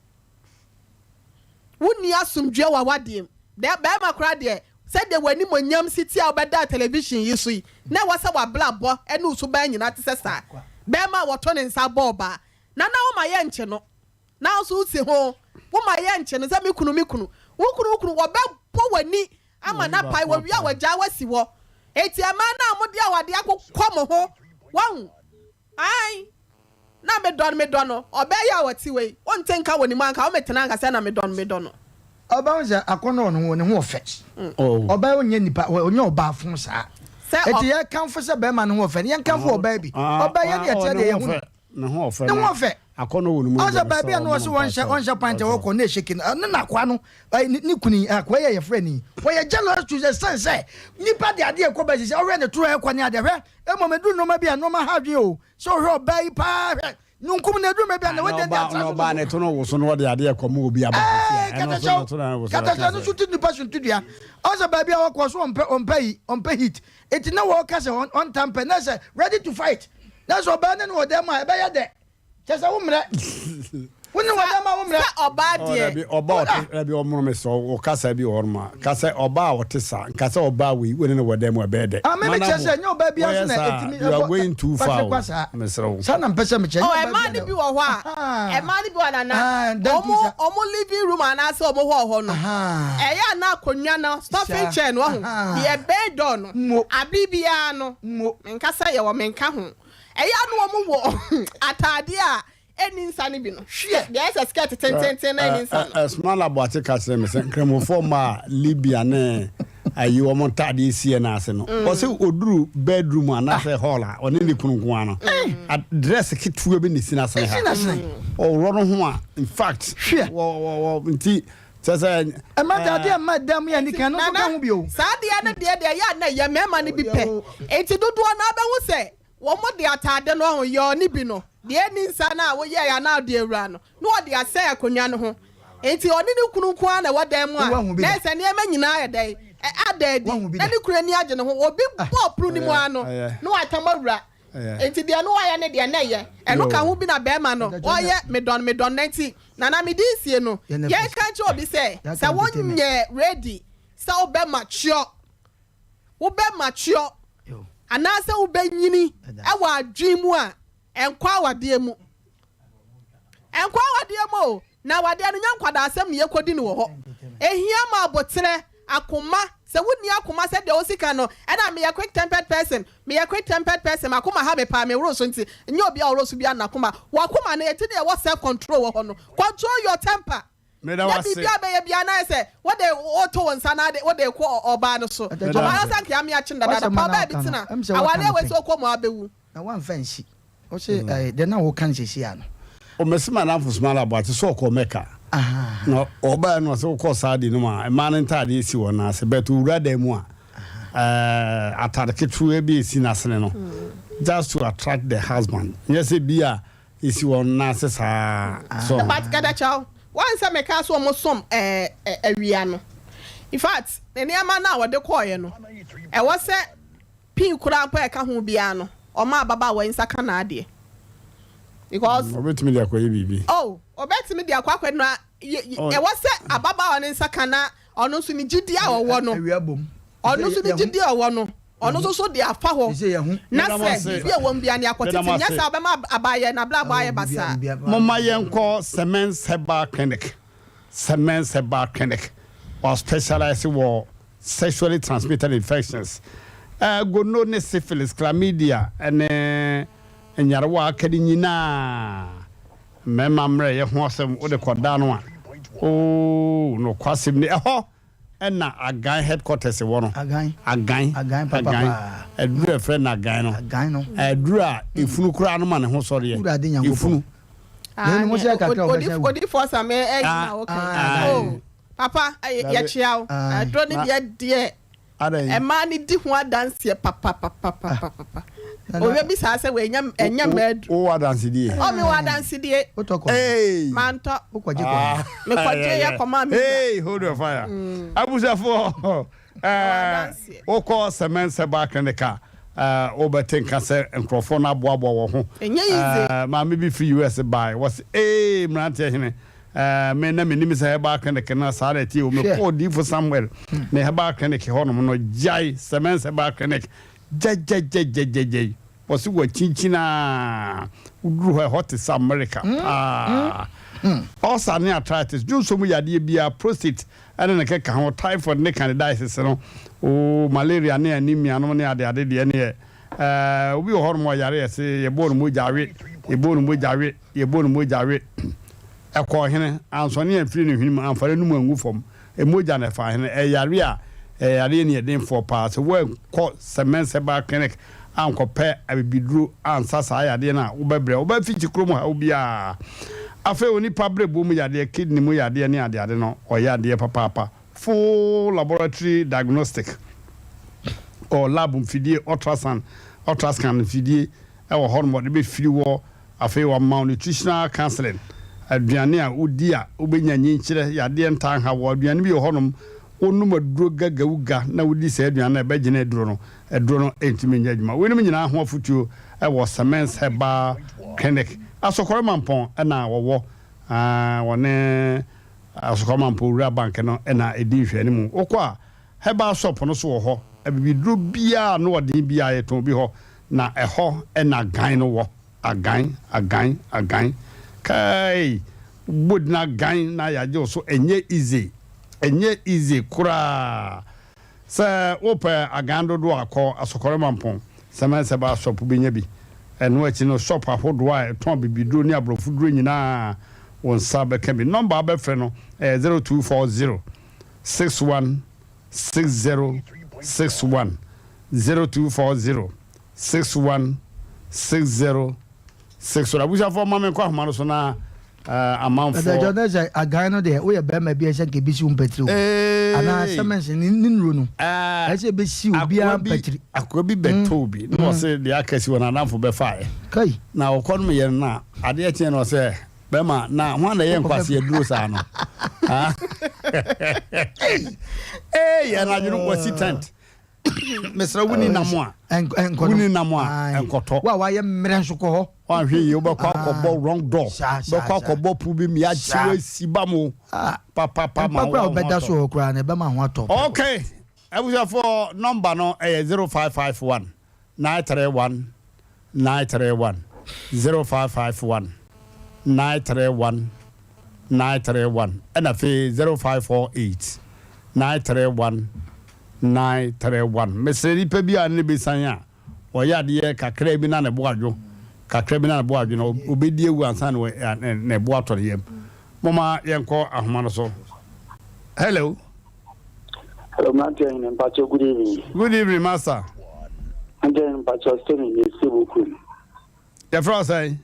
Wonni asomdwoeɛ wɔ w'adeɛ mu. Dɛ, barima koraa deɛ, sɛdeɛ w'animuonyam si te a wobɛdaa television yi so yi, na ɛwɔ sɛ w'abrabɔ ne wo suban nyinaa te sɛ saa. Barima a wɔto ne nsa bɔ ɔbaa, na na woma yɛnkye no, na wo nso wosi ho, woma yɛnkye no sɛ me kunu, me kunu. Wo kunu, wo kunu, wɔbɛbɔ w'ani ama no apae, wɔwie a wɔagyaa wo asi hɔ. Enti mmaa no a mode awadeɛ akokɔ mo ho, wahu? Ae, na medɔ no, medɔ no. Ɔbaa yi a ɔte wei, wonte nka wɔ ne mu anka, wometena anka sɛ na medɔ no, medɔ no. Ɔbaa ho sɛ akɔnnɔ wɔ ne ho, ne ho ɔfɛ. Ɔbaa ɔnyɛ nipa, ɔnyɛ ɔbaa fo saa. Eti yɛ kanfo sɛ bɛrima ne ho ɔfɛ, yɛn kanfo ɔbaa bi. Ɔbaa yɛ ne yɛteɛ deɛ yɛ ho. Ne ho ɔfɛ. Ne ho ɔfɛ. Akɔnnɔ wɔ ne mu. Ɔsɛ baabi a no ɔsɛ wɔnhyɛ ɔnhyɛ pant a wɔkɔ ne ehyeke no, ne n'akoa no, ne kuni akoa yɛ yɛfrɛ ni. Wɔyɛ jealous to the sense sɛ nipa de adeɛ kɔ bɛsi sɛ ɔhwɛ ne toro ɛkɔ ne adeɛ hwɛ. Mmom eduru nneɛma bi a nneɛma ha adwene o. Sɛ ɔhwɛ ɔbaa yi paa hwɛ. Nunkum na eduru mɛ bi a na wadi adi atra so. Ɔbaa ne to no woso na ɔde adeɛ kɔ ma obi aba. Ɛɛ katakyɛw katakyɛw no so ti nipa so ntudua. Ɔsɛ baabi a ɔkɔ so ɔmpɛ ɔmpɛ yi ɔmpɛ heat. Eti na wɔka sɛ ɔnta mpɛ na sɛ ready to fight. Na sɛ ɔbaa ne no wɔ dan mu a ɛbɛyɛ dɛ. Kyɛ sɛ wo mmerɛ. Wo ne wɔ dan mu a wo mmerɛ. Sɛ ɔbaa deɛ. Dabi ɔbaa ɔte dabi ɔmono me sɛ ɔkasa bi wɔ hɔ nom a ka sɛ ɔbaa a ɔte saa nka sɛ ɔbaa wei wo ne no wɔ dan mu a ɛbɛyɛ dɛ. Ah me mekyerɛ sɛ nyɛ ɔbaa biara so na ɛtumi you are going too far kwa saa. Mesrɛ wo. Saa na mpɛ sɛ mekyerɛ. Oh ɛmaa no bi wɔ hɔ a ɛmaa no bi wɔ hɔ nana ɔmo ɔmo living room anaasɛ ɔmo hall hɔ no ɛyɛ a na akonnwa no stuffing chair no wahu deɛ ɛbɛn door no abere biara no menka sɛ yɛwɔ menka ho ɛyɛ a na ɔmo wɔ ataadeɛ a Ɛnni nsa no bi no. Hwɛ! Deɛ ayɛ sɛ skirt tententen na ɛnni nsa no. Smala Boakye ka kyerɛ me sɛ Nkramofoɔ mma a Libya ne ayi wɔn ntaadeɛ si yɛn ase no, ɔsɛ ɔduru bedroom anaasɛ hall a ɔne ne kunu nko ara no, dress ketewa bi na ɛsi n'asene ha. Ɔworɔ no ho a, in fact, wɔ nti kyerɛ sɛ. Ɛma dadeɛ mma ɛdan mu yɛ anika no nso ka ho bio. Saa adeɛ no deɛ deɛ ɛyɛ a na ɛyɛ mmarima no bi pɛ. Nti dodoɔ no ara bɛhu sɛ Wɔde atade no ho yɔɔ no bi no, deɛ ɛnni nsa no a woyɛeɛ anaa ɔde awura no, na ɔde asɛn akonnwa no ho. Enti ɔne ne kunu nko ara na ɛwɔ dan mu a, na ɛsɛ sɛ nneɛma nyinaa ayɛ dɛn? Ada adi, na ne kunu ani agye ne ho. Obi bɔ pono no mu ara no, na watam awura. Enti deɛ na ɔyɛ ne deɛ, na ɛyɛ. Ɛno ka ho bi na barima no, ɔyɛ medɔ no, medɔ no. Na enti, Nana, mede resie no, yɛnka nkyerɛ obi sɛ, sɛ wonyɛ ready sɛ wobɛ mature, wobɛ mature anaasɛ wobɛnyini wɔ adwene mu a, ɛnkɔ awadeɛ mu. Ɛnkɔ awadeɛ mu o, na awadeɛ no nyɛ nkwadaasɛm na yɛkɔdi no wɔ hɔ. Ɛhia ma aboterɛ, akoma, sɛ wonni akoma sɛdeɛ wosi ka no, ɛna meyɛ quick tempered person, meyɛ quick tempered person, m'akoma ha me paa, meworo so nti, nyɛ obi a ɔworo so biara na n'akoma, w'akoma no, ɛti na ɛwɔ self control wɔ hɔ no, control your temper. Meda Na wo ase. biribi a bɛyɛ biara na ayɛ sɛ wode woto wo nsa na wode rekɔ ɔbaa no so. Meda Ɔbaa wo no ase. sɛ anka ame akye no dadaada W'asɛm pa a na ɔbaa bi woka no, tena ɛm sɛ woaka awareɛ no wei pɛn. sɛ wokɔ mu a wobɛwu. Na woamfa ansi. Wose ɛɛ deɛ na woka no seesei ara no. O mese m'adamfo Smile Aboakye sɛ ɔkɔɔ Mecca na ɔbaeɛ no ɔse wokɔɔ Saudi no mu a mmaa no ntaadeɛ si wɔn nan ase but owura dan mu a ɛɛ atade ketewa bi esi n'asene no just to attract the husband nyɛ sɛ bi a Esi wɔn nan ase saa so. But kadakyɛw, wɔn sɛ mekaa sɛ wɔn som ɛɛ awia no. In fact, ne nneɛma no a wɔde kɔɔeɛ no, ɛwɔ sɛ pin koraa mpo a ɛka ho biara no, ɔma ababaawa yi nsa ka n'adeɛ. Because. Ɔbɛtumi de akɔyɛ biribi. Oh, ɔbɛtumi de akɔ akɔyɛ na ɛwɔ sɛ ababaawa no nsa ka na ɔno nso ne gyidie a ɔwɔ no. Awia bom. Ɔno nso ne gyidie a ɔwɔ no. Ɔno nso so de afa hɔ na sɛ biribi a ɛwɔ mu biara no yɛakɔtete, nyɛ saa a ɔbɛma aba ayɛ n'abrabɔ ayɛ basaa. Momma yɛnkɔ Semens Herbal Clinic, Semens Herbal Clinic, wɔ specialise wɔ sexually transmitted infections, gono ne syphilis, chlamydia ne nyarewa a aka no nyinaa. Mmarima mmerɛyɛ ho asɛm wode kɔda no a, oo nokwasɛm ni, ɛhɔ Ɛna Agan headquarters wɔ no. Agan. Agan. Agan papa paa. Aduru a ɛfrɛ no Agan no. Agan no. Aduru a efunu koraa no ma ne ho sɔreɛ. Wurade Nyankopɔn. Efunu. Na enu mo sɛ kakra ɔbɛsɛ wu. Odifoɔ same ɛyi na woka. Oh papa yɛkyea wo. Aduro no deɛ deɛ. Mmaa no di ho adanseɛ papapapapapa. Obi bi saa sɛ wei ɛnyɛ ɛnyɛ mmaa aduru. Wowɔ adansedie? Oh, mewɔ adansedie. Wotɔ kɔ? Mantɔ. Wokɔgye kɔ? Mekɔgye yɛ kɔmaa me wura. Hey, hold your fire. Abusuafoɔ, ɛɛ, wokɔ Cement Herbal Clinic a, ɛɛ, wobɛte nka sɛ nkurɔfoɔ no aboaboa wɔn ho. Ɛnyɛ easy. Ɛɛ, maame bi firi US bae, wɔse, ee, mmeranteɛ hene, Ɛɛ, me na menim sɛ herbal clinic no saa na ɛteɛ o. Mekɔɔ Odiyifo Samuel ne herbal clinic hɔnom no, gyae, Semens herbal clinic, gyɛgyɛgyɛgyɛgyɛgyɛi. Wɔse wɔakyinkyini a, woduru hɔ a, ɛhɔ te sɛ America paa. Ulcer ne arthritis, dwonsɔ mu yadeɛ biara, prostate ne ne keka ho, typhoid ne candidiasis no, oo, malaria ne anemia nom ne adeade deɛ neɛ, ɛɛ, obi wɔ hɔnom a ɔyare yɛse yɛbɔɔ no mogya we, yɛbɔɔ no mogya we. Yɛbɔ no mogya we. Ɛkɔɔ hene, ansɔne amfiri ne hwenem amfa n'anom angu fam. Mogya na ɛfaa hene. Ɛyɛ yareɛ a ɛyɛ yareɛ aniɛdenfoɔ paa. Sɛ woankɔ Semens Herbal Clinic ankɔpɛ abibiduro ansa saa yadeɛ no a, wobɛbrɛ. Wobɛfikyi kurom haw biara. Afei onipa berɛboɔ mu yadeɛ, kidney mu yadeɛ ne adeade no, ɔyɛ adeɛ papaapa. Full laboratory diagnostic or lab mfidie, ultrasound, ultrascan mfidie wɔ hɔnom wɔde bɛfiri wɔ. Afei wɔama wo nutritional counseling, aduane a wodi a wobɛnya nyinkyerɛ, yadeɛ ntaa nha wo. Aduane bi wɔ hɔnom, wonom aduro gagawuga na wodi saa aduane no a, ɛbɛgyene aduro no, aduro no ntumi nyɛ adwuma. Weinom nyinaa ho afotuo wɔ Semens Herbal Clinic. Asɔkɔre Mampɔn na wɔwɔ, wɔne Asɔkɔre Mampɔn Wura Bank no na ɛdi nhwɛanimu. Wokɔ a, herbal shop no nso wɔ hɔ. Abibiduro biara a ano ɔden biara yɛtɔn bi hɔ, na ɛhɔ na gan no wɔ. Agan, agan, agan. Kai! Wobɔ din agan na yɛagye wo so, ɛnyɛ easy. Ɛnyɛ easy koraa. Sɛ wopɛ agan dodoɔ a, kɔ Asɔkɔre Mampɔn, Sɛmɛnsɛba shop wobɛnya bi. Ɛno akyi no, shop ahodoɔ a ɛtɔn abibiduro ne aborɔfo duro nyinaa, wo nsa bɛka bi. Nɔmba a wobɛfrɛ no yɛ 0240 61 60 61, 0240 61 60 61. Abusuafoɔ ma menkɔ ahoma no so na amanfoɔ. Ɛdɛjɔ ne sɛ agan no deɛ woyɛ bɛrima bi ɛsɛ nka ebesi wo mpatiri o anaa sɛmɛnse ne ne nnuro no ɛsɛ ebesi obiara mpatiri. Akoa bi bɛtɔɔ bi na ɔse deɛ aka si wɔ n'adamfo bɛfaeɛ. Kai. Na ɔkɔ nom yɛ no na adeɛ kyeɛ no ɔsɛ bɛrima na hwan na ɛyɛ nkwasi aduro saa no. Ee yɛ anadwo no wasi tent. Mesrɛ wo ni nam a. Wo ni nam a nkɔtɔ. Wo a wayɛ mmerɛ nso kɔ hɔ. Wanhwɛ yie wobɛkɔ akɔbɔ wrong door. Wobɛkɔ akɔbɔ pool bi mu yɛakye wo asi ba mu. Papapa ma wo ho atɔ. Mpa koraa wobɛda so hɔ koraa no ɛbɛma ho atɔ. Okay. Abusuafoɔ nɔmba no ɛyɛ 0551 931 931 0551 931 931 ɛna afei 0548 931 931. Mesrɛ nipa bi a ne bɛsan a ɔyɛ adeɛ kakra bi na ne bo adwo, kakra bi na ne bo adwo na ɔbɛdi awu ansa na ne bo atɔ ne yam. Moma yɛnkɔ ahoma no so. Hello. Hello, Mmeranteɛ Hene, mpakyɛ good evening. Good evening, master. Mmeranteɛ Hene, mpakyɛ Stephen yɛ Stable kurom. Yɛfrɛ wo sɛn?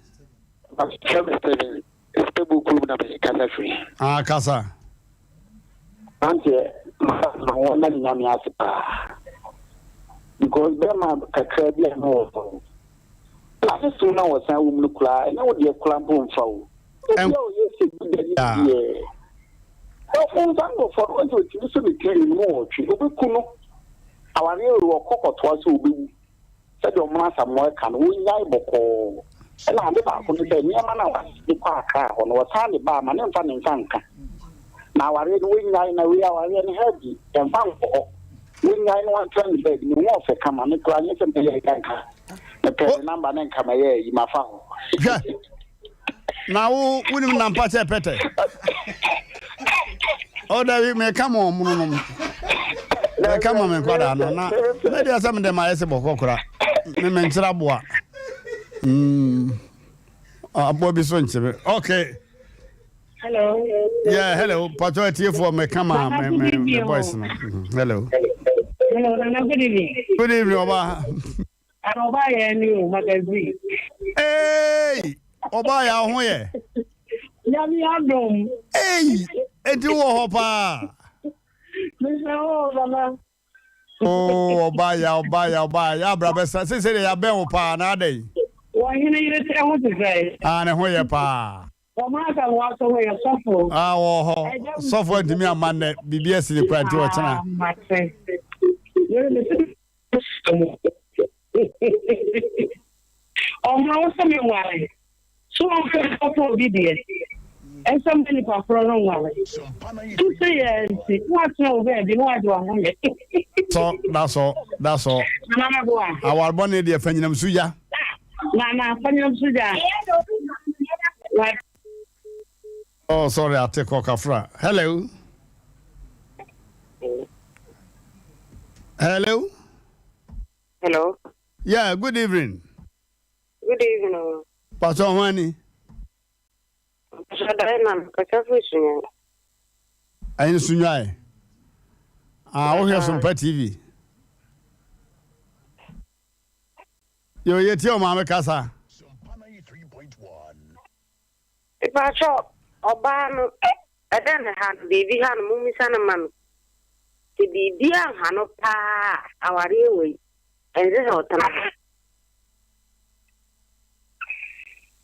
Mpakyɛ me Stephen, Stable kurom na me kasa firi. Ah, kasa. Mmeranteɛ, ma wɔn na ne nyame ase paa. Because bɛrima kakra bi a na wɔ hɔ. Na ne som na wɔsan wɔ mu no koraa, ɛne wo deɛ koraa mpo mfa o. Obi a ɔyɛ sɛ Buddha ni deɛ, ɔfo saa nkurɔfoɔ no, ɔnti ɔtumi sɔ ne tiri no mu ɔtwe, ɔbɛku no. Awareɛ wei ɔkɔ kɔtoa sɛ ɔbɛwu. Sɛdeɛ ɔmo Asamoah ka no, wɔnnyae bɔkɔɔ. Ɛna ade baako ne sɛ, nneɛma no a wɔde kɔ Accra hɔ no, wɔsan de ba a, ma ne mfa ne nsa nka. Na awareɛ no wɔnnyae, na wei awareɛ no healthy, ɛmfa nkɔ hɔ. Wɔnnyae na wɔntra ne baabi, ne ho ɔfɛ kama, me koraa nyɛ sɛ mɛyɛ ayi anka mepɛ ne number ne nka mɛyɛ ayi, mafa hɔ. Hwɛ! Na wo wonim nampa kyɛ pɛtɛ. O dabi meka ma ɔmono nom. Meka ma me nkwadaa no na me deɛ sɛ mede ma ayɛ sɛ bɔkɔ kora. Me menkyerɛ aboa. Mm. Aboa bi so nkyere. Okay. Hello. Yeah, hello. Pacho atiefoɔ meka ma me me me voice no. Mm-hmm. Hello. Hello, Nana, good evening. Good evening, Oba. Ana ɔbaa yɛ ni o magazine. Hey, ɔbaa yɛ aho yɛ. Nyame adom. Hey, eti wɔ hɔ paa. Mesɛ hɔ baba. Oh, ɔbaa yɛ ɔbaa yɛ ɔbaa yɛ abira bɛsa sese de yabɛn wo paa na adɛn. Wɔ hene yere sɛ ho te sɛ. Ah, ne ho yɛ paa. Wɔn asa wɔn aso hɔ yɛ sɔfo. Ah, wɔ hɔ. Sɔfo ntumi amma nnɛ biribi asi ne kura nti ɔkyena. Ah, mate. Yere me se Ɔma wo sɛ menware. So ɔmfa nkɔfa obi deɛ? Ɛnsɛ mma nipa korɔ no nware. Nso yɛ nti, na watena wo baabi na wagye w'ahome. Sɔ, da sɔ, da sɔ. Nana mɛboa. Aware bɔne deɛ fa nyinam so gya. Nana, fa nyinam so gya. Oh, sorry, ate kɔ kafra. Hello. Hello. Hello. Yeah, good evening. Good evening. Pastor Juani. Pastor Diana, mekasa firi Sunyani. Ɛyɛ Sunyani. Ah, wohwɛ Sompa TV. Yo, yɛtie wo maame kasa. Mepakyɛw, ɔbaa no, ɛdɛn na ɛha no? Biribi ha no, mommisa no mma me. Sɛ biribi anha no paa a, awareɛ wei, ɛnsɛ sɛ ɔtena ho.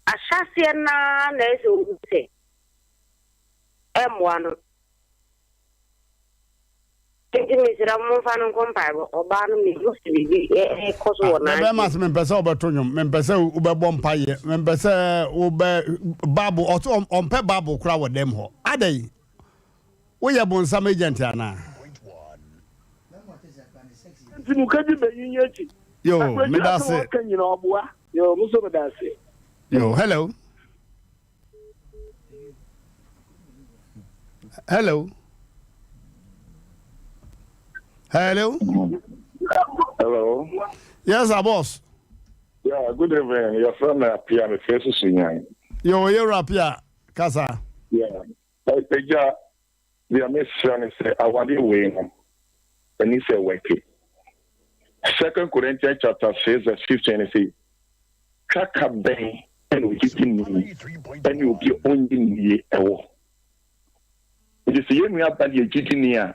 Ahyɛaseɛ no ara na ɛsɛ sɛ ɔhu sɛ ɛmmoa no. Enti mesrɛ mo momfa no nkɔ mpaebɔ. Ɔbaa no mehu sɛ biribi rekɔ so wɔ Na n'adwene bɛrima se mempɛ sɛ wobɛto nnwom, mempɛ sɛ wobɛbɔ mpaeɛ, mempɛ sɛ wobɛ Bible, ɔse ɔmpɛ Bible koraa wɔ dɛm hɔ. Adɛn? Woyɛ bonsam agent anaa? Nti mo kedi benyin yi akyi. Yo, Akwasi meda asɛm ase. a ɔka nyina ɔboa. Yo, mo nso meda ase. Yo, hello. Hello. Hello. Hello. Yes, sir, boss. Yeah, good evening. Your friend Apia, me face Sunyan. Yo, you Apia, kasa. Yeah. Eja, deɛ mesrɛ ne sɛ awadeɛ wei no, ɛni sɛ wɛke. Second Corinthians chapter 6 verse 15 ne sɛ, twaka bɛn ɛna ogyegye ni ɛne obi a ɔnnye nnie ɛwɔ. Nti sɛ yɛn nua ba deɛ gyidi ni a,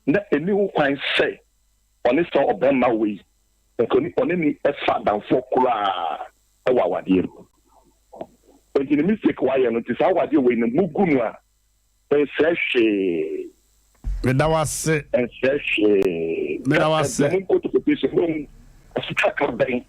na ɛni ho kwan sɛ ɔne saa ɔbarima wei nka ɔne ne ɛfa adamfoɔ koraa ɛwɔ awadeɛ mu. Nti ne mistake wayɛ no nti saa awadeɛ wei no mugu no a Ɛnsɛe hwee. Meda wo ase. Ɛnsɛe hwee. Meda wo ase. Na monkɔ to quotation mohu asotwaka bɛn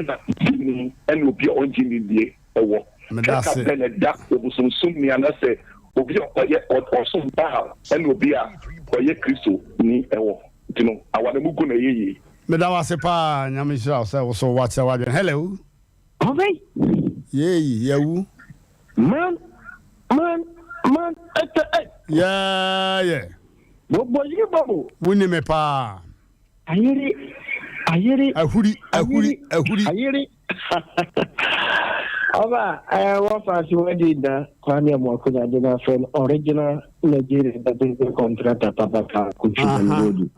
na gyeni ne obi a ɔngye nni die wɔ. Meda Twaka ase. bɛn na ɛda obosonsomni anaasɛ obi a ɔyɛ ɔsom Baal ne obi a ɔyɛ Kristoni wɔ. Nti no aware mu gu na ɛyɛ yie. Meda wo ase paa Nyame nhyira wo sɛ wo so woakyerɛ w'adwene. Hello. Ɔbɛn. Yeeyi, yɛawu. Man, man, man, ɛtɛ ɛ. Yeah, yeah. Bɔbɔ yiri bɔbɔ. Wonni me paa. Ayere, ayere. Ahuri, ahuri, ahuri. Ayere. Ọba ẹ wọ́n fa sí wọ́n di ìdá Kwame Amoako na adi n'afẹ́ no original Nigerian business contractor papapa Kofi Mangodu.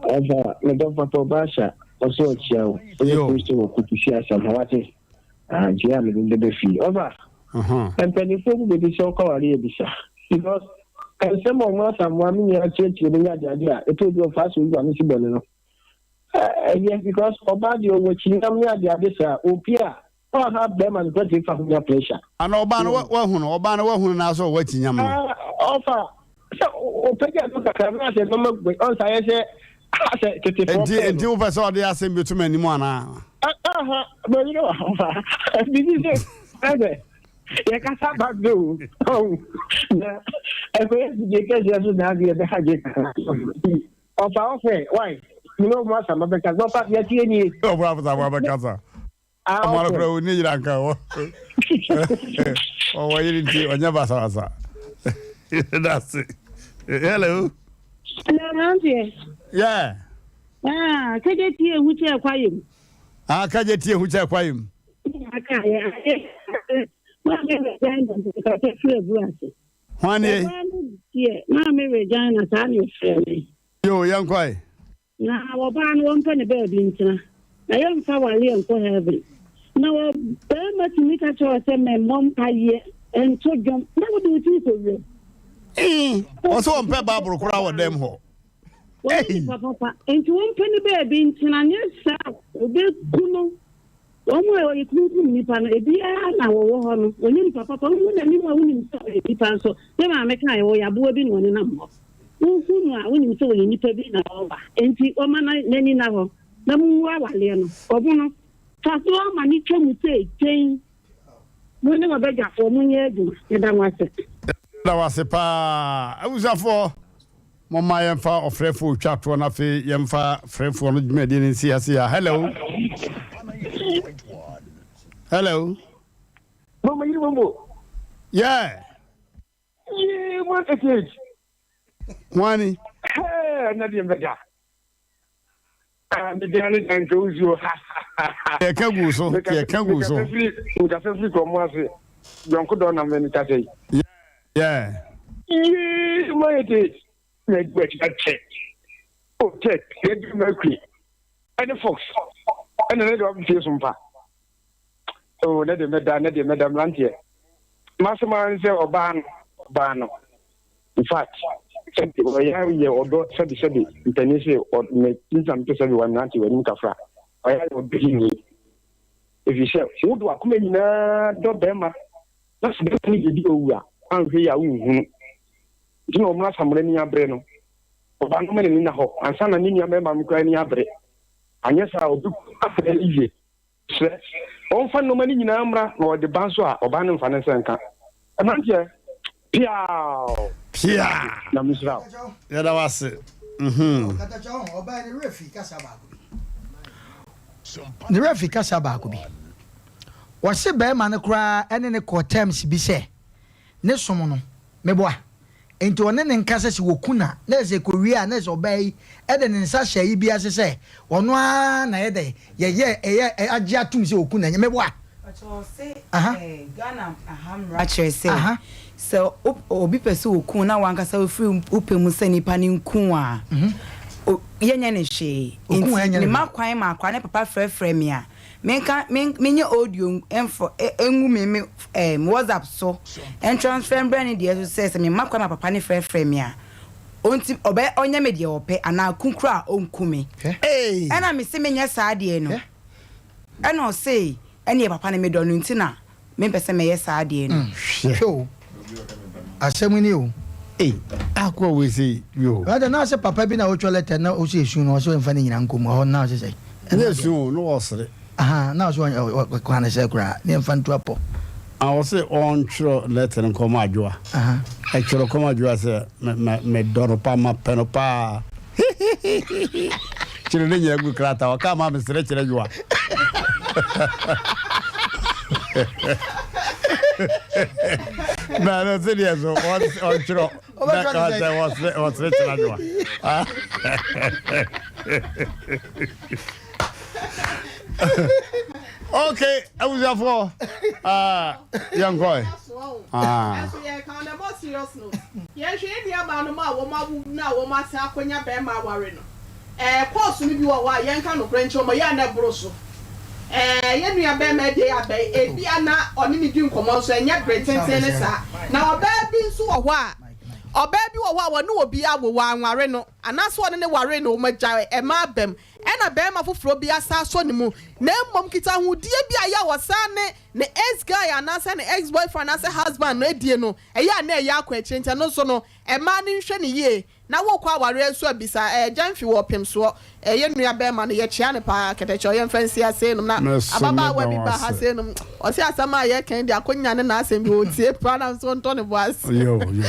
Ọba mẹdọ papa ọba ahyà ɔsɛ ɔkyia wo. Ɔyɛ Kristo wɔ Kofi asɛm ha wate. Ah, nti a mede bɛbɛ fie. Ɔfa, mpanimfoɔ bi bɛbi sɛ wokɔware yɛ bisa. Because nsɛm a ɔmo asamoa me nua kyerɛkyerɛ mu ne adeade a ɛtɔ bi ɔfa so wura no si bɔne no. Ɛyɛ because ɔbaa deɛ ɔwɔ kyinam ne adeade saa opi a ɔha bɛrima no kora fa ho nya pressure. Ana ɔbaa no wahu no ɔbaa no wahu no na asɛ ɔwɔ akyinyam no. Ɔfa sɛ ɔpɛgya no kakra na asɛ nɔɔma ɔnsa yɛ sɛ asɛ tetefoɔ Nti pɛɛ nti no. wopɛ sɛ ɔde asɛm bi to m'anim anaa? Aha, bɛyi no ɔfa. Bibi sɛ ɛsɛ yɛkasa ba bɛ o. Ɔhu na ɛkɔyɛ fidie kɛseɛ so na adeɛ bɛha gye kakra. Ɔfa ɔfɛ why? Mene ɔmo asama bɛkasa. Ɔfa yɛtie nie. Ɔmo asama bɛkasa. Ah, Ɔmo okay. akora onni yere anka wɔ. Ɔwɔ yere nti ɔnyɛ basabasa. That's it. Hello. Hello, Auntie. Yeah. Ah, kagye tie ehu kyɛ kwaye mu. Ah, kagye tie ehu kyɛ kwaye mu. Aka yɛ ayɛ. Maame Regina kasa firi abu ase. Hwan nie? Ɔbaa no deɛ Maame Regina saa na ɛfrɛ me. Yo, yɛnkɔ ɛ. Na ɔbaa no wɔmpɛ ne baabi ntena, na yɛmfa wareɛ nkɔ heaven. Na ɔbarima tumi ka kyerɛ wo sɛ memmɔ mpaeɛ, nto dwom, na wode wo tiri kɔ wuram. Ee, ɔsɛ ɔmpɛ Bible koraa wɔ dɛm hɔ. Wɔyɛ nipa papa, nti wɔmpɛ ne baabi ntena, nyɛ saa a ɔbɛku no. Wɔn a wɔyɛ kunkum nnipa no, ebiara na wɔwɔ hɔ no, wɔnyɛ nnipa papa. Wohu n'anim a, wonim sɛ ɔyɛ nipa nso. Me maame kae, ɔyɛ aboa bi na ɔnenam hɔ. Wohu no a, wonim sɛ ɔyɛ nipa bi na ɔreba. Enti wɔma n'ani nna hɔ na mungu awareɛ no. Ɔbo no, fa so ara ma no twa mu sɛ gyen. Mo ne w'abadwafoɔ monyɛ adwuma. Meda mo ase. Yɛda wo ase paa. Abusuafoɔ, Momma yɛmfa ɔfrɛfoɔ otwa toɔ na afei yɛmfa frɛfoɔ no dwumadie no nsi ase ya. Hello. Hello. Mama yiri mambo. Yeah. Yee, 188. Hwani. Hey, na deɛ mbɛda. Ah, me deɛ ne danke wusuo. Yɛka gu so, yɛka gu so. Mekasa firi kɔn mu ase. Yɔnko dɔ na me kasa yi. Yeah. Yee ma yɛ te na ɛdi akyi akyɛ. O tech yɛ di mercury ɛne fox ɛna ne de wabɛfie so mpa. O ne de mɛda ne de mɛda mmeranteɛ. Masɛm ara ne sɛ ɔbaa no ɔbaa no in fact sɛbi ɔyɛ yɛ ɔdɔ sɛbi sɛbi mpanin se ɔ me nsa mpɛ sɛbi wa mmeranteɛ w'anim kafra ɔyɛ ayɛ ɔdɔ yi nie. Ɛfiri sɛ wode w'akoma nyinaa dɔ bɛrima, na sɛ bɛrima no yɛ bi owu a, anhwɛ yie a wonhunu. Nti na ɔmo Asamoah ani abere no. Ɔbaa no ma n'ani nna hɔ ansa na ne nua mmarima no koraa ani abere. Anyɛ saa a ɔbɛku akwadaa no yie. Mesrɛ, ɔmfa nnoɔma no nyinaa mmra na ɔde ba nso a, ɔbaa no mfa ne nsa nka. Mmeranteɛ, Piaaww! Piaa! Nyame nhyira wo. Yɛda wo ase. Mhm. Ne werɛ fi kasa baako bi. Wɔse barima no koraa ne no kɔɔ terms bi sɛ ne som no, meboa. Enti ɔne no nkasa sɛ wɔku no a, na ɛsɛ ɛkɔwie a na ɛsɛ ɔbaa yi de ne nsa hyɛ ayi bi ase sɛ ɔno ara na ɛyɛ dɛn, yɛyɛ ɛyɛ agye atom sɛ ɔku no, ɛnyɛ meboa. Ɔse Ghana ha mmara kyerɛ sɛ sɛ obi pɛ sɛ ɔku wo na w'ankasa wofiri wo pɛ mu sɛ nipa no nku wo a, yɛnyɛ no hwee. Nti mema kwan ma akwadaa no papa frɛfrɛ me a, menka menyɛ audio mfɔ ngu me me WhatsApp so ntransfer mbrɛ ne deɛ so sɛ sɛ mema kwan ma papa no frɛfrɛ me a, ɔnti ɔbɛ ɔnyɛ me deɛ ɔpɛ anaa ku koraa a ɔnku me. Ɛna mese menyɛ saa deɛ no. Ɛna ɔse ɛneɛ papa no medɔ no nti na mempɛ sɛ mɛyɛ saa adeɛ no. Hwɛ o, asɛm ni o. Ei, akoa wei sei yoo. Brother, na ɔsɛ papa bi na ɔtwerɛ letter na ɔsɛ esu no ɔsɛ ɔmfa ne nyina nkɔ mu ɛhɔ no na ɔsɛ sɛn? Ɛnyɛ esu o, na ɔsere. Ahaa, na ɔsɛ ɔkwan ne sɛ koraa ne yɛmfa ntu apɔ. Ah, ɔse ɔntwerɛ letter no nkɔma Adwoa. Ɛtwerɛ kɔma Adwoa sɛ medɔ no paa, mapɛ no paa. Kyerɛ ne nyina gu krataa ɔka ma mesrɛ kyerɛ dwoa. Na no sɛ deɛ so ɔntwerɛ ɔsrɛ kyerɛ dwoa. Okay, abusuafoɔ yɛnkɔe. Nanso yɛreka on a more serious note, yɛnhwɛ yɛn nuabaanom a wɔn awo no a wɔn asan akɔnya barima aware no. Ɛɛ course no bi wɔ hɔ a yɛnka nokorɛ nkyerɛ wɔn, ɛyɛ a na ɛboro so. Ɛɛ yɛn nua barima deɛ yɛ abɛn, ebia na ɔne no di nkɔmmɔ nso ɛnyɛ bere tenten ne saa. Na ɔbaa bi nso wɔ hɔ a, ɔbaa bi wɔ hɔ a wɔne obi awo, wɔanware no, anaasɛ ɔne no waree no, wɔagyae, ɛma aba mu. Ɛna barima foforɔ bi asan asɔ ne mu, na mmom nkitahodie bi a ɛyɛ a wɔsan ne ne ex guy anaasɛ ne ex boyfriend anaasɛ husband no adie no, ɛyɛ a na ɛyɛ akɔ akyire nti ɛno nso no mmaa no nhwɛ no yie. Na wokɔ awareɛ nso a bisa ɛɛ Gyamfi wɔ Ɔpemsoɔ ɛɛ yɛn nua bɛɛma no yɛkyea no paa kɛtɛkyɛ ɔyɛ mfa nsi ase nom na Mɛso ababaawa meda bi wo ba ha ase. sei nom ɔse asɛm a yɛka yi deɛ akonya ne n'asɛm bi ɔtie paa na nso ɔntɔ ne bo ase. Yo, yo.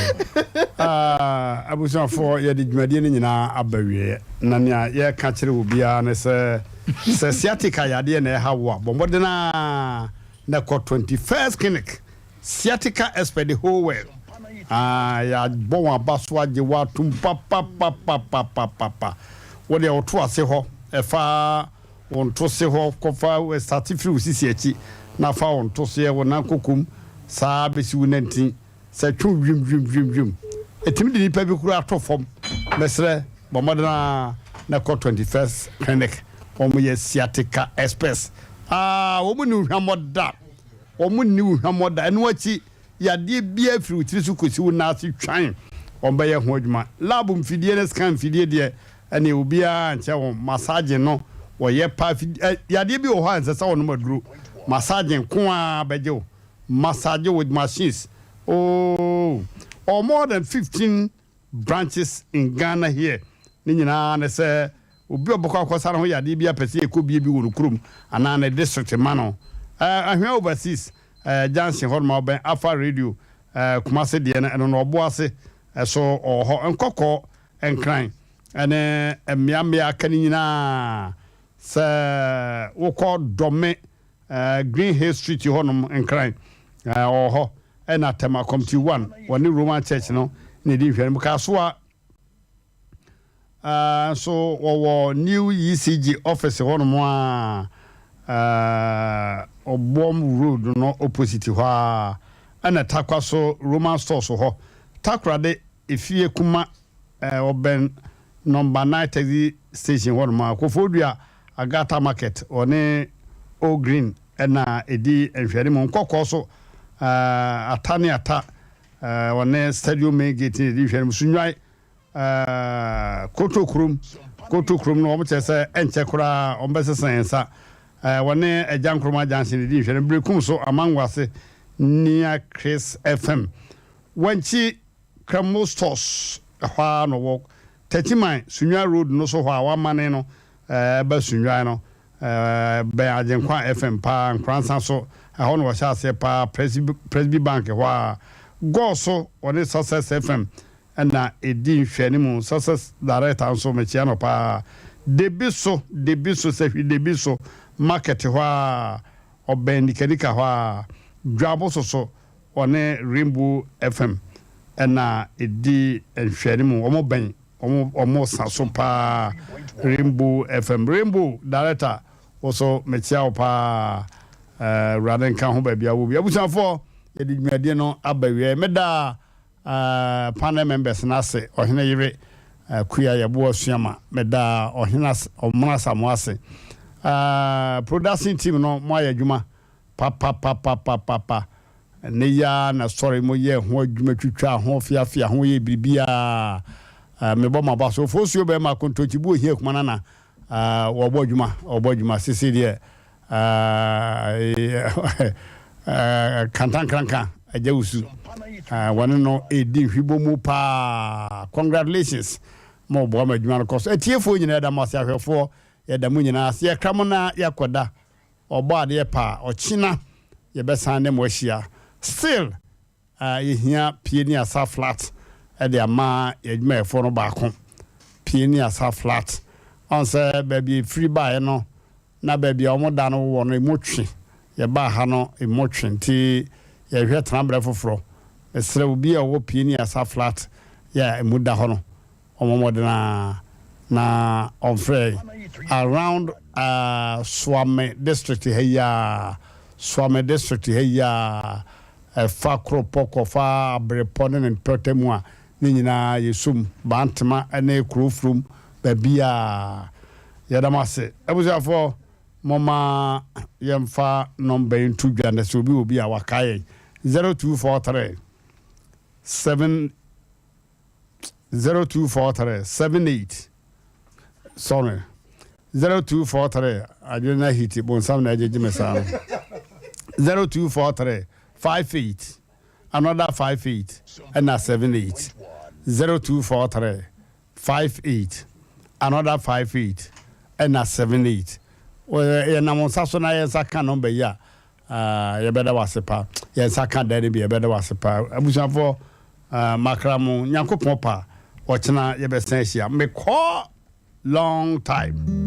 Ah, abusuafoɔ, yɛde dwumadie no nyinaa aba awieɛ. Na nea yɛreka kyerɛ obiara ne sɛ, sɛ sciatica yadeɛ na ɛha wo a, bɔ mmɔden ara na kɔ 21st Clinic, sciatica expert the whole world. Ah, yɛabɔ wɔn aba so agye wo atom papapapapapapa. Wo deɛ woto ase hɔ, ɛfa wo ntose hɔ kɔfa, starte firi wo sisi akyi na fa wo ntoseɛ, wo nan kokom saa bɛsi wo nantin. Sɛ ɛtwe wo wim wim wim wim. Ɛtumi de nipa bi koraa to fam. Mesrɛ, bɔ mmɔden ara na kɔ 21st Clinic. Wɔn yɛ sciatica experts. Ah, wɔn nni wo hwammɔ da. Wɔn nni wo hwammɔ da. Ɛno akyi, yadeɛ biara firi wo tiri so kɔsi wo nan ase twan. Wɔn bɛyɛ ho adwuma. Lab mfidie ne scan mfidie deɛ, ɛneɛ obiara nkyɛ wɔn. Massaging no, wɔyɛ paa. Yadeɛ bi wɔ hɔ a ɛnsɛ sɛ wɔnom aduro. Massaging nko ara bɛgye wo. Massage with machines ooh or more than 15 branches in Ghana here ne nyinaa ne sɛ obi a ɔbɛkɔ akɔsa ne ho yadeɛ bi apɛ sɛ yɛkɔ bie bi wɔ no kurom anaa ne district ma no eh, Ahwea Overseas eh, junction hɔ nom a ɔbɛn Afa radio eh, Kumase deɛ no ɛno no ɔbo ase ɛso ɔwɔ hɔ Nkɔkɔɔ Nkran ɛne mmeammea aka no nyinaa sɛ wokɔ Dɔme Green Hill Street hɔnom, Nkran, ɔwɔ hɔ, ɛna Tema Committee One, wɔne Roman Church no na ɛdi nhwɛanim. Kasoa nso wɔwɔ New ECG office hɔnom a, Ɔboɔm Road no opposite hɔ a. ɛna Tarkwa so Roman Stores hɔ. Takoradi Efie Kuma ɔbɛn Number 9 Taxi Station hɔ nom a. Koforidua Agata Market ɔne O Green ɛna ɛdi nhwɛanimu. Nkɔkɔɔ so Ata ne Ata ɔne Stadium Main Gate na ɛdi nhwɛanimu. Sunyuan Eh, Koto kurom, Koto kurom no wɔn kyerɛ sɛ ɛnkyɛ koraa wɔn bɛsesa yɛn nsa. Eh, wɔne Agya Nkrumah Junction di nhwɛ no Berekum so Amango ase near Chris FM. Wankyi Kramo Stores ɛhɔ ara na ɔwɔ. Techiman Sunyani Road no so hɔ a wamane no eh, ɛba Sunyani no eh, bɛn Agyenkwa FM paa Nkoransa so ɛhɔ na wɔhyɛ aseɛ paa Presby, Presby Bank hɔ a. Gɔɔ so wɔne Success FM na ɛdi nhwɛanimu success director nso mekyea no paa Debi so Debi so sahwi Debi so market hɔ a ɔbɛn nikanika hɔ a Dwabo so so ɔne Rainbow FM na ɛdi nhwɛanimu wɔn bɛn wɔn wɔn sa so paa Rainbow FM Rainbow director wo so mekyea wo paa Awurade nka ho baabi a wɔ bi abusuafoɔ yɛde dwumadie no aba wieɛ meda Panel members no ase, Ɔhene yere Akua Yeboah Suama, meda Ɔhene ase, Ɔmono Asamoah ase. Production team no, moayɛ adwuma papapapapapa. Ɛnnɛ yi ara na sɔre mo yɛɛ ho adwuma twitwaa ho feafea ho yɛɛ biribiara. Mebɔ mo aba so. Ofosuo bɛrima Akontonkyibu Ohia Kumanana, wɔbɔ adwuma, wɔbɔ adwuma. Sese deɛ Kantankranka Agya Wusu wɔne no ɛredi nhwibɔ mu paa. Congratulations ma ɔboa ma adwuma no kɔ so. Atiefoɔ nyinaa yɛda mo ase, ahwɛfoɔ yɛda mo nyinaa ase. Yɛkra mo na yɛakɔda ɔbɔ adeɛ paa. Ɔkyena yɛbɛsan ne mo ahyia. Still yɛhia pie ne asa flat de ama yɛn adwumayɛfoɔ no baako. Pie ne asa flat. Ɔn sɛ baabi ɛfiri baeɛ no na baabi a wɔda no wɔ no emu twe. Yɛbaa ha no emu twe nti yɛhwɛ tenaberɛ foforɔ. Mesrɛ obi a ɔwɔ pie ne asa flat yɛ a emu da hɔ no ɔmmɔ mmɔden ara na ɔmfrɛ yɛn. Around Suame district ha yi ara, Suame district ha yi ara, ɛfa Koropɔ kɔfa Abrepɔ ne ne mpɔtam a, ne nyinaa yɛsɔ mu, Bantema ne Kurofurom, baabiara. Yɛda mo ase. Abusuafoɔ, momma yɛmfa nɔmba yi nto dwa na sɛ obi wɔ bi a wakae yɛn. 0243 7 0243 78 sorry 0243 adwene na hiti bonsam na agyegye me saa no 0243 58 another 58 ɛna 78 0243 58 another 58 ɛna 78 yɛnam nsa so na yɛn nsa ka nɔmba yi a yɛbɛda wo ase pa yɛn nsa ka dan no bi yɛbɛda wo ase pa abusuafoɔ makra mo nyankopɔn pa ɔkyena yɛbɛsan ahyia mekɔ long time.